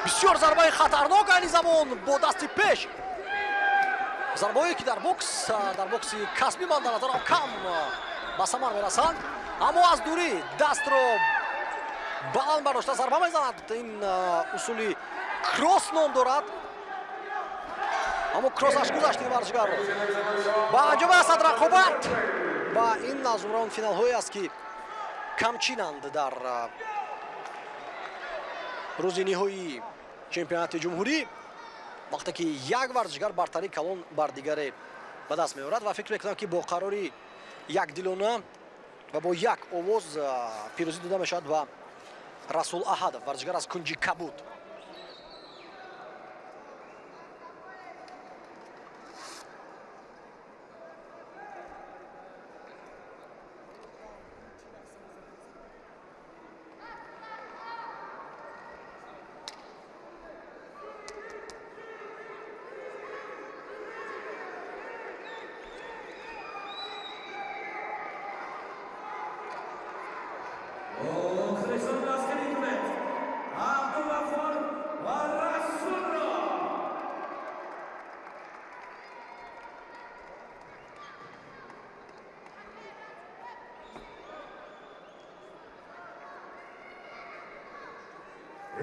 Бисёр зарбаи хатарнок, айни замон бо дасти пеш, зарбаҳое ки дар бокси касбӣ, ман дар назарам, кам ба самар мерасанд, аммо аз дурӣ дастро баланд бардошта зарба мезанад. Ин усули кросс ном дорад, аммо кроссаш гузашт ин варзишгарро. Ба анҷом мерасад рақобат ва ин аз он финалҳое аст, ки камчинанд дар рӯзи ниҳоии чемпионати ҷумҳурӣ, вақте ки як варзишгар бартарии калон бар дигаре ба даст меорад. Ва фикр мекунам, ки бо қарори якдилона ва бо як овоз пирӯзӣ дода мешавад ба Расул Аҳадов, варзишгар аз кунҷи кабуд. Мухлисон, дастгирӣ кунед Абдуғафур ва Расулро.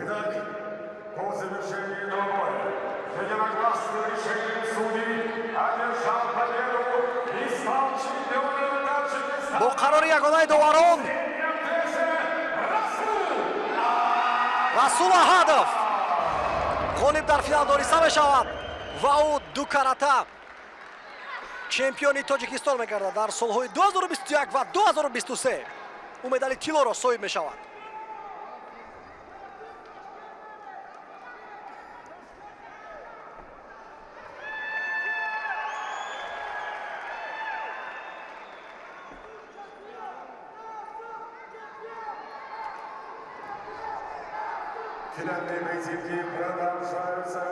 Итак, по завершении двубоя единогласным решением судей одержал победу и стал чемпионом Таджикистана. Бо қарори ягонаи доварон Расул Аҳадов ғолиб дар финал дониста мешавад ва ӯ ду карата чемпиони Тоҷикистон мегардад. Дар солҳои 2021 ва 2023 ӯ медали тиллоро соҳиб мешавад. Финальные поединки продолжаются,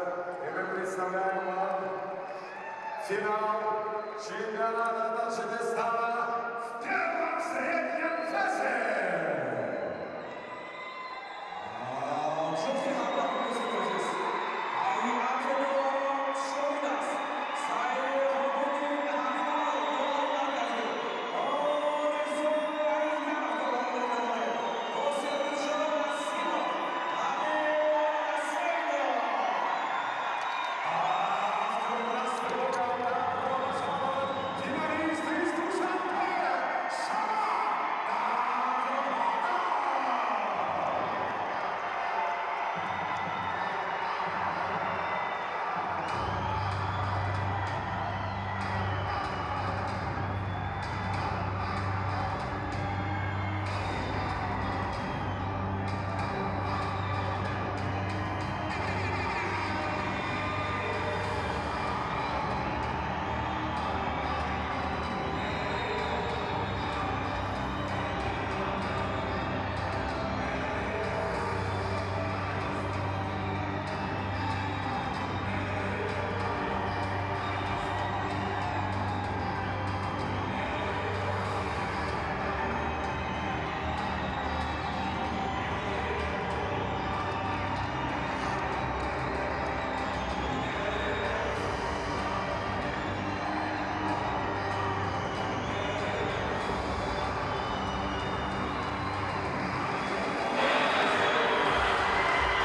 и мы представляем вам финал чемпионата Таджикистана в первом среднем весе. Ҷуфти ҳамроҳ азиз ҳайатулло шоҳид аст. Сайёҳбуди ҳаминал довари марказӣ Орзу Айдаров довари минтақавӣ Ҳосилҷон Насимов Амир Сейдов. Финалист из Душанбе Шарaf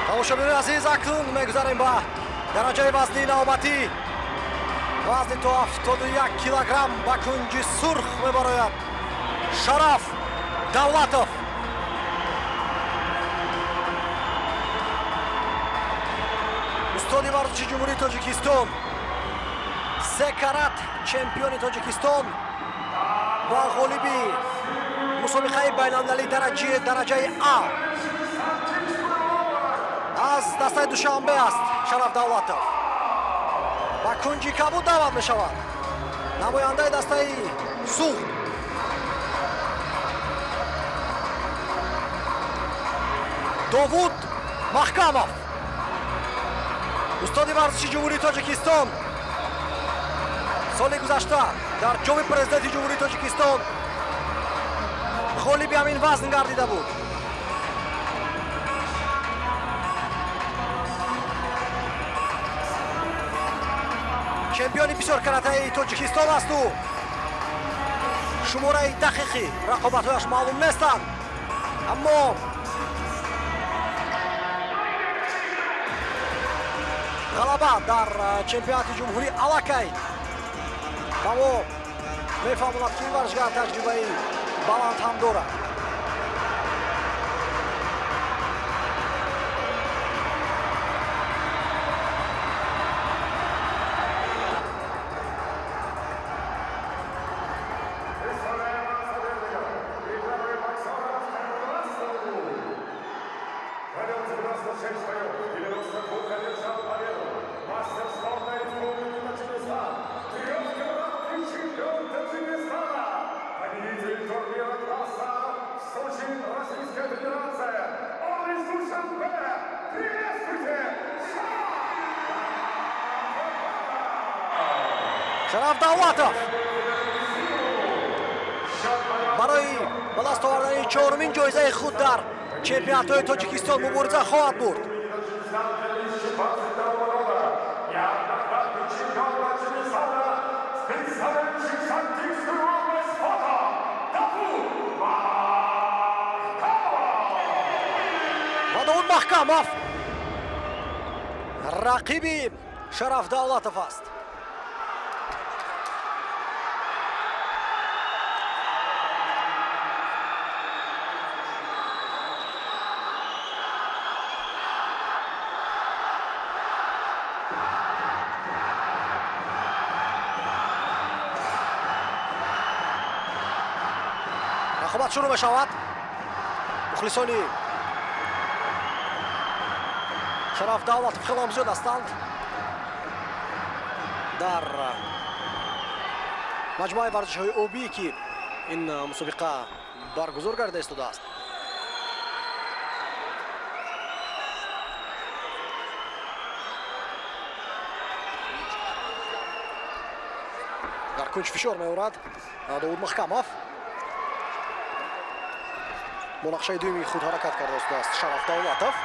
Тамошобинони азиз, акнун мегузарем ба дараҷаи вазнии навбатӣ. Вазни то 71 килограмм ба кунҷи сурх мебарояд Шараф Давлатов. Устоди варзиши Ҷумҳурии Тоҷикистон, се карат чемпиони Тоҷикистон ва ғолиби мусобиқаи байналмилалии дараҷаи А аз дастаи Душанбе аст. Шараф Давлатов ба кунҷи кабуд даъват мешавад. Намояндаи дастаи Суғд Довуд Маҳкамов, устоди варзиши Ҷумҳурии Тоҷикистон, соли гузашта дар Ҷоми Президенти Ҷумҳурии Тоҷикистон ғолиби ҳамин вазн гардида буд. Чемпиони бисёркаратаи Тоҷикистон асту шумораи дақиқи рақобатҳояш маълум нестанд, аммо ғалаба дар чемпионати ҷумҳурӣ аллакай ба мо мефаҳмонад, ки ин варзишгар таҷрибаи баланд ҳам дорад. Представляем вам соперника и первый боксера в красном углу. Провел 96 боев, 92 одержал победу. Мастер спорта Республики Таджикистан, трехкратный чемпион Таджикистана, победитель турнира класса в Сочи, Российская Федерация. Он из Душанбе. Приветствуйте! Шараф Давлатов барои ба даст овардани чорумин ҷоизаи худ дар чемпионатҳои Тоҷикистон мубориза хоҳад бурд. Таджикистан 2022 года. Неоднократный чемпион Таджикистана, представляющий Шантикскую область, фото Давуд Махкамов. Ва Довуд Маҳкамов рақиби Шараф Давлатов аст. Рақобат шурӯъ мешавад. Мухлисони Шараф Давлатов хело ҳам зиёд ҳастанд дар маҷмӯаи варзишҳои обӣ, ки ин мусобиқа баргузор гардида истодааст. Кунҷ фишор меорад Довуд Маҳкамов. Бо нақшаи дуюми худ ҳаракат карда истодааст Шараф Давлатов.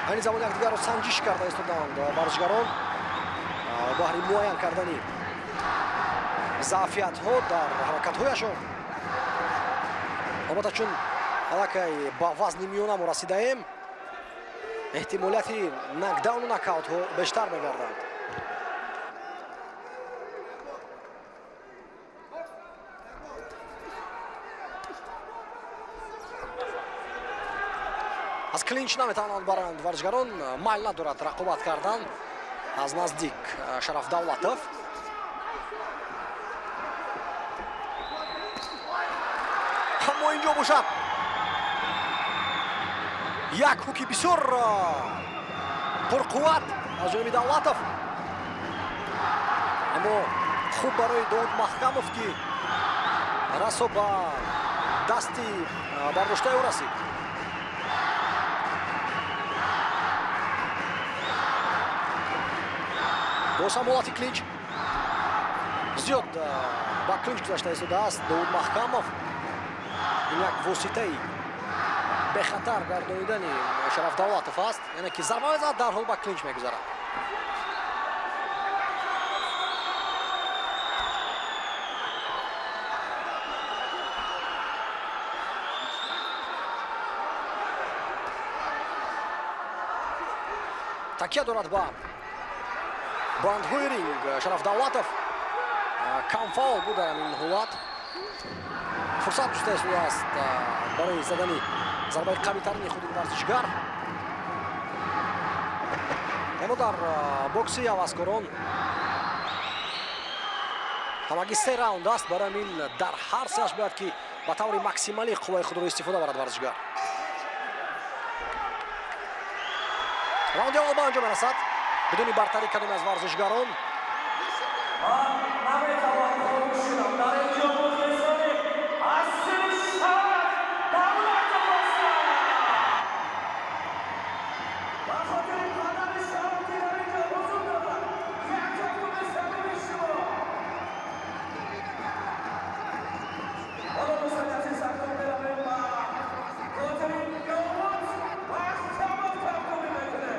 Айни замон якдигарро санҷиш карда истодаанд варзишгарон баҳри муайян кардани заъфиятҳо дар ҳаракатҳояшон. Албатта, чун аллакай ба вазни миёна мо расидаем, эҳтимолияти нокдауну нокаутҳо бештар мегарданд. Аз клинч наметавонанд баранд варзишгарон, майл надорад рақобат кардан аз наздик Шараф Давлатов. Аммо инҷо бошад як хуки бисёр пурқувват аз ҷониби Давлатов, аммо хуб барои Довуд Маҳкамов, ки расо ба дасти бардоштаи ӯ расид. Боз ҳам ҳолати клинч, зиёд ба клинч гузашта истодааст Довуд Маҳкамов. Ин як воситаи бехатар гардонидани Шараф Давлатов аст, яъне ки зарба мезанад, дарҳол ба клинч мегузарад. Такя дорад ба бандҳои ринг Шараф Давлатов. Кам фаол буд дар ин ҳолат. Фурсат ҷуста истодааст барои задани зарбаи қавитарини худи варзишгар. Аммо дар бокси ҳаваскорон ҳамагӣ се раунд аст, барои ҳамин дар ҳар сеаш бояд ки ба таври максималӣ қувваи худро истифода барад варзишгар. Раунди аввал ба анҷом мерасад бидуни бартарӣ кадоме аз варзишгарон. Ман наметавонам хомӯш шудам. Дар инҷо мухлисони асли Шараф Давлатов ҳастанд. Ба хотири падари Шараф, ки дар инҷо ҳузур дорад, як кафкӯби самими шумо. Ҳоло, дӯстони азиз, акнун меравем ба хотири Довуд Маҳкамов кафкӯбӣ мекунем.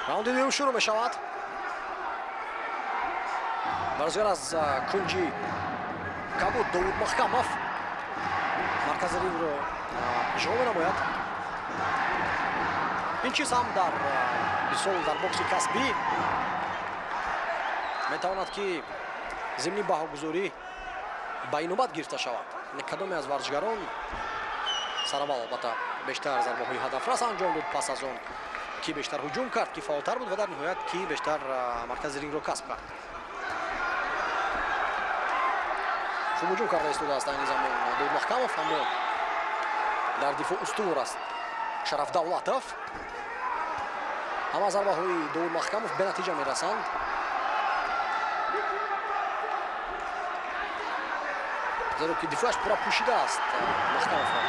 Раунди дуюм шурӯъ мешавад. Варзишгар аз кунҷи кабуд Довуд Маҳкамов маркази рингро ишғол менамояд. Ин чиз ҳам дар мисол дар бокси касбӣ метавонад, ки зимни баҳогузорӣ ба инобат гирифта шавад. Кадоме аз варзишгарон сараввал албатта бештар зарбаҳои ҳадафрас анҷом дод, пас аз он ки бештар ҳуҷум кард, ки фаъолтар буд ва дар ниҳоят ки бештар маркази рингро касб кард. Хуб ҳуҷум карда истодааст айни замон Довуд Маҳкамов, аммо дар дифоъ устувор аст Шараф Давлатов. Ҳама зарбаҳои Довуд Маҳкамов бенатиҷа мерасанд. Зеро ки дифоъаш пурра пӯшидааст Маҳкамовро.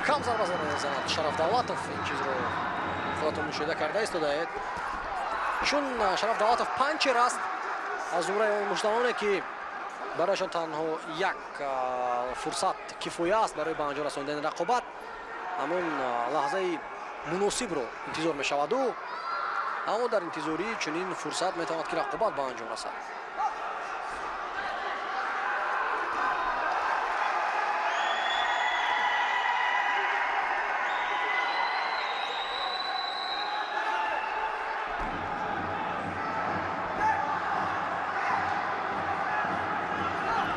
Кам зарба мезанад Шараф Давлатов, ин чизро худатон мушоҳида карда истодаед. Чун Шараф Давлатов панчер аст, аз зумраи он муштзаноне, ки барояшон танҳо як фурсат кифоя аст барои ба анҷом расонидани рақобат, ҳамон лаҳзаи муносибро интизор мешаваду, аммо дар интизории чунин фурсат метавонад, ки рақобат ба анҷом расад.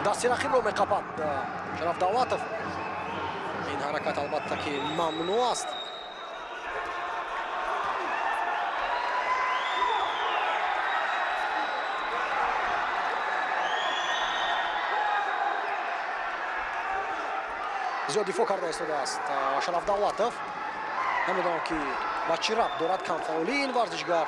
Дасти рақибро меқапад Шараф Давлатов. Ин ҳаракат, албатта, ки мамнӯъ аст. Зиёд дифоъ карда истодааст Шараф Давлатов. Намедонам, ки ба чӣ рабт дорад камфаъолии ин варзишгар.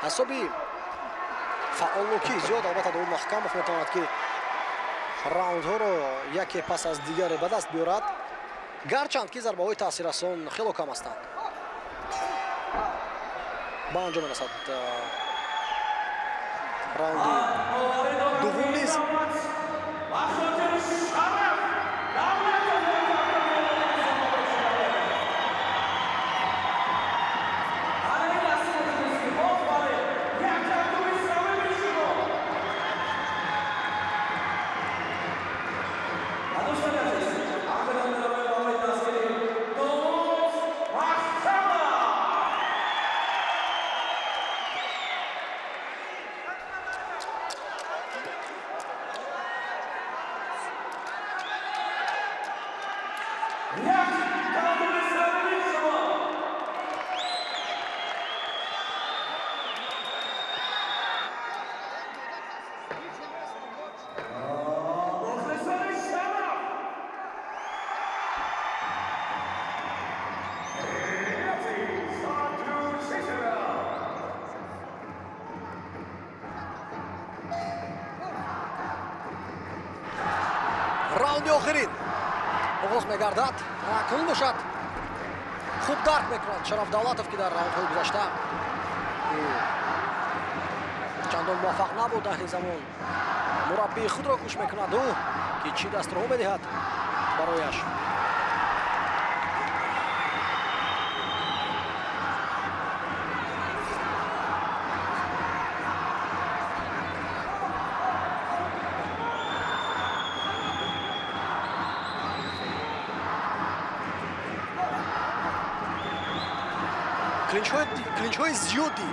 Ҳисоби фаъолнокии зиёд, албатта, Довуд Маҳкамов метавонад, ки раундҳоро яке пас аз дигаре ба даст биёрад, гарчанд ки зарбаҳои таъсиррасон хело кам ҳастанд. Ба анҷом мерасад раунди дуввум низ. Ба хотири Шараф Давлатов. Ана ин аст мухлиси. Офарин, як кафкӯби самими шумо. Ва дӯстони азиз, ҳамчунон менамоем барои дастгирии Довуд Маҳкамов. Як кафкӯби самими шумо. Мухлисони Шараф. Третий заключительный раунд. Раунди охирин оғоз мегардад. Акнун бошад, хуб дарк мекунад Шараф Давлатов, ки дар раундҳои гузашта ӯ чандон муваффақ набуд. Айни замон мураббии худро гӯш мекунад ӯ, ки чӣ дастурҳо медиҳад барояш. Клинчҳои зиёди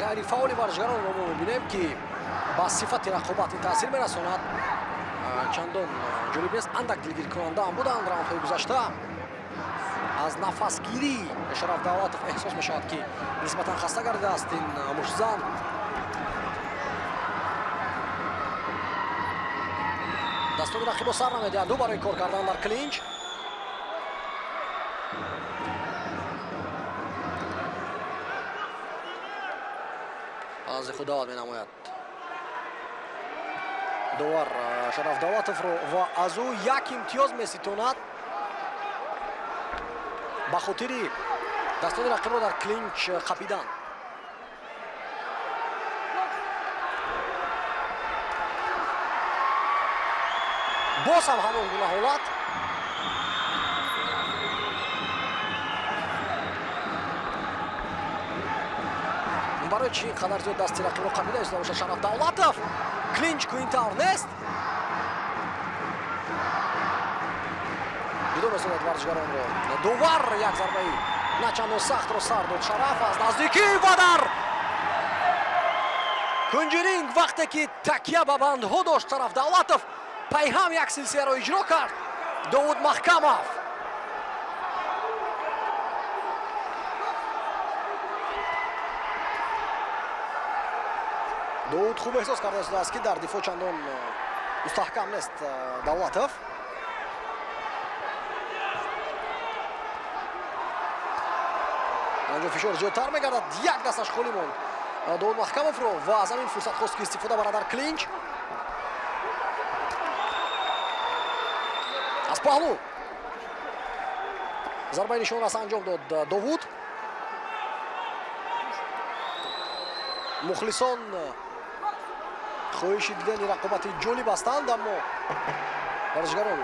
ғайрифаъоли варзишгаронро мо мебинем, ки ба сифати рақобат ин таъсир мерасонад. Чандон ҷолиб нест, андак дилгиркунанда ҳам буданд раундҳои гузашта. Аз нафасгирӣ Шараф Давлатов эҳсос мешавад, ки нисбатан хаста гардидааст ин муштзан. Дастони рақибро сар намедиҳад ӯ барои кор кардан дар клинч. Аз худ даъват менамояд довар Шараф Давлатовро ва аз ӯ як имтиёз меситонад ба хотири дастони рақибро дар клинч қапидан. Боз ҳам ҳамон гуна ҳолат. Барои чӣ ин қадар зиёд дасти рақибро қапида истода бошад Шараф Давлатов? Клинч ку ин тавр нест. Ҷудо месозад варзишгаронро довар. Як зарбаи начандон сахтро сар дод Шараф аз наздикӣ ва дар кунҷи ринг, вақте ки такя ба бандҳо дошт Шараф Давлатов, пайҳам як силсиларо иҷро кард Довуд Маҳкамов. Довуд хуб эҳсос карда истодааст, ки дар дифоъ чандон мустаҳкам нест Давлатов. Дар ҷо фишор зиёдтар мегардад. Як дасташ холӣ монд Довуд Маҳкамовро ва аз ҳамин фурсат хост, ки истифода барад дар клинч. Аз паҳлӯ зарбаи нишонрас анҷом дод Довуд. Мухлисон хоҳиши дидани рақобати ҷолиб ҳастанд, аммо варзишгарон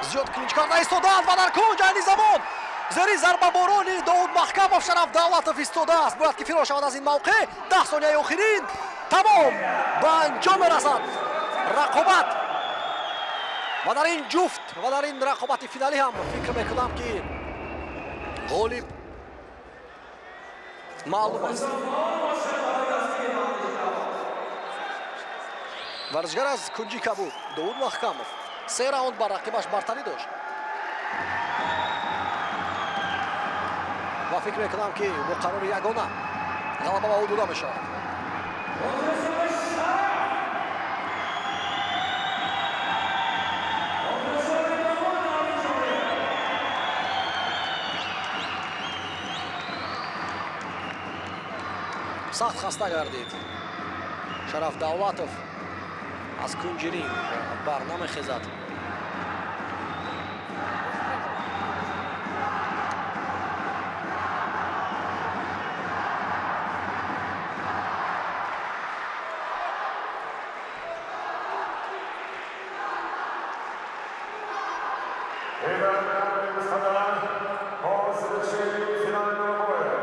зиёд клинч карда истодаанд ва дар кунҷ айни замон зери зарбаборони Довуд Маҳкамов Шараф Давлатов истодааст. Бояд ки фирор шавад аз ин мавқеъ. 10 сонияи охирин, тамом, ба анҷом мерасад рақобат. Ва дар ин ҷуфт ва дар ин рақобати финалӣ ҳам фикр мекунам, ки ғолиб маълум аст. Варзишгар аз кунҷи кабуд Довуд Маҳкамов се раунд бар рақибаш бартарӣ дошт ва фикр мекунам, ки бо қарори ягона ғалаба ба ӯ дода мешавад. Мухлисони шараф! Мухлисони Довуд Алиҷонӣ! Сахт хаста гардид Шараф Давлатов, аз кунҷи ринг бар намехезад. Итак, дамы и господа, по завершению финального боя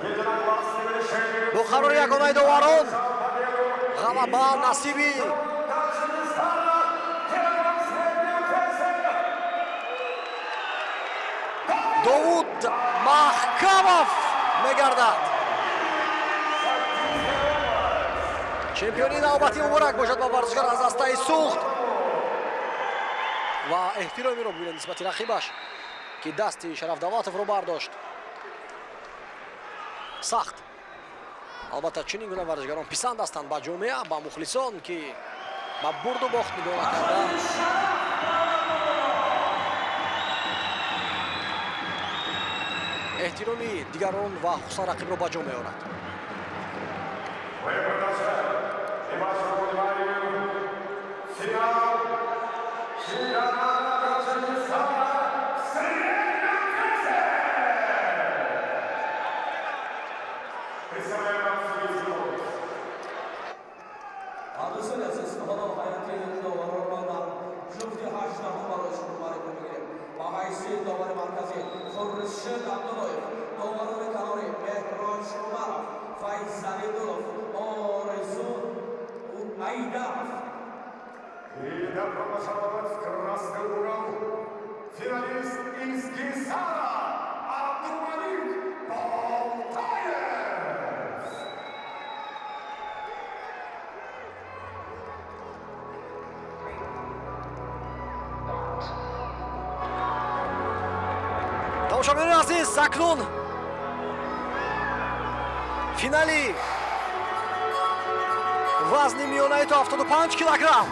единогласным решением Бо қарори ягонаи доварон победу ғалаба насиби Таджикистана в первом среднем весе Довуд Маҳкамов мегардад. Чемпиони навбатӣ муборак бошад ба варзишгар аз дастаи Суғд ва эҳтиромиро бибинед нисбати рақибаш, ки дасти Шараф Давлатовро бардошт сахт. Албатта, чунин гуна варзишгарон писанд ҳастанд ба ҷомеа, ба мухлисон, ки ба бурду бохт нигоҳ накарда эҳтироми дигарон ва хусусан рақибро ба ҷо меорад. Мы продолжаем. И вашему вниманию финал чемпионата Таджикистана в среднем весе! Представляем вам судейский голос. Дӯстони азиз, ҳоло ҳайати доваронро дар ҷуфти ҳаштаҳум барои шумо муаррифӣ мегирем. Ба ҳайси довари марказӣ Хуршед Абдуллоев, доварони канорӣ Меҳрон Умаров, Файзали Дулов, Орзу Айдаров. И добро пожаловать в красный угол финалист из Гисара Абдумалик Болтаев! Тамошобинони азиз, акнун финали вазни миёнаи то 75 килограмм.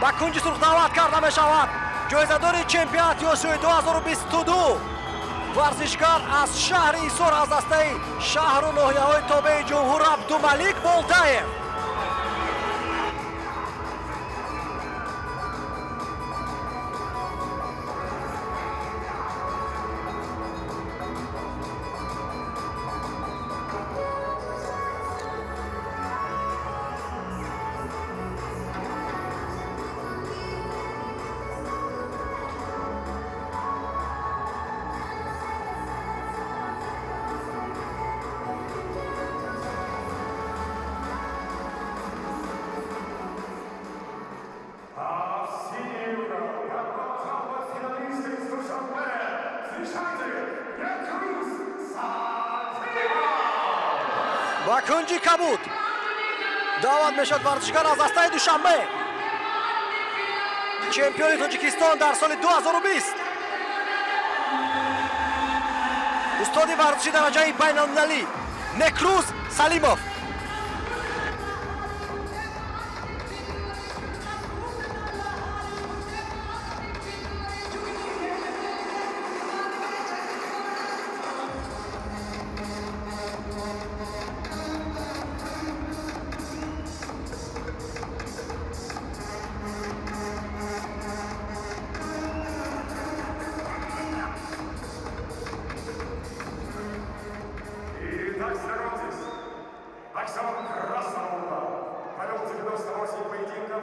Ба кунҷи сурх даъват карда мешавад ҷоизадори чемпионати Осиёи 2022, варзишгар аз шаҳри Ҳисор, аз дастаи шаҳру ноҳияҳои тобеи ҷумҳур Абдумалик Болтаев. А в синий угол добро пожаловать финалист из Душанбе! Встречайте, Бекруз Сатимов! Ба кунҷи кабуд даъват мешавад варзишгар аз дастаи Душанбе, чемпиони Тоҷикистон дар соли 2020, устоди варзиши дараҷаи байналмилалӣ Некрӯз Салимов.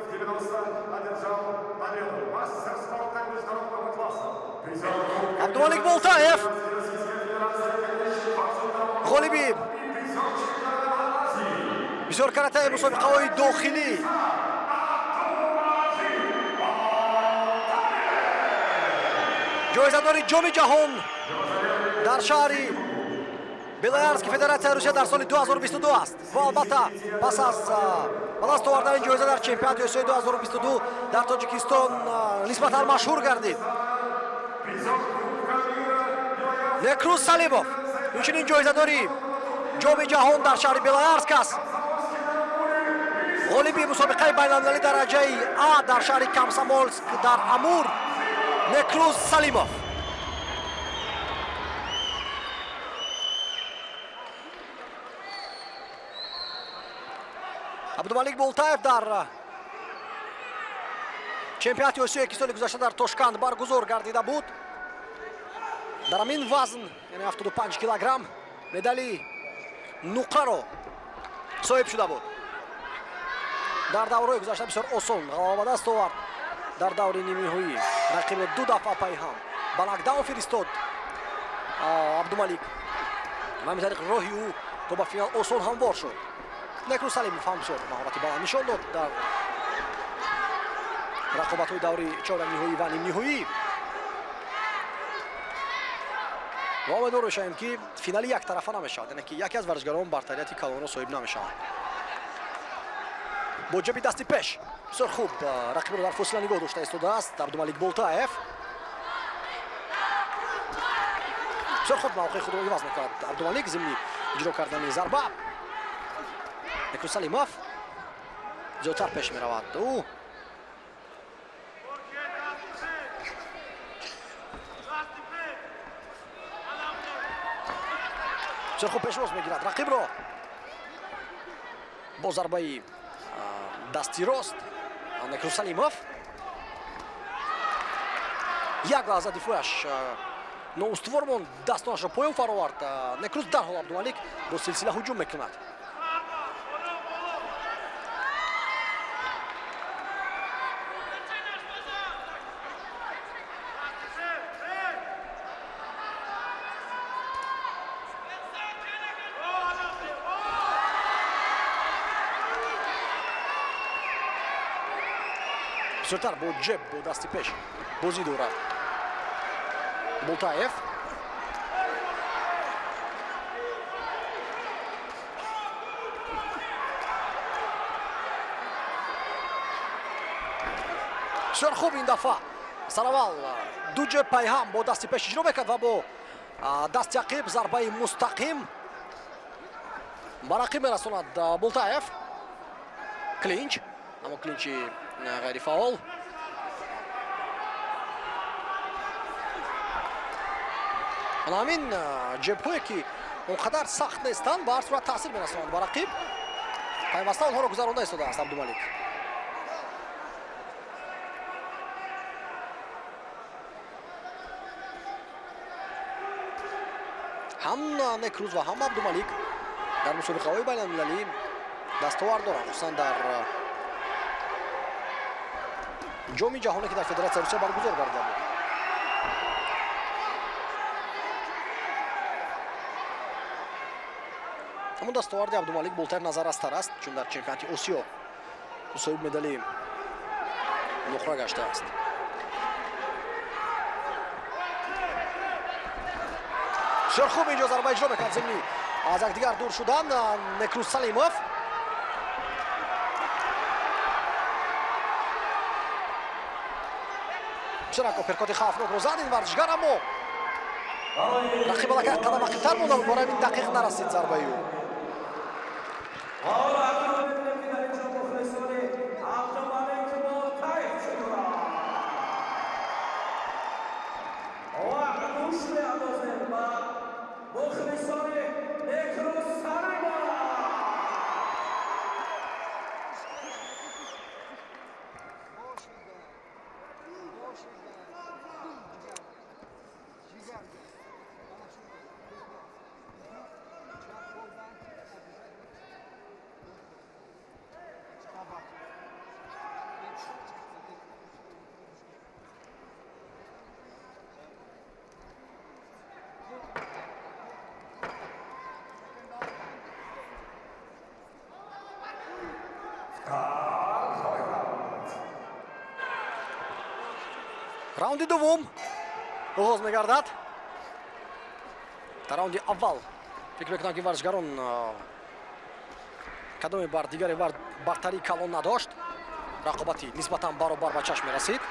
в 90 одержал победу. Мастер спорта международного класса. Призер Кубка Абдумалик Болтаев Российской Федерации 2022 ғолиби и призер чемпионата Азии. бисёр каратаи мусобиқаҳои дохилӣ ҷоизадори Ҷоми ҷаҳон дар шаҳри Белоярски Федератсияи Русия дар соли 2022 аст ва албатта пас аз ба даст овардани ҷоиза дар чемпионати Осиёи 2022 дар Тоҷикистон нисбатан машҳур гардид. Призер Кубка мира Белоярского Некрӯз Салимов инчунин ҷоизадори Ҷоми ҷаҳон дар шаҳри Белоярск аст, ғолиби мусобиқаи байналмилалӣ дараҷаи А дар шаҳри Комсомолск дар Амур Некрӯз Салимов. Абдумалик Болтаев дар чемпионати Осиё, ки соли гузашта дар Тошканд баргузор гардида буд, дар ҳамин вазн, яъне 75 килограмм, медали нуқраро соҳиб шуда буд. Дар даврҳои гузашта бисёр осон ғалаба ба даст овард. Дар даври нимниҳоӣ рақибро ду дафъа пайҳам ба нокдаун фиристод Абдумалик ва ҳамин тариқ роҳи ӯ то ба финал осон ҳамвор шуд. Некрӯз Салимов ҳам бисёр маҳорати баланд нишон дод дар рақобатҳои даври чорякниҳоӣ ва нимниҳоӣ ва умедвор мешавем, ки финали яктарафа намешавад, яъне ки яке аз варзишгарон бартарияти калонро соҳиб намешаванд. Бо ҷеби дасти пеш бисёр хуб рақибро дар фосила нигоҳ дошта истодааст Абдумалик Болтаев. Бисёр хуб мавқеи худро иваз мекунад Абдумалик зимни иҷро кардани зарба. Некрӯз Салимов зиёдтар пеш меравад. Ӯ бисёр хуб пешвоз мегирад рақибро бо зарбаи дасти рост. Некрӯз Салимов як лаҳза дифояш ноустувор монд, дастонашро поён фаровард Некрӯз. Дарҳол Абдумалик бо силсила ҳуҷум мекунад. Бисёртар бо ҷеб, бо дасти пеш бозӣ дорад Болтаев. Бисёр хуб, ин дафъа сараввал ду ҷеб пайҳам бо дасти пеш иҷро мекард ва бо дасти ақиб зарбаи мустақим ба рақиб мерасонад Болтаев. Клинч, аммо клинчи ғайрифаъол. Ана ҳамин ҷебҳое, ки он қадар сахт нестанд, ба ҳар сурат таъсир мерасонанд ба рақиб. Пайваста онҳоро гузаронда истодааст Абдумалик. Ҳам Некрӯз ва ҳам Абдумалик дар мусобиқаҳои байналмилалӣ дастовард доранд, хусусан дар Ҷоми ҷаҳоне, ки дар Федератсияи Русия баргузор гардида буд. Аммо дастоварди Абдумалик Болтаев назаррастар аст, чун дар чемпионати Осиё соҳиби медали нуқра гаштааст. Бисёр хуб инҷо зарба иҷро мекунад зимни аз якдигар дур шудан Некрӯз Салимов. Бисёр апперкоти хавфнокро зад ин варзишгар, аммо рақиб аллакай қадам ақибтар монда буд, барои ҳамин дақиқ нарасид зарбаи ӯ. ҳоло акнун мебинем, ки дар инҷо мухлисони Абдумалик Болтаев чӣ доранд ва гӯш меандозем ба мухлисони Некрӯз Салимов. Второй раунд. Раунди дуввум оғоз мегардад. Дар раунди аввал фикр мекунам, ки варзишгарон кадоме бар дигаре бартарии калон надошт, рақобати нисбатан баробар ба чашм мерасид.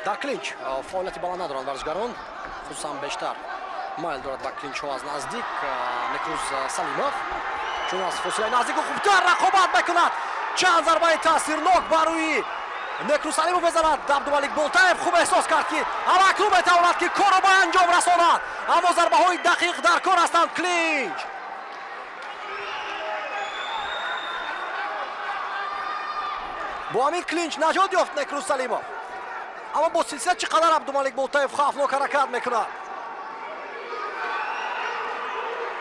Дар клинч фаъолияти баланд надоранд варзишгарон, хусусан бештар майл дорад ба клинчҳо аз наздик Некрӯз Салимов, чун аз фосилаи наздику хубтар рақобат мекунад. Чанд зарбаи таъсирнок бар рӯи Некрӯз Салимов мезанад Абдумалик Болтаев. Хуб эҳсос кард, ки ҳамакнун метавонад, ки корро ба анҷом расонад, аммо зарбаҳои дақиқ дар кор ҳастанд. Клинч бо ҳамин клинч наҷот ёфт Некрӯз Салимов, аммо бо силсила чӣ қадар Абдумалик Болтаев хавфнок ҳаракат мекунад.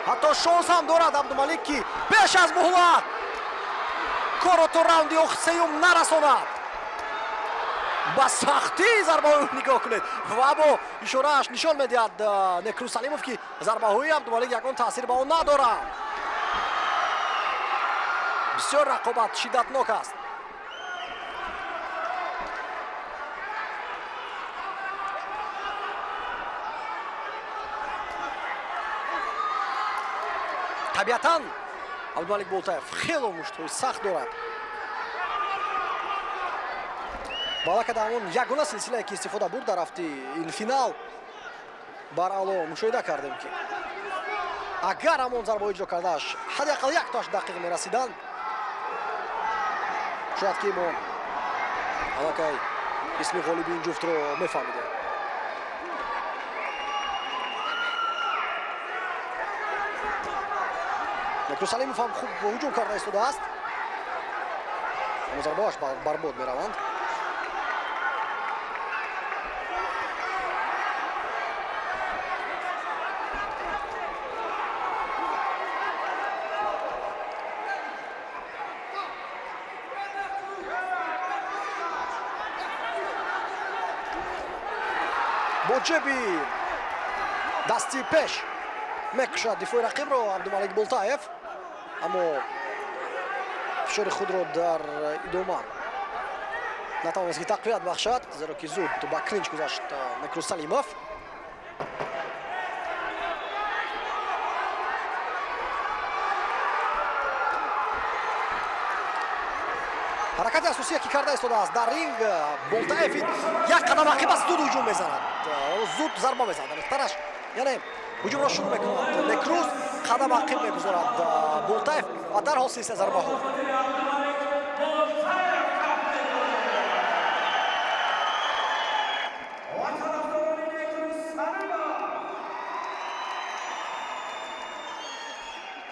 Ҳатто шонс ҳам дорад Абдумалик, ки пеш аз муҳлат корро то раунди сеюм нарасонад. Ба сахтӣ зарбаҳои нигоҳ кунед ва бо ишорааш нишон медиҳад Некрӯз Салимов, ки зарбаҳои Абдумалик ягон таъсир ба он надорад. Бисёр рақобат шиддатнок аст. Табиатан, Абдумалик Болтаев хело муштҳои сахт дорад. Балака дар ҳамон ягона силсилае, ки истифода бурд дар рафти ин финал, баръало мушоҳида кардем, ки агар ҳамон зарбаҳои иҷро кардааш ҳадди ақал яктоаш дақиқ мерасиданд, шояд ки мо аллакай исми ғолиби ин ҷуфтро мефаҳмидем. Некрӯз Салимов ҳам хуб ҳуҷум карда истодааст, аммо зарбаҳоаш барбод мераванд. Бо ҷеби дасти пеш мекушад дифои рақибро Абдумалик Болтаев, аммо фишори худро дар идома натавонист, ки тақвият бахшад, зеро ки зуд ба клинч гузашт Некрӯз Салимов. Ҳаракати асосие, ки карда истодааст дар ринг Болтаев, як қадам ақиб аст, зуд ҳуҷум мезанад, зуд зарба мезанад. Амиқтараш, яъне ҳуҷумро шурӯъ мекунад Некрӯз, қадам ақиб мегузорад Болтаев ва дарҳол силсила зарбаҳо. Ва тарафдорони Некрӯз Салимов,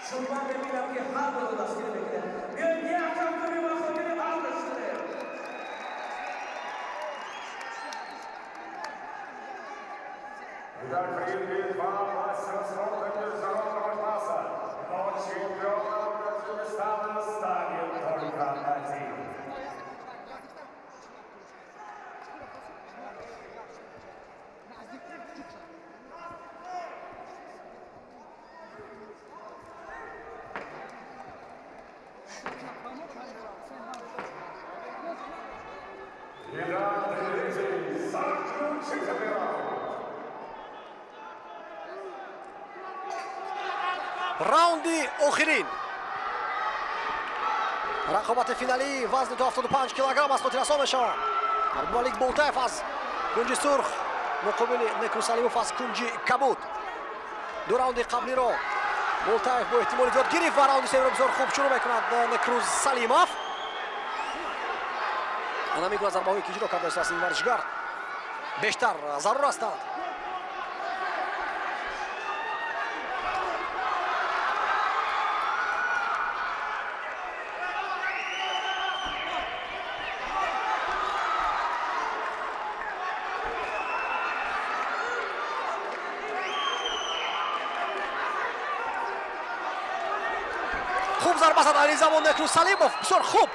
чун ман мебинам, ки ҳар дуро дастгирӣ мекунад, биёед як кафкунӣ ба хотири ҳардаш кунем. Итак, в ринге два мастера спорта международного класса. Но чемпионом Таджикистана станет только один. Итак, третий, заключительный раунд. Раунди охирин рақобати финалии вазни то 75 килограмм аз хотиррасон мешаванд. Абдумалик Болтаев аз кунҷи сурх муқобили Некрӯз Салимов аз кунҷи кабуд. Ду раунди қаблиро Болтаев бо эҳтимоли зиёд гирифт ва раунди сеюмро бисёр хуб шурӯъ мекунад Некрӯз Салимов. Ана мегӯяд, зарбаҳое, ки иҷро карда истодааст ин варзишгар, бештар зарур ҳастанд. Хуб зарба зад айни замон Некрӯз Салимов, бисёр хуб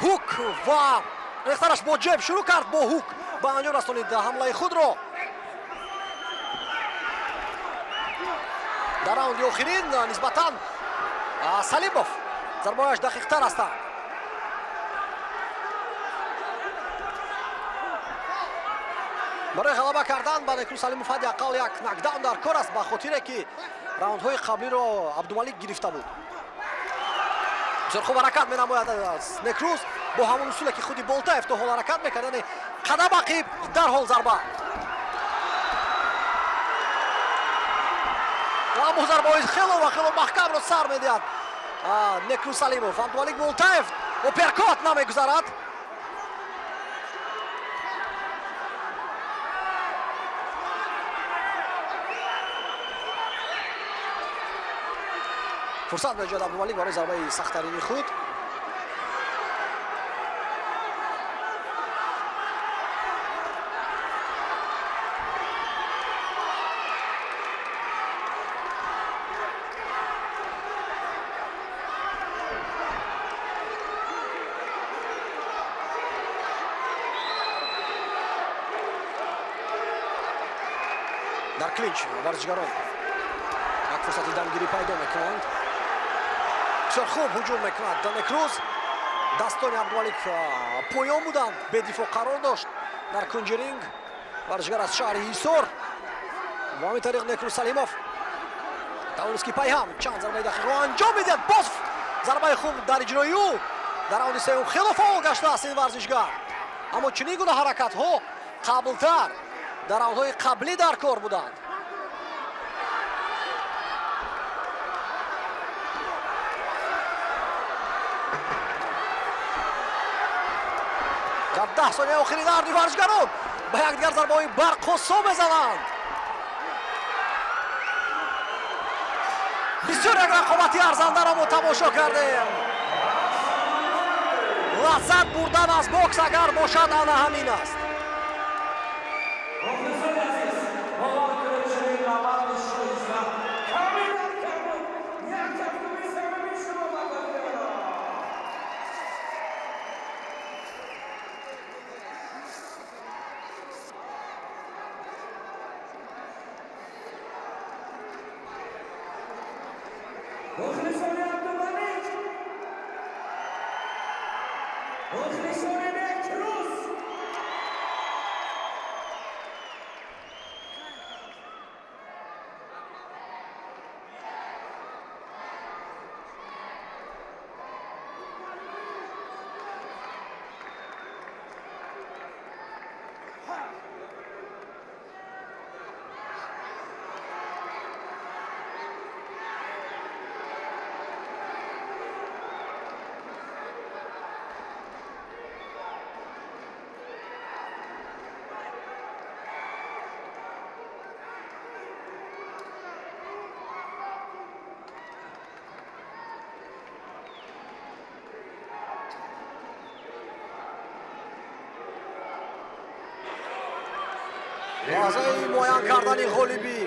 ҳук ва рехтараш бо ҷеб шурӯъ кард, бо ҳук ба анҷом расонид ҳамлаи худро. Дар раунди охирин нисбатан Салимов зарбаҳояш дақиқтар ҳастанд. Барои ғалаба кардан ба Некрӯз Салимов ҳадди ақал як нокдаун дар кор аст, ба хотире ки раундҳои қаблиро Абдумалик гирифта буд. Бисёр хуб ҳаракат менамояд Некрӯз бо ҳамон усуле ки худи Болтаев то ҳол ҳаракат мекард, яъне қадам ақиб, дарҳол зарба. Аммо зарбаҳои хело ва хело маҳкамро сар медиҳад Некрӯз Салимов. Абдумалик Болтаев оперкот намегузарад. Фурсат меҷояд Абдумалик барои зарбаи сахттарини худ. Дар клинч варзишгарон як фурсати дамгирӣ пайдо мекунанд. Бисёр хуб ҳуҷум мекунад Некрӯз. Дастони Абдумалик поён буданд, бедифоъ қарор дошт дар кунҷи ринг варзишгар аз шаҳри Ҳисор. Ва ҳамин тариқ Некрӯз Салимов тавонист ки пайҳам чанд зарбаи дақиқро анҷом медиҳад. Боз зарбаи хуб дар иҷрои ӯ. Дар раунди сеюм хело фаъол гаштааст ин варзишгар, аммо чунин гуна ҳаракатҳо қаблтар дар раундҳои қаблӣ дар кор буданд. Дар 10 сонияи охири дарди варзишгарон ба якдигар зарбаҳои барқосо мезананд. Бисёр як рақобати арзандаро мо тамошо кардем. Лаззат бурдан аз бокс агар бошад, ана ҳамин аст. Мухлисони азиз, бовар кунед, чунин набарди шоиста ками дар кам буд. Як кафкӯби самими шумо бардоред. Мухлисони Абдумалик, мухлисони Некрӯз. Лаҳзаи муайян кардани ғолиби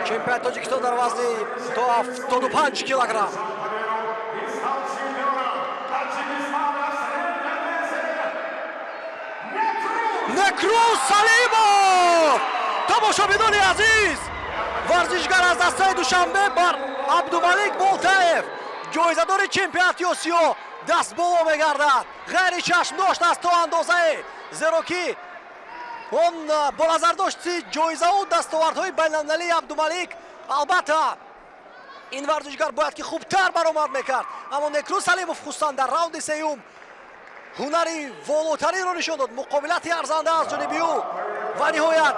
чемпионати Тоҷикистон дар вазни то 75 килограмм. И стал чемпионом Таджикистана в среднем весе Некрӯз! Некрӯз Салимов! Тамошобинони азиз, варзишгар аз дастаи Душанбе бар Абдумалик Болтаев, ҷоизадори чемпионати Осиё, даст боло мегардад. Ғайричашмдошт аст то андозае, зеро ки он бо назардошти ҷоизаву дастовардҳои байналмилалии Абдумалик, албатта, ин варзишгар бояд ки хубтар баромад мекард, аммо Некрӯз Салимов хусусан дар раунди сеюм ҳунари волотаринро нишон дод, муқобилати арзанда аз ҷониби ӯ ва ниҳоят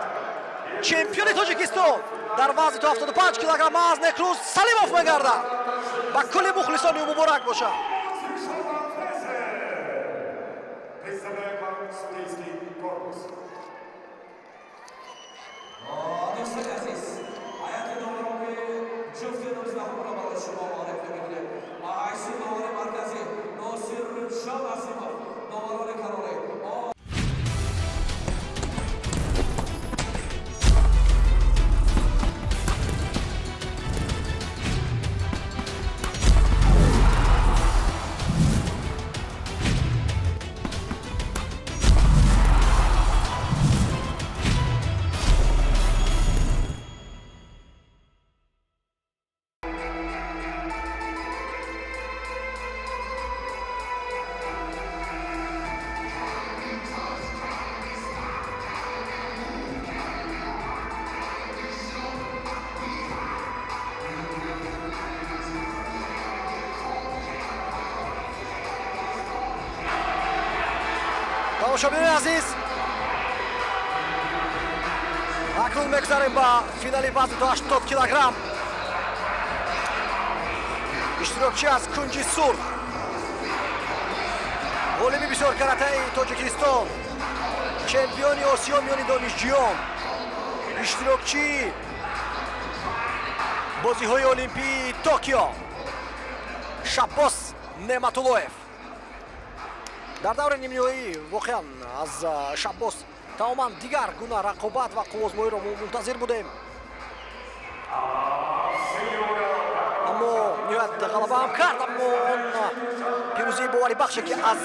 чемпиони Тоҷикистон дар вазни то 75 килограмм аз Некрӯз Салимов мегардад. Ба кулли мухлисони ӯ муборак бошад. Представляем вам судейский корпус. Дӯстони азиз, ҳайати доварони ҷуфти нуздаҳумро барои шумо муаррифӣ мекунем. Ба ҳайси довари марказӣ Носиршо Насимов, доварони канорӣ Тамошобинони азиз, акнун мегузарем ба финали вазни то 80 килограмм. Иштирокчӣ аз кунҷи сурх, ғолиби бисёркаратаи Тоҷикистон, чемпиони Осиё миёни донишҷӯён, иштирокчии бозиҳои Олимпии Токио Шаббос Неъматуллоев. Дар даври нимниҳоӣ воқеан аз Шаббос тамоман дигар гуна рақобат ва қуввозмоиро мо мунтазир будем, аммо ниҳоят ғалаба ҳам кард, аммо он пирӯзии боварибахше, ки аз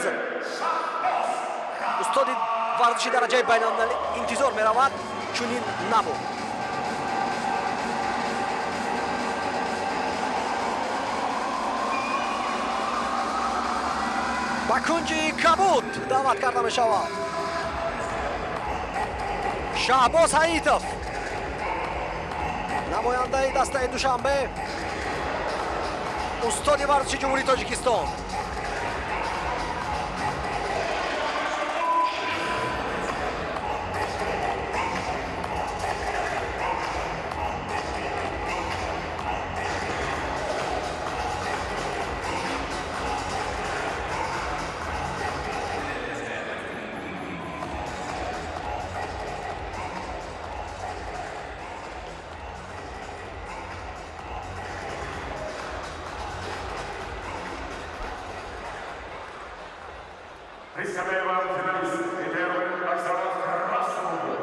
устоди варзиши дараҷаи байналмилалӣ интизор меравад, чунин набуд. Ба кунҷи кабуд даъват карда мешавад Шаҳбоз Ҳаитов, намояндаи дастаи Душанбе, устоди варзиши Ҷумҳурии Тоҷикистон. Представляю вам финалист и первый боксер в красном углу.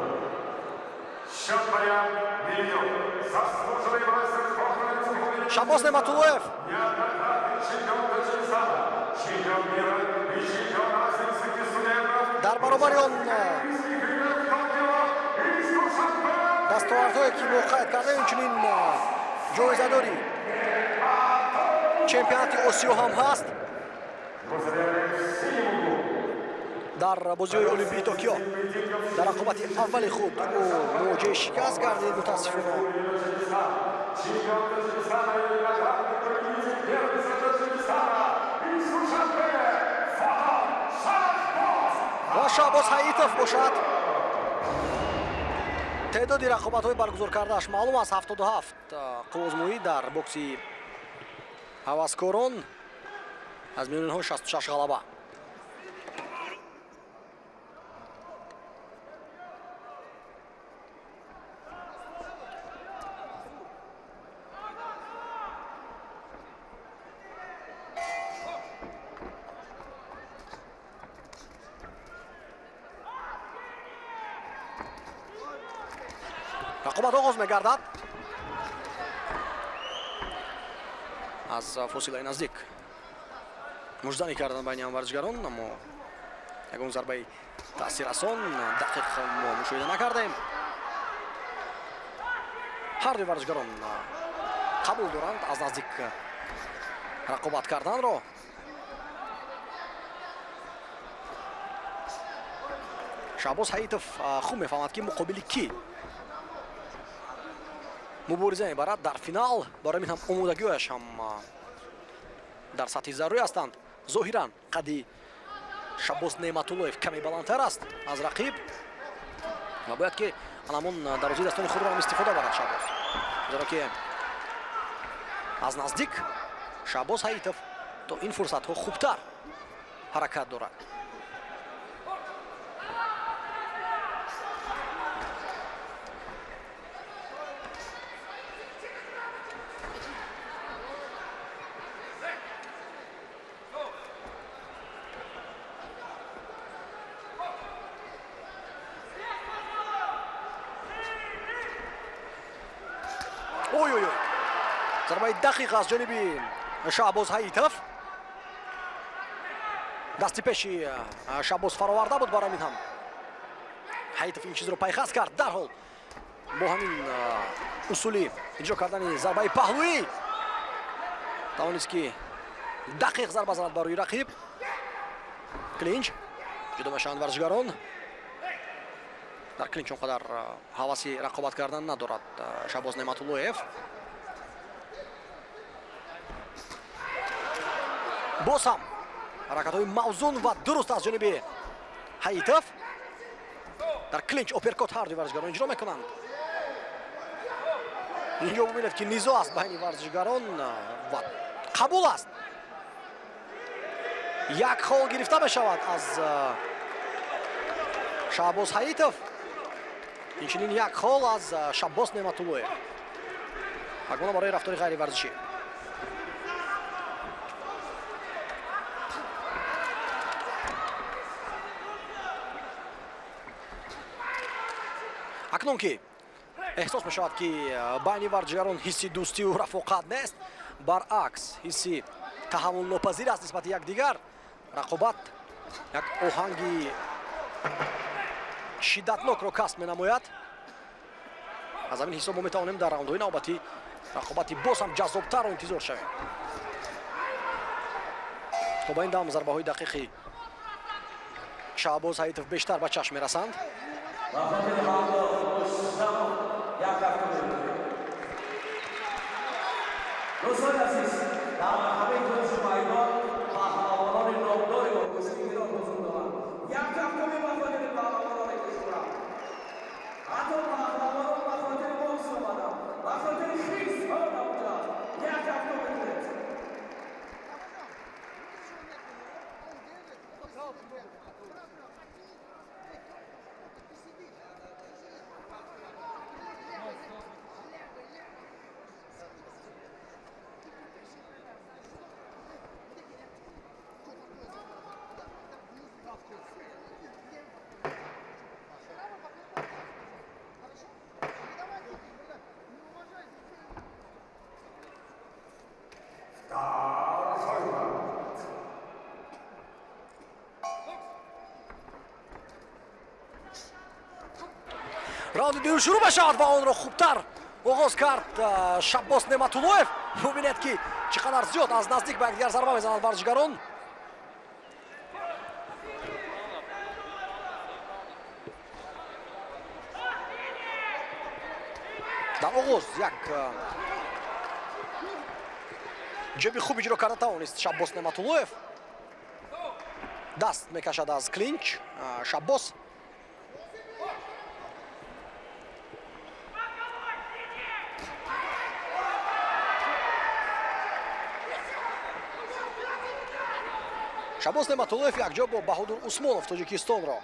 Счет боя миллион. Заслуженный мастер спорта Республики Шаббос Неъматуллоев неоднократный чемпион Таджикистана, чемпион мира и чемпион Азии среди студентов. Дар баробари он Олимпийских игр в Токио из Душанбе. дастовардҳое, ки мо қайд кардем, инчунин ҷоизадори чемпионати Осиё ҳам ҳаст. Его соперник в синем углу. Дар бозиҳои Олимпии Токио дар рақобати аввали худ ӯ мувоҷеҳи шикаст гардид, мутаассифона. Чемпион Таджикистана и неоднократный победитель первенства Таджикистана из Душанбе. Фотон Шахбоз. Ва Шаҳбоз Ҳаитов бошад, теъдоди рақобатҳои баргузор кардааш маълум аст: 77 қуввозмоӣ дар бокси ҳаваскорон, аз миёни онҳо 66 ғалаба. Рақобат оғоз мегардад аз фосилаи наздик. Муштзанӣ кардан байни ҳам варзишгарон, аммо ягон зарбаи таъсиррасон, дақиқ мо мушоҳида накардем. Ҳар дуи варзишгарон қабул доранд аз наздик рақобат карданро. Шаҳбоз Ҳаитов хуб мефаҳмад, ки муқобили кӣ мубориза мебарад дар финал. Барои ҳамин ҳам омодагиҳояш ҳам дар сатҳи зарурӣ ҳастанд. Зоҳиран, қадди Шаббос Неъматуллоев каме баландтар аст аз рақиб ва бояд ки ҳамон дарозии дастони худро ҳам истифода барад Шаббос, зеро ки аз наздик Шаҳбоз Ҳаитов то ин фурсатҳо хубтар ҳаракат дорад. Ой, ой, ой, зарбаи дақиқ аз ҷониби Шаҳбоз Ҳаитов. Дасти пеши Шаҳбоз фароварда буд, барои ҳамин ҳам Ҳаитов ин чизро пайхас кард. Дарҳол бо ҳамин усули иҷро кардани зарбаи паҳлӯӣ тавонист, ки дақиқ зарба занад бар рӯи рақиб. Клинч, ҷудо мешаванд варзишгарон. Дар клинч он қадар ҳаваси рақобат кардан надорад Шаҳбоз Неъматуллоев. Боз ҳам ҳаракатҳои мавзун ва дуруст аз ҷониби Ҳаитов. Дар клинч апперкот ҳар дуи варзишгарон иҷро мекунанд. Инҷо бубинед, ки низо аст байни варзишгарон ва қабул аст. Як хол гирифта мешавад аз Шаҳбоз Ҳаитов, инчунин як хол аз Шаббос Неъматуллоев, ягона барои рафтори ғайриварзишӣ. Акнун ки эҳсос мешавад, ки байни варзишгарон ҳисси дӯстию рафоқат нест, баръакс, ҳисси таҳаммулнопазир аст нисбати якдигар, рақобат як оҳанги шиддатнокро касб менамояд. Аз ҳамин ҳисоб мо метавонем дар раундҳои навбатӣ рақобати боз ҳам ҷаззобтарро интизор шавем. То ба ин дам зарбаҳои дақиқи Шаҳбоз Ҳаитов бештар ба чашм мерасанд. Ба хотири ҳарду як ҳафта мебинем. Дӯстони азиз, дар ҳамаи кунҷи майдон паҳлавонони номдори мо, гӯштигирон ҳузур доранд. Як ҳафтаи ба хотири паҳлавонони кишварам. Ҳатто паҳлавонон ба хотири бокс омаданд, ба хотири хирсҳо набуданд. Як ҳафта бикунед. Второй раунд. Раунди дуюм шурӯъ мешавад ва онро хубтар оғоз кард Шаббос Неъматуллоев. Бубинед, ки чӣ қадар зиёд аз наздик ба якдигар зарба мезананд варзишгарон. Дар оғоз як ҷеби хуб иҷро карда тавонист Шаббос Неъматуллоев. Даст мекашад аз клинч Шаббос. Шаббос Неъматуллоев якҷо бо Баҳодур Усмонов Тоҷикистонро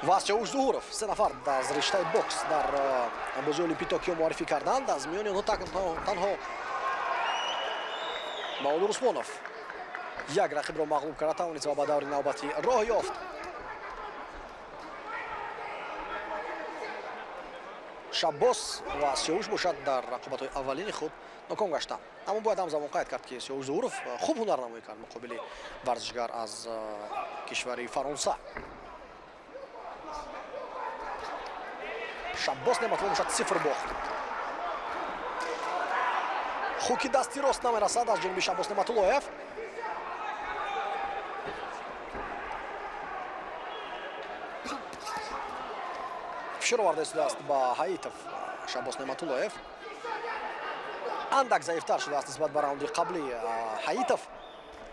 ва Сиёвуш Зуҳуров, се нафар аз риштаи бокс дар бозии Олимпии Токио муаррифӣ карданд. Аз миёни онҳо танҳо Баҳодур Усмонов як рақибро мағлуб карда тавонист ва ба даври навбатӣ роҳ ёфт. Шаббос ва Сиёвуш бошад, дар рақобатҳои аввалини худ ноком гаштанд. Аммо бояд ҳамзамон қайд кард, ки Сиёвуш Зуҳуров хуб ҳунарнамоӣ кард муқобили варзишгар аз кишвари Фаронса. Шаббос Неъматулло бошад, сифр бохт. Хуки дасти рост намерасад аз ҷониби Шаббос Неъматуллоев. Фишор оварда истодааст ба Ҳаитов Шаббос Неъматуллоев. Андак заифтар шудааст нисбат ба раунди қаблӣ Ҳаитов.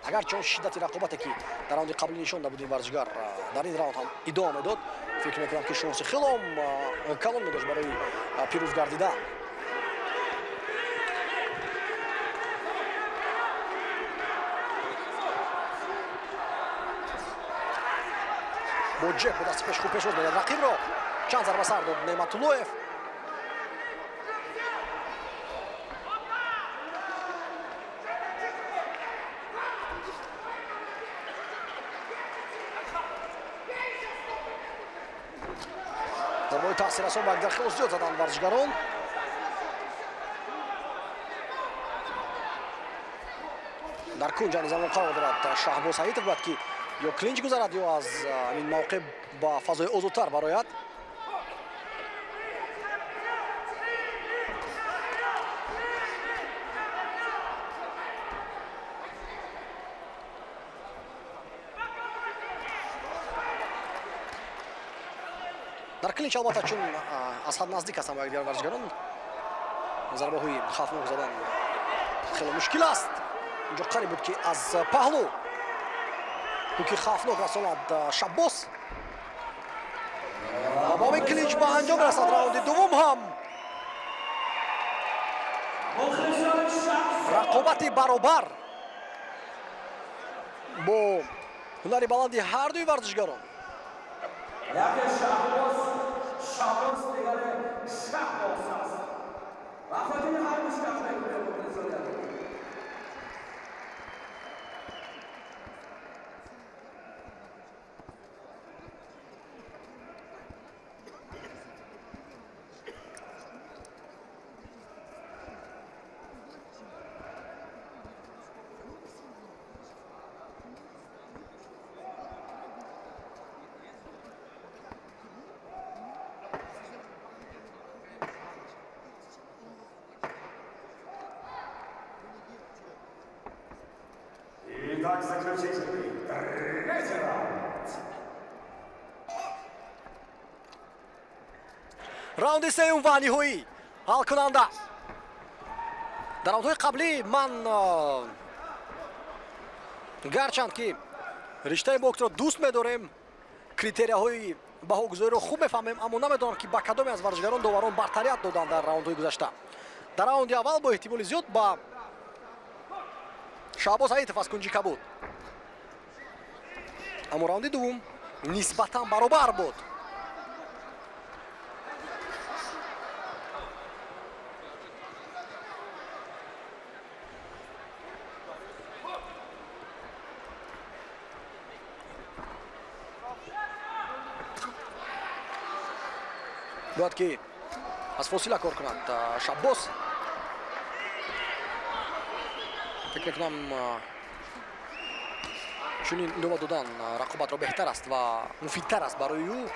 Агарчи он шиддати рақобате, ки дар раунди қаблӣ нишон дабуд ин варзишгар, дар ин раунд ҳам идома медод, фикр мекунам, ки шонси хелом калон медошт барои пирӯз гардидан. Бо ҷеб, бо дасти пеш хуб пешвоз медиҳад рақибро. Чанд зарба сар дод Неъматуллоев. Зарбаҳои таъсиррасон ба якдигар хело зиёд заданд варзишгарон. Дар кунҷ айни замон қарор дорад Шаҳбоз Ҳаитов. Бояд ки ё клинч гузарад, ё аз ҳамин мавқеъ ба фазои озодтар барояд. Дар клинч, албатта, чун аз ҳад наздик ҳастанд ба якдигар варзишгарон, зарбаҳои хавфнок задан хеле мушкил аст. Инҷо қариб буд, ки аз паҳлӯ Хуки хавфнок расонад Шаббос. Ва бо ин клинч ба анҷом расад раунди дуввум ҳам. Рақобати баробар бо ҳунари баланди ҳардуи варзишгарон. Яке Шаҳбоз, Шаҳбоз, дигаре Шаҳбоз аст. Ба хотири ҳар мушкат мекунем, мухлисони азиз. Итак, заключительный третий раунд. Раунди сеюм ва ниҳоӣ ҳалкунанда. Дар раундҳои қаблӣ ман, гарчанд ки риштаи боксро дӯст медорем, критерияҳои баҳогузориро хуб мефаҳмем, аммо намедонам, ки ба кадоме аз варзишгарон доварон бартарият доданд дар раундҳои гузашта. Дар раунди аввал бо эҳтимоли зиёд ба Шаҳбоз Ҳаитов аз кунҷи кабуд, аммо раунди дуввум нисбатан баробар буд. Бояд ки аз фосила кор кунад Шаббос. Фикр мекунам, чунин идома додан рақобатро беҳтар аст ва муфидтар аст барои ӯ,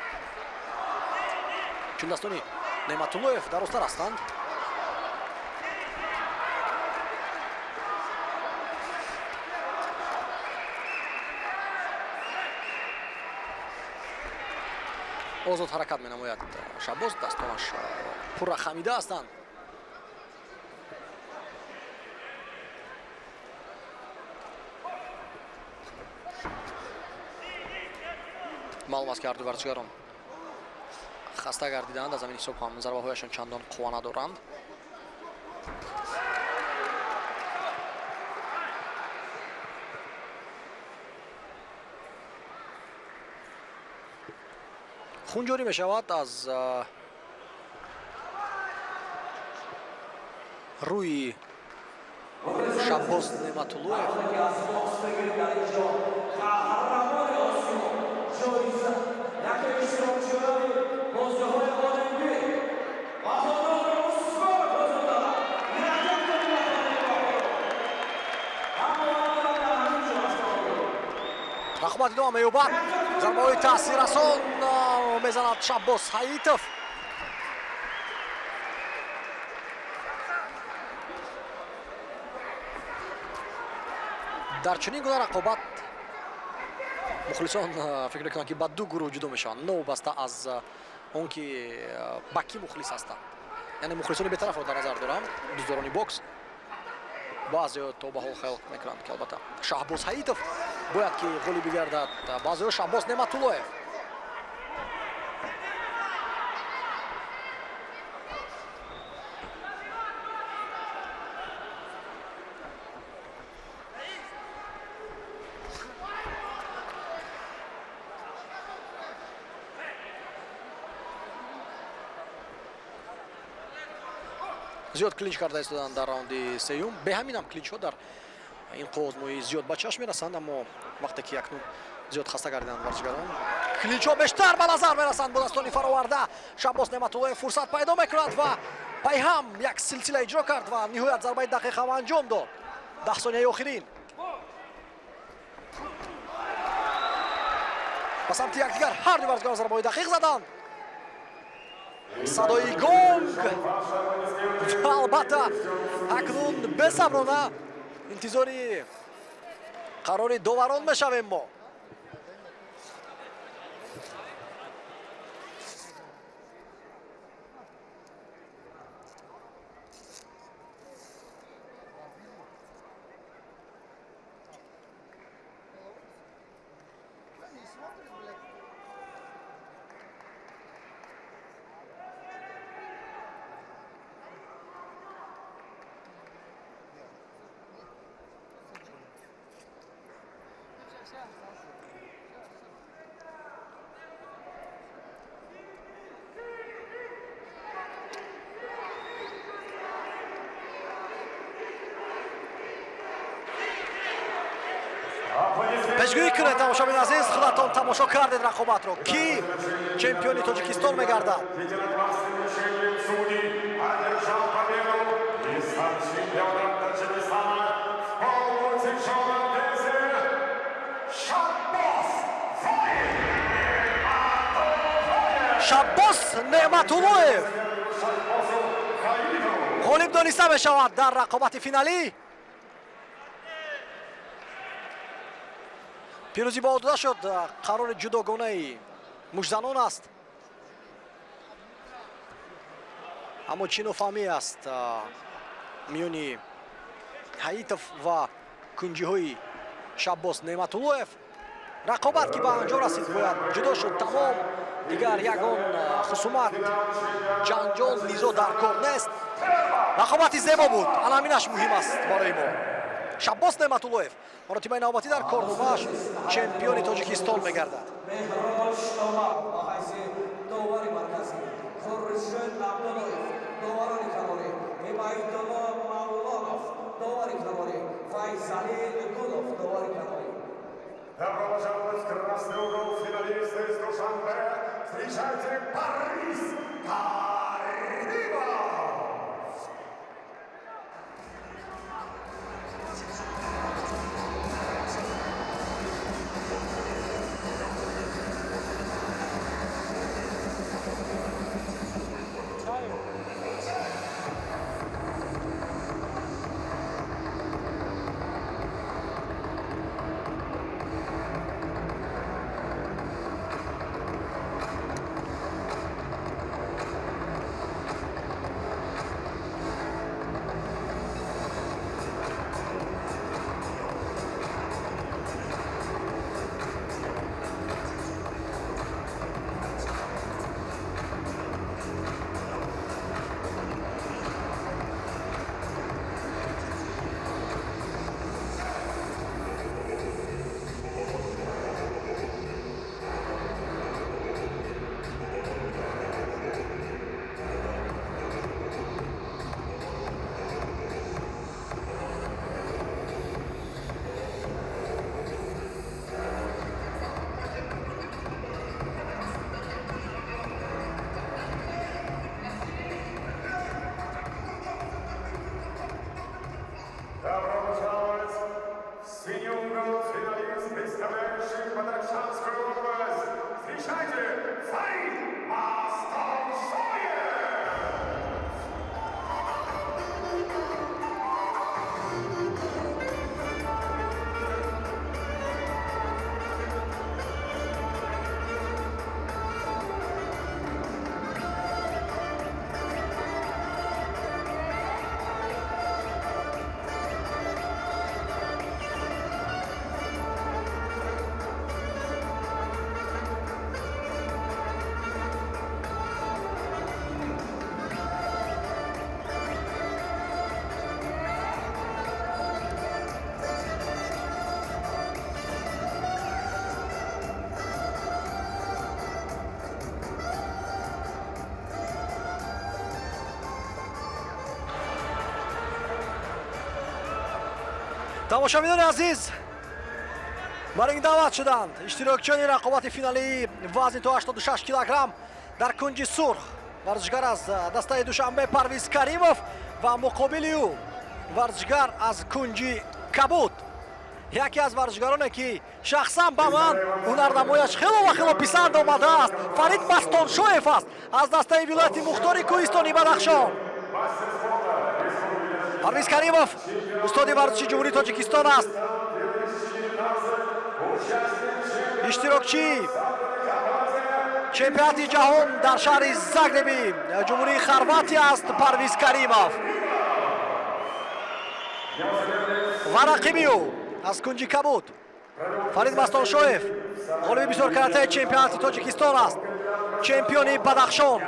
чун дастони Неъматуллоев дарозтар ҳастанд. Озод ҳаракат менамояд Шаббоз, дастонаш пурра хамида ҳастанд. Маълум аст, ки ҳарду варзишгарон хаста гардиданд, аз ҳамин ҳисоб ҳам зарбаҳояшон чандон қувва надоранд. Хун ҷорӣ мешавад аз рӯи Шаббоз Неъматуллоев. Қаҳрамони Осиё, ҷоиза, яке иштирокчиёни бозиҳои Олимпӣ Баҳодур Усмонов ҳузур дорад. Як аммо дар ҳамин ҷо аст. Рақобат идома меёбад. Зарбаҳои таъсиррасон мезанад Шаббоз Ҳаитов. Дар чунин гуна рақобат мухлисон, фикр мекунам, ки ба ду гурӯҳ ҷудо мешаванд, новобаста аз он ки ба кӣ мухлис ҳастанд, яъне мухлисони бетарафро дар назар дорам, дӯстдорони бокс. Баъзеҳо то ба ҳол хаёл мекунанд, ки албатта Шаҳбоз Ҳаитов бояд ки ғолиб бигардад, баъзеҳо Шаҳбоз Неъматуллоев. Зиёд клинч карда истоданд дар раунди сеюм. Беҳаминам клинчҳо дар ин қувваозмоӣ зиёд ба чашм мерасанд, аммо вақте ки акнун зиёд хаста гардиданд варзишгарон, клинчҳо бештар ба назар мерасанд. Бо дастони фароварда Шаббоз Неъматуллоев фурсат пайдо мекунад ва пайҳам як силсила иҷро кард ва ниҳоят зарбаи дақиқам анҷом дод. 10 сонияи охирин. Ба самти якдигар ҳар ду варзишгарон зарбаҳои дақиқ заданд. Садои гонг ва албатта акнун бесаброна интизори қарори доварон мешавем мо. Пешгӯӣ кунед, тамошобини азиз, худатон тамошо кардед рақобатро, ки чемпиони Тоҷикистон мегардад? Единогласным решением судей одержал победу и стал чемпионом Таджикистана в полутяжелом весе Шаббос Шаббос Неъматуллоев ғолиб дониста мешавад дар рақобати финалӣ. Пирӯзӣ ба ӯ дода шуд. Қарори ҷудогонаи муштзанон аст, аммо чӣ нофаҳмӣ аст миёни Ҳаитов ва кунҷиҳои Шаббос Неъматуллоев. Рақобат ки ба анҷом расид, бояд ҷудо шуд, тамом. Дигар ягон хусумат, ҷанҷол, низо дар кор нест. Рақобати зебо буд, ана ҳаминаш муҳим аст барои мо. Шаббос Неъматуллоев маротибаи навбатӣ дар корномааш чемпиони Тоҷикистон мегардад. Меҳроҷ Омаров ба ҳайси довари марказӣ, Хуршед Абдуллоев доварони канорӣ, Ҳимоятулло Мавлонов довари канорӣ, Файзалӣ Гулов довари канорӣ. Добро пожаловать в красный угол, финалисты из Душанбе. Встречайте, Парвиз Каримов! Добро пожаловать в синий угол, финалист, представляющий Бадахшанскую область. Встречайте, Фарид Мастоншоев! Тамошобинони азиз, бар ин даъват шуданд иштирокчиёни рақобати финалии вазни то 86 килограмм. Дар кунҷи сурх варзишгар аз дастаи Душанбе Парвиз Каримов ва муқобили ӯ варзишгар аз кунҷи кабуд, яке аз варзишгароне, ки шахсан ба ман ҳунарнамояш хело ва хело писанд омадааст, Фарид Мастоншоев аст аз дастаи вилояти мухтори кӯҳистони Бадахшон. Парвиз Каримов устоди варзиши Ҷумҳурии Тоҷикистон аст, иштирокчии чемпионати ҷаҳон дар шаҳри Загреби Ҷумҳурии Хорватия аст Парвиз Каримов. Ва рақиби ӯ аз кунҷи кабуд Фарид Мастоншоев, ғолиби бисёркаратаи чемпионати Тоҷикистон аст, чемпиони Бадахшон,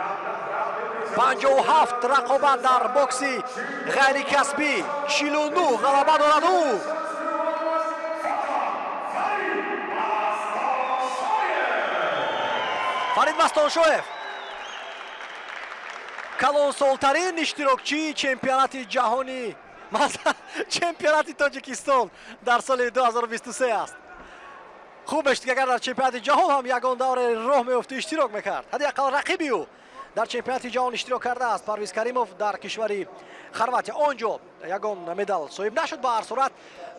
57 рақобат дар бокси ғайрикасбӣ, 49 ғалаба дорад ӯ. Фарид Мастоншоев, калонсолтарин иштирокчии чемпионати ҷаҳонӣ, чемпионати Тоҷикистон дар соли 2023 аст. Хуб мешуд, ки агар дар чемпионати ҷаҳон ҳам ягон давре роҳ меёфту иштирок мекард. Ҳадди ақал рақиби ӯ дар чемпионати ҷаҳон иштирок кардааст, Парвиз Каримов, дар кишвари Хорватия. Он ҷо ягон медал соҳиб нашуд. Ба ҳар сурат,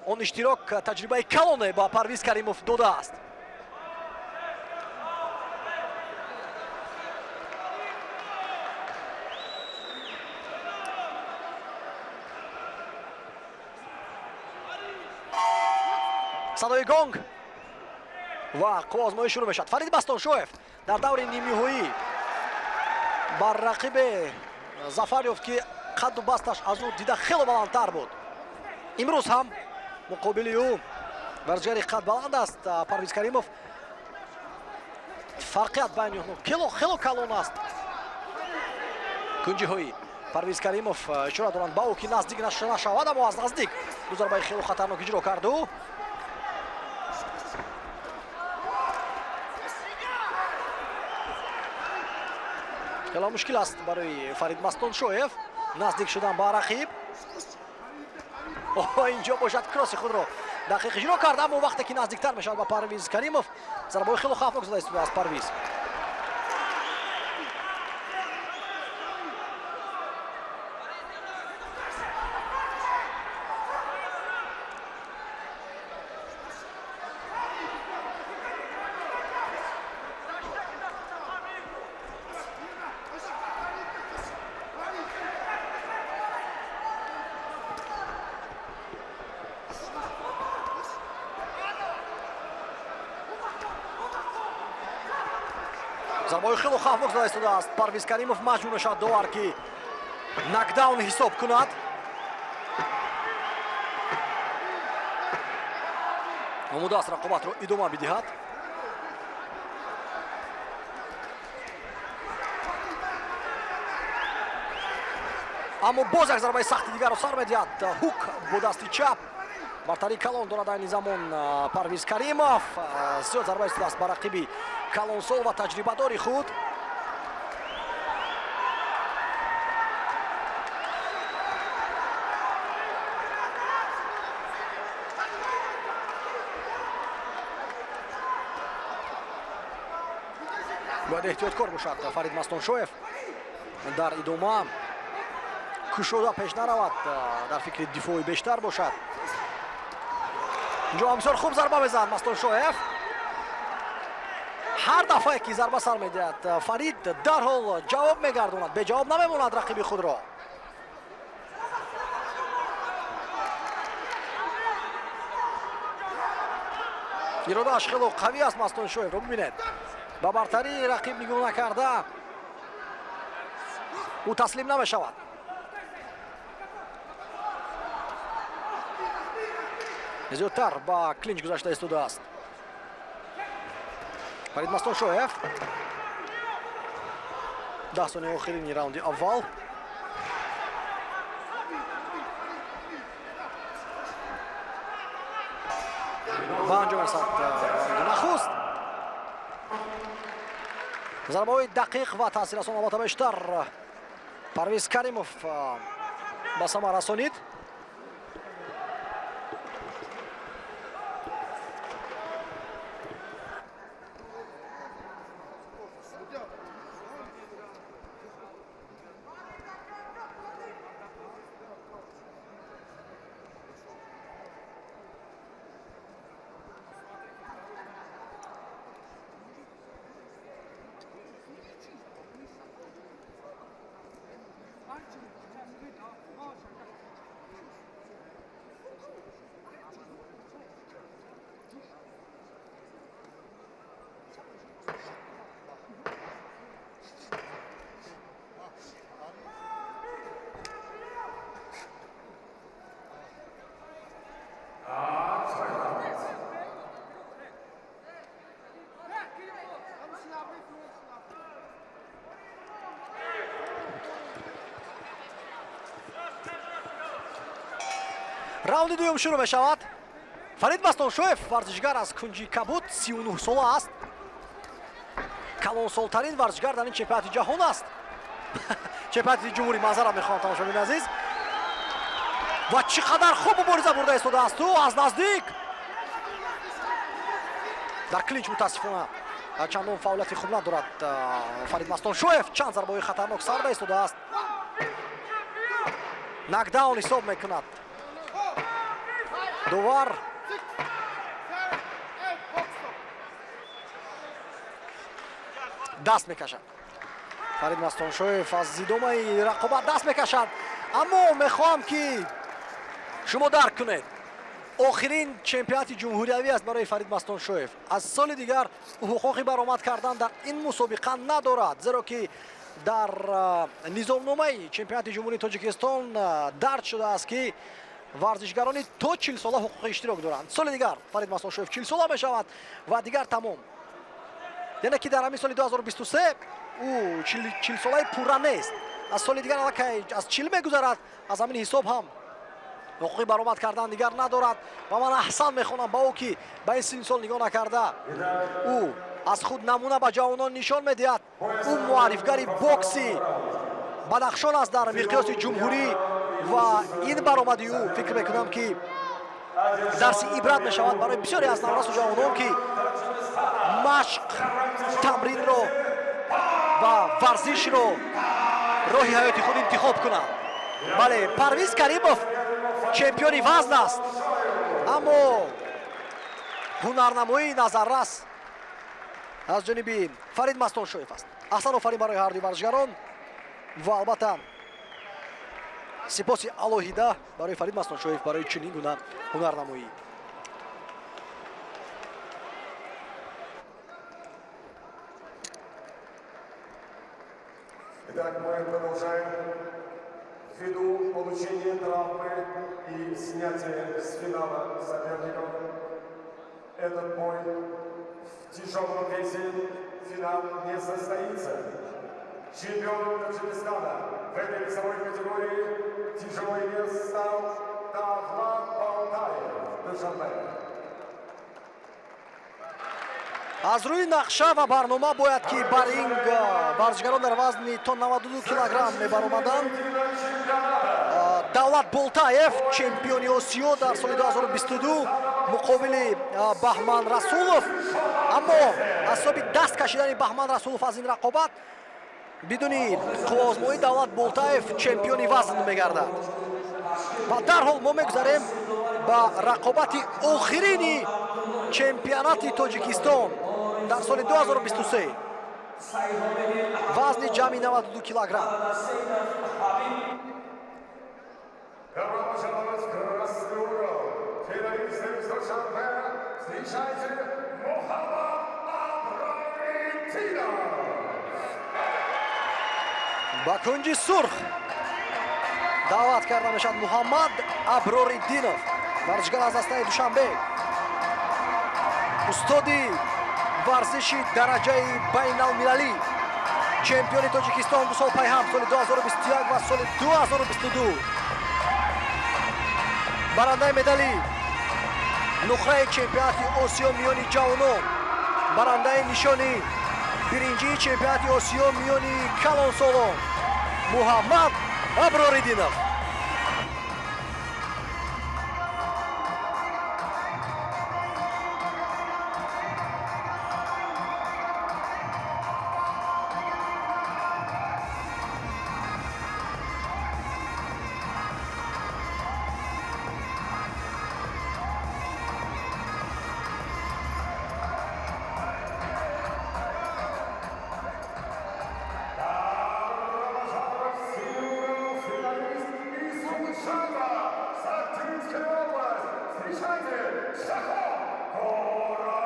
он иштирок таҷрибаи калоне ба Парвиз Каримов додааст. Садои гонг ва қувваозмоӣ шурӯъ мешавад. Фарид Бастоншоев дар даври нимниҳоӣ бар рақибе зафар ёфт, ки қадду басташ аз ӯ дида хело баландтар буд. Имрӯз ҳам муқобили ӯ варзишгари қадбаланд аст, Парвиз Каримов. Фарқият байни онҳо хело калон аст. Кунҷиҳои Парвиз Каримов ишора доранд ба ӯ, ки наздик нашавад, аммо аз наздик ду зарбаи хело хатарнок иҷро кард ӯ. Хело мушкил аст барои Фарид Мастоншоев наздик шудан ба рақиб. Инҷо бошад, кросси худро дақиқ иҷро кард, аммо вақте ки наздиктар мешавад ба Парвиз Каримов, зарбаҳои хело хавфнок зада истодааст Парвиз. Зарбаҳои хело хавфнок зада истодааст Парвиз Каримов. Маҷбур мешавад довар, ки нокдаун ҳисоб кунад. Омода аст рақобатро идома бидиҳад. Аммо боз як зарбаи сахти дигарро сар медиҳад, хук бо дасти чап. Бартарии калон дорад айни замон Парвиз Каримов. Зиёд зарба истодааст ба рақиби калонсол ва таҷрибадори худ. Бояд эҳтиёткор бошад Фарид Мастоншоев дар идома, кушода пеш наравад, дар фикри дифои бештар бошад. Инҷо ҳам бисёр хуб зарба мезанад Мастоншоев. Ҳар дафъае ки зарба сар медиҳад, Фарид дарҳол ҷавоб мегардонад, беҷавоб намемонад рақиби худро. Иродааш хело қавӣ аст Мастоншоевро, бибинед, ба бартарии рақиб нигоҳ накарда, ӯ таслим намешавад. Зиёдтар ба клинч гузашта истодааст Фарид Мастоншоев. 10 сонияи охирини раунди аввал. Ба анҷом мерасад нахуст. Зарбаҳои дақиқ ва таъсиррасон албатта бештар Парвиз Каримов ба самар расонид. Раунди дуюм шурӯъ мешавад. Фарид Мастоншоев, варзишгар аз кунҷи кабуд, 39 сола аст. Калонсолтарин варзишгар дар ин чемпионати ҷаҳон аст, чемпионати ҷумҳурӣ, маъзарат мехоҳам, тамошобини азиз. Ва чӣ қадар хуб мубориза бурда истодааст ӯ аз наздик дар клинч. Мутаассифона, чандон фаъолияти хуб надорад Фарид Мастоншоев. Чанд зарбаҳои хатарнок сарда истодааст. Нокдаун ҳисоб мекунад довар. Даст мекашад Фарид Мастоншоев, аз идомаи рақобат даст мекашад. Аммо мехоҳам, ки шумо дарк кунед, охирин чемпионати ҷумҳуриявӣ аст барои Фарид Мастоншоев. Аз соли дигар ҳуқуқи баромад кардан дар ин мусобиқа надорад, зеро ки дар низомномаи чемпионати Ҷумҳурии Тоҷикистон дарҷ шудааст, ки варзишгарони то 40 сола ҳуқуқи иштирок доранд. Соли дигар Фарид Мастоншоев 40 сола мешавад ва дигар тамом. Яъне ки дар ҳамин соли 2023 ӯ 40 солаи пурра нест. Аз соли дигар аллакай аз 40 мегузарад. Аз ҳамин ҳисоб ҳам ҳуқуқи баромад кардан дигар надорад. Ва ман аҳсан мехонам ба ӯ, ки ба ин синну сол нигоҳ накарда, ӯ аз худ намуна ба ҷавонон нишон медиҳад. Ӯ муаррифгари бокси Бадахшон аст дар миқёси ҷумҳурӣ ва ин баромади ӯ, фикр мекунам, ки дарси ибрат мешавад барои бисёре аз наврасу ҷавонон, ки машқ, тамринро ва варзишро роҳи ҳаёти худ интихоб кунанд. Бале, Парвиз Каримов чемпиони вазн аст, аммо ҳунарнамоии назаррас аз ҷониби Фарид Мастоншоев аст. Аҳсан, офарин барои ҳардуи варзишгарон ва албатта сипоси алоҳида барои Фарид Мастоншоев барои чунин гуна ҳунарнамоӣ. Итак, мы продолжаем. Ввиду получения травмы и снятия с финала соперников, этот бой в тяжелом весе, финал не состоится. Чемпионом Таджикистана в этой весовой категории тяжелый вес стал Давлат Болтаев, Душанбе. Аз рӯи нақша ва барнома бояд ки бар ринг варзишгарон дар вазни то 92 килограмм мебаромаданд. Давлат Болтаев, чемпиони Осиё дар соли 2022, муқобили Баҳман Расулов. Аммо аз ҳисоби даст кашидани Баҳман Расулов аз ин рақобат бидуни қувваозмоӣ, Давлат Болтаев чемпиони вазн мегардад. Ва дарҳол мо мегузарем ба рақобати охирини чемпионати Тоҷикистон дар соли 2023, вазни ҷамъи 92 килограмм. Добро пожаловать в красный угол. Финалист из Душанбе. Встречайте, Мухаммад Аброриддинов. Ба кунҷи сурх даъват карда мешавад Муҳаммад Аброриддинов, варзишгар аз дастаи Душанбе, устоди варзиши дараҷаи байналмилалӣ, чемпиони Тоҷикистон ду сол пайҳам, соли 2021 ва соли 2022, барандаи медали нуқраи чемпионати Осиё миёни ҷавонон, барандаи нишони биринҷии чемпионати Осиё миёни калонсолон Муҳаммад Аброриддинов. Добро пожаловать в синий угол, финалист из Сухчана, Согдийская область. Встречайте, Шахо Курбонов!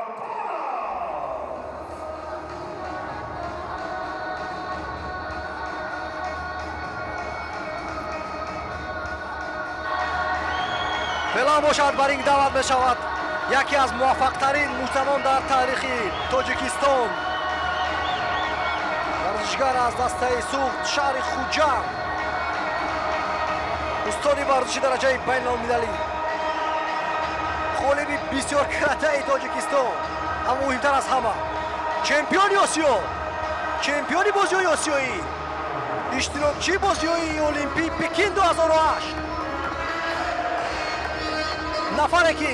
Феълан бошад, ба ринг даъват мешавад яке аз муваффақтарин муштзанон дар таърихи Тоҷикистон, варзишгар аз дастаи Суғд, шаҳри Хуҷанд, устоди варзиши дараҷаи байналмилалӣ, ғолиби бисёркратаи Тоҷикистон, аммо муҳимтар аз ҳама чемпиони Осиё. Чемпиони бозиҳои осиёӣ, иштирокчии бозиҳои олимпии Пекин 2008, нафаре ки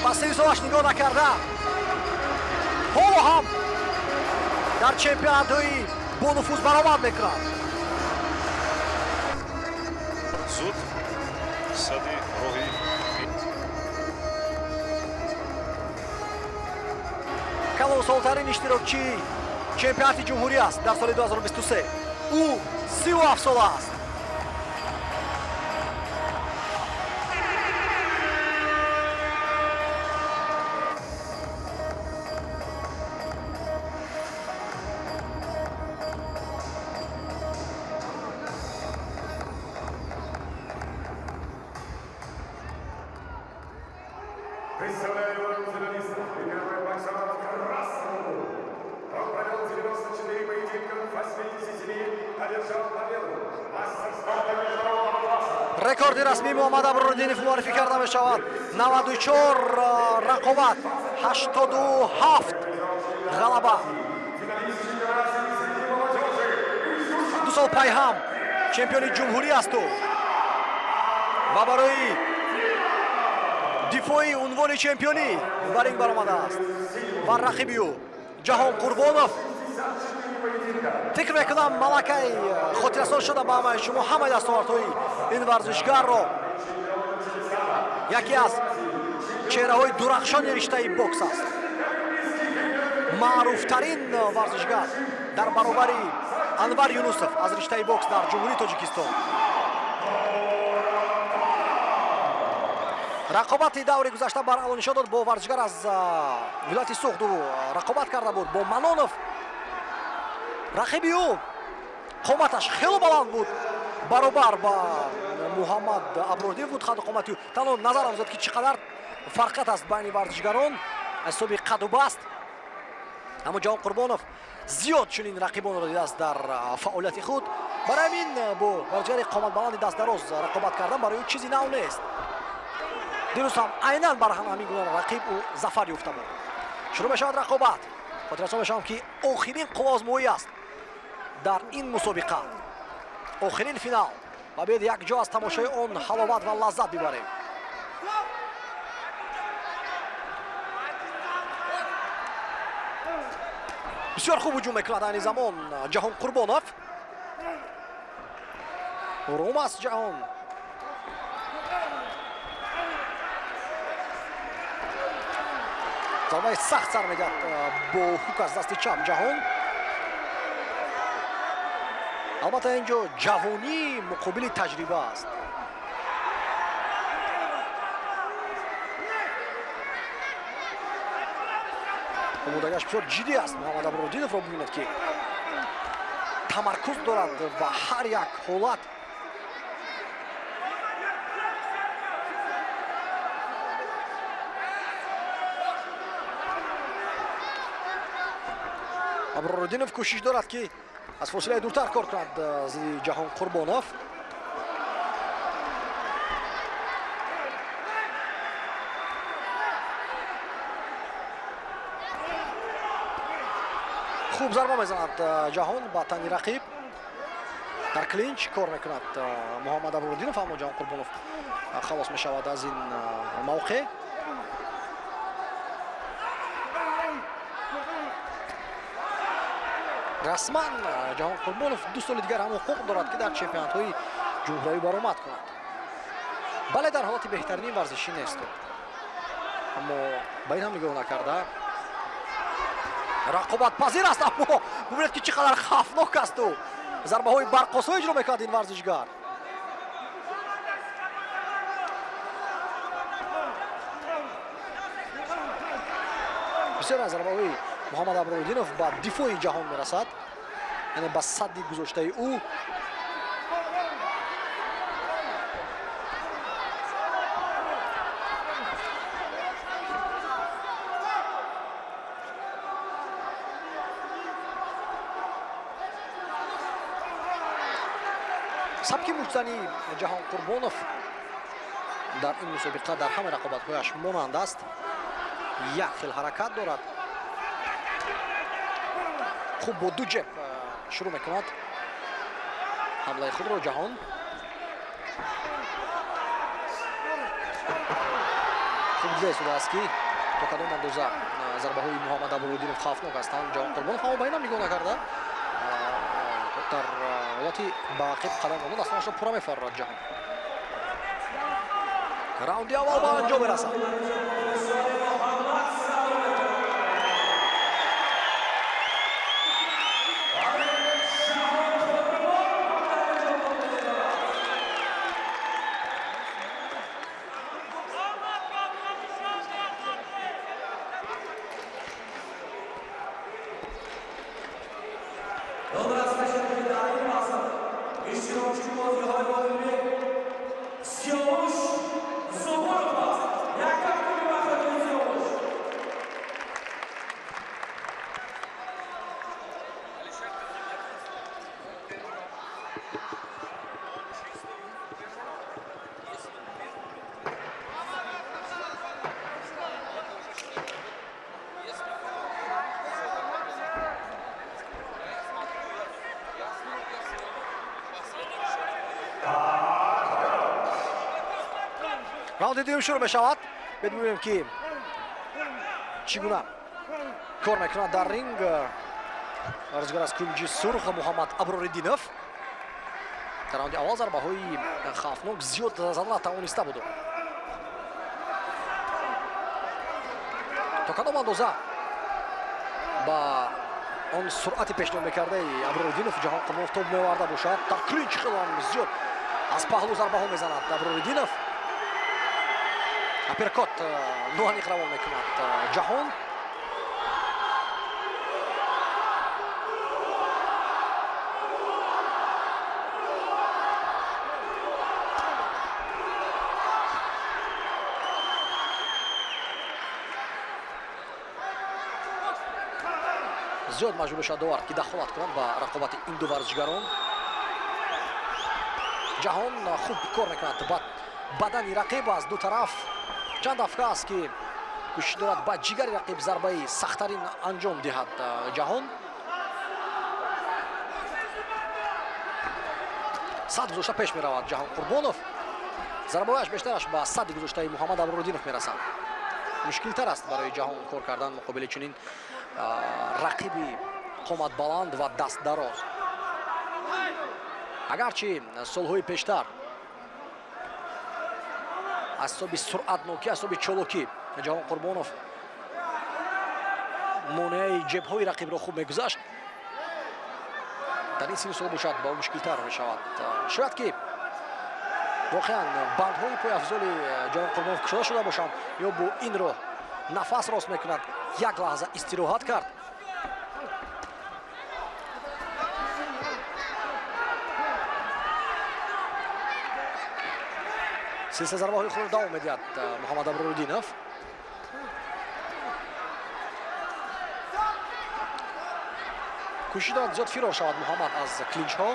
ба синни солаш нигоҳ накарда, ҳоло ҳам дар чемпионатҳои бонуфуз баромад мекунад. Зуд сади роҳи. Калонсолтарин иштирокчии чемпионати ҷумҳурӣ аст дар соли 2023. Ӯ 37 сола аст. Представляю вам финалистов и первых боксеров красного угла. Он провел 94 поединка, в 87 одержал победу. Мастер спорта международного класса. Рекорди расмии Муҳаммад Аброриддинов муаррифӣ карда мешавад: 94 рақобат, 87 ғалаба. Финалист чемпионата среди молодежи из 2 сол пайҳам чемпиони ҷумҳурӣ асту ва барои дифои унвони чемпионӣ ба ринг баромадааст. Ва рақиби ӯ Ҷаҳон Қурбонов. Фикр мекунам, малакай хотиррасон шуда ба ҳамаи шумо ҳамаи дастовардҳои ин варзишгарро. Яке аз чеҳраҳои дурахшони риштаи бокс аст, маъруфтарин варзишгар дар баробари Анвар Юнусов аз риштаи бокс дар Ҷумҳурии Тоҷикистон. Рақобати даври гузашта баръало нишон дод. Бо варзишгар аз вилояти Суғд ӯ рақобат карда буд, бо Манонов. Рақиби ӯ қоматаш хело баланд буд, баробар ба Муҳаммад Аброриддинов буд қаду қомати ӯ. Танҳо назар андозад, ки чӣ қадар фарқият аст байни варзишгарон аз ҳисоби қаду баст. Аммо Ҷаҳон Қурбонов зиёд чунин рақибонро дидааст дар фаъолияти худ. Барои ҳамин бо варзишгари қоматбаланди дастдароз рақобат кардан барои ӯ чизи нав нест. Дирӯз ҳам айнан бар ҳамин гуна рақиб ӯ зафар ёфта буд. Шурӯъ мешавад рақобат. Хотиррасон мешавам, ки охирин қувваозмоӣ аст дар ин мусобиқа, охирин финал, ва биёед якҷо аз тамошои он ҳаловат ва лаззат бибарем. Бисёр хуб ҳуҷум мекунад айни замон Ҷаҳон Қурбонов. Ором аст Ҷаҳон. Зарбаи сахт сар медиҳад бо хук аз дасти чап Ҷаҳон. Албатта, ин ҷо ҷавонӣ муқобили таҷриба аст. Омодагиаш бисёр ҷиддӣ аст Муҳаммад Аброриддиновро. Бибинед, ки тамаркуз дорад ба ҳар як ҳолат. Аброриддинов кӯшиш дорад, ки аз фосилаи дуртар кор кунад зидди Ҷаҳон Қурбонов. Хуб зарба мезанад Ҷаҳон ба тани рақиб. Дар клинч кор мекунад Муҳаммад Аброриддинов, аммо Ҷаҳон Қурбонов халос мешавад аз ин мавқеъ. Расман Ҷаҳон Қурбонов 2 соли дигар ҳам ҳуқуқ дорад, ки дар чемпионатҳои ҷумҳуриявӣ баромад кунад. Бале, дар ҳолати беҳтарини варзишӣ нест, аммо ба ин ҳам нигоҳ накарда, рақобатпазир аст. Аммо бубинед, ки чӣ қадар хавфнок асту зарбаҳои барқосо иҷро мекунад ин варзишгар. Бисёр аз зарбаҳои Муҳаммад Аброриддинов ба дифои Ҷаҳон мерасад, яъне ба садди гузоштаи ӯ. Сабки муштзании Ҷаҳон Қурбонов дар ин мусобиқа дар ҳамаи рақобатҳояш монанд аст, як хел ҳаракат дорад. Хуб, бо ду ҷеб шурӯъ мекунад ҳамлаи худро Ҷаҳон. Хуб дида истодааст, ки то кадом андоза зарбаҳои Муҳаммад Аброриддинов хавфнок ҳастанд Ҷаҳон Қурбонов, аммо ба инам нигоҳ накарда, дар ҳолати ба ақиб қадам мондан дастонашро пурра мефарорад Ҷаҳон. Раунди аввал ба анҷом мерасад. Ёдрас мешавад, ки дар ин лаҳза иштирокчии бозиҳои Олимпик Сиёвуш Зубуров аст. Як кафкуби махраҷои Сиёвуш. Раунди дуюм шурӯъ мешавад. Бибинем, ки чӣ гуна кор мекунад дар ринг варзишгар аз кунҷи сурх Муҳаммад Аброриддинов. Дар раунди аввал зарбаҳои хавфнок зиёд зада натавониста буд. То кадом андоза ба он суръати пешниҳод мекардаи Аброриддинов Ҷаҳон Қурбонов тоб меоварда бошад? Дар клинч хело зиёд аз паҳлӯ зарбаҳо мезанад Аброриддинов. Апперкот ноаниқ равон мекунад Ҷаҳон. Зиёд маҷбур мешавад довар, ки дахолат кунад ба рақобати ин ду варзишгарон. Ҷаҳон хуб кор мекунад ба бадани рақиб аз ду тараф. Чанд дафъа аст, ки кӯшиш дорад ба ҷигари рақиб зарбаи сахттарин анҷом диҳад Ҷаҳон. Сад гузошта пеш меравад Ҷаҳон Қурбонов. Зарбаҳояш бештараш ба садди гузоштаи Муҳаммад Аброриддинов мерасанд. Мушкилтар аст барои Ҷаҳон кор кардан муқобили чунин рақиби қоматбаланд ва дастдароз. Агарчи солҳои пештар аз ҳисоби суръатнокӣ, аз ҳисоби чолокӣ Ҷаҳон Қурбонов монеаи ҷебҳои рақибро хуб мегузашт, дар ин синну сол бошад, ба ӯ мушкилтар мешавад. Шояд ки воқеан бандҳои пойафзоли Ҷаҳон Қурбонов кушода шуда бошанд ё бо ин роҳ нафас рост мекунад. Як лаҳза истироҳат кард. Силсила зарбаҳои худро давом медиҳад Муҳаммад Аброриддинов. Кӯшиш дорад зиёд фирор шавад Муҳаммад аз клинчҳо.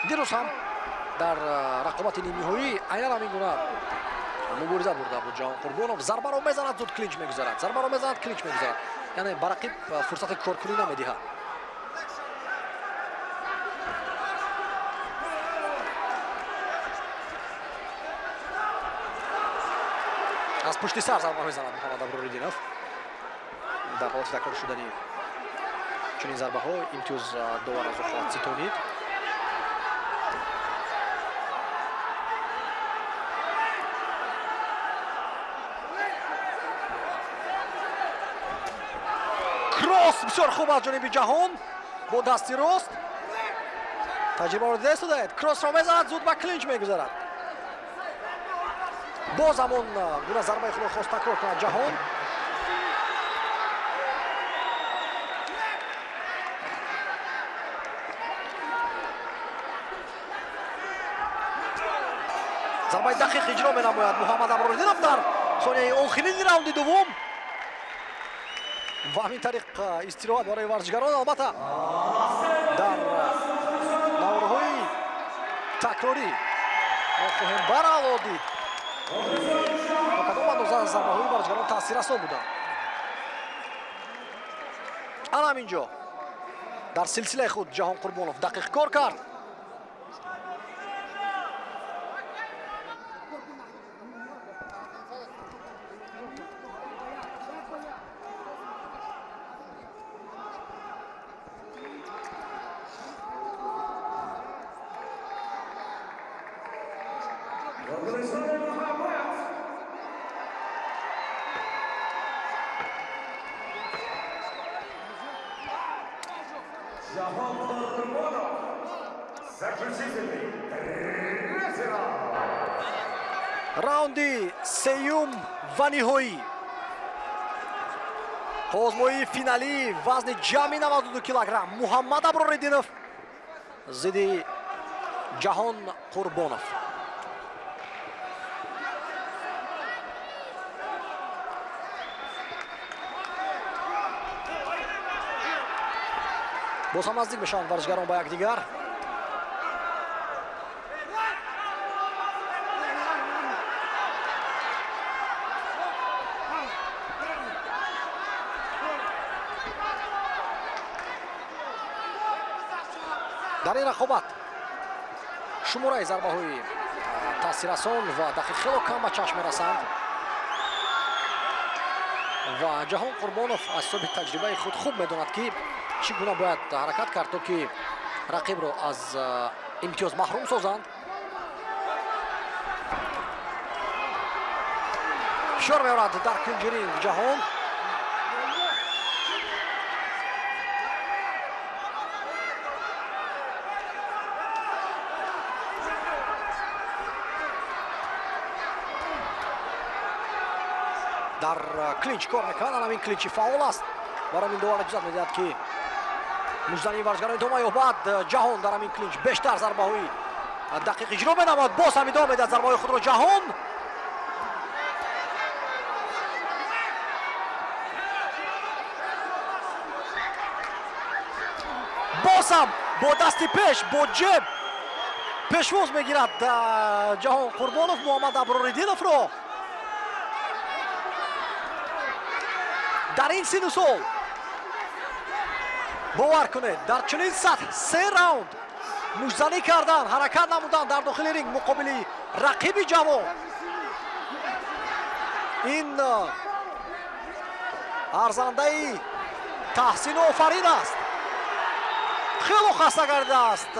Дирӯз ҳам дар рақобати нимниҳоӣ айнан ҳамин гуна мубориза бурда буд Ҷаҳон Қурбонов. Зарбаро мезанад, зуд клинч мегузарад, зарбаро мезанад, клинч мегузарад, яъне ба рақиб фурсати коркунӣ намедиҳад. Аз пушти сар зарба мезанад Муҳаммад Аброриддинов. Дар ҳолати такрор шудани чунин зарбаҳо имтиёз довар аз ӯ хоҳад ситонид. Кросс бисёр хуб аз ҷониби Ҷаҳон бо дасти рост. Таҷрибаро дида истодаед. Кроссро мезанад, зуд ба клинч мегузарад. Боз ҳамон гуна зарбаи худро хост такрор кунад Ҷаҳон. Зарбаи дақиқ иҷро менамояд Муҳаммад Аброриддинов дар сонияи охирини раунди дуввум ва ҳамин тариқ истироҳат барои варзишгарон. Албатта, дар наворҳои такрорӣ Мо хоҳем барало дид, то кадом андоза зарбаҳои варзишгарон таъсиррасон буданд. Ана ҳамин ҷо дар силсилаи худ Ҷаҳон Қурбонов дақиқ кор кард. Ҷаҳон Қурбонов. Заключительный третий раунд. Раунди сеюм ва ниҳоӣ, озмоии финалии вазни ҷамъи 92 килограмм, Муҳаммад Аброриддинов зидди Ҷаҳон Қурбонов. Боз ҳам наздик мешаванд варзишгарон ба якдигар. Дар ин рақобат шумораи зарбаҳои таъсиррасон ва дақиқ хело кам ба чашм мерасанд ва Ҷаҳон Қурбонов аз ҳисоби таҷрибаи худ хуб медонад, ки чӣ гуна бояд ҳаракат кард, то ки рақибро аз имтиёз маҳрум созанд. Фишор меорад дар кунҷи ринг Ҷаҳон. Дар клинч кор мекунад. Ана ҳамин клинчи фаъол аст. Барои ҳамин довар иҷозат медиҳад, ки муштзании варзишгарон идома ёбад. Ҷаҳон дар ҳамин клинч бештар зарбаҳои дақиқ иҷро менамояд. Боз ҳам идома медиҳад зарбаҳои худро Ҷаҳон. Боз ҳам бо дасти пеш, бо ҷеб пешвоз мегирад Ҷаҳон Қурбонов Муҳаммад Аброриддиновро. Дар ин сину сол, бовар кунед, дар чунин сатҳ се раунд муштзанӣ кардан, ҳаракат намудан дар дохили ринг муқобили рақиби ҷавон, ин арзандаи таҳсину офарин аст. Хело хаста гардидааст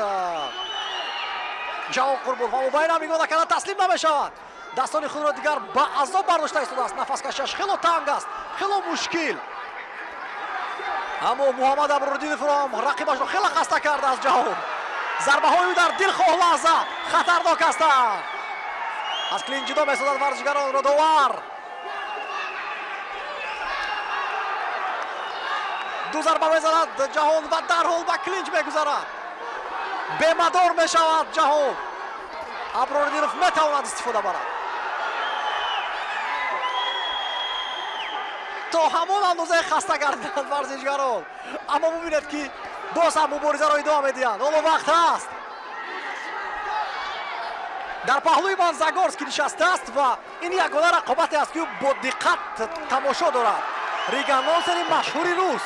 Ҷаҳон Қурбонов, аммо ба ин ҳам нигоҳ накарда таслим намешавад. Дастони худро дигар ба азоб бардошта истодааст. Нафаскашиаш хело танг аст, хело мушкил, аммо Муҳаммад Аброриддиновро ҳам, рақибашро хеле хаста кардааст Ҷаҳон. Зарбаҳои ӯ дар дилхоҳ лаҳза хатарнок ҳастанд. Аз клинч ҷудо месозад варзишгаронро довар. Ду зарба мезанад Ҷаҳон ва дарҳол ба клинч мегузарад. Бемадор мешавад Ҷаҳон. Аброриддинов метавонад истифода барад. То ҳамон андозае хаста гардиданд варзишгарон, аммо бубинед, ки боз ҳам муборизаро идома медиҳанд. Ҳоло вақт ҳаст. Дар паҳлӯи ман Загорский нишастааст ва ин ягона рақобате аст, ки ӯ бо диққат тамошо дорад. Ринг-анонсери машҳури рус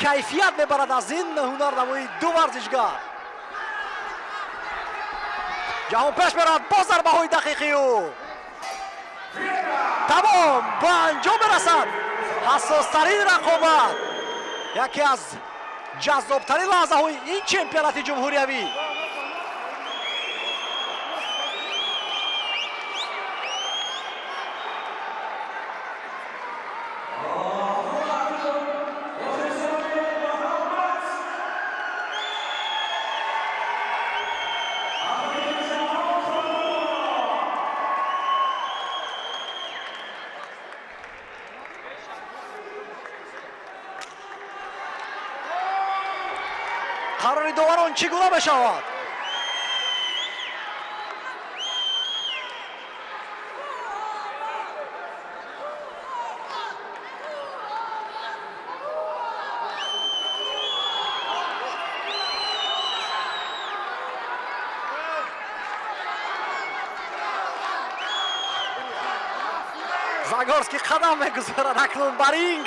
кайфият мебарад аз ин ҳунарнамоии ду варзишгар. Ҷаҳон пеш меравад бо зарбаҳои дақиқи ӯ. Тамом, ба анҷом мерасад ҳассостарин рақобат, яке аз ҷаззобтарин лаҳзаҳои ин чемпионати ҷумҳуриявӣ. Қарори доварон чӣ гуна мешавад? Загорский қадам мегузорад акнун ба ринг.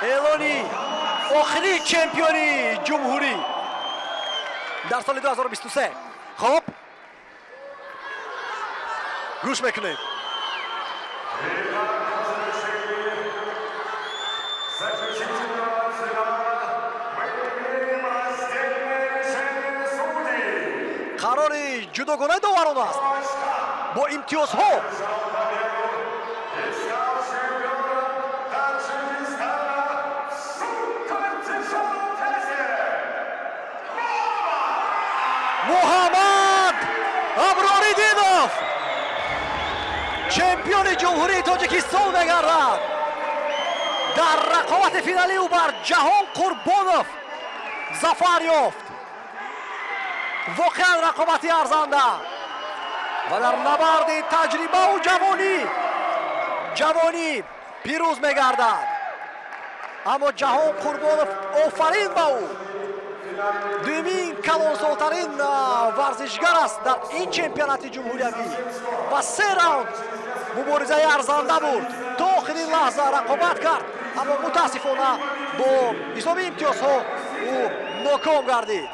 Эълони охирии чемпиони ҷумҳурӣ дар соли 2023. Хоб, гӯш мекунем. Итак, по завершении заключительного финала мы имеем раздельное решение судей. Қарори ҷудогонаи доварон аст бо имтиёзҳо. Одержал победу и стал чемпионом Таджикистана в супертяжелом весе. Муҳаммад Аброриддинов чемпиони Ҷумҳурии Тоҷикистон мегардад. Дар рақобати финалӣ ӯ бар Ҷаҳон Қурбонов зафар ёфт. Воқеан, рақобати арзанда ва дар набарди таҷрибаву ҷавонӣ пирӯз мегардад. Аммо Ҷаҳон Қурбонов, офарин ба ӯ, дуюмин калонсолтарин варзишгар аст дар ин чемпионати ҷумҳуриявӣ ва се раунд муборизаи арзанда бурд, то охирин лаҳза рақобат кард, аммо мутаассифона бо ҳисоби имтиёзҳо ӯ ноком гардид.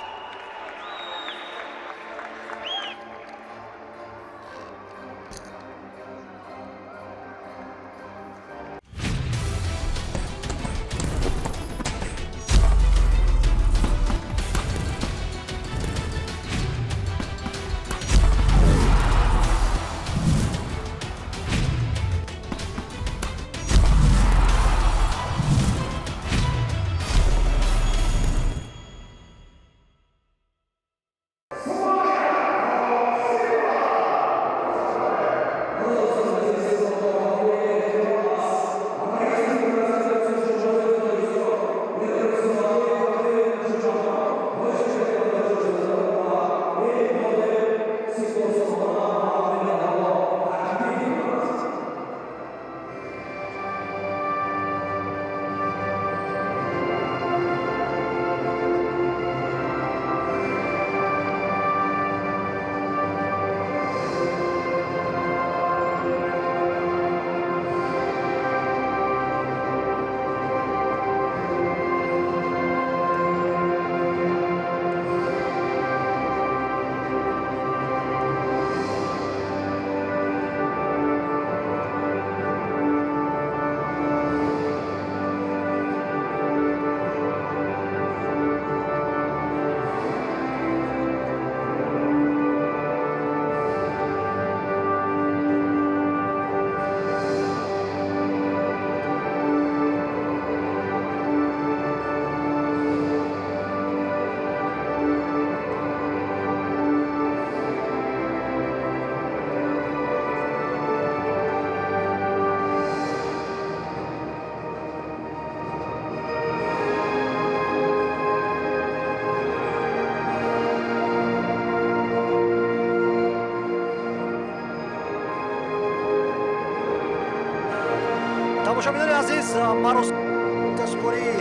Тамошобинони азиз, маросимсупории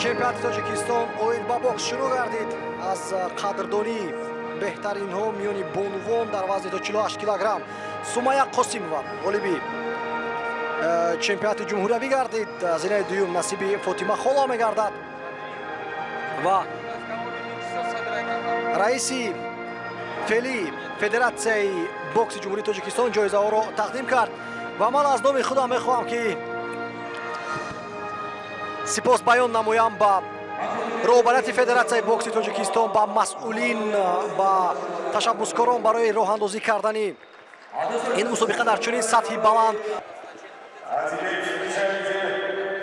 чемпионати Тоҷикистон оид ба бокс шурӯъ гардид. Аз қадрдонии беҳтаринҳо миёни бонувон дар вазни то 48 килограмм Сумая Қосимова ғолиби чемпионати ҷумҳуриявӣ гардид. Зинаи дуюм насиби Фотима Холова мегардад ва раиси феълии Федератсияи бокси Ҷумҳурии Тоҷикистон ҷоизаҳоро тақдим кард. Ва ман аз номи худам мехоҳам, ки сипос баён намоям ба роҳбарияти Федератсияи бокси Тоҷикистон, ба масъулин, ба ташаббускорон барои роҳандозӣ кардани ин мусобиқа дар чунин сатҳи баланд. А теперь встречайте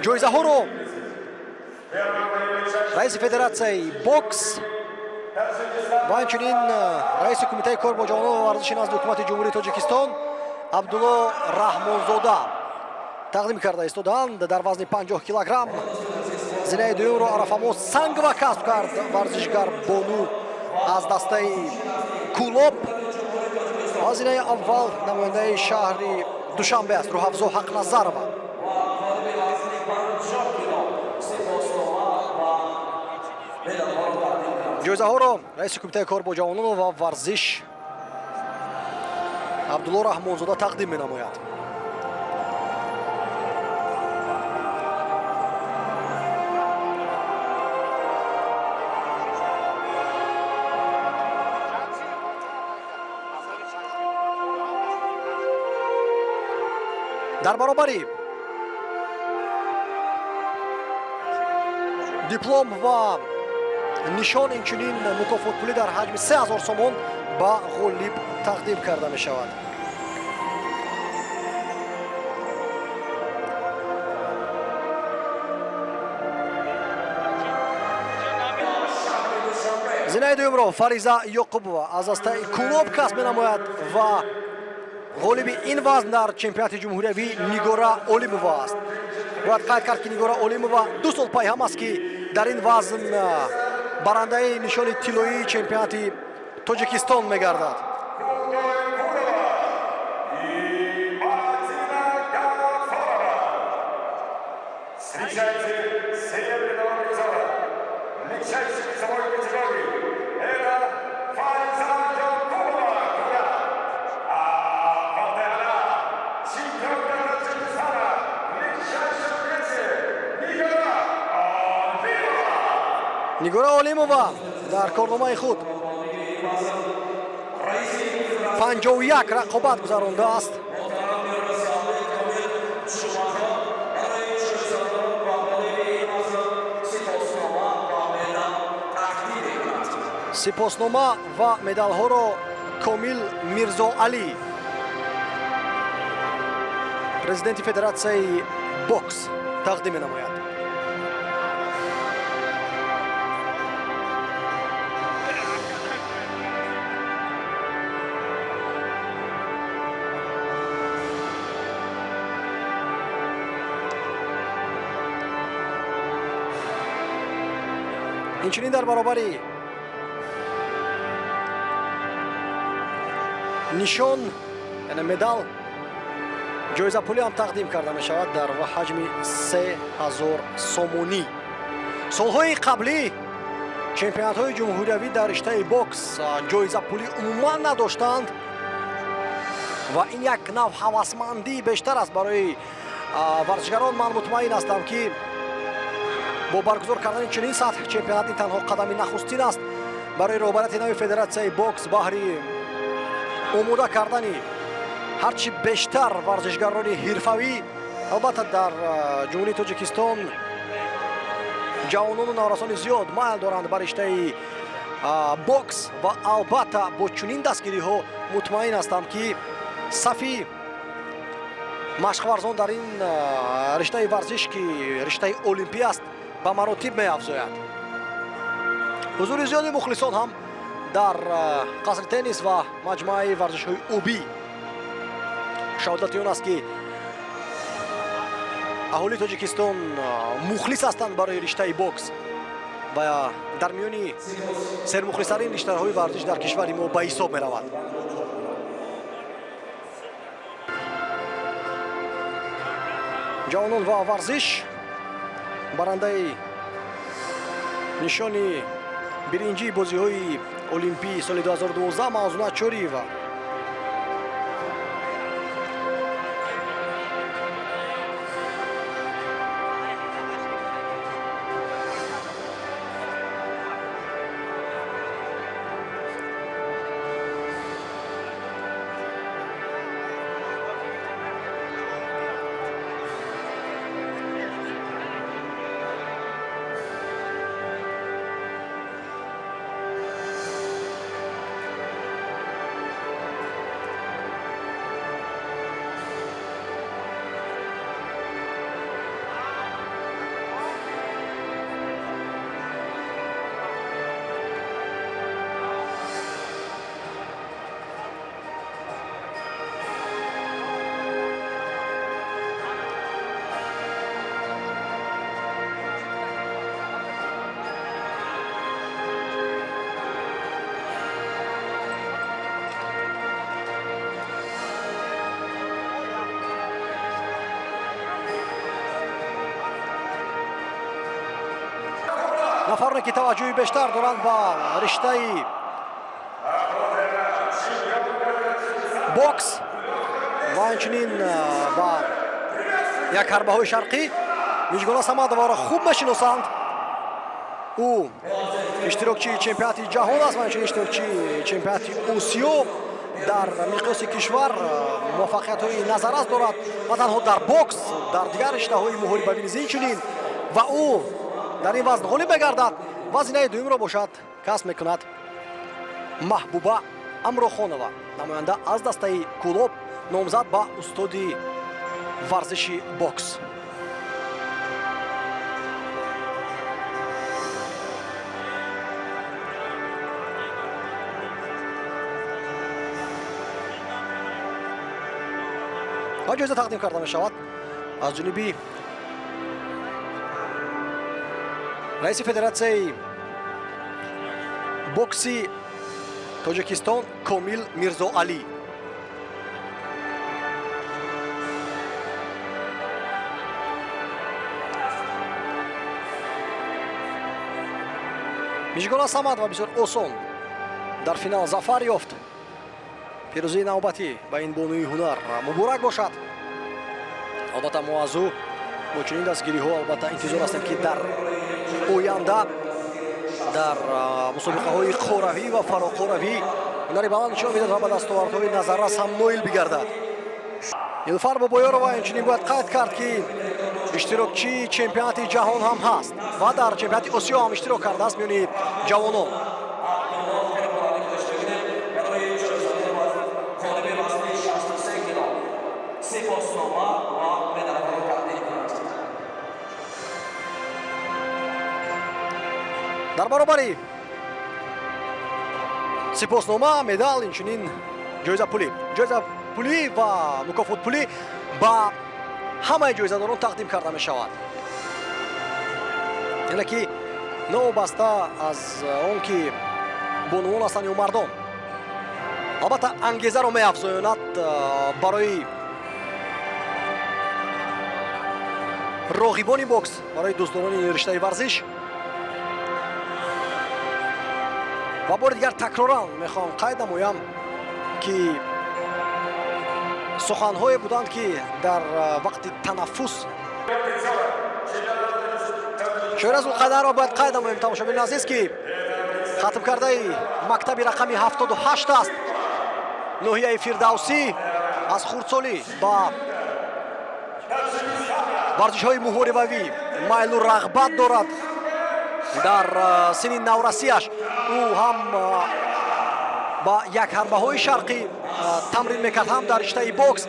Ҷоизаҳоро первого величайшего раиси Федератсияи бокс ва инчунин раиси Кумитаи кор бо ҷавонон ва варзиши назди Ҳукумати Ҷумҳурии Тоҷикистон Абдулло Раҳмонзода тақдим карда истодаанд. Дар вазни 50 килограмм зинаи дуюмро Арафамо Сангова касб кард, варзишгар бону аз дастаи Кӯлоб, ва зинаи аввал намояндаи шаҳри Душанбе аст, Рӯҳафзо Ҳақназарова. غالب وزن 50 кило сипоснома ва медалҳоро тақдим кард. Ҷоизаҳоро раиси Кумитаи кор бо ҷавонон ва варзиш Абдулло Раҳмонзода тақдим менамояд. Дар баробари диплом ва нишон инчунин мукофотпулӣ дар ҳаҷми 3000 сомон ба ғолиб тақдим карда мешавад. Зинаи дуюмро Фариза Ёқубова аз дастаи Кӯлоб касб менамояд ва ғолиби ин вазн дар чемпионати ҷумҳуриявӣ Нигора Олимова аст. Бояд қайд кард, ки Нигора Олимова 2 сол пайҳам аст, ки дар ин вазн барандаи нишони тиллоии чемпионати Тоҷикистон мегардад. Встречайте серебряного призера легчайшей весовой категории. Это Фариза Ёкубова. А вот и она, чемпионка Таджикистана в легчайшем весе Нигора Олимова. Нигора Олимова дар корномаи худ 51 рақобат гузарондааст. Сипоснома ва медалҳоро Комил Мирзоалӣ, президенти Федератсияи бокс, тақдим менамояд. Инчунин дар баробари нишон, яъне медал, ҷоизапулӣ ҳам тақдим карда мешавад дар ҳаҷми 3000 сомонӣ. Солҳои қаблӣ чемпионатҳои ҷумҳуриявӣ дар риштаи бокс ҷоизапулӣ умуман надоштанд ва ин як нав ҳавасмандии бештар аст барои варзишгарон. Ман мутмаин ҳастам, ки бо баргузор кардани чунин сатҳ чемпионат ин танҳо қадами нахустин аст барои роҳбарияти нави Федератсияи бокс баҳри омода кардани ҳарчи бештар варзишгарони ҳирфавӣ. Албатта, дар Ҷумҳурии Тоҷикистон ҷавонону наврасони зиёд майл доранд ба риштаи бокс ва албатта бо чунин дастгириҳо мутмаин ҳастам, ки сафи машқварзон дар ин риштаи варзиш, ки риштаи олимпӣ аст, ба маротиб меафзояд. Ҳузури зиёди мухлисон ҳам дар қасри теннис ва маҷмӯаи варзишҳои обӣ шаҳодати он аст, ки аҳолии Тоҷикистон мухлис ҳастанд барои риштаи бокс ва дар миёни сермухлистарин риштаҳои варзиш дар кишвари мо ба ҳисоб меравад. Ҷавонон ва варзиш, барандаи нишони биринҷии бозиҳои олимпии соли 2012 Мавзуна Чориева. Нафароне, ки таваҷҷӯҳи бештар доранд ба риштаи Бокс ва инчунин ба як ҳарбаҳои шарқӣ Мижгона Самадоваро хуб мешиносанд. Ӯ иштирокчии чемпионати ҷаҳон аст ва инчунин иштирокчии чемпионати Осиё. Дар миқёси кишвар муваффақиятҳои назаррас дорад на танҳо дар бокс, дар дигар риштаҳои муҳорибавӣ низ инчунин, ва ӯ дар ин вазн ғолиб мегардад ва зинаи дуюмро бошад касб мекунад Маҳбуба Амрохонова, намоянда аз дастаи Кӯлоб, номзад ба устоди варзиши бокс. Ва ҷоиза тақдим карда мешавад аз ҷониби раиси Федератсияи бокси Тоҷикистон Комил Мирзоалӣ. Мижгона Самадова бисёр осон дар финал зафар ёфт. Пирӯзии навбатӣ ба ин бонуи ҳунар муборак бошад. Албатта, мо аз ӯ бо чунин дастгириҳо албатта интизор ҳастем, ки дар оянда дар мусобиқаҳои қоравӣ ва фароқоравӣ ҳунари баланд нишон медиҳад ва ба дастовардҳои назаррас ҳам ноил бигардад. Нилуфар Бобоёрова инчунин бояд қайд кард, ки иштирокчии чемпионати ҷаҳон ҳам ҳаст ва дар чемпионати Осиё ҳам иштирок кардааст миёни ҷавонон. Ғолиби вазни 63 кило сипоснома ва медалҳоро тақдим кунад. Дар баробари сипоснома, медал, инчунин ҷоизапулӣ ва мукофотпулӣ ба ҳамаи ҷоизадорон тақдим карда мешавад. Яъне ки новобаста аз он ки бонувон ҳастанд ё мардон, албатта, ангезаро меафзоёнад барои роғибони бокс, барои дӯстдорони риштаи варзиш. Ва бори дигар такроран мехоҳам қайд намоям, ки суханҳое буданд, ки дар вақти танаффус Шоира Зулқадарова, бояд қайд намоем, тамошобини азиз, ки хатмкардаи мактаби рақами 78 аст ноҳияи Фирдавсӣ, аз хурдсолӣ ба варзишҳои муҳорибавӣ майлу рағбат дорад. Дар синни наврасиаш ӯ ҳам ба якҳарбаҳои шарқӣ тамрин мекард, ҳам дар риштаи бокс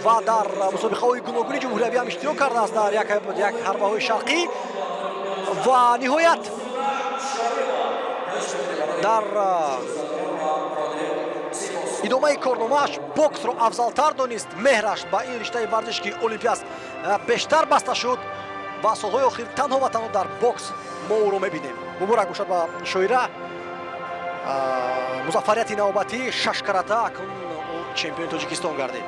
ва дар мусобиқаҳои гуногуни ҷумҳуриявӣ ҳам иштирок кардааст дар якҳарбаҳои шарқӣ. Ва ниҳоят дар идомаи корномааш боксро афзалтар донист. Меҳраш ба ин риштаи варзиш, ки олимпӣ аст, бештар баста шуд ва солҳои охир танҳо ва танҳо дар бокс мо ӯро мебинем. Муборак бошад ба Шоира музаффарияти навбатӣ, шашкарата акнун ӯ чемпиони Тоҷикистон гардид.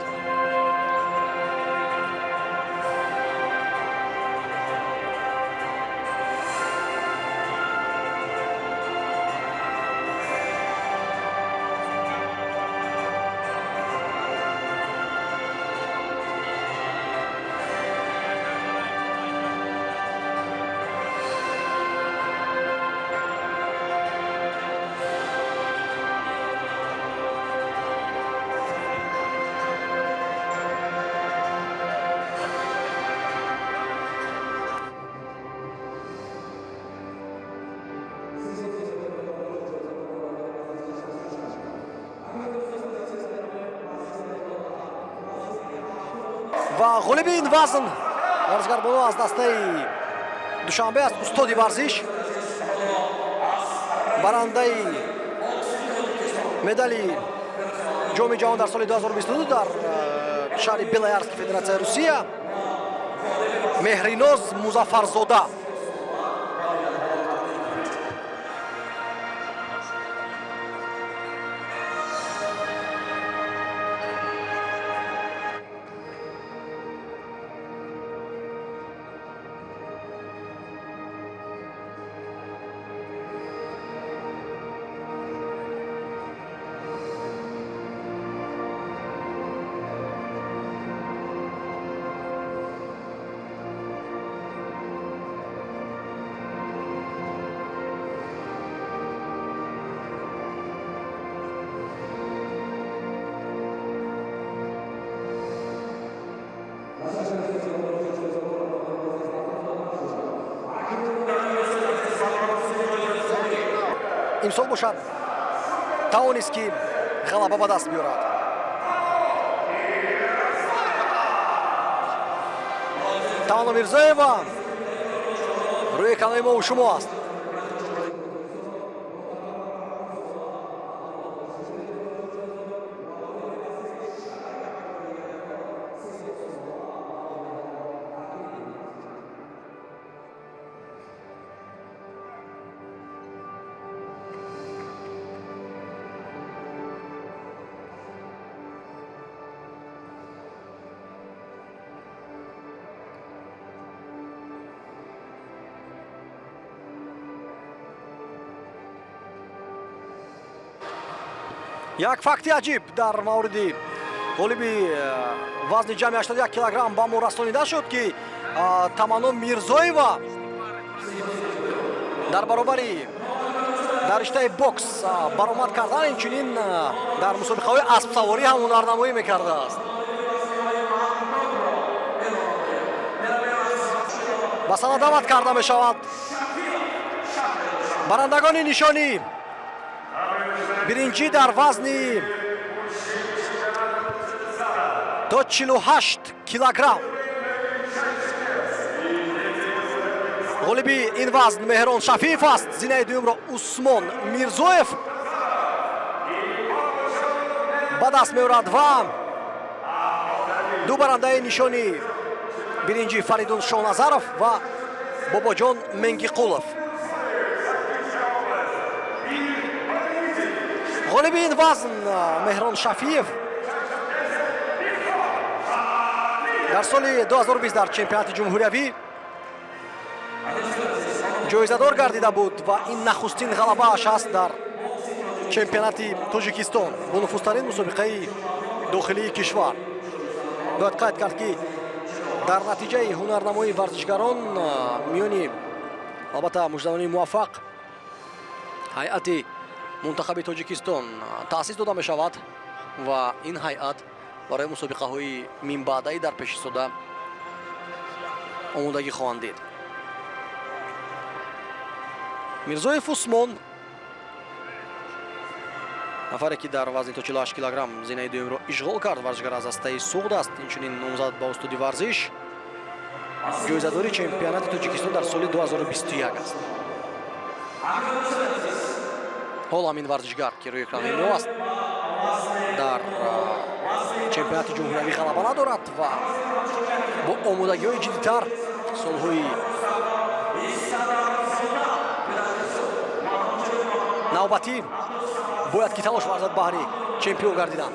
Ва ғолиби ин вазн варзишгарбону аз дастаи Душанбе аст, устоди варзиш, барандаи медали Ҷоми ҷаҳон дар соли 2022 дар шаҳри Белоярски Федератсияи Русия, Меҳриноз Музаффарзода. Имсол бошад тавонист, ки ғалаба ба даст биёрад. Таманно Мирзоева рӯи канали мо шумо аст. Як факти аҷиб дар мавриди ғолиби вазни ҷамъи 81 килограмм ба мо расонида шуд, ки Таманно Мирзоева дар баробари дар риштаи бокс баромад кардан, инчунин дар мусобиқаҳои аспсаворӣ ҳам ҳунарнамоӣ мекардааст. Ба саҳна даъват карда мешавад барандагони нишонӣ биринҷӣ дар вазни то 48 килограмм. Ғолиби ин вазн Меҳрон Шафиев аст. Зинаи дуюмро Усмон Мирзоев ба даст меорад ва ду барандаи нишони биринҷӣ Фаридун Шоҳназаров ва Бобоҷон Менгиқулов. Ғолиби ин вазн Меҳрон Шафиев дар соли 2020 дар чемпионати ҷумҳуриявӣ ҷоизадор гардида буд ва ин нахустин ғалабааш аст дар чемпионати Тоҷикистон, бонуфузтарин мусобиқаи дохилии кишвар. Бояд қайд кард, ки дар натиҷаи ҳунарнамоии варзишгарон миёни албатта муштзанони муваффақ ҳайати мунтахаби Тоҷикистон таъсис дода мешавад ва ин ҳайат барои мусобиқаҳои минбаъдаи дар пеш истода омодагӣ хоҳанд дид. Мирзоев Усмон, нафаре ки дар вазни то 48 килограмм зинаи дуюмро ишғол кард, варзишгар аз дастаи Суғд аст, инчунин номзад ба устоди варзиш, ҷоизадори чемпионати Тоҷикистон дар соли 2021 аст. Ҳоло ҳамин варзишгар, ки рӯи экрани мо аст, дар чемпионати ҷумҳуриявӣ ғалаба надорад ва бо омодагиҳои ҷиддитар солҳои навбатӣ бояд ки талош варзад баҳри чемпион гардидан.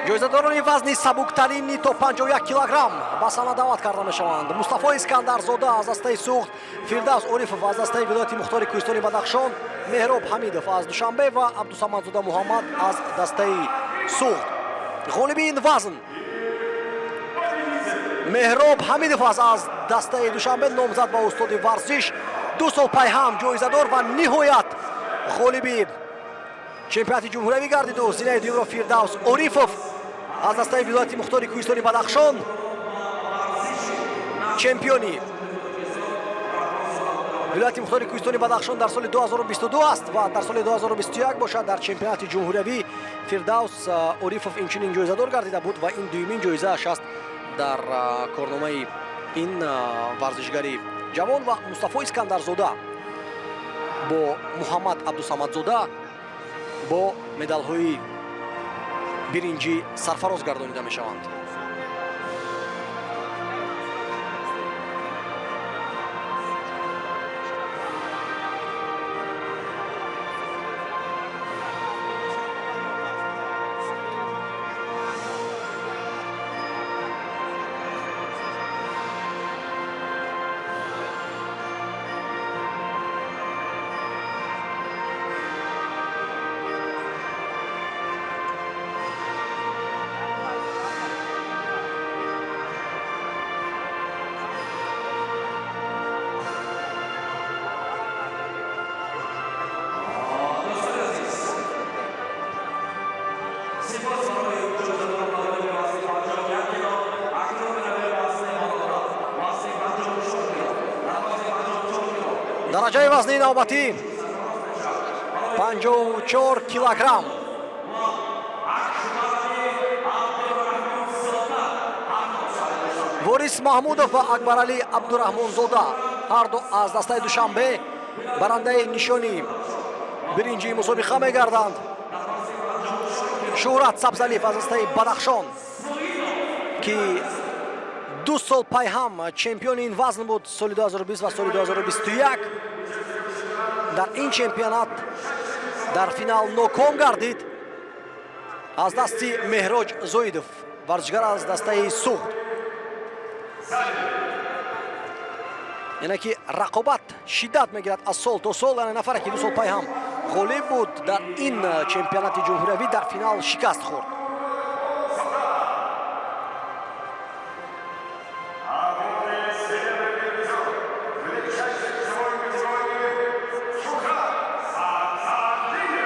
Ҷоизадорони вазни сабуктарини то 51 килограмм ба саҳна даъват карда мешаванд: Мустафо Искандарзода аз дастаи Суғд, Фирдавс Орифов аз дастаи вилояти мухтори кӯҳистони Бадахшон, Меҳроб Ҳамидов аз Душанбе ва Абдусамадзода Муҳаммад аз дастаи Суғд. Ғолиби ин вазн Меҳроб Ҳамидов аст аз дастаи Душанбе, номзад ба устоди варзиш, 2 сол пайҳам ҷоизадор ва ниҳоят ғолиби чемпионати ҷумҳуриявӣ гардиду зинаи дуюмро Фирдавс Орифов аз дастаи вилояти мухтори кӯҳистони Бадахшон, чемпиони вилояти мухтори кӯҳистони Бадахшон дар соли 2022 аст ва дар соли 2021 бошад дар чемпионати ҷумҳуриявӣ Фирдавс Орифов инчунин ҷоизадор гардида буд ва ин дуюмин ҷоизааш аст дар корномаи ин варзишгари ҷавон. Ва Мустафо Искандарзода бо Муҳаммад Абдусамадзода бо медалҳои биринҷӣ сарфароз гардонида мешаванд. Дараҷаи вазнии навбатӣ 54 килограмм. Ворис Маҳмудов ва Акбаралӣ Абдураҳмонзода, ҳарду аз дастаи Душанбе, барандаи нишони биринҷии мусобиқа мегарданд. Шӯҳрат Сабзалиев аз дастаи Бадахшон, ки 2 сол пайҳам чемпиони ин вазн буд, соли 2020 ва соли 2021, дар ин чемпионат дар финал ноком гардид аз дасти Меҳроҷ Зоидов, варзишгар аз дастаи Суғд. Яъне ки рақобат шиддат мегирад аз сол то сол. Яъне нафаре ки 2 сол пайҳам ғолиб буд, дар ин чемпионати ҷумҳуриявӣ дар финал шикаст хӯрд.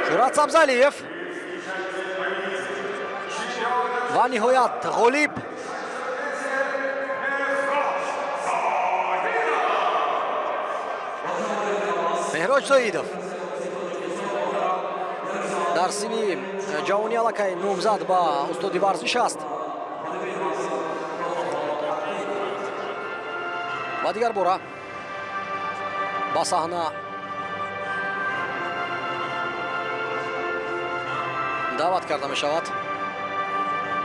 Шӯҳрат Сабзалиев ва ниҳоят ғолиб Меҳроҷ Зоидов, дар синни ҷавонӣ аллакай номзад ба устоди варзиш аст. Ва дигар бора ба саҳна даъват карда мешавад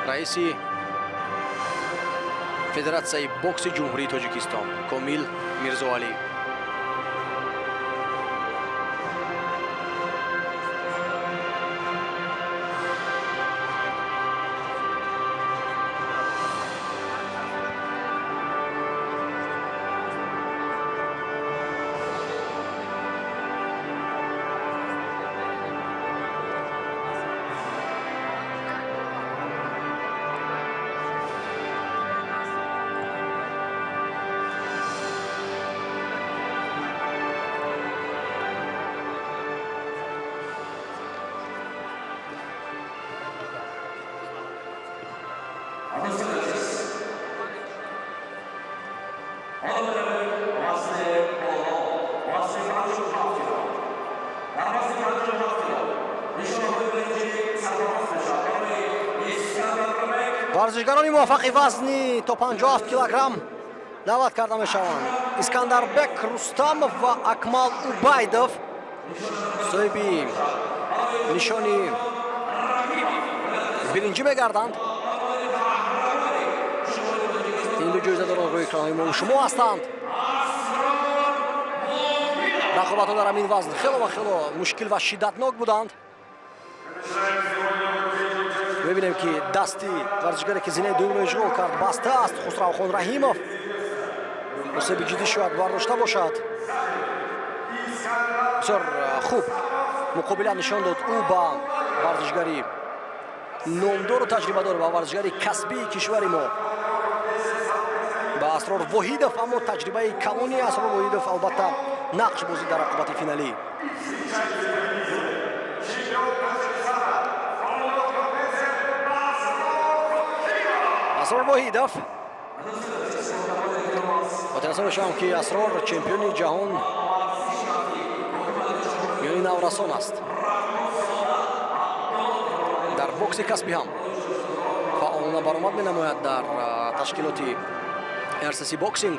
раиси Федератсияи бокси Ҷумҳурии Тоҷикистон Комил Мирзоалӣ. Варзишгарони муваффақи вазни то 57 килограмм даъват карда мешаванд: Искандарбек Рустамов ва Акмал Убайдов, соҳиби нишони биринҷӣ мегарданд. Ин ду ҷоизадорон рӯи экранҳои мо шумо ҳастанд. Рақобатҳо дар ҳамин вазн хело ва хело мушкил ва шиддатнок буданд. Мебинем, ки дасти варзишгаре, ки зинаи дуюмро ишғол кард, баста аст. Хусравхон Раҳимов осеби ҷиддӣ шояд бардошта бошад. Бисёр хуб муқобила нишон дод ӯ ба варзишгари номдору таҷрибадор, ба варзишгари касбии кишвари мо, ба Асрор Воҳидов. Аммо таҷрибаи калони Асрор Воҳидов албатта нақш бозид дар рақобати финалӣ. Асрор Воҳидов, хотиррасон мешавам, ки Асрор чемпиони ҷаҳон миёни наврасон аст. Дар бокси касбӣ ҳам фаъолона баромад менамояд дар ташкилоти RCC Boxing.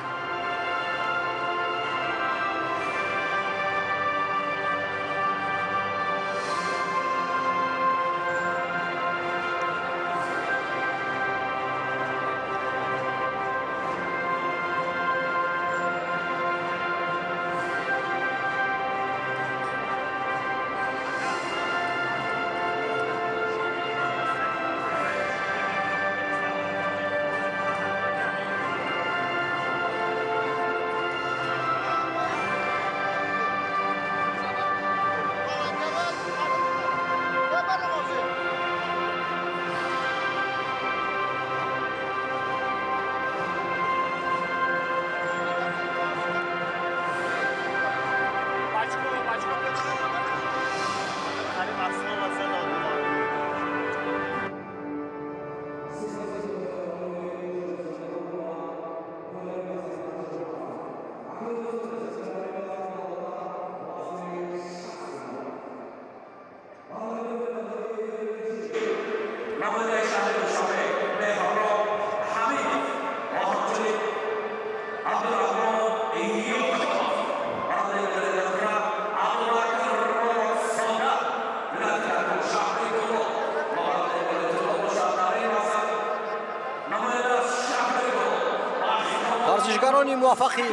Варзишгарони муваффақи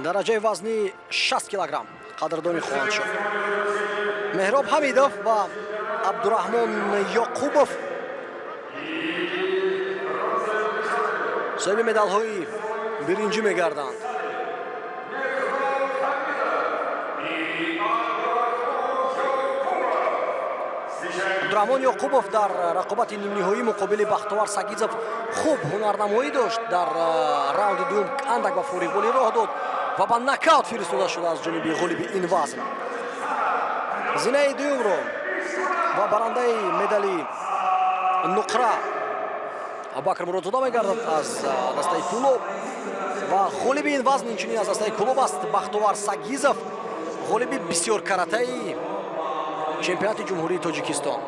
дараҷаи вазни 60 килограмм қадрдонӣ хоҳанд шуд. Меҳроб Ҳамидов ва Абдураҳмон Ёқубов соҳиби медалҳои биринҷӣ мегарданд. Абдураҳмон Ёқубов дар рақобати нимниҳоӣ муқобили Бахтовар Сагизов хуб ҳунарнамоӣ дошт. Дар раунди дуюм андак ба фориғболӣ роҳ дод ва ба нокаут фиристода шуда аз ҷониби ғолиби ин вазн. Зинаи дуюмро ва барандаи медали нуқра Абубакр Муродзода мегардад аз дастаи Кӯлоб ва ғолиби ин вазн инчунин аз дастаи Кӯлоб аст Бахтовар Сагизов, ғолиби бисёркаратаи чемпионати Ҷумҳурии Тоҷикистон.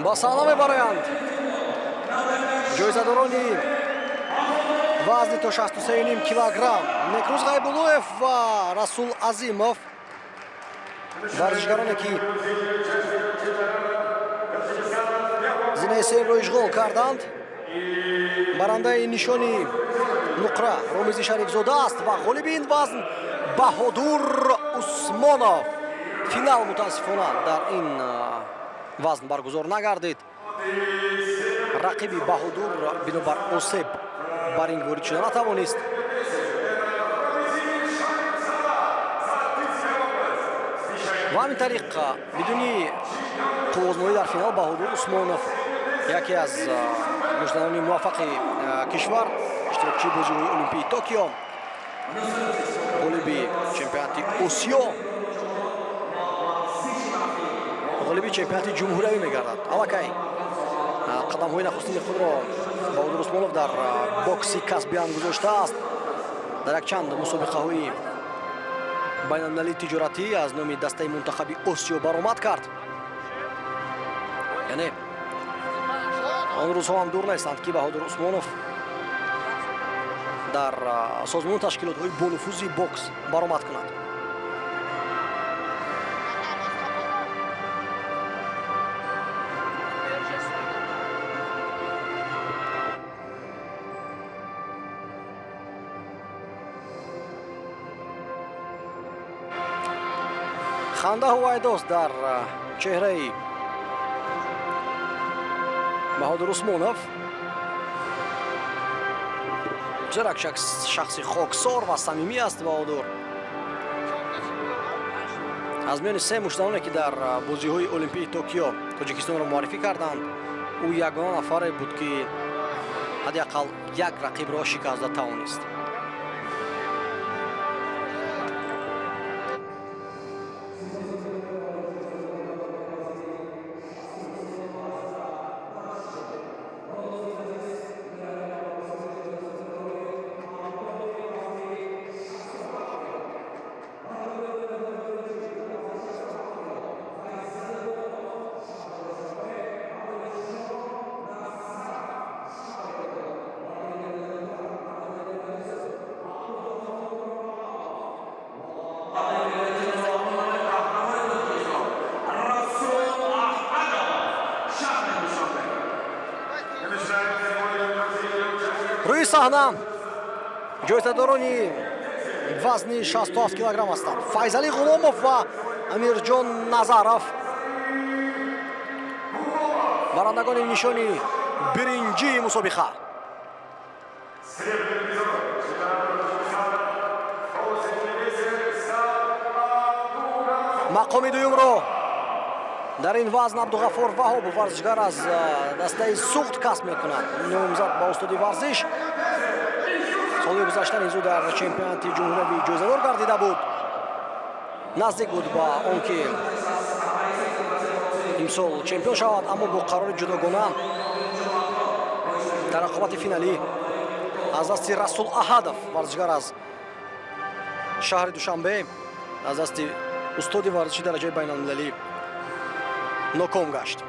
Ба саҳна мебароянд ҷоизадорони вазни то 63,5 килограмм Некрӯз Ғайбуллоев ва Расул Азимов, варзишгароне ки зинаи сеюмро ишғол карданд. Барандаи нишони нуқра Ромизи Шарифзода аст ва ғолиби ин вазн Баҳодур Усмонов. Финал мутаассифона дар ин вазн баргузор нагардид. Рақиби Баҳодур бинобар осеб бар ринг ворид шуда натавонист. Ва ҳамин тариқ бидуни қуввозмоӣ дар финал Баҳодур Усмонов, яке аз муштанони муваффақи кишвар, иштирокчии бозиҳои Олимпии Токио, ғолиби чемпионати Осиё, ғолиби чемпионати ҷумҳуриявӣ мегардад. Аллакай қадамҳои нахустини худро Баҳодур Усмонов дар бокси касбиам гузоштааст. Дар якчанд мусобиқаҳои байналмилалии тиҷоратӣ аз номи дастаи мунтахаби Осиё баромад кард. Яъне он рӯзҳо ҳам дур нестанд, ки Баҳодур Усмонов дар созмону ташкилотҳои бонуфузи бокс баромад кунад. Ханда ҳувайдост дар чеҳраи Баҳодур Усмонов. Бисёр як шахси хоксор ва самимӣ аст Баҳодур. Аз миёни се муштаноне, ки дар бозиҳои Олимпии Токио Тоҷикистонро муаррифӣ карданд, ӯ ягона нафаре буд, ки ҳадди ақал як рақибро шикаста тавонист. Рӯи саҳна ҷоизадорони вазни 67 килограмм ҳастанд: Файзалӣ Ғуломов ва Амирҷон Назаров, барандагони нишони биринҷии мусобиқа. Мақоми дуюмро дар ин вазн Абдуғаффор Ваҳобов, варзишгар аз дастаи Суғд, касб мекунад. Номзад ба устоди варзиш, соли гузашта низ ӯ дар чемпионати ҷумҳуриявӣ ҷоизадор гардида буд. Наздик буд ба он ки имсол чемпион шавад, аммо бо қарори ҷудогона дар рақобати финалӣ аз дасти Расул Аҳадов, варзишгар аз шаҳри Душанбе, аз дасти устоди варзиши дараҷаи байналмилалӣ ноком гашт.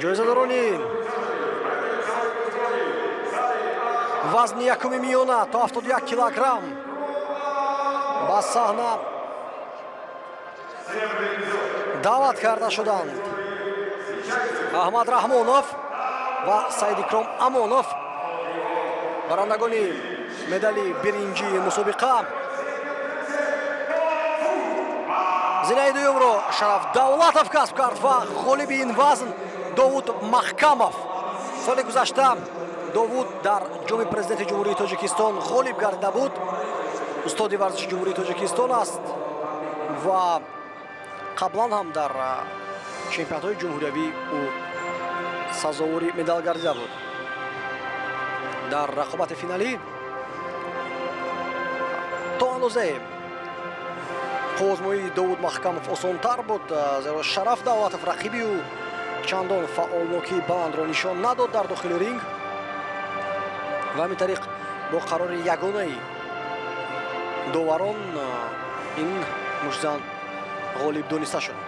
Ҷоизадорони вазни якуми миёна то 71 килограмм ба саҳна даъват карда шуданд Аҳмад Раҳмонов ва Саидикром Амонов, барандагони медали биринҷии мусобиқа. Зинаи дуюмро Шараф Давлатов касб кард ва ғолиби ин вазн Довуд Маҳкамов. Соли гузашта Довуд дар Ҷоми Президенти Ҷумҳурии Тоҷикистон ғолиб гардида буд. Устоди варзиши Ҷумҳурии Тоҷикистон аст ва қаблан ҳам дар чемпионатҳои ҷумҳуриявӣ ӯ сазовори медал гардида буд. Дар рақобати финалӣ то андозае қувваозмоии Довуд Маҳкамов осонтар буд, зеро Шараф Давлатов, рақиби ӯ, чандон фаъолнокии баландро нишон надод дар дохили ринг ва ҳамин тариқ бо қарори ягонаи доварон ин муштзан ғолиб дониста шуд.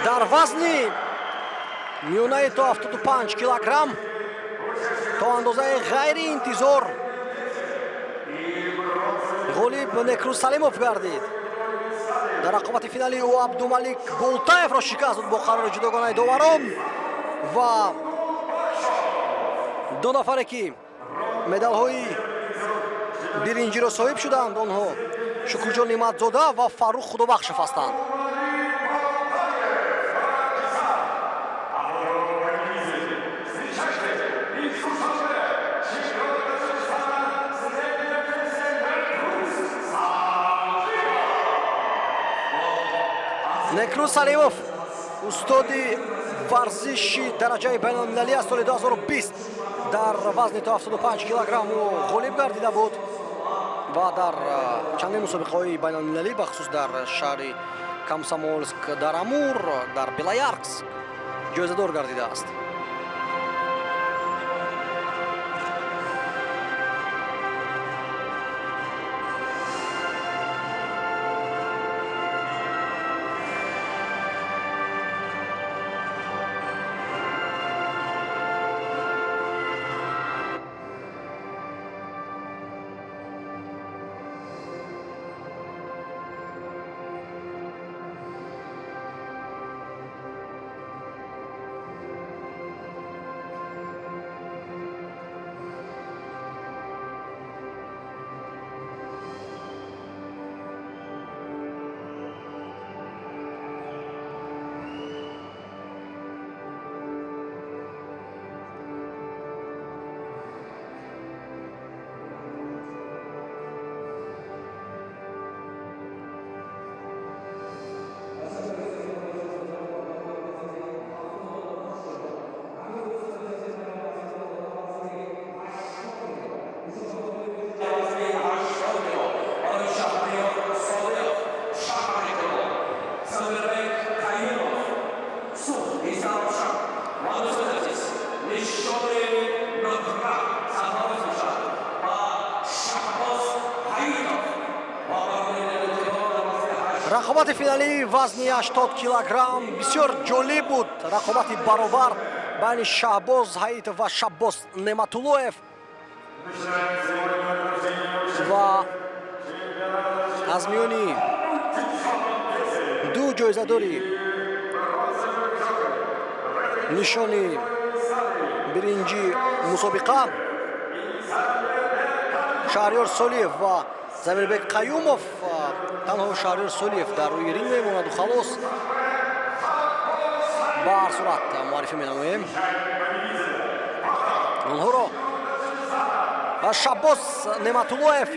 Дар вазни Миёнаи то 75 килограмм то андозаи ғайриинтизор ғолиб Некрӯз Салимов гардид. Дар рақобати финали ӯ Абдумалик Болтаевро шикаст дод бо қарори ҷудогонаи доварон ва ду нафаре ки медалҳои биринҷиро соҳиб шуданд, онҳо Шукрҷон Неъматзода ва Фаррух Худобахшев ҳастанд. Некрӯз Салимов устоди варзиши дараҷаи байналмилалӣ аз соли 2020 дар вазни то 75 килограмм ӯ ғолиб гардида буд ва дар чандин мусобиқаҳои байналмилалӣ, бахусус дар шаҳри Комсомолск дар Амур, дар Белоярск ҷоизадор гардидааст. Рақобати финалии вазни 80 килограмм бисёр ҷолиб буд. Рақобати баробар байни Шаҳбоз Ҳаитов ва Шаббоз Неъматуллоев ва аз миёни ду ҷоизадори нишони биринҷи мусобиқа, Шаҳриёр Солиев ва Замирбек Қаюмов, танҳо Шаҳриёр Солиев дар рӯи ринг мемонаду халос. Ба ҳар сурат муаррифӣ менамоем онҳоро. Шаббоз Неъматуллоев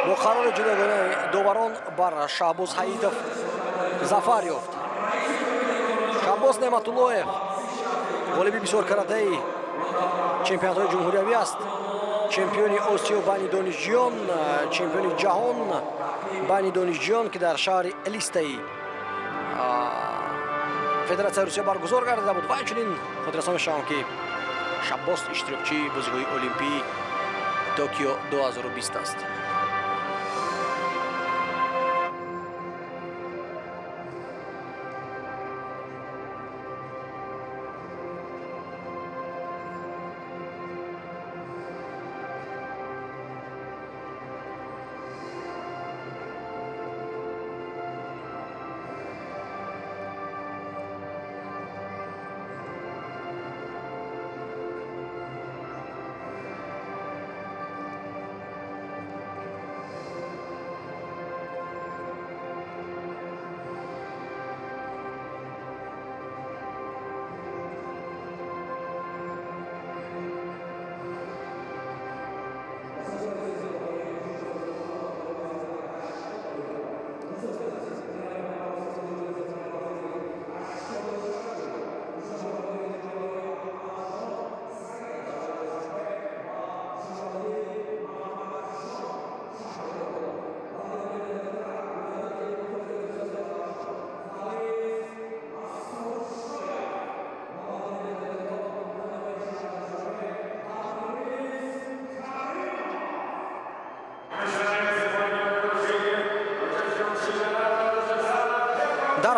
бо қарори ҷудогонаи доварон бар Шаҳбоз Ҳаитов зафар ёфт. Шаббоз Неъматуллоев ғолиби бисёркаратаи чемпионатҳои ҷумҳуриявӣ аст, чемпиони Осиё байни донишҷӯён, чемпиони ҷаҳон байни донишҷӯён, ки дар шаҳри Элистаи Федератсияи Русия баргузор гардида буд. Ва инчунин хотиррасон мешавам, ки Шаббоз иштирокчии бозиҳои олимпии Токио 2020 аст.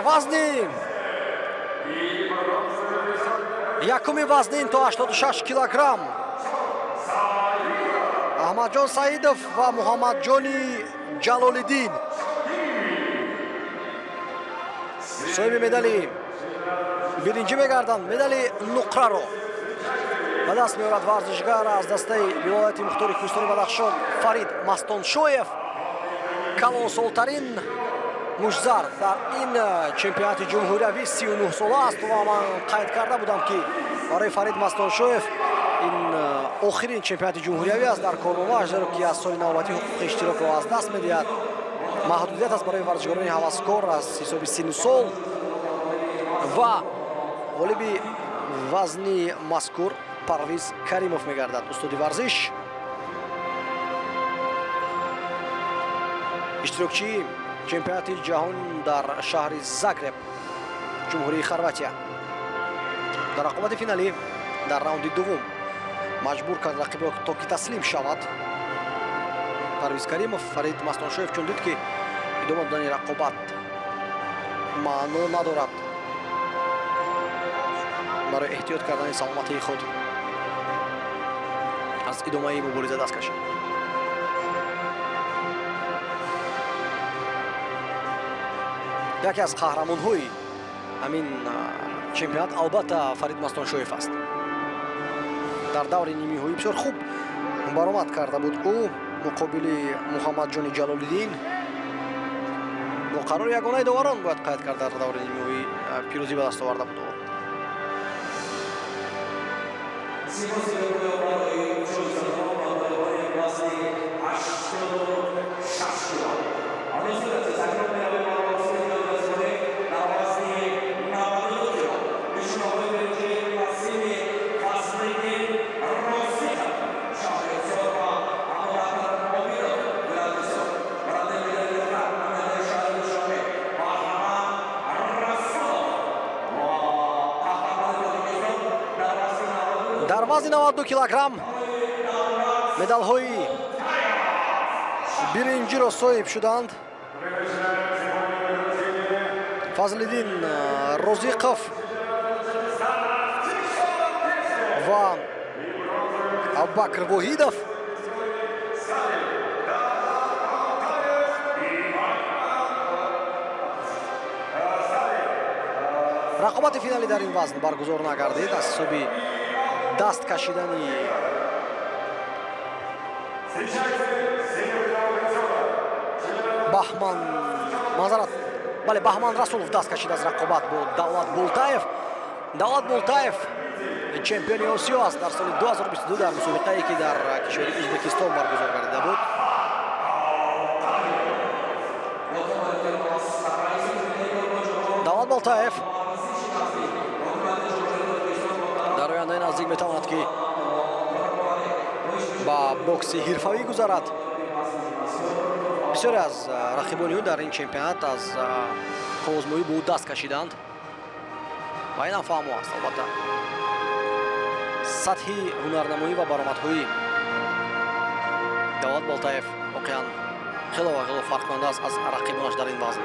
Вазни якуми вазнин то 86 килограмм Аҳмадҷон Саидов ва Муҳаммадҷони Ҷалолиддин, соҳиби медали биринҷӣ мегарданд. Медали нуқраро ба даст меорад варзишгар аз дастаи вилояти мухтори кӯҳистони Бадахшон Фарид Мастоншоев. Калонсолтарин муштзар дар ин чемпионати ҷумҳуриявӣ 39 сола аст ва ман қайд карда будам, ки барои Фарид Мастоншоев ин охирин чемпионати ҷумҳуриявӣ аст дар корномааш, зеро ки аз соли навбатӣ ҳуқуқи иштирокро аз даст медиҳад. Маҳдудият аст барои варзишгарони ҳаваскор аз ҳисоби синну сол. Ва ғолиби вазни мазкур Парвиз Каримов мегардад, устоди варзиш, иштирокчии чемпионати ҷаҳон дар шаҳри Загреб, Ҷумҳурии Хорватия. Дар рақобати финалӣ дар раунди дуввум маҷбур кард рақибро, то ки таслим шавад Парвиз Каримов Фарид Мастоншоев, чун дид, ки идома додани рақобат маъно надорад, барои эҳтиёт кардани саломатии худ аз идомаи мубориза даст кашид. Яке аз қаҳрамонҳои ҳамин чемпионат албатта Фарид Мастоншоев аст. Дар даври нимниҳоӣ бисёр хуб баромад карда буд ӯ муқобили Муҳаммадҷони Ҷалолиддин. Бо қарори ягонаи доварон, бояд қайд кард, дар даври нимниҳоӣ пирӯзӣ ба даст оварда буд ӯ. Сипоси барои ҷоизадорон ва барои вазни 86 кило. Дӯстони азиз, акнун меравем ба бокси ёдгорӣ дар вазни 92 кило. Нишонаҳои биринҷӣ Васили Фазлиддин Розиқов, шаҳри Ҳисор, ва Абубакр Обидов, вилояти Ҳисор. Барандаи медали нуқра, намояндаи шаҳри Душанбе Баҳрам Расулов ва қаҳрамони Тоҷикистон дар вазни 92. Дар вазни 92 килограмм медалҳои биринҷиро соҳиб шуданд Фазлиддин Розиқов ва Абубакр Воҳидов. Рақобати финалӣ дар ин вазн баргузор нагардид аз ҳисоби даст кашидани Встречайте серебряного призера. Баҳман, маъзарат, бале, Баҳман Расулов даст кашид аз рақобат бо Давлат Болтаев. Давлат Болтаев чемпиони Осиё аст дар соли 2022 дар мусобиқае, ки дар кишвари Ӯзбекистон баргузор гардида буд. Давлат Болтаев дар ояндаи наздик метавонад, ки ба бокси ҳирфавӣ гузарад. Бисёре аз рақибони ӯ дар ин чемпионат аз қовозмоӣ бо ӯ даст кашиданд ва инам фаҳмо аст, албатта. Сатҳи ҳунарнамоӣ ва баромадҳои Давлат Болтаев воқеан хело ва хело фарқкунанда аст аз рақибонаш дар ин вазн.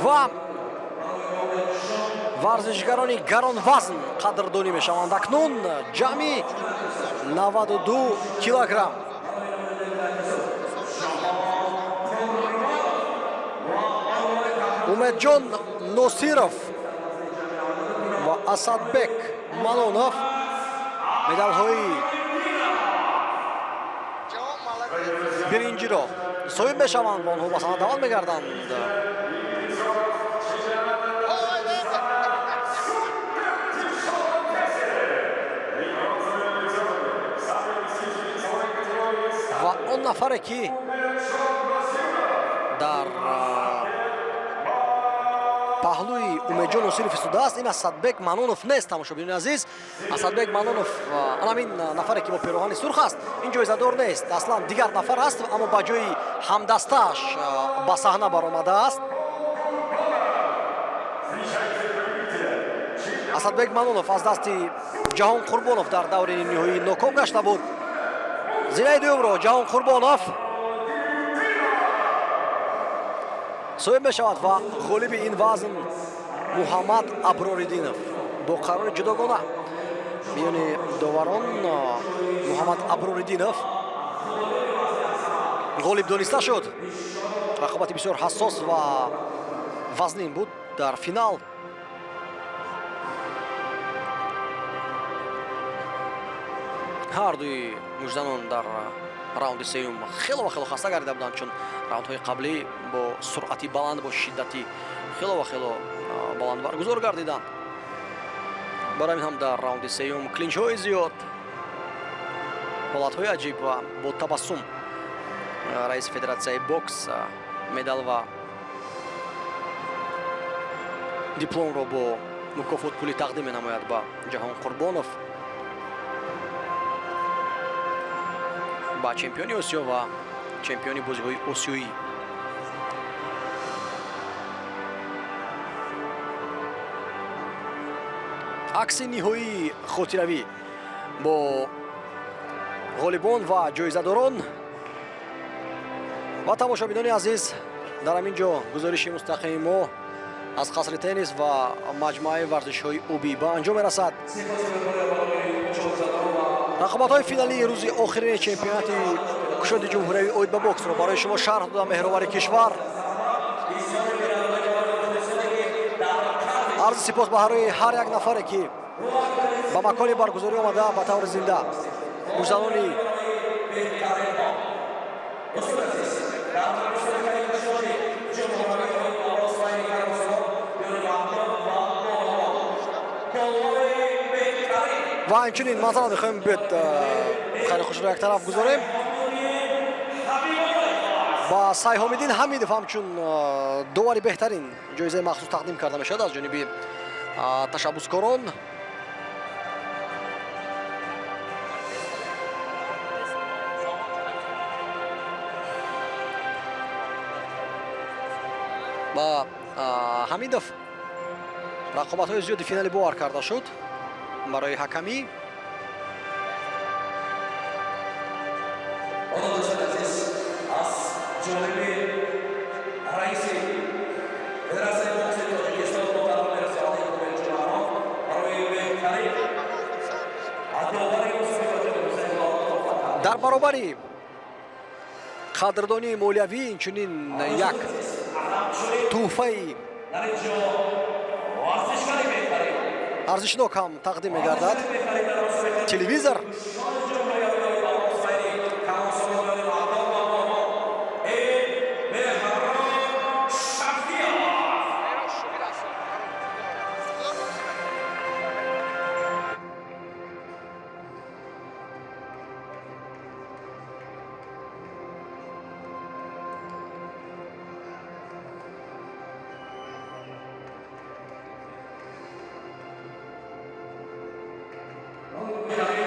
Ва варзишгарони гаронвазн қадрдонӣ мешаванд акнун, ҷамъи 92 килограмм. Умедҷон Носиров ва Асадбек Манонов. Медалҳои биринҷиро соҳиб мешаванд ва онҳо ба саҳна даъват мегарданд. Ва он нафаре ки дар паҳлӯи Умедҷон Носиров истодааст, ин Асадбек Манонов нест, тамошобинони азиз. Асадбек Манонов анамин нафаре ки бо пироҳани сурх аст, ин ҷоизадор нест, аслан дигар нафар аст, аммо ба ҷои ҳамдастааш ба саҳна баромадааст. Асадбек Манонов аз дасти Ҷаҳон Қурбонов дар даври ниҳоӣ ноком гашта буд. Зинаи дуюмро Ҷаҳон Қурбонов соҳиб мешавад ва ғолиби ин вазн Муҳаммад Аброриддинов бо қарори ҷудогона миёни доварон Муҳаммад Аброриддинов ғолиб дониста шуд. Рақобати бисёр ҳассос ва вазнин буд дар финал. Ҳар дуи мужданон дар раунди сеюм хело ва хело хаста гардида буданд, чун раундҳои қаблӣ бо суръати баланд, бо шиддати хело ва хело баланд баргузор гардиданд. Барои ҳамин ҳам дар раунди сеюм клинчҳои зиёд, ҳолатҳои аҷиб ва бо табассум раиси федератсияи бокс медал ва дипломро бо мукофот пулӣ тақдим менамояд ба Ҷаҳон Қурбонов, ба чемпиони Осиё ва чемпиони бозиҳои осиёӣ. Акси ниҳоии хотиравӣ бо ғолибон ва ҷоизадорон. Ва тамошобинони азиз, дар ҳамин ҷо гузориши мустақими мо аз қасри теннис ва маҷмӯаи варзишҳои обӣ ба анҷом мерасад. Рақобатҳои финалии рӯзи охирини чемпионати кушоди ҷумҳуриявӣ оид ба боксро барои шумо шарҳ дода меҳровари кишвар. Арзи сипос барои ҳар як нафаре ки ба макони баргузорӣ омада ба таври зинда мужданони ва инчунин масалан мехоҳем биёд хайри хушро яктараф гузорем ба Сайҳомиддин Ҳамидов ҳамчун довари беҳтарин ҷоизаи махсус тақдим карда мешавад аз ҷониби ташаббускорон. Ба Ҳамидов рақобатҳои зиёди финали бовар карда шуд барои ҳакамӣ. Аз ҷониби раиси Федератсияи бокси Тоҷикистон муҳтарам Мирзоалӣ Умедҷумахон барои беҳтарин довари дар баробари қадрдонии молиявӣ инчунин як тӯҳфаи арзишнок ҳам тақдим мегардад, телевизор.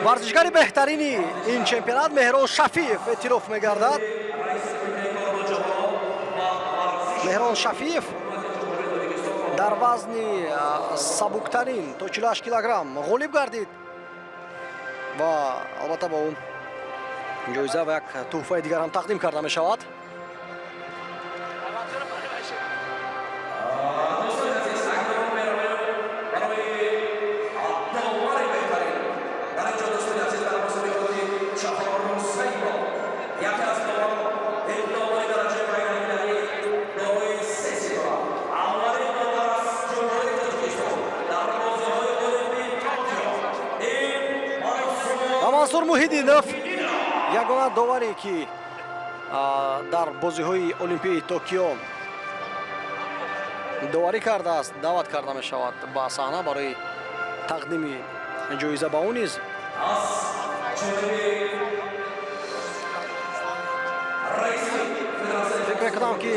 Варзишгари беҳтарини ин чемпионат Меҳрон Шафиев эътироф мегардад. Меҳрон Шафиев дар вазни сабуктарин то 48 килограмм ғолиб гардид ва албатта ба ӯ ҷоиза ва як тӯҳфаи дигар ҳам тақдим карда мешавад. Мансур Муҳиддинов, ягона доваре, ки дар бозиҳои Олимпии Токио доварӣ кардааст, даъват карда мешавад ба саҳна барои тақдими ҷоиза ба ӯ низ. Аз ҷониби раиси федератсияи Фикр мекунам, ки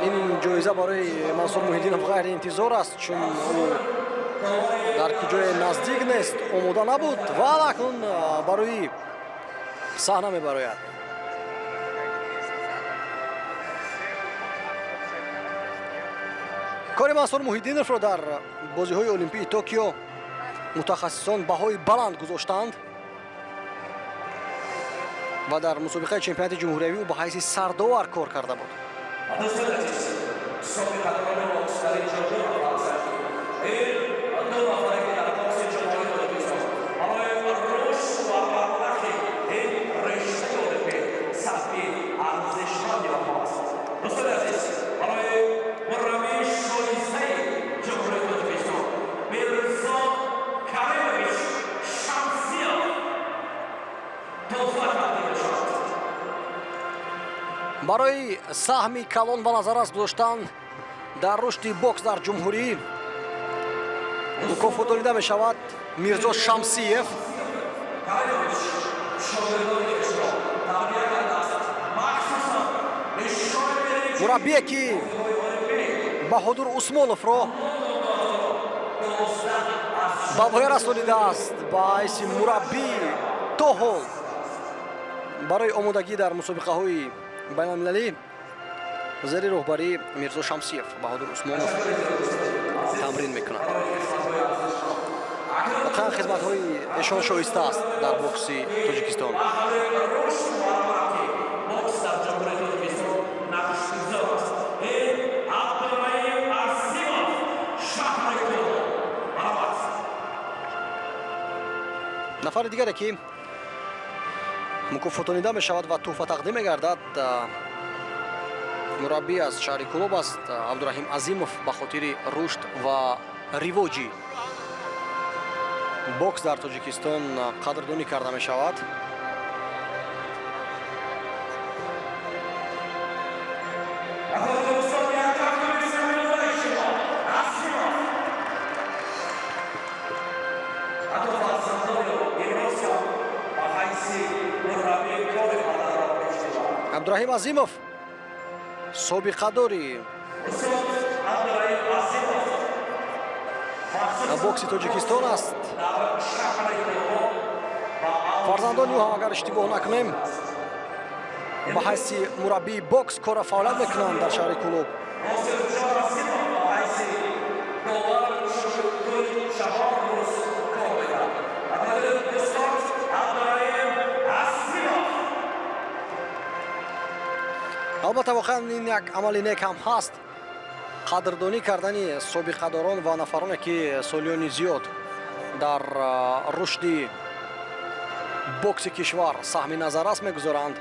ин ҷоиза барои Мансур Муҳиддинов ғайриинтизор аст, чун ӯ дар куҷое наздик нест, омода набуд ва акнун барои саҳна мебарояд. Кори Мансур Муҳиддиновро дар бозиҳои Олимпии Токио мутахассисон баҳои баланд гузоштанд ва дар мусобиқаи чемпионати ҷумҳуриявӣ ӯ ба ҳайси сардовар кор карда буд. Дӯстони азиз, собиқадорони бокс дар ин ҷо ду нафар ҳастанд. Ин ду нафаре, ки дар бокси Ҷумҳурии Тоҷикистон барои рушд ва равнақи ин риштаи олимпӣ саҳми арзишманди онҳо аст. Дӯстони азиз, барои мураббии шоистаи Ҷумҳурии Тоҷикистон Мирзо Каримович Шамсиёв тӯҳфа тақдим мешавад. Барои саҳми калон ба назаррас гузоштан дар рушди бокс дар ҷумҳурӣ мукофот донида мешавад Мирзо Шамсиев. Каримович шогирдони худро тарбия кардааст, махсусан нишони беринҷи Мураббие, ки Баҳодур Усмоновро ба воя расонидааст ба ҳайси мураббӣ, то ҳол барои омодагӣ дар мусобиқаҳои байналмилалӣ зери роҳбарии Мирзо Шамсиев Баҳодур Усмонов тамрин мекунад. Воқеан, хизматҳои эшон шоиста аст дар бокси Тоҷикистон. Рушд ва равнақи бокс дар Ҷумҳурии Тоҷикистон нақшгузор аст. Ин Абдураим Азимов, шаҳри Кӯлоб, марҳамат. Нафари дигаре, ки мукофотонида мешавад ва тӯҳфа тақдим мегардад, мураббӣ аз шаҳри Кӯлоб аст, Абдураҳим Азимов, ба хотири рушд ва ривоҷи бокс дар Тоҷикистон қадрдонӣ карда мешавад. Дӯстон, як тақдими самимонаи шумо, Азимов. Ҳатто фарзандони ӯ имрӯз ҳам ба ҳайси мураббӣ кори падарро пеш мебаранд. Абдураҳим Азимов, собиқадори Устод Абдураим Азимов махсус бокси Тоҷикистон аст. дар шаҳри Кӯлоб ба Фарзандони ӯ ҳам, агар иштибоҳ накунем, ба ҳайси мураббии бокс кора фаъолият мекунанд дар шаҳри Кӯлоб. Носирҷон Азимов ба ҳайси довар тӯли 4 рӯз кор мекард. Устод Абдураим Азимов. Албатта, воқеан ин як амали нек ҳам ҳаст, қадрдонӣ кардани собиқадорон ва нафароне, ки солиёни зиёд дар рушди бокси кишвар саҳми назаррас мегузоранд.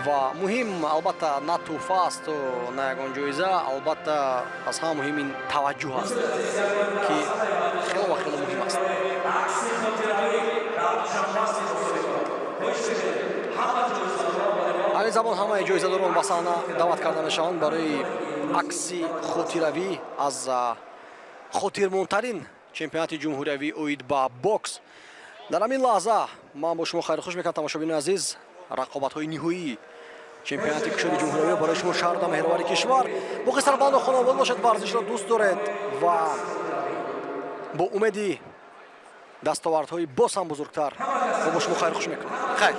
Ва муҳим, албатта, на тӯҳфа асту на ягон ҷоиза, албатта, аз ҳама муҳим ин таваҷҷӯҳ аст, ки хело ва хело муҳим аст. Акси хотиравӣ дар ҷамъбасти мусобиқа. Хоҳиш мекунем, ҳама ҷоизадорон ба ливон. Ҳамин замон ҳамаи ҷоизадорон ба саҳна даъват карда мешаванд барои акси хотиравӣ аз хотирмонтарин чемпионати ҷумҳуриявӣ оид ба бокс. Дар ҳамин лаҳза ман бо шумо хайрухуш мекунам, тамошобинони азиз. Рақобатҳои ниҳоии чемпионати кушоди ҷумҳуриявиро барои шумо шаҳр дода меҳровари кишвар. Боқӣ сарбаланду хонобод бошед, варзишро дӯст доред ва бо умеди дастовардҳои боз ҳам бузургтар мо бо шумо хайрухуш мекунем. Хайр.